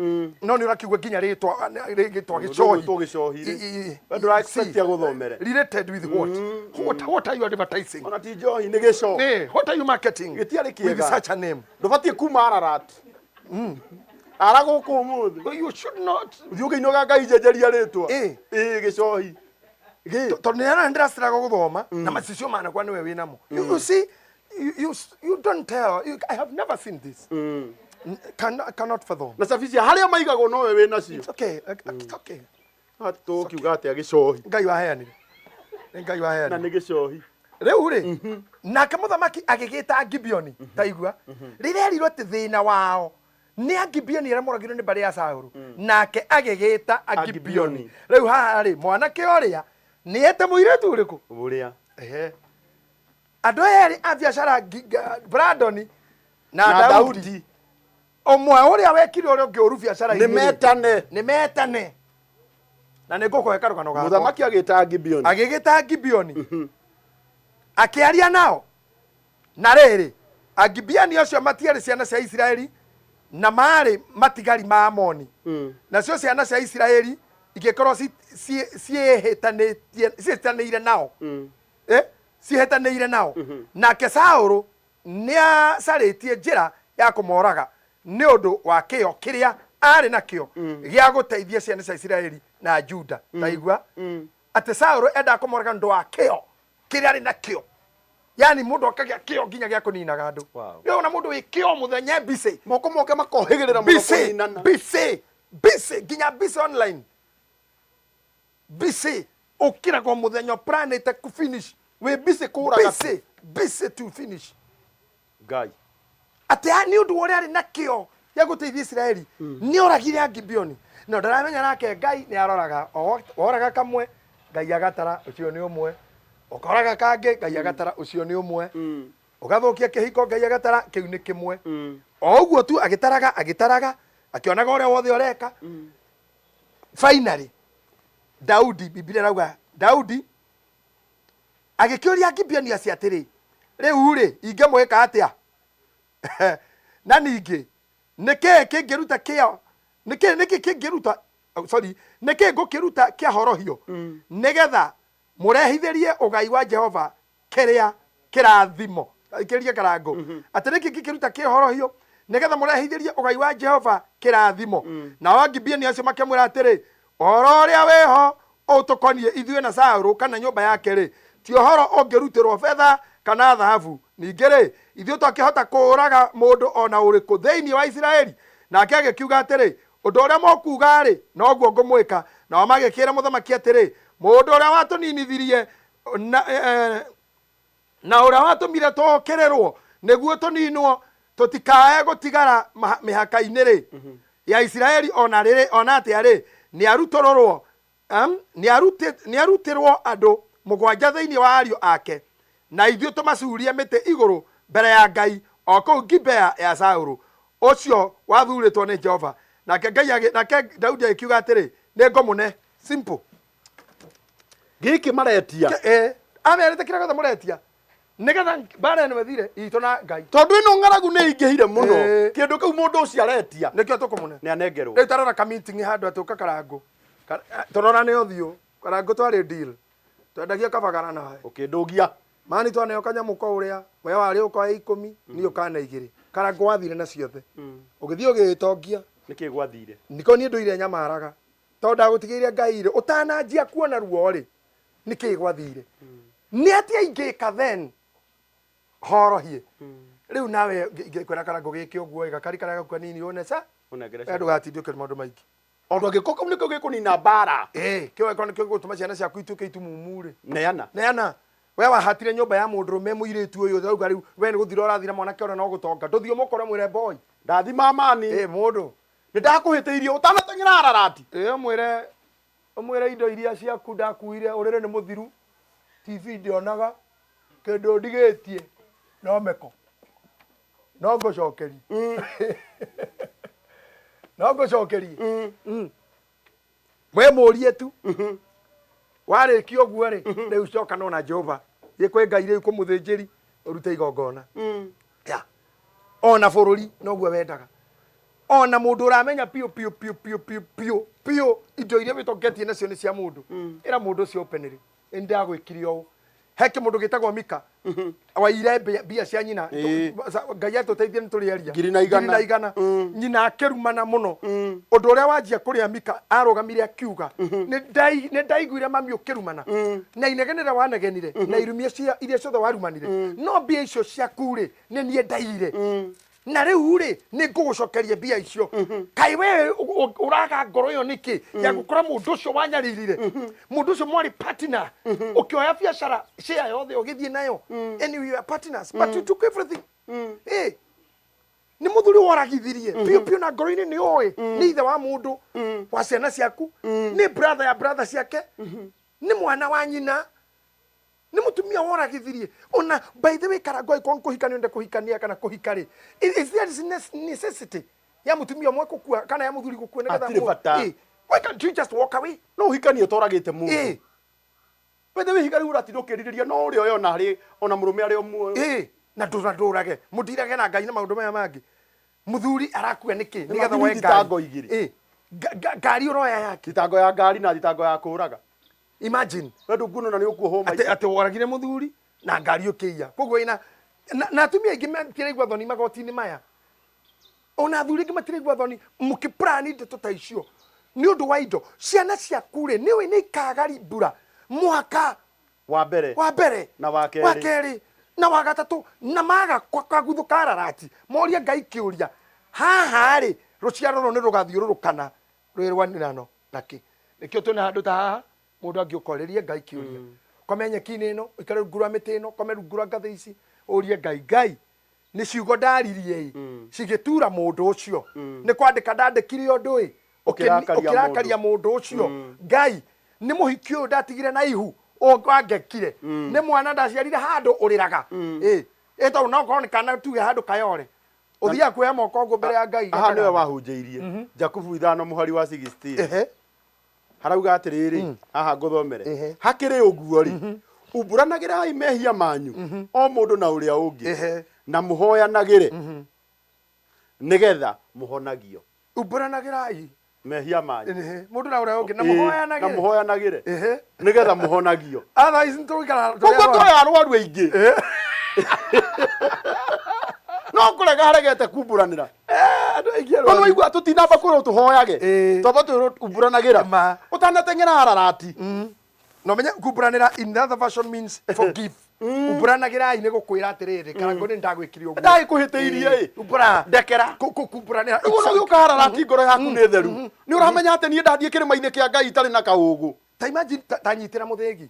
D: no nĩ ũrakiuga nginya rĩtwa rĩtwa gĩcohi.
C: Ndũgwĩtwo gĩcohi rĩ. We ndũra expect agũthomere.
D: Related with what? What are you advertising?
C: Ona ti njohi, nĩ gĩco.
D: What are you marketing
C: Gĩtiarĩ
D: with
C: kĩega.
D: such a name?
C: Ndũbatiĩ kuma Ararat ara gũkũ ũmũthĩ.
D: You should not.
C: Ũthiĩ ũkĩinoga Ngai njenjeria rĩtwa.
D: Ĩ.
C: Ĩ gĩcohi gĩ.
D: Tondũ nĩ arona ndĩraciraga gũthoma na macicio manakwa nĩwe wĩnamo. You see, You don't tell. I have never seen this. Cannot fathom.
C: Na cabi cia harĩa maigagwo nowe wĩ nacio.
D: It's okay. It's okay.
C: Tũkiuga atĩa gĩcohi.
D: Ngai waheanire. Nĩ Ngai
C: Na
D: waheanire.
C: nĩ gĩcohi.
D: Rĩu rĩ, nake mũthamaki agĩgĩta Gibeoni, ta igua, rĩrĩa erirwo atĩ thĩna wao nĩ Agibeoni arĩa moragirwo nĩ mbarĩ ya Saũlũ, nake agĩgĩta Agibeoni.
C: Agibeoni.
D: Rĩu haha rĩ, mwanake ũrĩa nĩ ete mũirĩtu ũrĩkũ?
C: Ũrĩa.
D: Ehe. Andũ aya erĩ a biacara Brandon na
C: Na
D: Daudi,
C: Daudi.
D: ũmwe ũrĩa wekire ũrĩa ũngĩ ũru biacara-inĩ
C: Nĩ
D: rĩ,
C: metane.
D: nĩ metane na nĩ ngũkũhe karũgano gakwa.
C: Mũthamaki agĩta Gibeoni.
D: Agĩgĩta Gibeoni akĩaria nao na rĩrĩ, Agibeoni acio matiarĩ ciana cia Isiraeli na maarĩ matigari ma Amoni, nacio ciana cia Isiraeli igĩkorwo ciĩhĩtanĩire nao. Ciĩhĩtanĩire nao, nake Saũlũ nĩacarĩtie njĩra ya kũmoraga nĩ ũndũ wa kĩyo kĩrĩa arĩ nakĩo gĩa gũteithia ciana cia Isiraeli na Juda. Taigua atĩ Saũlũ endaga kũmoraga nĩ ũndũ wa kĩyo kĩrĩa arĩ nakĩo, yani mũndũ akagĩa kĩyo nginya gĩa kũninaga andũ. Nĩ ona mũndũ wĩ kĩo mũthenya busy.
C: Moko moke makohĩgĩrĩra mũno
D: busy
C: kũninana.
D: Busy, busy, nginya busy online, busy ũkĩragwo mũthenya planĩte ku finish.
C: Wĩ busy kũraga.
D: Busy, busy to finish.
C: Ngai.
D: Atĩ nĩ ũndũ wa ũrĩa arĩ na kĩo gĩa gũteithia Isiraeli, nĩ oragire Agibeoni, no ndaramenya nake Ngai nĩ aroraga. Woraga kamwe, Ngai agatara ũcio nĩ ũmwe, ũkoraga kangĩ, Ngai agatara ũcio nĩ ũmwe, ũgathũkia kĩhiko, Ngai agatara kĩu nĩ kĩmwe. O ũguo tu agĩtaraga, agĩtaraga, akĩonaga ũrĩa wothe ũreka. Finally Daudi, Biblia ĩrauga Daudi agĩkĩũria Gibeoni acio atĩrĩ, rĩu rĩ, ingĩmwĩka atĩa? Na ningĩ nĩkĩĩ kĩngĩruta kĩo nĩkĩĩ nĩkĩĩ kĩngĩruta, oh, sorry, nĩkĩĩ ngũkĩruta kĩa horohio nĩgetha mũrehithĩrie ũgai wa Jehova kĩrĩa kĩrathimo? Ikĩria karango atĩ nĩkĩ ngĩkĩruta kĩhorohio nĩgetha mũrehithĩrie ũgai wa Jehova kĩrathimo? Nao Agibeoni acio makĩmwĩra atĩrĩ, ũhoro ũrĩa wĩho ũtũkoniĩ ithuĩ na Saũlũ kana nyũmba yake rĩ, ti ũhoro ũngĩrutĩrwo betha kana thahabu. Ningĩ rĩ, ithuĩ twakĩhota kũũraga mũndũ o na ũrĩkũ thĩinĩ wa Isiraeli? Nake agĩkiuga atĩrĩ, ũndũ ũrĩa mũkuuga rĩ, noguo ngũmwĩka. Nao magĩkĩra mũthamaki atĩrĩ, mũndũ ũrĩa watũninithirie na ũrĩa watũmire tũũkĩrĩrwo nĩguo tũninwo tũtikae gũtigara mĩhaka-inĩ rĩ ya Isiraeli, ona rĩrĩ ona atĩa rĩ, nĩarutũrũrwo, nĩarutĩrwo andũ 7 thĩinĩ wa ariũ ake, na ithuĩ tũmacurie mĩtĩ igũrũ mbere ya Ngai o kũu Gibea ya Saũlũ ũcio wathurĩtwo nĩ Jehova. Nake Ngai nake Daudi agĩkiuga atĩrĩ, nĩ ngũmũne. Simple.
C: Gĩkĩ maretia.
D: Amerĩte kĩrĩa gĩothe mũretia nĩgetha mbara ĩno ĩthire itũ na Ngai.
C: Tondũ ĩno ng'aragu nĩ ingĩhire mũno. Kĩndũ kĩu mũndũ ũcio aretia.
D: Nĩkĩo tũkũmũne.
C: Nĩ anengerwo.
D: Rĩu tarora ka meeting handũ atĩ ũka Karangũ. Tũrora nĩ ũthiũ. Karangũ twarĩ deal. Twendagia kabagara nawe.
C: Ũkĩndũgia.
D: Mani twaneo kanyamũ ko ũrĩa we warĩ ũkoe 10, niĩ ũkana 2. Karangũ wathire na ciothe. Ũgĩthiĩ ũgĩĩtongia.
C: Nĩkĩ gwathire?
D: Nĩko niĩ ndũire nyamaraga. Tondũ ndagũtigĩire Ngai rĩ, ũtananjia kuona ruo rĩ, nĩkĩ gwathire? Nĩ atĩa ingĩka then horohie? Rĩu nawe ingĩkwĩra Karangũ gĩke ũguo ĩ, gakari karĩa gaku kanini ũne ca.
C: Ũnengere
D: We ndũgatinde ũkĩona maũndũ maingĩ.
C: Ondũ angĩkorwo kau nĩkĩo gĩkũnina mbara.
D: Kĩo angĩkorwo nĩkĩo gĩgũtũma ciana ciaku ituĩke itumumu rĩ.
C: Neana.
D: Neana. We wahatire nyũmba ya mũndũrũme mũirĩtu ũyũ, ũrauga rĩu we nĩ gũthira ũrathira mwanake ũrĩa no gũtonga. Ndũthiĩ ũmũkore mwĩre boy.
C: Ndathima mani.
D: Mũndũ.
C: Nĩ ndakũhĩtĩirie ũtanateng'era Ararati.
D: Ũmwĩre indo iria ciaku ndakuire, ũrĩrĩ nĩ mũthiru, TV ndionaga, kĩndũ ndigĩtie no meko. No ngũcokerie. No ngũcokerie. We mũrie tu. Warĩkia ũguo rĩ, rĩu coka no na Jehova. Thiĩ kwĩ Ngai rĩu kũmũthĩnjĩri ũrute igongona. Ya. Ona bũrũri noguo wendaga. Ona mũndũ ũramenya piũ piũ piũ piũ piũ piũ piũ indo iria wĩtongetie nacio nĩ cia mũndũ. Ĩra mũndũ ũcio openly, nĩ ndagwĩkire ũũ. He kĩmũndũ gĩtagwo Mika waire mbia cia nyina. Ngai atũteithie nĩ tũrĩaria.
C: 100,000.
D: 100,000. Nyina akĩrumana mũno. Ũndũ ũrĩa wanjia kũrĩa Mika arũgamire akiuga, "Nĩ ndaiguire mami ũkĩrumana na inegene rĩrĩa wanegenire na irumia iria ciothe warumanire, no mbia icio ciaku rĩ, nĩ niĩ ndaiyire, na rĩu rĩ, nĩ ngũgũcokeria mbia icio. Kaĩ we ũraga ngoro ĩyo nĩkĩ ya gũkora mũndũ ũcio wanyaririre, mũndũ ũcio mwarĩ partner, ũkĩoya biacara share yothe ũgĩthiĩ nayo? Anyway, you are partners, but you took everything." Eh, nĩ mũthuri woragithirie biũ biũ na ngoro-inĩ nĩ oĩ nĩ ithe wa mũndũ wa ciana ciaku, nĩ brother ya brother ciake, nĩ mwana wa nyina, nĩ mũtumia woragithirie. Ona by the way, Karangũ, angĩkorwo nĩ kũhikania ũrenda kũhikania kana kũhika rĩ, is there is necessity ya mũtumia ũmwe gũkua kana ya mũthuri gũkua nĩgetha
C: Hatirĩ bata.
D: Eh, why can't you just walk away?
C: No ũhikanie ũtoragĩte mũndũ. Wethe wĩhiga rĩu ũratinda ũkĩrirĩria no ũrĩa ũyona harĩ ona mũrũme arĩ o muoyo.
D: Na ndũrage mũndirage na Ngai na maũndũ maya mangĩ. Mũthuri arakua nĩkĩ?
C: Nĩ
D: Nĩgetha
C: mathiri
D: woe
C: thitango
D: ngari.
C: igĩrĩ.
D: Ngari ũroya yake.
C: Thitango ya ngari na thitango ya kũraga.
D: Imagine.
C: We ndũkuona na nĩ ũkuohwo
D: atĩ
C: maitho.
D: Atĩ woragire mũthuri na ngari ũkĩiya. Koguo ina na atumia aingĩ matiraigua thoni magoti-inĩ maya, ona athuri aingĩ matiraigua thoni mũkĩplani ndeto ta icio nĩ ũndũ wa indo. Ciana ciaku rĩ, nĩũĩ nĩ ikagari mbura mwaka
C: wa mbere,
D: wa mbere,
C: na wa kerĩ,
D: wa kerĩ na wa gatatũ, na maga kaguthu ka rarati morie Ngai kĩũria haha rĩ, rũciaro rũrũ nĩ rũgathiũrũrũkana rwĩ rwanĩrano nakĩ? Nĩkĩo twĩna handũ ta haha mũndũ angĩũkorĩrie Ngai kĩũria. Kome nyeki-inĩ ĩno, ũikare rungu rwa mĩtĩ ĩno, kome rungu rwa ngathĩ ici, ũrie Ngai, "Ngai, nĩ ciugo ndaririe ĩ cigĩtura mũndũ ũcio, nĩ kwandĩka ndandĩkire ũndũ ĩ
C: Ũkĩrakaria.
D: Ũkĩrakaria mũndũ ũcio. Ngai, nĩ mũhiki ũyũ ndatigire na ihu wangekire, nĩ mwana ndaciarire handũ ũrĩraga ĩ ĩ tondũ no korwo nĩ kana tuge handũ kayore ũthiaga kuoya moko ũguo mbere ya Ngai."
C: Haha nĩwe wahunjĩirie Jakubu 5 mũhari wa 16. Harauga atĩrĩrĩ, haha ngũthomere. Hakĩrĩ ũguo rĩ, umbũranagĩrai mehia manyu o mũndũ na ũrĩa ũngĩ, na mũhoyanagĩre nĩgetha mũhonagio.
D: Umbũranagĩrai
C: mehia manyu
D: mũndũ na ũrĩa ũngĩ na
C: Ĩĩ, na
D: mũhoyanagĩre.
C: Mũhoyanagĩre nĩgetha mũhonagio.
D: Otherwise nĩtũgũikara tũrĩ
C: Koguo
D: arwaru.
C: tũrĩ arwaru aingĩ no kũrega haregete kumbũranĩra.
D: Andũ aingĩ
C: No
D: arwaru.
C: nĩwaigua tũtinamba kwĩrwo tũhoyage.
D: Ĩĩ.
C: Twamba twĩrwo umbũranagĩra
D: Ma.
C: ũtanateng'era ararati.
D: No menye kumbũranĩra in the other version means forgive. Umbũranagĩrai nĩ gũkwĩra atĩrĩrĩ, Karangũ, nĩ ndagwĩkire ũguo.
C: Ndagĩkũhĩtĩirie ĩ.
D: Umbũra.
C: Ndekera.
D: Kumbũranĩra.
C: Rĩu ona ũgĩũka hararati ngoro yaku nĩ theru, nĩ ũramenya atĩ niĩ ndathiĩ kĩrĩma-inĩ kĩa Ngai itarĩ na kaũgũ.
D: Ta imagine, ta nyitĩra mũthĩgi,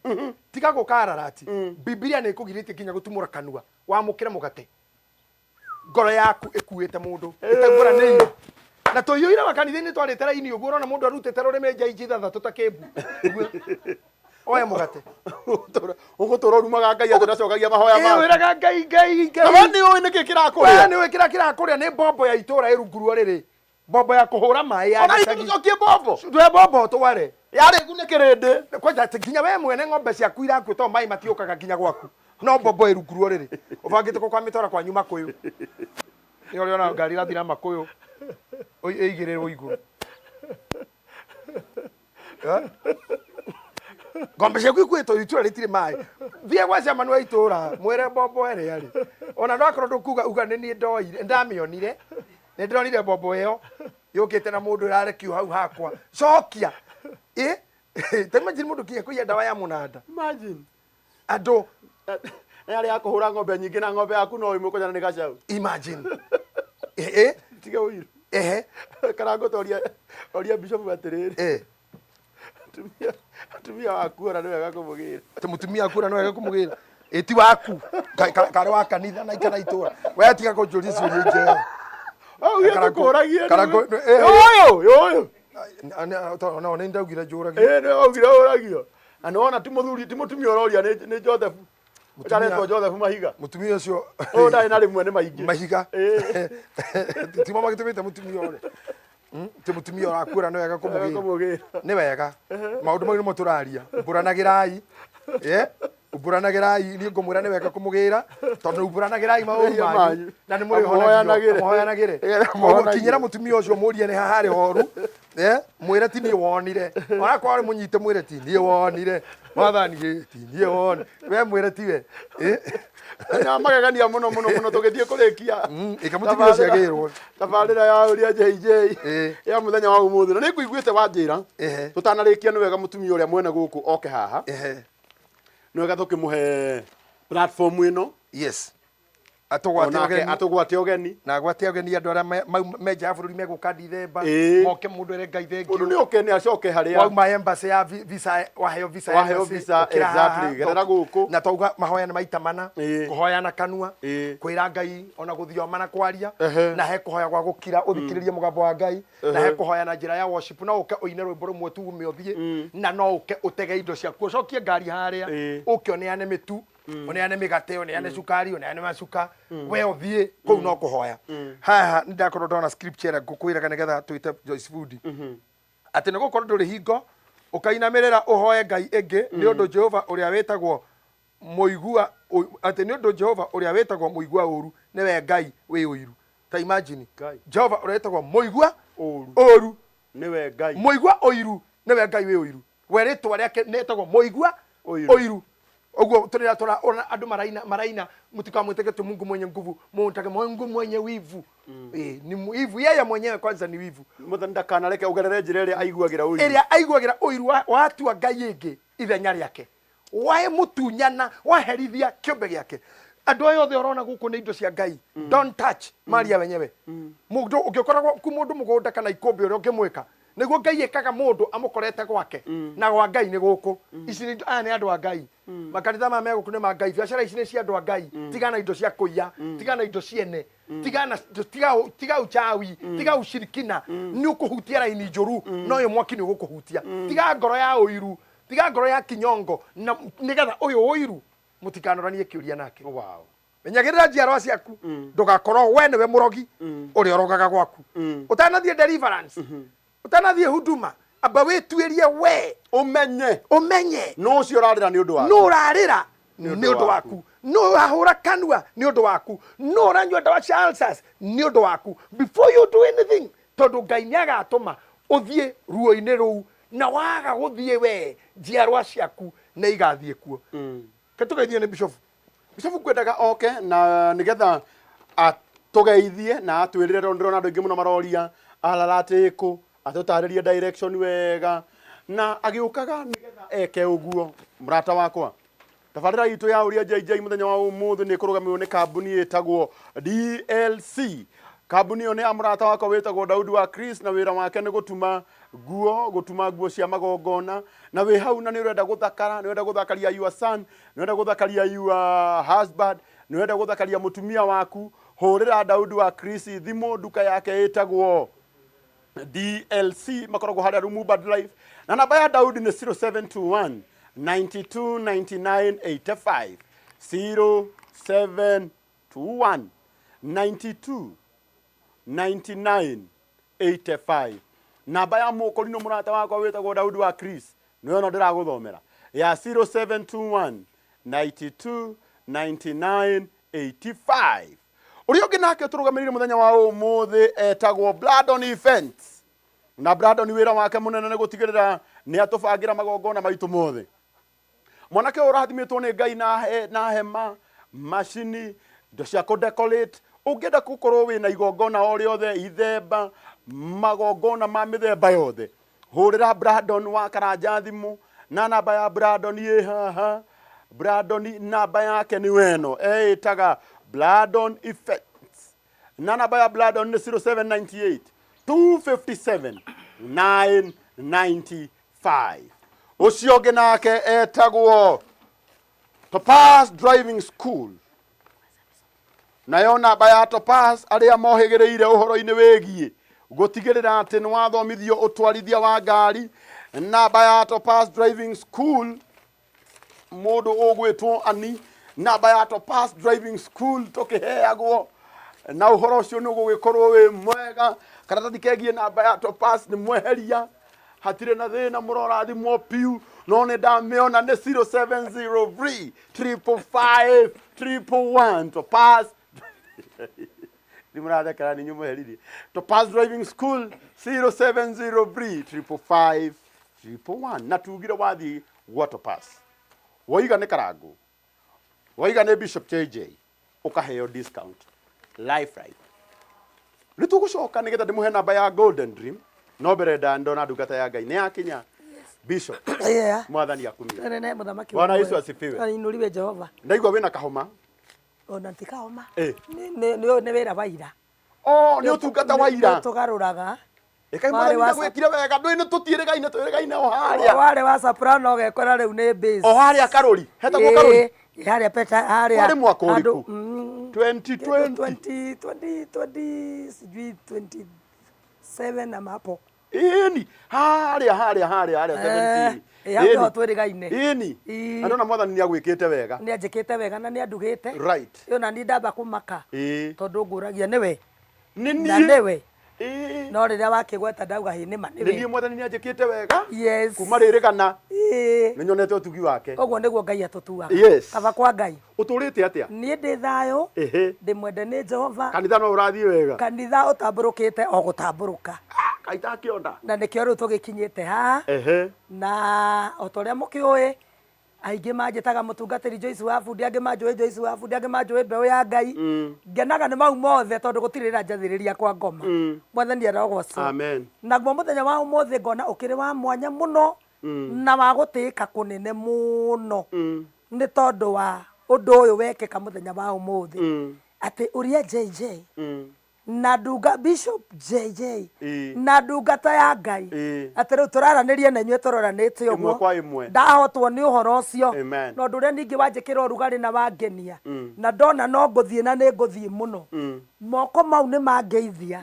D: tiga gũka ararati. Bibilia nĩ ĩkũgirĩtie nginya gũtumũra kanua wamũkĩre mũgate ngoro yaku ĩkuĩte mũndũ ĩtaumbũranĩire na tũiyũire makanitha-inĩ twarĩte raini ũguo ũrona mũndũ arutĩte rũrĩmĩ nja inji ithathatũ ta kĩmbu. Ũguo. Oya mũgate.
C: Ũgũtũra ũrumaga Ngai atĩ ndacokagia mahoya maku.
D: Wĩraga Ngai, Ngai, Ngai.
C: Na we nĩ ũĩ nĩkĩ
D: We
C: kĩrakũrĩa.
D: nĩ ũĩ kĩrĩa kĩrakũrĩa nĩ mbombo ya itũũra ĩrunguruo rĩrĩ, mbombo ya kũhũra maĩ ya
C: Ona
D: gĩcagi.
C: itũcokie mbombo.
D: Ndwe mbombo ũtware.
C: Yarĩ ngu nĩ kĩrĩndĩ.
D: Kwanja atĩ nginya we mwene ng'ombe ciaku irakua tondũ maĩ matiũkaga nginya gwaku, no mbombo ĩrunguruo rĩrĩ ũbangĩte kũ kwa mĩtwara kwanyu makũyũ. Nĩ ũrĩona ngari ĩrathiĩ na makũyũ ĩigĩrĩrwo igũrũ. Eh? Ng'ombe ciaku ikuĩtwo, itũra rĩtirĩ maĩ. Thiĩ gwa chairman wa itũra mwĩre mbombo ĩrĩa rĩ, ona no akorwo ndũkuga, uga nĩ niĩ ndoire, ndamĩonire, nĩ ndĩronire mbombo ĩyo yũkĩte na mũndũ ĩrarekio hau hakwa, cokia ĩ. Ta imagine mũndũ kinya kũiya ndawa ya mũnanda.
C: Imagine.
D: Andũ.
C: Nĩ arĩ ya kũhũra ng'ombe nyingĩ na ng'ombe yaku no ĩmwe kũnyana nĩ gacau.
D: Imagine. Ĩ
C: Tige ũiru. Karango toria oria bishop atĩrĩrĩ. Atumia waku ora nĩ wega kũmũgĩra.
D: Atĩ mũtumia waku ora nĩ wega kũmũgĩra. Ĩ ti waku. Karĩ wa kanitha na ikana itũra. We tiga kũnjũria ciũria ingĩ.
C: Augire tũkũragie.
D: Karango
C: Ũyũ, ũyũ.
D: No nĩ ndaugire njũragio.
C: Ĩ nĩ waugire ũragio. Na nĩ wona ti mũthuri, ti mũtumia ũroria, nĩ Joseph. Ũtaretwo Joseph Mahiga.
D: Mũtumia ũcio.
C: Ũyũ ndarĩ na rĩmwe nĩ maingĩ.
D: Mahiga. Timo magĩtũmĩte mũtumia ũrĩa. Ti mũtumia ũrakuĩra nĩ wega kũmũgĩra.
C: Kũmũgĩra.
D: Nĩ wega. Maũndũ mau nĩmo tũraria. Umbũranagĩrai. Umbũranagĩrai, niĩ ngũmwĩra nĩ wega kũmũgĩra tondũ umbũranagĩrai maũru
C: Mehia
D: manyu
C: manyu.
D: na nĩ mũrĩhonagio.
C: Mũhoyanagĩre.
D: Mũhoyanagĩre.
C: Nĩgetha
D: Koguo
C: mũhonagio.
D: kinyĩra mũtumia ũcio mũrie nĩ ha harĩ horu. Eh, mwĩre ti niĩ wonire onakorwo arĩ mũnyite mwĩre ti niĩ wonire mwathani ĩ, ti niĩ wonire we mwĩre ti we Eh,
C: na magegania muno muno muno tũgĩthiĩ kũrĩkia
D: ĩka mũtumia ũcio agĩrwo.
C: tabarĩra ya ũrĩa JJ
D: Ĩ.
C: ya mũthenya wa ũmũthĩ na nĩ ngũiguĩte wanjĩra
D: Ehe.
C: tũtanarĩkia nĩ wega mũtumia ũrĩa mwene gũkũ oke haha
D: Ehe.
C: nĩ wega tũkĩmũhe platform ĩno
D: yes atũgwate
C: onake
D: ũgeni
C: atũgwate ũgeni
D: na agwate ũgeni andũ arĩa me nja ya bũrũri megũka Dithemba
C: Ĩĩ.
D: moke mũndũ ere Ngai
C: mũndũ
D: thengiũ
C: nĩ oke nĩ acoke harĩa
D: wauma embassy ya visa waheo visa
C: Waheo
D: embassy,
C: visa,
D: ũkĩra
C: exactly,
D: haha,
C: gerera gũkũ.
D: na twauga mahoya nĩ maita mana
C: Ĩĩ.
D: kũhoya na kanua
C: Ĩĩ.
D: kwĩra Ngai ona gũthioma na kwaria
C: Ehe.
D: na he kũhoya gwa gũkira ũthikĩrĩrie mũgambo wa Ngai na he kũhoya na njĩra ya worship no ũke ũine rwĩmbo rũmwe tu ume ũthiĩ na no ũke ũtege indo ciaku ũcokie ngari harĩa
C: Ĩĩ.
D: ũke ũneane mĩtu ũneane mĩgate ũneane cukari ũneane macuka we ũthiĩ kũu no kũhoya haha nĩ ndakorwo ndona scripture ĩrĩa ngũkwĩraga nĩgetha twĩte Joyce Fundi atĩ nĩ gũkorwo ndũrĩ hingo ũkainamĩrĩra ũhoe ngai ĩngĩ nĩ ũndũ Jehova ũrĩa wĩtagwo mũigua atĩ nĩ ũndũ Jehova ũrĩa wĩtagwo mũigua ũru nĩwe Ngai wĩ ũiru ta imagine
C: Ngai.
D: Jehova ũrĩa wĩtagwo mũigua
C: Ũru.
D: ũru
C: nĩwe Ngai
D: mũigua ũiru nĩwe Ngai wĩ ũiru we rĩtwa rĩake nĩtagwo mũigua
C: Ũiru.
D: ũiru ũguo tũrĩra tũra ona andũ maraina maraina mtikamwiteke tu Mungu mwenye nguvu muntake Mungu mwenye wivu eh ni wivu yeye mwenyewe kwanza ni wivu
C: mwathani ndakanareke ũgerere njĩra ĩrĩa aiguagĩra ũiru
D: ĩrĩa aiguagĩra ũiru watua ngai ĩngĩ ithenya rĩake wae mũtunyana waherithia kĩũmbe gĩake andũ aya othe ũrona gũkũ nĩ indo cia ngai don't touch maria wenyewe mũndũ ũngĩkoragwo ku mũndũ mũgũnda kana ikũmbĩ ũrĩa ũngĩmwĩka nĩguo ngai ĩkaga mũndũ amũkorete gwake na gwa ngai nĩ gũkũ ici nĩ aya nĩ andũ a ngai makanitha maya me gũkũ nĩ ma ngai biacara ici nĩ cia andũ a ngai tigana indo cia kũiya tigana indo ciene tigana tiga tiga uchawi tiga ushirikina nĩ ũkũhutia raini njũru no ũyũ mwaki nĩ ũgũkũhutia tiga ngoro ya ũiru tiga ngoro ya kinyongo na nĩgetha ũyũ ũiru mũtikanoranie kĩũria nake
C: wow
D: menyagĩrĩra njiarwa ciaku ndũgakorwo we nĩwe mũrogi ũrĩa ũrogaga gwaku ũtanathiĩ deliverance ũtanathiĩ huduma amba wĩtuĩrie we
C: ũmenye
D: ũmenye
C: no ũcio ũrarĩra nĩ ũndũ waku
D: nũ ũrarĩra
C: Nĩ
D: nĩ ũndũ waku nũ ũrahũra kanua nĩ ũndũ waku nũ ũranyua ndawa cia ulcers nĩ ũndũ waku before you do anything tondũ ngai nĩ agatũma ũthiĩ ruo-inĩ rũu na waga gũthiĩ we njiarwa ciaku nĩ igathiĩ kuo ke tũgeithie nĩ bishop
C: Bishop ngwendaga oke na nigetha atũgeithie na atwĩrĩre tondũ ndĩrona andũ aingĩ mũno maroria Ararat ĩkũ atũtarĩrie direction wega na agĩũkaga nĩgetha eke ũguo mũrata wakwa tabarĩra itũ ya ũria JJ mũthenya wa ũmũthĩ nĩ ĩkũrũgamĩrĩrwo nĩ kambuni ĩtagwo DLC kambuni ĩyo nĩ ya mũrata wakwa wĩtagwo Daudi wa Chris na wĩra wake nĩ gũtuma nguo gũtuma nguo cia magongona na wĩ hau na nĩ ũrenda gũthakara nĩ ũrenda gũthakaria your son nĩ ũrenda gũthakaria your husband nĩ ũrenda gũthakaria mũtumia waku hũrĩra Daudi wa Chris thimũ nduka yake ĩtagwo DLC makoragwo harĩa Lumumba Drive na namba ya Daudi nĩ 0721 92 99 85 0721 92 99 85 namba ya mũkorino mũrata wakwa wĩtagwo Daudi wa Chris nĩyo ĩno ndĩragũthomera ya 0721 92 99 85 ũrĩa ũngĩ nake tũrũgamĩrĩire mũthenya wa ũmũthĩ etagwo Bladon Events na Bladon wĩra wake mũnene nĩ gũtigĩrĩra nĩ atũbangĩra magongona maitũ mothe mwanake ũyũ ũrathimĩtwo nĩ ngai na, he, na hema macini indo cia kũ decorate ũngĩenda gũkorwo wĩna igongona o rĩothe ithemba magongona ma mĩthemba yothe hũrĩra Brandon wa Karanja thimũ na namba ya Brandon ĩ haha Brandon namba yake nĩ weno eĩtaga Brandon Effects na namba ya Brandon nĩ 0798 257 995 ũcio ũngĩ nake etagwo Topaz Driving School nayo namba ya Topaz arĩa mohĩgĩrĩire ũhoro-inĩ wĩgiĩ gũtigĩrĩra atĩ nĩ wathomithio ũtwarithia wa ngari namba ya Topaz Driving School mũndũ ũgwĩtwo ani namba ya Topaz Driving School tũkĩheagwo na ũhoro ũcio nĩ ũgũgĩkorwo wĩ mwega karatathi kegiĩ namba ya Topaz nĩ mweheria hatirĩ na thĩna mũrorathimwo piu no nĩ ndamĩona nĩ 0703 555 111 Topaz Rĩu mũrathekera nĩ inyuĩ mũherithie. Topaz Driving School 0703 555 111. Na tugire wathiĩ gwa Topaz. Woiga nĩ Karangũ. Woiga nĩ Bishop JJ. Ũkaheo discount. Life right. Nĩ tũgũcoka nĩgetha ndĩmũhe namba ya Golden Dream. No mbere ndona ndungata ya Ngai nĩ yakinya. Bishop.
I: Yeah.
C: Mwathani akumio.
I: Nene mũthamaki.
C: Bwana Yesu asifiwe.
I: Ainũriwe Jehova.
C: Ndaigua wĩna kahoma.
I: Ona ti kahoma.
C: Eh.
I: Nĩ wĩra wa ira.
C: Oh, nĩ ũtungata wa ira.
I: Tũgarũraga.
C: Ĩkai
I: Warĩ
C: mwathani
I: wa
C: ndagwĩkire wega ndũĩ nĩ tũtiĩrĩgaine twĩrĩgaine o harĩa.
I: Warĩ wa soprano ũgekora rĩu nĩ bass.
C: O harĩa karũri. Hetagwo karũri.
I: Ĩĩ, harĩa peta harĩa.
C: Warĩ mwaka
I: handũ-
C: ũrĩkũ?
I: 20
C: 2020.
I: 20 20 sijui 27 ama hapo.
C: Ĩni harĩa harĩa harĩa harĩa 17.
I: Ĩĩ, hau nĩho twĩrĩgaine.
C: Ĩni.
I: Ĩĩ.
C: Na ndona mwathani nĩ agwĩkĩte wega.
I: Nĩ anjĩkĩte wega na nĩ andugĩte.
C: Right.
I: Ĩyo na niĩ ndamba kũmaka.
C: Ĩĩ.
I: Tondũ ngũragia nĩwe.
C: Nĩ
I: Na
C: niĩ.
I: nĩwe.
C: Ĩĩ.
I: No rĩrĩa wakĩgweta ndauga hĩ nĩma
C: Nĩ niĩ
I: nĩwe.
C: mwathani nĩ anjĩkĩte wega.
I: Yes.
C: Kuma rĩrĩgana
I: Ĩĩ.
C: nĩ nyonete ũtugi wake.
I: Ũguo nĩguo Ngai atũtuaga.
C: Yes.
I: Kaba kwa Ngai.
C: Ũtũrĩte atĩa?
I: Niĩ ndĩ thayũ.
C: Ĩhĩ.
I: Ndĩmwende nĩ Jehova.
C: Kanitha no ũrathiĩ wega.
I: Kanitha ũtambũrũkĩte o gũtambũrũka.
C: Kaĩ itakĩona.
I: Na nĩkĩo rĩu tũgĩkinyĩte haha.
C: Ehe.
I: Na o ta ũrĩa mũkĩũĩ aingĩ manjĩtaga mũtungatĩri Joyce wa Bundi, angĩ manjũĩ Joyce wa Bundi, angĩ manjũĩ mbeũ ya Ngai. Ngenaga nĩ mau mothe tondũ gũtirĩ rĩra njathĩrĩria kwa ngoma. Mwathani arogocwo.
C: Amen.
I: Naguo mũthenya wa ũmũthĩ ngona ũkĩrĩ wa mwanya mũno na wa gũtĩĩka kũnene mũno nĩ tondũ wa ũndũ ũyũ wekĩka mũthenya wa ũmũthĩ atĩ ũrĩa JJ na ndunga Bishop JJ
C: Ĩĩ.
I: na ndungata ya Ngai
C: Ĩĩ.
I: atĩ rĩu tũraranĩria na inyuĩ tũroranĩte
C: Ĩmwe
I: ũguo
C: kwa ĩmwe.
I: ndahotwo nĩ ũhoro ũcio
C: Amen.
I: na ũndũ ũrĩa ningĩ wanjĩkĩra ũrugarĩ na wangenia na ndona no ngũthiĩ na nĩ ngũthiĩ mũno moko mau nĩ mangeithia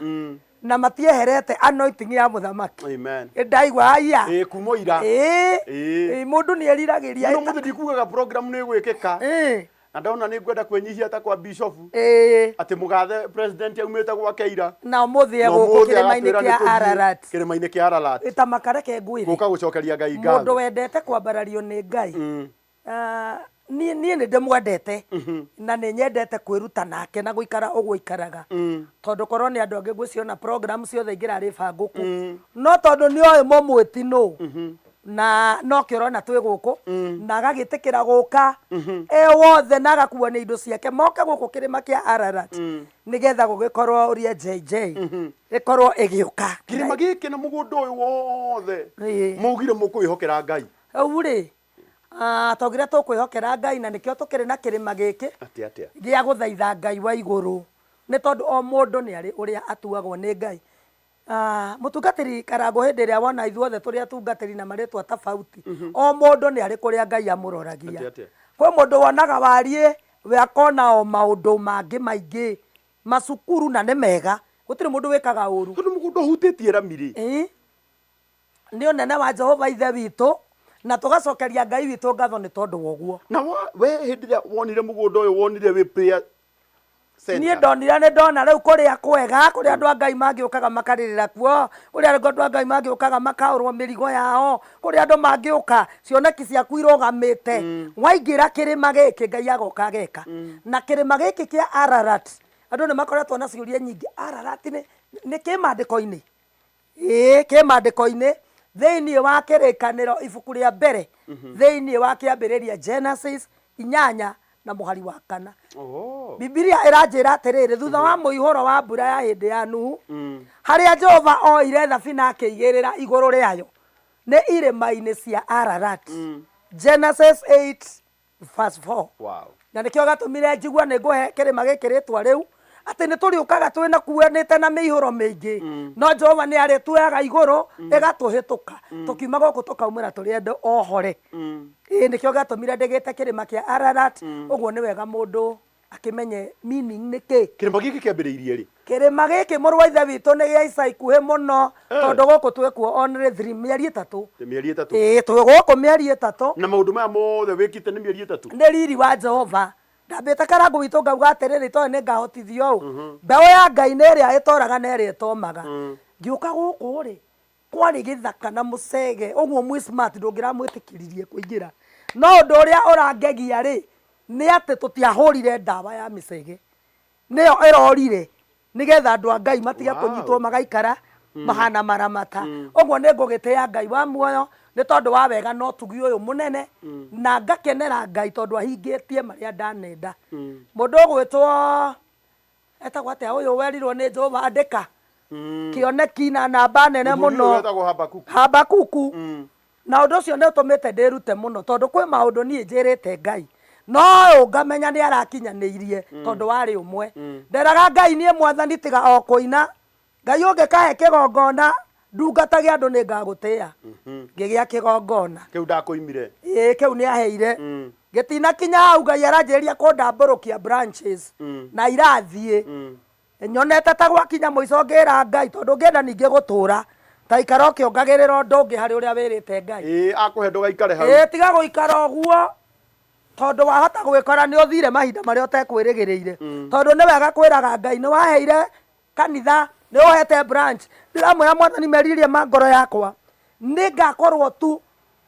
I: na matieherete anointing ya mũthamaki
C: Amen.
I: ndaigua haiya
C: Ĩĩ kuma ira.
I: ĩĩ
C: Ĩĩ.
I: Ĩĩ, mũndũ nĩ eriragĩria
C: Mũno mũthĩ ndikugaga program nĩ ĩgwĩkĩka.
I: Ĩĩ.
C: Na ndona nĩ ngwenda kwĩnyihia ta kwa bishop
I: Ĩĩ.
C: atĩ mũgathe president aumĩte gwake ira.
I: Na ũmũthĩ
C: Na
I: egũkũ
C: ũmũthĩ
I: kĩrĩma-inĩ
C: agatwĩra
I: kĩa
C: nĩ tũthiĩ
I: Ararat.
C: Kĩrĩma-inĩ kĩa Ararat.
I: Ĩta makareke ngwĩre.
C: Gũka gũcokeria Ngai
I: Mũndũ
C: ngatho.
I: wendete kwambarario nĩ Ngai. Niĩ niĩ nĩ ndĩmwendete na nĩ nyendete kwĩruta nake na gũikara ũguo aikaraga tondũ korwo nĩ andũ angĩ ngwĩciona program ciothe ingĩrarĩ bangũku no tondũ nĩ oĩ mũmwĩti nũ na nokĩo ũrona twĩ gũkũ na agagĩtĩkĩra gũka e wothe na agakuo nĩ indo ciake moke gũkũ kĩrĩma kĩa Ararat nĩgetha gũgĩkorwo ũrĩa JJ ĩkorwo ĩgĩũka.
C: Kĩrĩma gĩkĩ na mũgũnda ũyũ wothe
I: Ĩĩ.
C: maugire mũkwĩhokera Ngai.
I: Rĩu rĩ twaugire tũkwĩhokera Ngai na nĩkĩo tũkĩrĩ na kĩrĩma gĩkĩ
C: Atĩa atĩa?
I: gĩa gũthaitha Ngai wa igũrũ nĩ tondũ o mũndũ nĩ arĩ ũrĩa atuagwo nĩ Ngai. Mũtungatĩri Karangũ hĩndĩ ĩrĩa wona ithuothe tũrĩ atungatĩri na marĩtwa tofauti o mũndũ nĩ arĩ kũrĩa Ngai amũroragia.
C: Atĩa atĩa?
I: Kwĩ mũndũ wonaga wariĩ we akona o maũndũ mangĩ maingĩ macukuru na nĩ mega gũtirĩ mũndũ wĩkaga ũru.
C: Tondũ mũgũnda ũhutĩtie rami rĩ.
I: Ĩĩ. Nĩ ũnene wa Jehova ithe witũ na tũgacokeria Ngai witũ ngatho nĩ tondũ wa ũguo.
C: Na we hĩndĩ ĩrĩa wonire mũgũnda ũyũ wonire wĩ prayer center.
I: Niĩ ndonire nĩ ndona rĩu kũrĩa kwega kũrĩa andũ a Ngai mangĩũkaga makarĩrĩra kuo kũrĩa andũ a Ngai mangĩũkaga makaũrwo mĩrigo yao kũrĩa andũ mangĩũka cioneki ciaku irũgamĩte waingĩra kĩrĩma gĩkĩ Ngai agoka ageka. Na kĩrĩma gĩkĩ kĩa Ararat andũ nĩ makoretwo na ciũria nyingĩ Ararat nĩ kĩ maandĩko-inĩ? Ĩĩ kĩ maandĩko-inĩ thĩinĩ wa kĩrĩkanĩro ibuku rĩa mbere thĩinĩ wa kĩambĩrĩria Genesis inyanya na mũhari wa kana. Bibilia ĩranjĩra atĩrĩrĩ thutha wa mũihũro wa mbura ya hĩndĩ ya Nuhu harĩa Jehova oire thabina akĩigĩrĩra igũrũ rĩayo nĩ irĩma-inĩ cia Ararat. Genesis 8 verse 4.
C: Wow.
I: Na nĩkĩo gatũmire njigua nĩ ngũhe kĩrĩma gĩkĩ rĩtwa rĩu atĩ nĩ tũrĩũkaga twĩna kuanĩte na mĩihũro mĩingĩ no Jehova nĩ arĩtuoyaga igũrũ ĩgatũhĩtũka tũkiuma gũkũ tũkaumĩra tũrĩ andũ ohore. Ĩĩ nĩkĩo gatũmire ndĩgĩte kĩrĩma kĩa Ararat. Ũguo nĩ wega mũndũ akĩmenye meaning nĩ kĩ.
C: Kĩrĩma gĩkĩ kĩambĩrĩirie rĩ?
I: Kĩrĩma gĩkĩ mũrũ wa ithe witũ nĩ gĩa ica ikuhĩ mũno tondũ gũkũ twĩkuo only 3 mĩeri ĩtatũ.
C: Mĩeri ĩtatũ.
I: Ĩĩ twĩ gũkũ mĩeri ĩtatũ.
C: Na maũndũ maya mothe wĩkĩte nĩ mĩeri ĩtatũ?
I: Nĩ riri wa Jehova. Ndambĩte karangũ witũ ngauga atĩrĩrĩ toĩ nĩ ngahotithio ũ. Mbeũ ya Ngai nĩ ĩrĩa ĩtoraga na ĩrĩa ĩtomaga. Ngĩũka gũkũ rĩ kwarĩ gĩthaka na mũcege ũguo mwĩ smart ndũngĩramwĩtĩkĩririe kũingĩra. No ũndũ ũrĩa ũrangegia rĩ nĩ atĩ tũtiahũrire ndawa ya mĩcege. Nĩyo ĩrorire. Nĩgetha andũ a Ngai matige kũnyitwo magaikara mahana maramata. Ũguo nĩ ngũgĩtĩya Ngai wa muoyo nĩ tondũ wa wega na ũtugi ũyũ mũnene, na ngakenera Ngai tondũ ahingĩtie marĩa ndanenda. Mũndũ ũgwĩtwo etagwo atĩa ũyũ werirwo nĩ Jehova andĩka kĩoneki na namba nene
C: Mũthuri ũyũ
I: mũno
C: wetagwo Habakuku.
I: Habakuku. Na ũndũ ũcio nĩ ũtũmĩte ndĩrute mũno tondũ kwĩ maũndũ niĩ njĩrĩte Ngai no ũyũ ngamenya nĩ arakinyanĩirie tondũ warĩ ũmwe. Nderaga Ngai niĩ mwathani tiga o kũina Ngai ũngĩkahe kĩgongona ndungatage andũ nĩ ngagũtĩĩa. Ngĩgĩa kĩgongona.
C: Kĩu ndakũimire.
I: Ĩĩ kĩu nĩ aheire. Gĩtinakinya hau Ngai aranjĩrĩria kũndambũrũkia branches na irathiĩ. Nyonete ta gwakinya mũico ngĩra Ngai tondũ ngĩenda ningĩ gũtũra ta ikara ũkĩongagĩrĩra ũndũ ũngĩ harĩ ũrĩa wĩrĩte Ngai.
C: Ĩĩ akũhe ndũgaikare hau.
I: Ĩĩ tiga gũikara ũguo tondũ wahota gwĩkora nĩ ũthire mahinda marĩa ũtekwĩrĩgĩrĩire. Tondũ nĩ wega kwĩraga Ngai nĩ waheire kanitha, nĩ ũhete branch. Ndĩramwĩra Mwathani merirĩria ma ngoro yakwa nĩ ngakorwo tu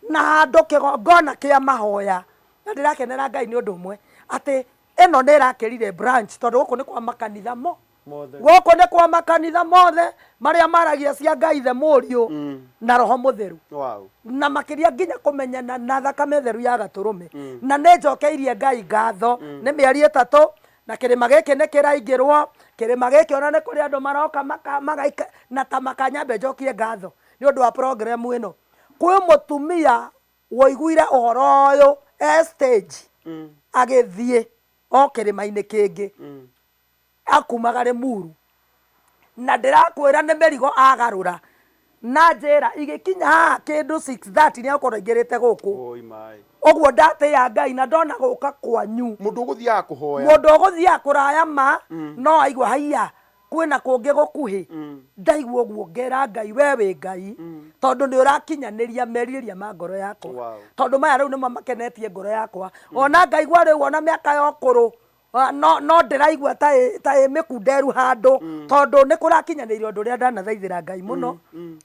I: na handũ kĩgongona kĩa mahoya. Na ndĩrakenera Ngai nĩ ũndũ ũmwe atĩ ĩno nĩ ĩrakĩrire branch tondũ gũkũ nĩ kwa makanitha mo
C: Mothe.
I: Gũkũ nĩ kwa makanitha mothe marĩa maragia cia Ngai Ithe Mũriũ na Roho Mũtheru.
C: Wow.
I: Na makĩria nginya kũmenyana na thakame theru ya gatũrũme. Na nĩ njokeirie Ngai ngatho nĩ mĩeri ĩtatũ na kĩrĩma gĩkĩ nĩ kĩraingĩrwo, kĩrĩma gĩkĩ ona nĩ kũrĩ andũ maroka maka, magaika, na ta makanyambe njokie ngatho nĩ ũndũ wa program ĩno. Kwĩ mũtumia Woiguire ũhoro ũyũ e stage agĩthiĩ o kĩrĩma-inĩ kĩngĩ akumaga Limuru na ndĩrakwĩra nĩ mĩrigo agarũra na njĩra igĩkinya haha kĩndũ 6:30 nĩ egũkorwo aingĩrĩte gũkũ.
C: Oi my.
I: Ũguo ndatĩya Ngai na ndona gũka kwanyu.
C: Mũndũ ũgũthiaga kũhoya.
I: Mũndũ ũgũthiaga kũraya ma no aigua haiya kwĩna kũngĩ gũkuhĩ ndaigua ũguo ngera Ngai we wĩ Ngai tondũ nĩ ũrakinyanĩria merirĩria ma ngoro yakwa. Tondũ maya rĩu nĩmo makenetie ngoro yakwa. Ona ngaigua rĩu ona mĩaka ya ũkũrũ no, no ndĩraigua ta ĩ, ta ĩ mĩkunderu handũ tondũ nĩ kũrakinyanĩirio ũndũ ũrĩa ndanathaithĩra Ngai mũno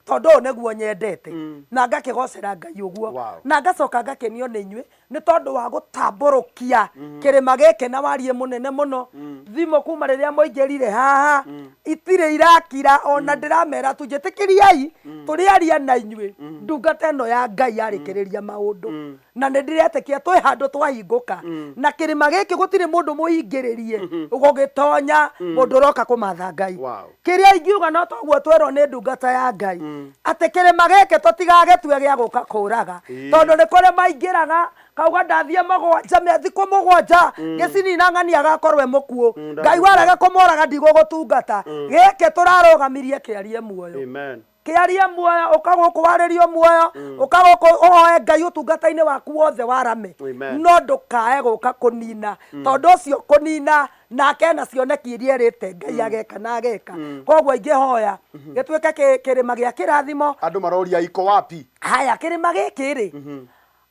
I: tondũ ũyũ nĩguo nyendete na ngakĩgocera Ngai ũguo. Na ngacoka ngakenio nĩ inyuĩ nĩ tondũ wa gũtambũrũkia kĩrĩma gĩkĩ na wariĩ mũnene mũno. Thimũ kuma rĩrĩa mũingĩrire haha itirĩ irakira, ona ndĩramera tu njĩtĩkĩriai tũrĩaria na inyuĩ ndungata ĩno ya Ngai yarĩkĩrĩria maũndũ. Na nĩ ndĩretĩkia twĩ handũ twahingũka na kĩrĩma gĩkĩ gũtirĩ mũndũ mũhingĩrĩrie gũgĩtonya mũndũ ũroka kũmatha Ngai. Kĩrĩa ingiuga no toguo twerwo nĩ ndungata ya Ngai atĩ kĩrĩma gĩkĩ tũtigagĩtue gĩa gũka kũraga tondũ nĩ kũrĩ maingĩraga kauga ndathiĩ mũgwanja thikũ mũgwanja ngĩcinina ng'ania agakorwo e mũkuũ. Ngai warega kũmoraga ndigũgũtungata. Gĩkĩ tũrarũgamirie kĩarie muoyo.
C: Amen.
I: Kĩarie muoyo, ũka gũkũ warĩrio muoyo, ũka gũkũ ũhoe Ngai ũtungata-inĩ waku wothe warame.
C: Amen.
I: No ndũkae gũka kũnina tondũ ũcio kũnina nake ena cioneki iria erĩte Ngai ageka na ageka. Koguo ingĩhoya gĩtuĩke kĩrĩma gĩa kĩrathimo.
C: Andũ maroria iko wapi?
I: Haya, kĩrĩma gĩkĩ rĩ,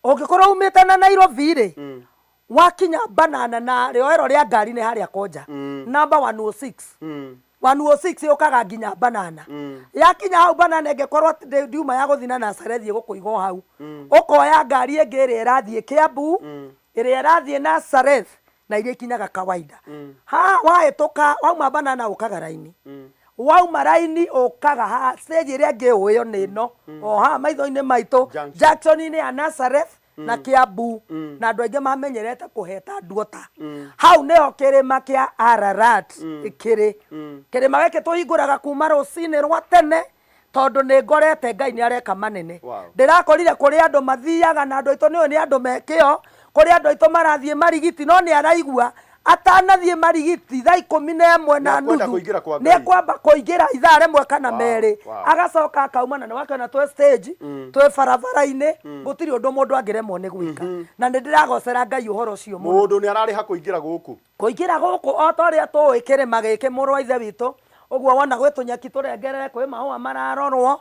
I: ũngĩkorwo umĩte na Nairobi rĩ, wakinya banana na rĩoero rĩa ngari nĩ harĩa Konja, number 106. 106 yũkaga nginya banana. Yakinya hau banana ĩngĩkorwo atĩ ndiuma ya gũthiĩ na Nazareth ĩgũkũiga o hau. Ũkoya ngari ĩngĩ ĩrĩa ĩrathiĩ Kiambu, ĩrĩa ĩrathiĩ Nazareth na iria ikinyaga kawaida. Haha wahĩtũka wauma banana ũkaga raini. Wauma raini ũkaga haha stage ĩrĩa ĩngĩ ũĩyo nĩ ĩno o haha maitho-inĩ maitũ
C: Junction.
I: junction-inĩ ya Nazareth na Kiambu na andũ aingĩ mamenyerete kũheta nduota. Hau nĩho kĩrĩma kĩa Ararat kĩrĩ. Kĩrĩma gĩkĩ tũhingũraga kuma rũcinĩ rwa tene tondũ nĩ ngorete Ngai nĩ areka manene. Ndĩrakorire kũrĩ andũ mathiaga na andũ aitũ nĩũĩ nĩ andũ me kĩo, kũrĩ andũ aitũ marathiĩ Marigiti no nĩ araigua atanathiĩ Marigiti thaa ikũmi na ĩmwe na
C: Nĩekwenda
I: nuthu
C: kũingĩra kwa
I: nĩ
C: Ngai.
I: ekwamba kũingĩra ithaa rĩmwe kana merĩ agacoka akauma na nĩwakĩona twĩ stage twĩ barabara-inĩ gũtirĩ ũndũ mũndũ angĩremwo nĩ gwĩka na nĩ ndĩragocera Ngai ũhoro ũcio mũno.
C: Mũndũ nĩ ararĩha kũingĩra gũkũ.
I: Kũingĩra gũkũ o ta ũrĩa tũĩ kĩrĩma gĩkĩ mũrũ wa ithe witũ, ũguo wona gwĩ tũnyeki tũrengerere, kwĩ mahũa mararorwo,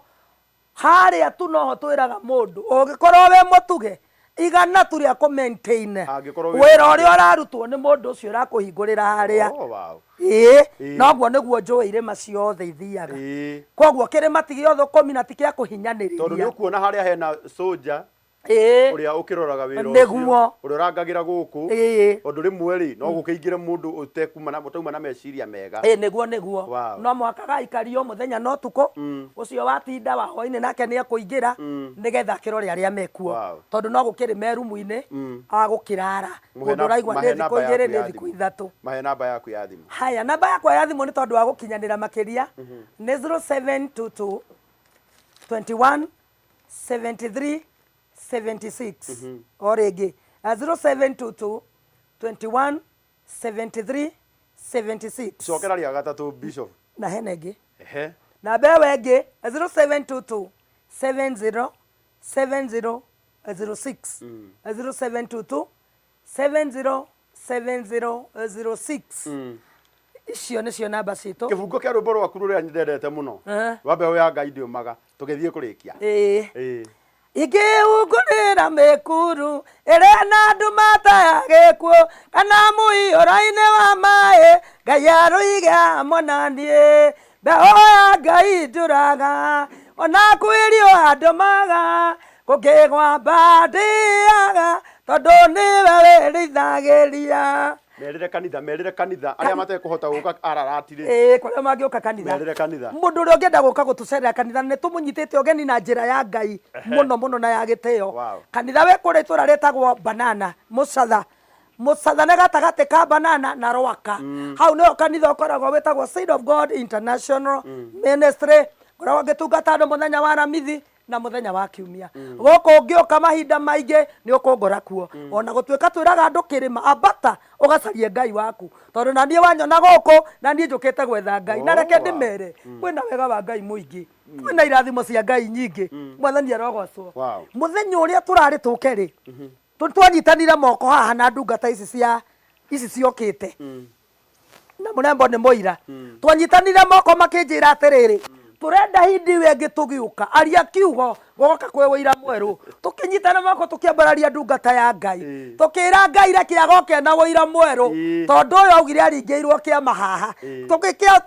I: harĩa tu noho twĩraga mũndũ, ũngĩkorwo wĩ mũtuge, igana tu rĩa kũ maintain
C: Angĩkorwo wĩ
I: wĩra
C: mũtuge.
I: ũrĩa ũrarutwo nĩ mũndũ ũcio ũrakũhingũrĩra harĩa.
C: Oh, wow.
I: Ĩĩ,
C: Ĩĩ.
I: noguo nĩguo njũĩ irĩma ciothe ithiaga.
C: Ĩĩ.
I: Koguo kĩrĩma ti gĩa ũthũkũmi na ti kĩa
C: Tondũ nĩ
I: kũhinyanĩrĩria.
C: ũkuona harĩa hena soldier.
I: Ĩĩ.
C: Ũrĩa ũkĩroraga wĩra ũcio.
I: Nĩguo.
C: Ũrĩa ũrangagĩra gũkũ.
I: Ĩĩ.
C: Tondũ rĩmwe rĩ, no gũkĩingĩre mũndũ ũtekuma na ũtauma na meciria mega.
I: Ĩĩ nĩguo nĩguo.
C: Wow.
I: No mũhaka gaikario mũthenya na ũtukũ. Ũcio watinda wa hwainĩ nake nĩ ekũingĩra nĩgetha akĩrore arĩa mekuo.
C: Wow.
I: Tondũ no gũkĩrĩ me rumu-inĩ agũkĩrara.
C: Mũhe
I: Mũndũ ũraigua
C: mahe
I: nĩ thikũ
C: namba
I: igĩrĩ
C: yaku
I: nĩ
C: ya
I: thikũ
C: thimũ.
I: ithatũ.
C: Mahe namba yaku ya thimũ.
I: Haya, namba yakwa ya thimũ nĩ tondũ wa gũkinyanĩra makĩria nĩ 0722 21 73 76 o rĩngĩ 0722 21 73 76.
C: Cokera rĩa gatatũ Bishop.
I: Na hena ĩngĩ.
C: Ehe.
I: Namba ĩyo ĩngĩ 0722 70 70 06, 0722 70 70 06. Icio nĩcio namba citũ.
C: Kĩbungo kĩa rwĩmbo rwaku rũrĩa nyendete mũno. Rwa mbeũ ya Ngai ndĩũmaga. Tũgĩthiĩ kũrĩkia.
I: Ĩĩ.
C: Ĩĩ.
I: Ingĩhungurĩra mĩkuru ĩrĩa na nduma ta ya gĩkuũ kana mũiyũro-inĩ wa maĩ, Ngai arũige hamwe na niĩ. Mbeũ ya Ngai ndũraga, ona kwĩ riũa ndũmaga, gũkĩgwa mba ndĩaga, tondũ nĩwe wĩrĩithagĩria.
C: Merĩre kanitha, merĩre kanitha arĩa matekũhota gũka Ararati rĩ.
I: Ĩĩ, kũrĩa mangĩũka kanitha.
C: Merĩre kanitha.
I: Mũndũ ũrĩa ũngĩenda gũka gũtũcerera kanitha nĩ tũmũnyitĩte ũgeni na njĩra ya Ngai mũno mũno na ya gĩtĩo.
C: Wow.
I: Kanitha wĩ kũrĩa itũra rĩtagwo Banana, Mũcatha. Mũcatha nĩ gatagatĩ ka Banana na Rwaka. Hau nĩho kanitha ũkoragwo wĩtagwo Seed of God International Ministry. Ngoragwo ngĩtungata andũ mũthenya wa Aramithi na mũthenya wa Kiumia. Gũkũ ũngĩũka mahinda maingĩ nĩ ũkũngora kuo. Ona gũtuĩka twĩraga andũ kĩrĩma, ambata ũgacarie Ngai waku. Tondũ na niĩ wanyona gũkũ, na niĩ njũkĩte gwetha Ngai. Na reke
C: Oh, wow.
I: ndĩmere, kwĩna wega wa Ngai mũingĩ. Kwĩna irathimo cia Ngai nyingĩ. Mwathani arogocwo.
C: Wow.
I: Mũthenya ũrĩa tũrarĩ tũke rĩ, twanyitanire moko haha na ndungata ici cia ici ciokĩte. Na mũrembo nĩ mũira. Twanyitanire moko makĩnjĩra atĩrĩrĩ, tũrenda hindi ĩyo ĩngĩ tũgĩũka, aria kiugo, gũgoka kwĩ ũira mwerũ. Tũkĩnyitana moko tũkĩambararia ndungata ya Ngai. Tũkĩra Ngai reke agoke na ũira mwerũ, tondũ ũyũ augire aringĩirwo kĩama haha.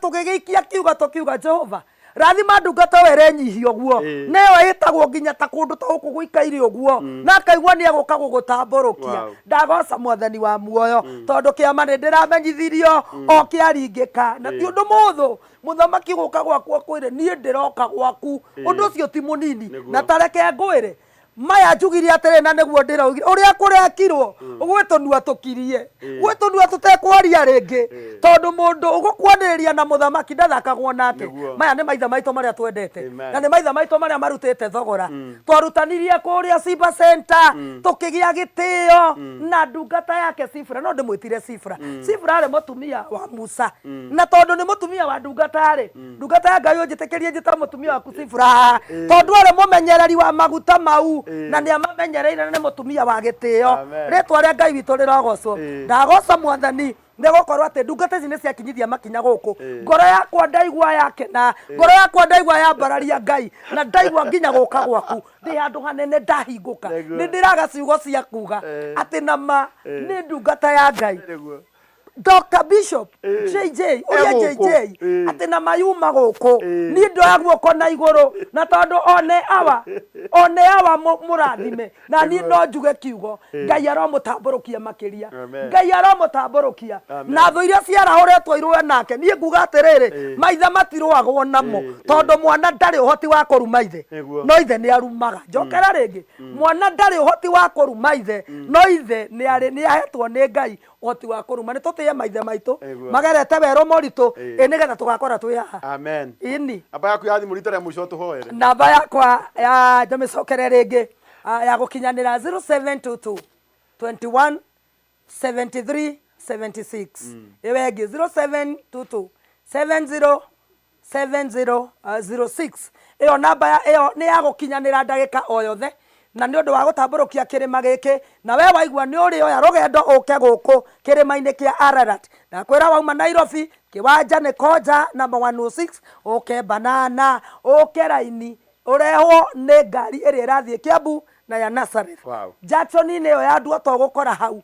I: Tũgĩgĩikia kiugo tũkiuga Jehova, rathima ndungata ĩyo ĩrenyihia ũguo, nĩyo ĩtagwo nginya ta kũndũ ta gũkũ gũikaire ũguo, na akaigua nĩ egũka gũgũtambũrũkia.
C: Wow.
I: Ndagoca Mwathani wa muoyo, tondũ kĩama nĩ ndĩramenyithirio o kĩaringĩka, na ti ũndũ mũhũthũ mũthamaki gũka gwaku akwĩre niĩ ndĩroka gwaku. Ũndũ ũcio ti mũnini.
C: Nĩguo.
I: Na ta reke ngwĩre, maya njugire atĩrĩ, na nĩguo ndĩraugire ũrĩa kũrekirwo, gwĩ tũnua tũkirie, gwĩ tũnua tũtekwaria rĩngĩ, tondũ mũndũ ũgũkwanĩrĩria na mũthamaki ndathakagwo nake.
C: Nĩguo.
I: Maya nĩ maithe maitũ marĩa twendete.
C: Amen.
I: Na nĩ maithe maitũ marĩa marutĩte thogora. Twarutanirie kũrĩa Simba Center, tũkĩgĩa gĩtĩo na ndungata yake Sifra. No ndĩmwĩtire Sifra. Sifra arĩ mũtumia wa Musa, na tondũ nĩ mũtumia wa ndungata rĩ, ndungata ya Ngai ũnjĩtĩkĩrie njĩta mũtumia waku Sifra, tondũ arĩ mũmenyereri wa maguta mau, na nĩ amamenyereire, na nĩ mũtumia wa gĩtĩo.
C: Amen.
I: Rĩtwa rĩa Ngai witũ rĩrogocwo. Ndagoca Mwathani nĩ gũkorwo atĩ ndungata ici nĩ ciakinyithia makinya gũkũ. Ngoro yakwa ndaigua yakena, ngoro yakwa ndaigua yambararia Ngai, na ndaigua nginya gũka gwaku ndĩ handũ hanene ndahingũka.
C: Nĩguo.
I: Nĩ ndĩraga ciugo cia kuga atĩ na ma nĩ ndungata ya Ngai.
C: Nĩguo.
I: Dr. Bishop JJ, ũrĩa
C: Gũkũ.
I: JJ, atĩ na mayuma gũkũ, niĩ ndoya guoko na igũrũ, na tondũ one awa, one awa mũrathime, na niĩ no njuge kiugo, Ngai aromũtambũrũkia makĩria.
C: Amen.
I: Ngai aromũtambũrũkia.
C: Amen.
I: Na thũ iria ciarahũrĩtwo irũe nake, niĩ nguga atĩrĩrĩ, maithe matirũagwo namo, tondũ mwana ndarĩ ũhoti wa kũruma ithe.
C: Nĩguo.
I: No ithe nĩ arumaga. Njokera rĩngĩ, mwana ndarĩ ũhoti wa kũruma ithe, no ithe nĩ arĩ, nĩ ahetwo nĩ Ngai ũhoti wa kũruma. Nĩ tũtĩe maithe maitũ
C: Nĩguo.
I: magerete werũ mũritũ, ĩ nĩgetha tũgakora twĩ haha.
C: Amen.
I: Ĩni.
C: Namba yaku ya thimũ rita rĩa mũico tũhoere.
I: Namba yakwa ya ndĩmĩcokere rĩngĩ, ya gũkinyanĩra 0722 21 73 76. Ĩyo ĩngĩ 0722 70 70 06. Ĩyo namba ya ĩyo nĩ ya gũkinyanĩra ndagĩka o yothe, na nĩ ũndũ wa gũtambũrũkia kĩrĩma gĩkĩ. Na we waigua nĩ ũrĩoya rũgendo ũke gũkũ kĩrĩma-inĩ kĩa Ararat, ndakwĩra wauma Nairobi, kĩwanja nĩ Konja namba 106, ũke Banana, ũke raini ũrehwo nĩ ngari ĩrĩa ĩrathiĩ Kiambu na ya Nazareth.
C: Wow.
I: Jackson-inĩ ĩyo ya Nduota ũgũkora hau.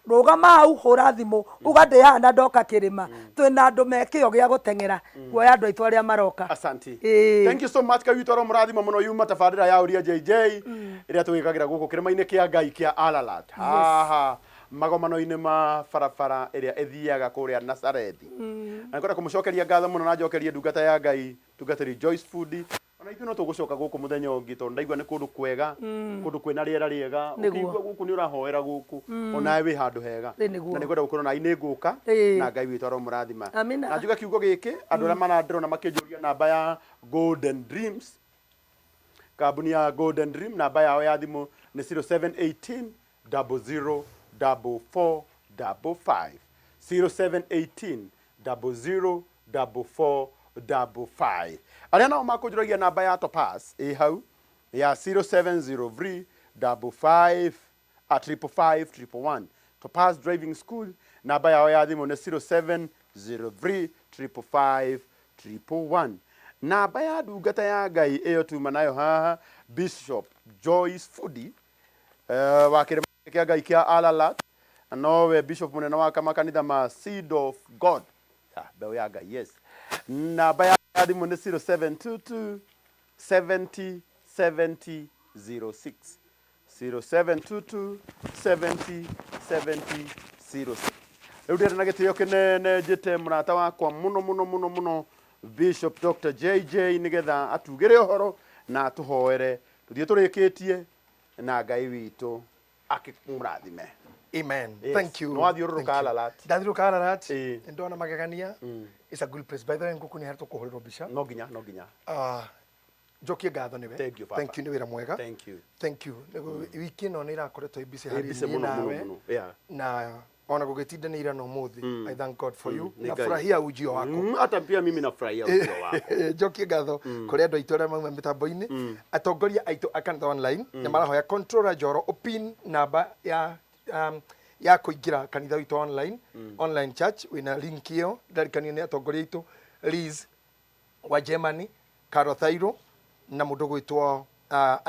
I: Rũgama hau, hũra thimũ, uga ndĩ haha na ndoka kĩrĩma. Twĩna andũ me kĩo gĩa gũteng'era kuoya andũ aitũ arĩa maroka.
C: Asante.
I: Ĩĩ.
C: Thank you so much Ngai witũ aromũrathima mũno yuma tabarĩra ya Ũria JJ ĩrĩa tũgĩkagĩra gũkũ kĩrĩma-inĩ kĩa Ngai kĩa Ararat. Haha magomano-inĩ ma barabara ĩrĩa ĩthiaga kũrĩa Nazarethi. Na nĩngwenda kũmũcokeria ngatho mũno na njokerie ndungata ya Ngai tungatĩri Joyce Fundi. Ona ithuĩ no tũgũcoka gũkũ mũthenya ũngĩ tondũ ndaigua nĩ kũndũ kwega, kũndũ kwĩna rĩera rĩega.
I: Nĩguo.
C: Ũkĩigua gũkũ nĩ ũrahoera gũkũ, onawe wĩ handũ hega.
I: Ĩ, nĩguo.
C: Na nĩngwenda gũkorwo na nĩ ngũka
I: Ĩ.
C: na Ngai witũ aromũrathima.
I: Amina.
C: Na njuge kiugo gĩkĩ, andũ arĩa marandĩrona makĩnjũria namba ya Golden Dreams, kambuni ya Golden Dream, namba yao ya thimũ nĩ 0718 00 44 55. 0718 00 44 55. Arĩa nao makũnjũragia namba ya Topaz ĩ hau ya 0703 55 555 111. Topaz Driving School namba yao ya thimũ nĩ 0703 555 111. Namba ya ndungata ya Ngai ĩyo tuma nayo haha Bishop Joyce Fudi wa kĩrĩma kĩa Ngai kĩa Ararat, na nowe bishop mũnene wa makanitha ma Seed of God, ya, mbeũ ya Ngai, yes. Namba ya thimũ nĩ 0722 70 70 06, 0722 70 70 06. Rĩu ndĩrenda na gĩtĩo kĩnene njĩte mũrata wakwa mũno mũno mũno mũno Bishop Dr. JJ nĩgetha atugĩre ũhoro na atũhoere tũthiĩ tũrĩkĩtie na Ngai witũ akĩmũrathime.
D: Amen.
C: Yes.
D: Thank you.
C: Nĩ wathiũrũrũka
D: Thank you.
C: Ararat.
D: Ndathiũrũrũka Ararat.
C: Ĩĩ.
D: Nĩ ndona magegania. It's a good place. By the way, ngũkũ nĩ harĩa tũkũhũrĩrwo mbica.
C: No nginya, no nginya.
D: Ah, njokie ngatho nĩwe.
C: Thank you, Papa.
D: Thank you nĩ wĩra mwega.
C: Thank you.
D: Thank you. Nĩguo wiki ĩno nĩ ĩrakoretwo ĩ busy
C: Ĩ
D: harĩ
C: busy
D: niĩ
C: mũno, mũno,
D: nawe.
C: mũno. Yeah.
D: Na ona gũgĩtindanĩira na ũmũthĩ. I thank God for you.
C: Nĩ Ngai.
D: Nafurahia ujio wako.
C: Hata pia mimi nafurahia ujio wako.
D: Njokie ngatho kũrĩ andũ aitũ arĩa mauma mĩtambo-inĩ, atongoria aitũ a kanitha online nĩ marahoya controller Njoro ũpin namba ya ya kũingĩra kanitha witũ online, online church wĩna link ĩyo. Ndarikania nĩ atongoria aitũ Liz wa Germany, Carol Thairo na mũndũ gwĩtwo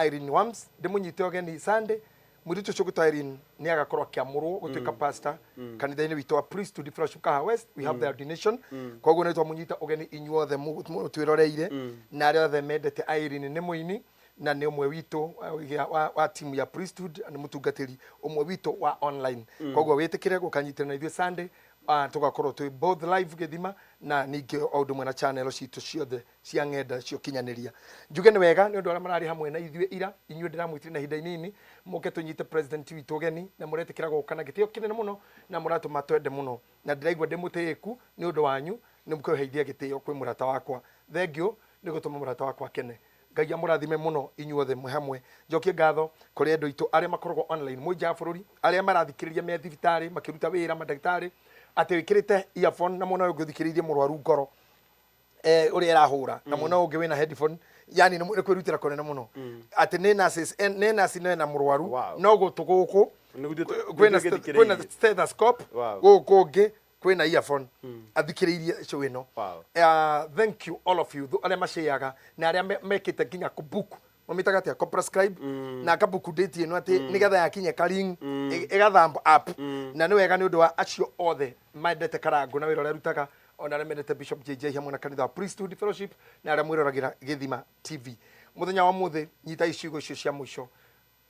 D: Irene Wams. Ndĩmũnyite ũgeni Sunday, mũirĩtu ũcio gwĩtwo Irene nĩ agakorwo akĩamũrwo gũtuĩka pastor kanitha-inĩ witũ wa Priesthood Fellowship Kahawa West. We have the ordination, koguo nĩ twamũnyita ũgeni inyuothe mũtwĩroreire na arĩa othe mendete Irene. Nĩ mũini na nĩ ũmwe witũ wa timu ya Priesthood, nĩ mũtungatĩri ũmwe witũ wa online, koguo wĩtĩkĩre gũkanyitĩra na ithuĩ Sunday. Tũgakorwo twĩ both live gĩthima na ningĩ o ũndũ ũmwe na channel citũ ciothe cia ng'enda cia ũkinyanĩria. Njuge nĩ wega nĩ ũndũ arĩa mararĩ hamwe na ithuĩ ira. Inyuĩ ndĩramwĩtire na ihinda inini mũke tũnyite president witũ ũgeni na mũretĩkĩra gũka na gĩtĩo kĩnene mũno na mũratũma twende mũno na ndĩraigua ndĩ mũtĩĩku nĩ ũndũ wanyu nĩ mũkũheithia gĩtĩo kwĩ mũrata wakwa. Thank you nĩ gũtũma mũrata wakwa akene. Ngai amũrathime mũno inyuothe mwĩ hamwe. Njokie ngatho kũrĩ andũ aitũ arĩa makoragwo online mwĩ nja ya bũrũri, arĩa marathikĩrĩria me thibitarĩ makĩruta wĩra, mandagĩtarĩ, atĩ wĩkĩrĩte earphone na mwena ũyũ ũngĩ ũthikĩrĩirie mũrwaru ngoro ũrĩa ĩrahũra na mwena ũyũ ũngĩ wĩna headphone, yani nĩ kwĩrutĩra kũnene mũno atĩ nĩ nurses, nĩ nurse na ena mũrwaru no gũtũ gũkũ kwĩna kwĩna stethoscope, gũkũ ũngĩ kwĩna earphone athikĩrĩirie show ĩno. Thank you all of you arĩa maciaga na arĩa mekĩte nginya kũbook, mamĩtaga atĩa, kũ-prescribe na akabook date ĩno atĩ nĩgetha yakinye karing ĩgathumb up. Na nĩ wega nĩ ũndũ wa acio othe mendete Karangũ na wĩra ũrĩa arutaga, ona arĩa mendete Bishop JJ hamwe na kanitha wa Priesthood Fellowship na arĩa mwĩroragĩra Gĩthima TV mũthenya wa mũthĩ. Nyitai ciugo icio cia mũico.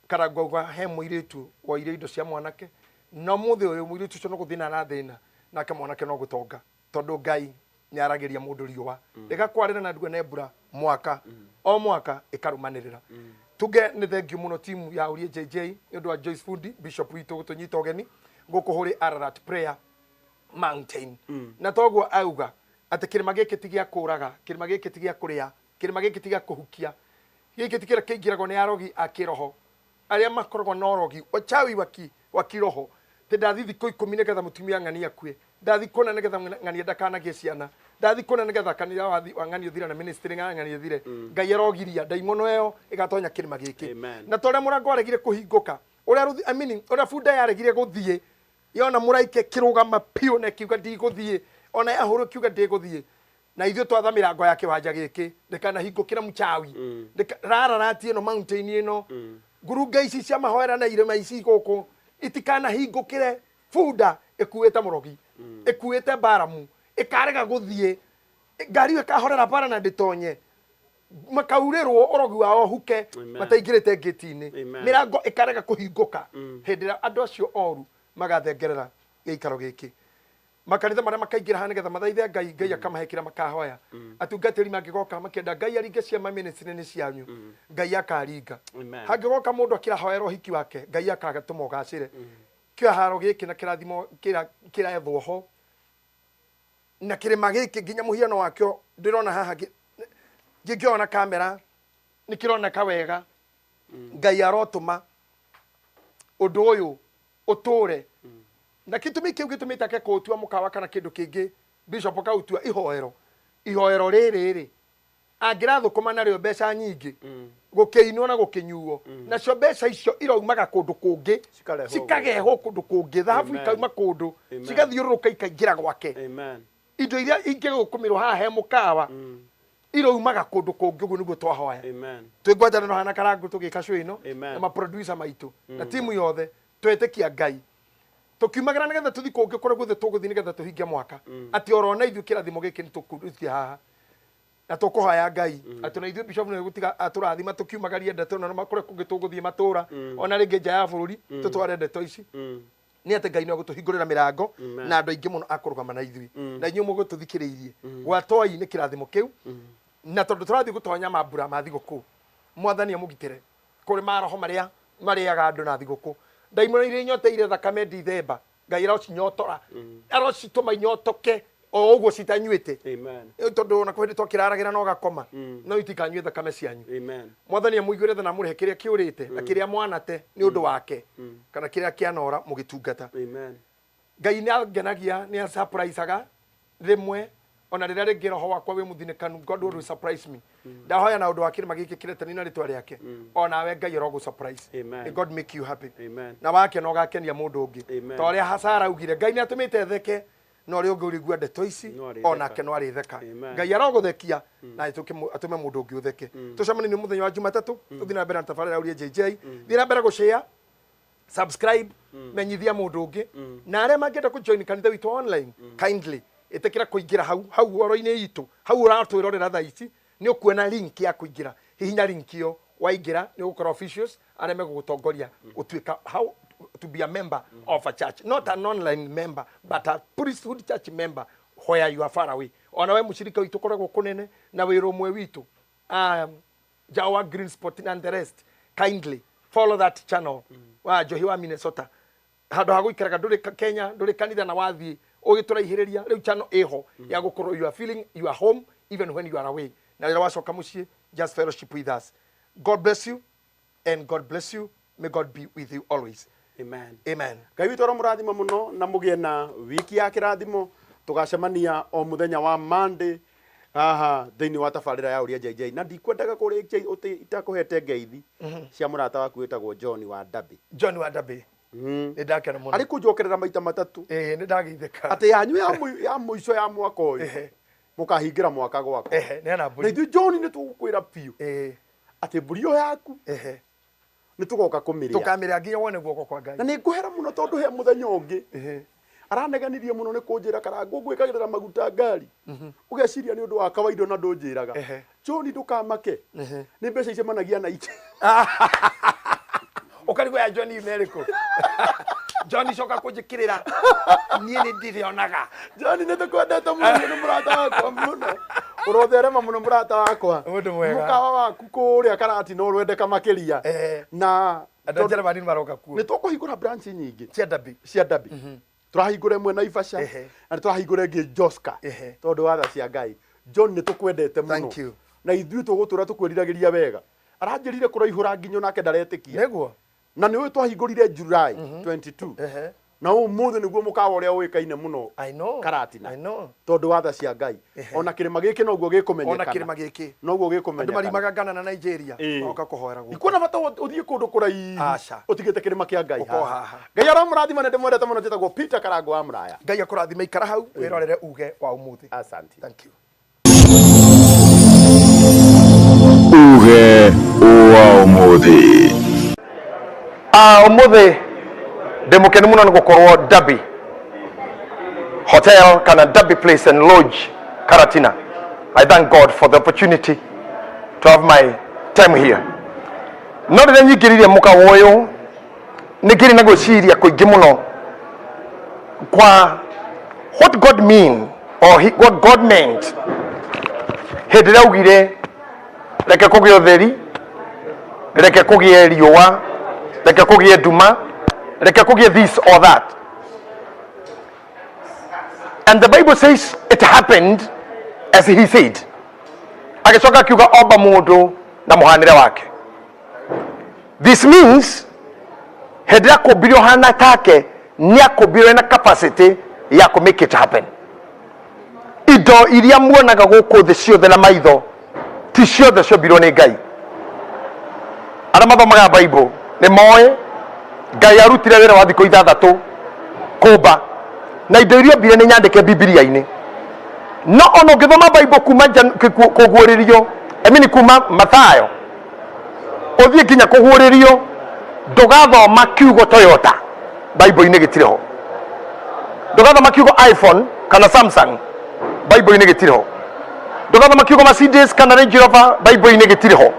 D: Karangũ auga he mũirĩtu woire indo cia mwanake na ũmũthĩ ũyũ mũirĩtu ũcio no gũthĩna arathĩna nake mwanake no gũtonga, tondũ Ngai nĩ aragĩria mũndũ riũa rĩgakwarĩra na nduge mbura mwaka o mwaka ĩkarũmanĩrĩra. Tuge nĩ thank you mũno timu ya Ũrie JJ nĩ ũndũ wa Joyce Fundi bishop witũ gũtũnyita ũgeni gũkũ hũrĩ Ararat Prayer Mountain. Na toguo auga atĩ kĩrĩma gĩkĩ ti gĩa kũraga, kĩrĩma gĩkĩ ti gĩa kũrĩa, kĩrĩma gĩkĩ ti gĩa kũhukia, gĩkĩ ti kĩrĩa kĩingĩragwo nĩ arogi a kĩroho arĩa makoragwo na ũrogi wachawi wa kiroho tĩ ndathi thikũ 10 nĩgetha mũtumia ng'ani akue, ndathi kũna nĩgetha ng'ani ndakanagie ciana, ndathi kũna nĩgetha kanitha wa ng'ani ũthire na ministry ng'ani ĩthire. Ngai arogiria ndaimono ĩyo ĩgatonya kĩrĩma gĩkĩ.
C: Amen.
D: Na ta ũrĩa mũrango waregire kũhingũka, ũrĩa I mean, ũrĩa bunda yaregire gũthiĩ yona mũraika ĩkĩrũgama piũ na ĩkiuga ndigũthiĩ, ona yahũrwo ĩkiuga ndĩgũthiĩ, na ithuĩ twatha mĩrango ya kĩwanja gĩkĩ ndĩkanahingũkĩra mchawi. Rararati ĩno, mountain ĩno, ngurunga ici cia mahoera na irĩma ici gũkũ itikanahingũkĩre. Bunda ĩkuĩte mũrogi, ĩkuĩte Baramu, ĩkarega gũthiĩ, ngari ĩyo ĩkahorera bara na ndĩtonye, makaurĩrwo ũrogi wao huke.
C: Amen.
D: Mataingĩrĩte ngĩti-inĩ.
C: Amen.
D: Mĩrango ĩkarega kũhingũka hĩndĩ ĩrĩa andũ acio oru magathengerera gĩikaro gĩkĩ. Makanitha marĩa makaingĩra haha nĩgetha mathaithe Ngai, Ngai akamahe kĩrĩa makahoya. Atungatĩri mangĩgoka makĩenda Ngai aringe ciama ministry-inĩ cianyu, Ngai akaringa.
C: Amen.
D: Hangĩgoka mũndũ akĩrahoera ũhiki wake, Ngai akagatũma ũgacĩre. Kĩharo gĩkĩ na kĩrathimo kĩrĩa kĩrethwo ho na kĩrĩma gĩkĩ, nginya mũhiano wakĩo ndĩrona haha ngĩkĩona kamera nĩ kĩroneka wega. Ngai arotũma ũndũ ũyũ ũtũre na gĩtũmi kĩu gĩtũmĩte ake kũũtua mũkawa kana kĩndũ kĩngĩ, bishop akautua ihoero. Ihoero rĩrĩ rĩ angĩrathũkũma narĩo mbeca nyingĩ, gũkĩinwo na gũkĩnyuo, nacio mbeca icio iraumaga kũndũ kũngĩ.
C: Cikarehwo.
D: Cikarehwo kũndũ kũngĩ, thahabu
C: Amen.
D: ikauma kũndũ,
C: Amen.
D: cigathiũrũrũka ikaingĩra gwake.
C: Amen.
D: Indo iria ingĩgũkũmĩrwo haha he mũkawa iraumaga kũndũ kũngĩ. Ũguo nĩguo twahoya.
C: Amen.
D: Twĩ ngwatanĩro hana Karangu tũgĩka show ĩno
C: Amen.
D: na maproducer maitũ na timu yothe, twetĩkia Ngai tũkiumagĩra nĩgetha tũthi kũngĩ kũrĩa guothe tũgũthiĩ nĩgetha tũhingie mwaka, atĩ orona ithuĩ kĩrathimo gĩkĩ nĩ tũkũrutia haha na tũkũhoya Ngai atĩ na ithuĩ bishop nĩ gũtiga atũrathima tũkiumagarie ndeto na kũrĩa kũngĩ tũgũthiĩ matũra, ona rĩngĩ nja ya bũrũri, tũtware ndeto ici, nĩ atĩ Ngai nĩ agũtũhingũrĩra mĩrango na andũ aingĩ mũno akũrũgama na ithuĩ na inyuĩ mũgũtũthikĩrĩirie. Gwatwai nĩ kĩrathimo kĩu, na tondũ tũrathiĩ gũtonya mambura ma thigũkũ, Mwathani amũgitĩre kũrĩ maroho marĩa marĩaga andũ na thigũkũ. Ndaimũra iria inyoteire thakame Ndithemba, Ngai arocinyotora, arocitũma inyotoke o ũguo citanyuĩte.
C: Amen.
D: Tondũ ona kwĩ hĩndĩ twakĩraragĩra na ũgakoma, no itikanyue thakame cianyu.
C: Amen.
D: Mwathani amũiguĩre tha na amũrĩhe kĩrĩa kĩũrĩte na kĩrĩa mwanate nĩ ũndũ wake kana kĩrĩa kĩanora mũgĩtungata.
C: Amen.
D: Ngai nĩ angenagia, nĩ asurprisaga rĩmwe ona rĩrĩa rĩngĩ roho wakwa wĩ mũthinĩkanu. God will surprise me. Ndahoya na ũndũ wa kĩrĩma gĩkĩ kĩretani na rĩtwa rĩake, onawe Ngai arogũ surprise.
C: Amen.
D: May God make you happy.
C: Amen.
D: Na wakena ũgakenia mũndũ ũngĩ.
C: Amen.
D: Ta ũrĩa Hasara augire, Ngai nĩ atũmĩte theke, na ũrĩa ũngĩ ũrĩigua ndeto ici
C: No arĩtheka.
D: onake no arĩtheka.
C: Amen.
D: Ngai arogũthekia na atũme mũndũ ũngĩ ũtheke. Tũcemanie nĩ mũthenya wa Jumatatũ, tũthiĩ na mbere na tabarĩra ya Ũria JJ. Thiĩ na mbere gũshare, subscribe, menyithia mũndũ ũngĩ, na arĩa mangĩenda kũ join kanitha witũ online, kindly ĩtĩkĩra kũingĩra hau hau horo-inĩ itũ hau ũratwĩrorera thaa ici, nĩ ũkuona link ya kũingĩra. Hihinya link ĩyo, waingĩra nĩ ũgũkora officials arĩa megũgũtongoria gũtuĩka how to be a member of a church, not an online member but a priesthood church member where you are far away. Ona we mũcirika witũ ũkoragwo kũnene na wĩra ũmwe witũ, Jawa Green Spot and the rest, kindly follow that channel wa Njohi wa Minnesota. Handũ ha gũikaraga ndũrĩ Kenya, ndũrĩ kanitha na wathiĩ ũgĩtũraihĩrĩria, rĩu channel ĩho ya gũkorwo you are feeling you are home even when you are away, na rĩrĩa wacoka mũciĩ, just fellowship with us. God bless you and God bless you. May God be with you always.
C: Amen.
D: Amen.
C: Ngai witũ aromũrathima mũno na mũgĩe na wiki ya kĩrathimo. Tũgacemania o mũthenya wa Monday haha thĩinĩ wa tabarĩra ya Ũria JJ, na ndikwendaga kũrĩkia itakũhete ngeithi cia mũrata waku wĩtagwo John wa Ndabi.
D: John wa Ndabi, nĩ ndakena mũno.
C: Arĩ kũnjokerera maita matatũ.
D: Ĩĩ, nĩ ndageithĩka.
C: Atĩ yanyu ya mũico ya mwaka ũyũ mũkahingĩra mwaka gwakwa.
D: Ehe, nĩ ana
C: Na
D: mbũri.
C: ithuĩ John nĩ tũgũkwĩra biũ atĩ mbũri ĩyo yaku nĩ tũgoka kũmĩrĩa.
D: Tũkamĩrĩa nginya wone guoko kwa Ngai.
C: Na nĩ ngũhera mũno tondũ he mũthenya ũngĩ araneganirie mũno nĩ kũnjĩra, "Karangũ, ngwĩkagĩrĩra maguta ngari ũgeciria nĩ ũndũ wa kawaida na ndũnjĩraga." John, ndũkamake, nĩ mbeca icemanagia na ingĩ.
D: Ũkarigwo ya John imerĩkũ. John, coka kũnjĩkĩrĩra, niĩ nĩ ndĩrĩonaga.
C: John, nĩ tũkwendete mũno, nĩ mũrata wakwa mũno, ũrotherema mũno mũrata wakwa.
D: Mũndũ mwega.
C: Mũkawa waku kũrĩa Karati no ũrwendeka makĩria na
D: Andũ a Jeremani maroka kuo.
C: Nĩ tũkũhingũra branch nyingĩ
D: cia Ndabi.
C: Cia Ndabi. Tũrahingũra ĩmwe Naivasha na nĩ tũrahingũra ĩngĩ Joska. Tondũ wa tha cia Ngai, John, nĩ tũkwendete mũno.
D: Thank you.
C: Na ithuĩ tũgũtũra tũkwĩriragĩria wega. Aranjĩrire kũraihũra nginya nake ndaretĩkia.
D: Nĩguo.
C: Na nĩ ũĩ twahingũrire July 22 na ũmũthĩ nĩguo mũkawa ũrĩa ũĩkaine mũno
D: I know.
C: Karatina.
D: I know.
C: Tondũ wa tha cia Ngai, ona kĩrĩma gĩkĩ noguo gĩkũmenyekana.
D: Ona kĩrĩma gĩkĩ.
C: Noguo
D: Andũ
C: gĩkũmenyekana.
D: mariumaga Ghana na Nigeria magoka kũhoera gũkũ.
C: Ikuona bata ũthiĩ kũndũ kũraihu
D: Aca.
C: ũtigĩte kĩrĩma kĩa Ngai
D: Ũkorwo
C: haha.
D: haha.
C: Ngai aramũrathima, nĩ ndĩmwendete mũno. Njĩtagwo Peter Karangũ wa Mũraya.
D: Ngai akũrathime, ikara hau wĩrorere uge wa ũmũthĩ.
C: Asante.
D: Thank you.
E: Uge wa ũmũthĩ.
G: Ũmũthĩ
D: Ndĩ mũkenu mũno nĩ gũkorwo Derby Hotel kana Derby Place and Lodge Karatina. I thank God for the opportunity to have my time here. No rĩrĩa nyingĩrire mũkawa ũyũ nĩ ngĩrĩ na gwĩciria kũingĩ mũno kwa what God mean or he, what God meant hĩndĩ ĩrĩa augire reke kũgĩe ũtheri, reke kũgĩe riũa, reke kũgĩe nduma, reke kũgĩe this or that. And the Bible says it happened as he said. Agĩcoka akiuga omba mũndũ na mũhanĩre wake. This means hĩndĩ ĩrĩa akũmbire ũhana take nĩ akũmbire na capacity ya kũ make it happen. Indo iria muonaga gũkũ thĩ ciothe na maitho ti ciothe ciombirwo nĩ Ngai. Arĩa mathomaga Bible nĩ moĩ Ngai arutire wĩra wa thikũ ithathatũ kũmba na indo iria ombire nĩ nyandĩke Bibilia-inĩ. No ona ũngĩthoma Bible kuma kũguũrĩrio, I mean kuma Mathayo ũthiĩ nginya kũguũrĩrio, ndũgathoma kiugo Toyota Bible-inĩ gĩtirĩ ho. Ndũgathoma kiugo iPhone kana Samsung Bible-inĩ gĩtirĩ ho. Ndũgathoma kiugo Mercedes kana Range Rover Bible-inĩ gĩtirĩ ho.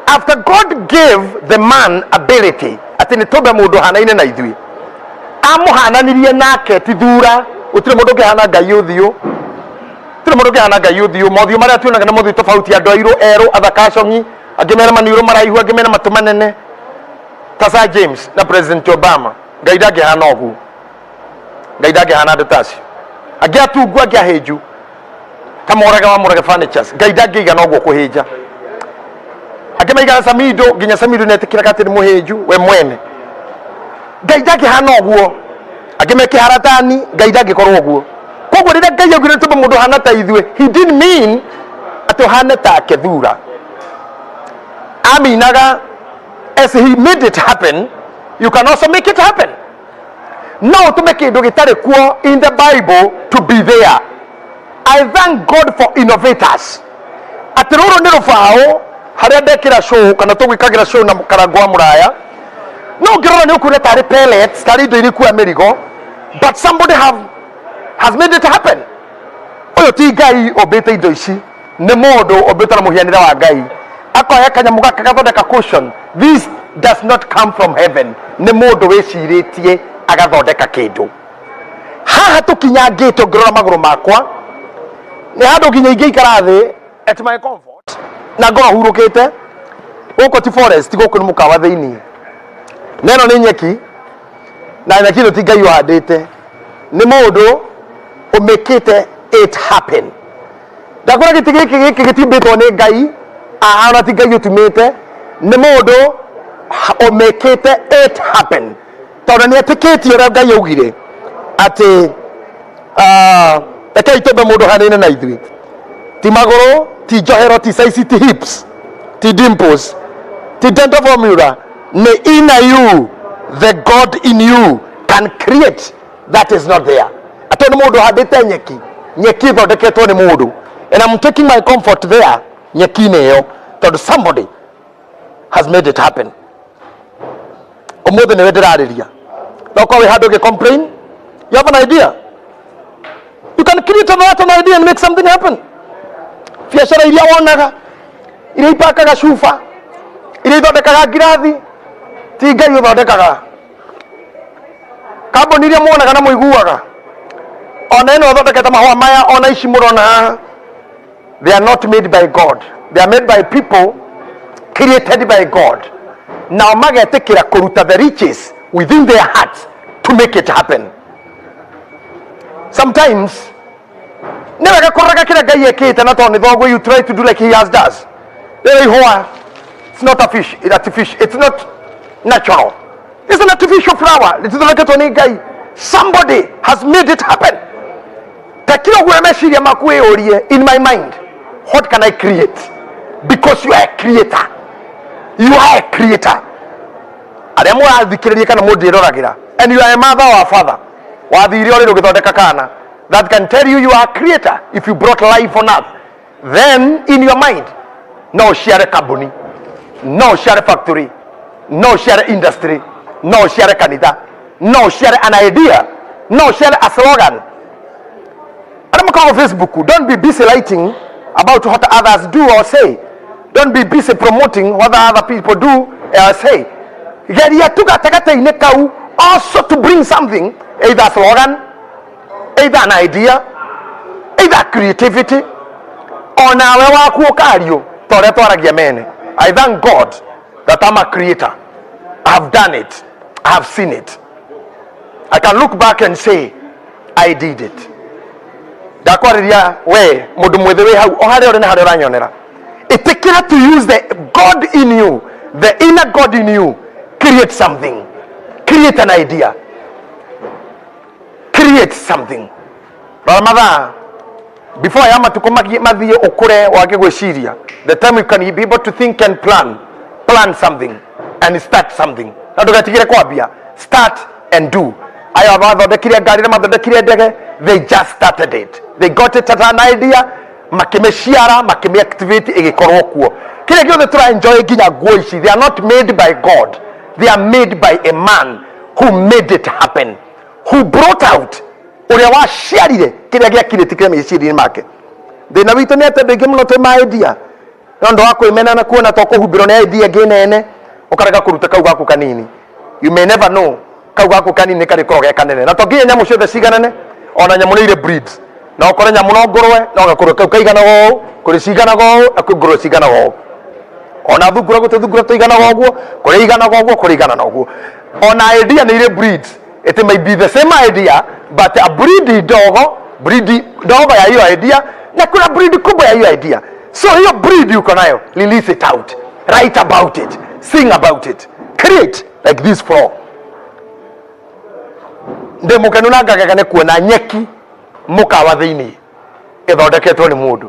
D: After God gave the man ability atĩ nĩ tũmbe mũndũ hanaine na ithuĩ, amũhananirie nake ti thura. Gũtirĩ mũndũ ũngĩhana Ngai ũthiũ, gũtirĩ mũndũ ũngĩhana Ngai ũthiũ. Mothiũ marĩa tuonaga nĩ mothiũ tofauti, andũ airũ, erũ, athaka, acong'i, angĩ mena maniũrũ maraihu, angĩ mena matũ manene ta Sir James na President Obama. Ngai ndangĩhana ũguo, Ngai ndangĩhana andũ ta acio, angĩ atungu, angĩ ahĩnju ta Mũrage wa Mũrage Furnitures. Ngai ndangĩigana ũguo kũhĩnja. Angĩ maigana Samido, nginya Samido nĩetĩkĩraga atĩ nĩ mũhĩnju we mwene. Ngai ndangĩhana ũguo. Angĩ me kĩharatani, Ngai ndangĩkorwo ũguo. Koguo rĩrĩa Ngai augire tũmbe mũndũ hana ta ithuĩ, he didn't mean atĩ ũhane take thura. Aminaga as he made it happen, you can also make it happen. No ũtũme kĩndũ gĩtarĩ kuo in the Bible to be there. I thank God for innovators. Atĩ rũrũ nĩ rũbaũ harĩa ndekĩra show kana tũgwĩkagĩra show na mũkarango wa mũraya, no ũngĩrora nĩ ũkuona tarĩ pellets, tarĩ indo iria ikua mĩrigo, but somebody has made it happen. Ũyũ ti Ngai ũmbĩte indo ici, nĩ mũndũ ũmbĩtwo na mũhianĩre wa Ngai, akoya kanyamũ gaka gathondeka cushion. This does not come from heaven, nĩ mũndũ wĩcirĩtie agathondeka kĩndũ. Haha tũkinyangĩte, ũngĩrora magũrũ makwa nĩ handũ nginya ingĩikara thĩ at my comfort na ngorwo hurũkĩte. Gũkũ ti forest, gũkũ nĩ mũkawa thĩinĩ, na ĩno nĩ nyeki, na nyeki ĩno ti Ngai ũhandĩte, nĩ mũndũ ũmĩkĩte it happen. Ndakwĩra gĩtĩ gĩkĩ gĩkĩ gĩtiumbĩtwo nĩ Ngai, ona ti Ngai ũtumĩte, nĩ mũndũ ũmĩkĩte it happen, tondũ nĩ etĩkĩtie ũrĩa Ngai augire atĩ rekei tũmbe mũndũ hanene na ithuĩ, ti magũrũ, ti njohero, ti size, ti hips, ti dimples, ti dental formula, nĩ inner you, the God in you can create that is not there. Atĩ nĩ mũndũ ũhandĩte nyeki, nyeki ĩthondeketwo nĩ mũndũ, and I'm taking my comfort there nyeki-inĩ ĩyo, tondũ somebody has made it happen. Ũmũthĩ nĩwe ndĩrarĩria, no korwo wĩ handũ ũgĩ complain, you have an idea, you can create that an idea and make something happen. Biacara iria wonaga, iria ipakaga cuba, iria ithondekaga ngirathi, ti Ngai ũthondekaga. Kambuni iria muonaga na mũiguaga, ona ĩno ĩthondekete mahũa maya, ona ici mũrona haha, they are not made by God, they are made by people created by God. Nao magetĩkĩra kũruta the riches within their hearts to make it happen. Sometimes nĩ wega kũroraga kĩrĩa Ngai ekĩte, na tondũ nĩ thoguo, you try to do like he has does. Rĩrĩ ihũa, it's not a fish, it's artificial, it's not natural, it's an artificial flower, rĩtithondeketwo nĩ Ngai. Somebody has made it happen. Ta kira ũguo meciria maku wĩyũrie, in my mind, what can I create? Because you are a creator, you are a creator. Arĩa mũrathikĩrĩria kana mũndĩroragĩra, and you are a mother or a father, wathire ũrĩrĩ ũgĩthondeka kana that can tell you you are a creator. If you brought life on earth, then in your mind no ũciare kambuni, no ũciare factory, no ũciare industry.
G: No ũciare kanitha, no ũciare an idea, no ũciare a slogan. Arĩa makoragwo Facebook, don't be busy writing about what others do or say. Don't be busy promoting what other people do or say. Geria tu gatagatĩ-inĩ kau also to bring something, either a slogan, either an idea, either creativity. Onawe waku ũkario ta ũrĩa twaragia mene. I thank God that I'm a creator. I have done it. I have seen it. I can look back and say I did it. Ndakwarĩria we mũndũ mwĩthĩ wĩ hau o harĩa ũrĩ na harĩa ũranyonera, ĩtĩkĩra to use the God in you, the inner God in you. Create something, create an idea, create something. Rora mathaa before ya matukũ mathiĩ ũkũre wage gwĩciria. The time you can be able to think and plan, plan something and start something, na ndũgetigĩre kwambia. Start and do. Aya mathondekire ngari na mathondekire ndege, they just started it. They got it as an idea, makĩmĩciara, makĩmĩ-activate, ĩgĩkorwo kuo. Kĩrĩa gĩothe tũra enjoy, nginya nguo ici, they are not made by God. They are made by a man who made it happen, who brought out, ũrĩa waciarire kĩrĩa gĩakirĩte kĩrĩa meciria-inĩ make. Thĩna witũ nĩ atĩ andũ aingĩ mũno twĩ ma idea, no ũndũ wa kwĩmena na kuona to kũhumbĩrwo nĩ idea ĩngĩ nene, ũkarega kũruta kau gaku kanini. You may never know, kau gaku kanini karĩkorwo ge kanene. Na to nginya nyamũ ciothe ciganane, ona nyamũ nĩ irĩ breeds. Na ũkore nyamũ no ngũrwe, no gakũrwe kau kaiganaga ũũ, kũrĩ ciganaga ũũ, na kwĩ ngũrwe ciganaga ũũ. Ona thungura, gũtĩ thungura tũiganaga ũguo, kũrĩ iganaga ũguo, kũrĩ iganana ũguo. Ona idea nĩ irĩ breeds. It may be the same idea, but a breed ndogo, breed ndogo ya hiyo idea, na kuna breed kubwa ya hiyo idea. So hiyo breed uko nayo, release it out, write about it, sing about it, create like this floor. Ndĩ mũkenu na ngagega nĩ kuona nyeki mũkawa thĩinĩ ĩthondeketwo nĩ mũndũ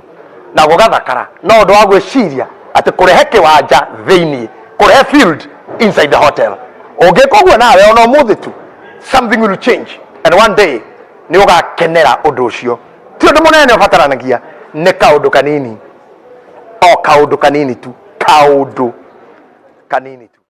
G: na gũgathakara. No ũndũ wa gwĩciria atĩ kũrehe kĩwanja thĩinĩ, kũrehe field inside the hotel. Ũngĩka ũguo nawe ona ũmũthĩ tu, something will change and one day nĩ ũgakenera ũndũ ũcio. Ti ũndũ mũnene ũbataranagia, nĩ kaũndũ kanini, o kaũndũ kanini tu, kaũndũ kanini tu.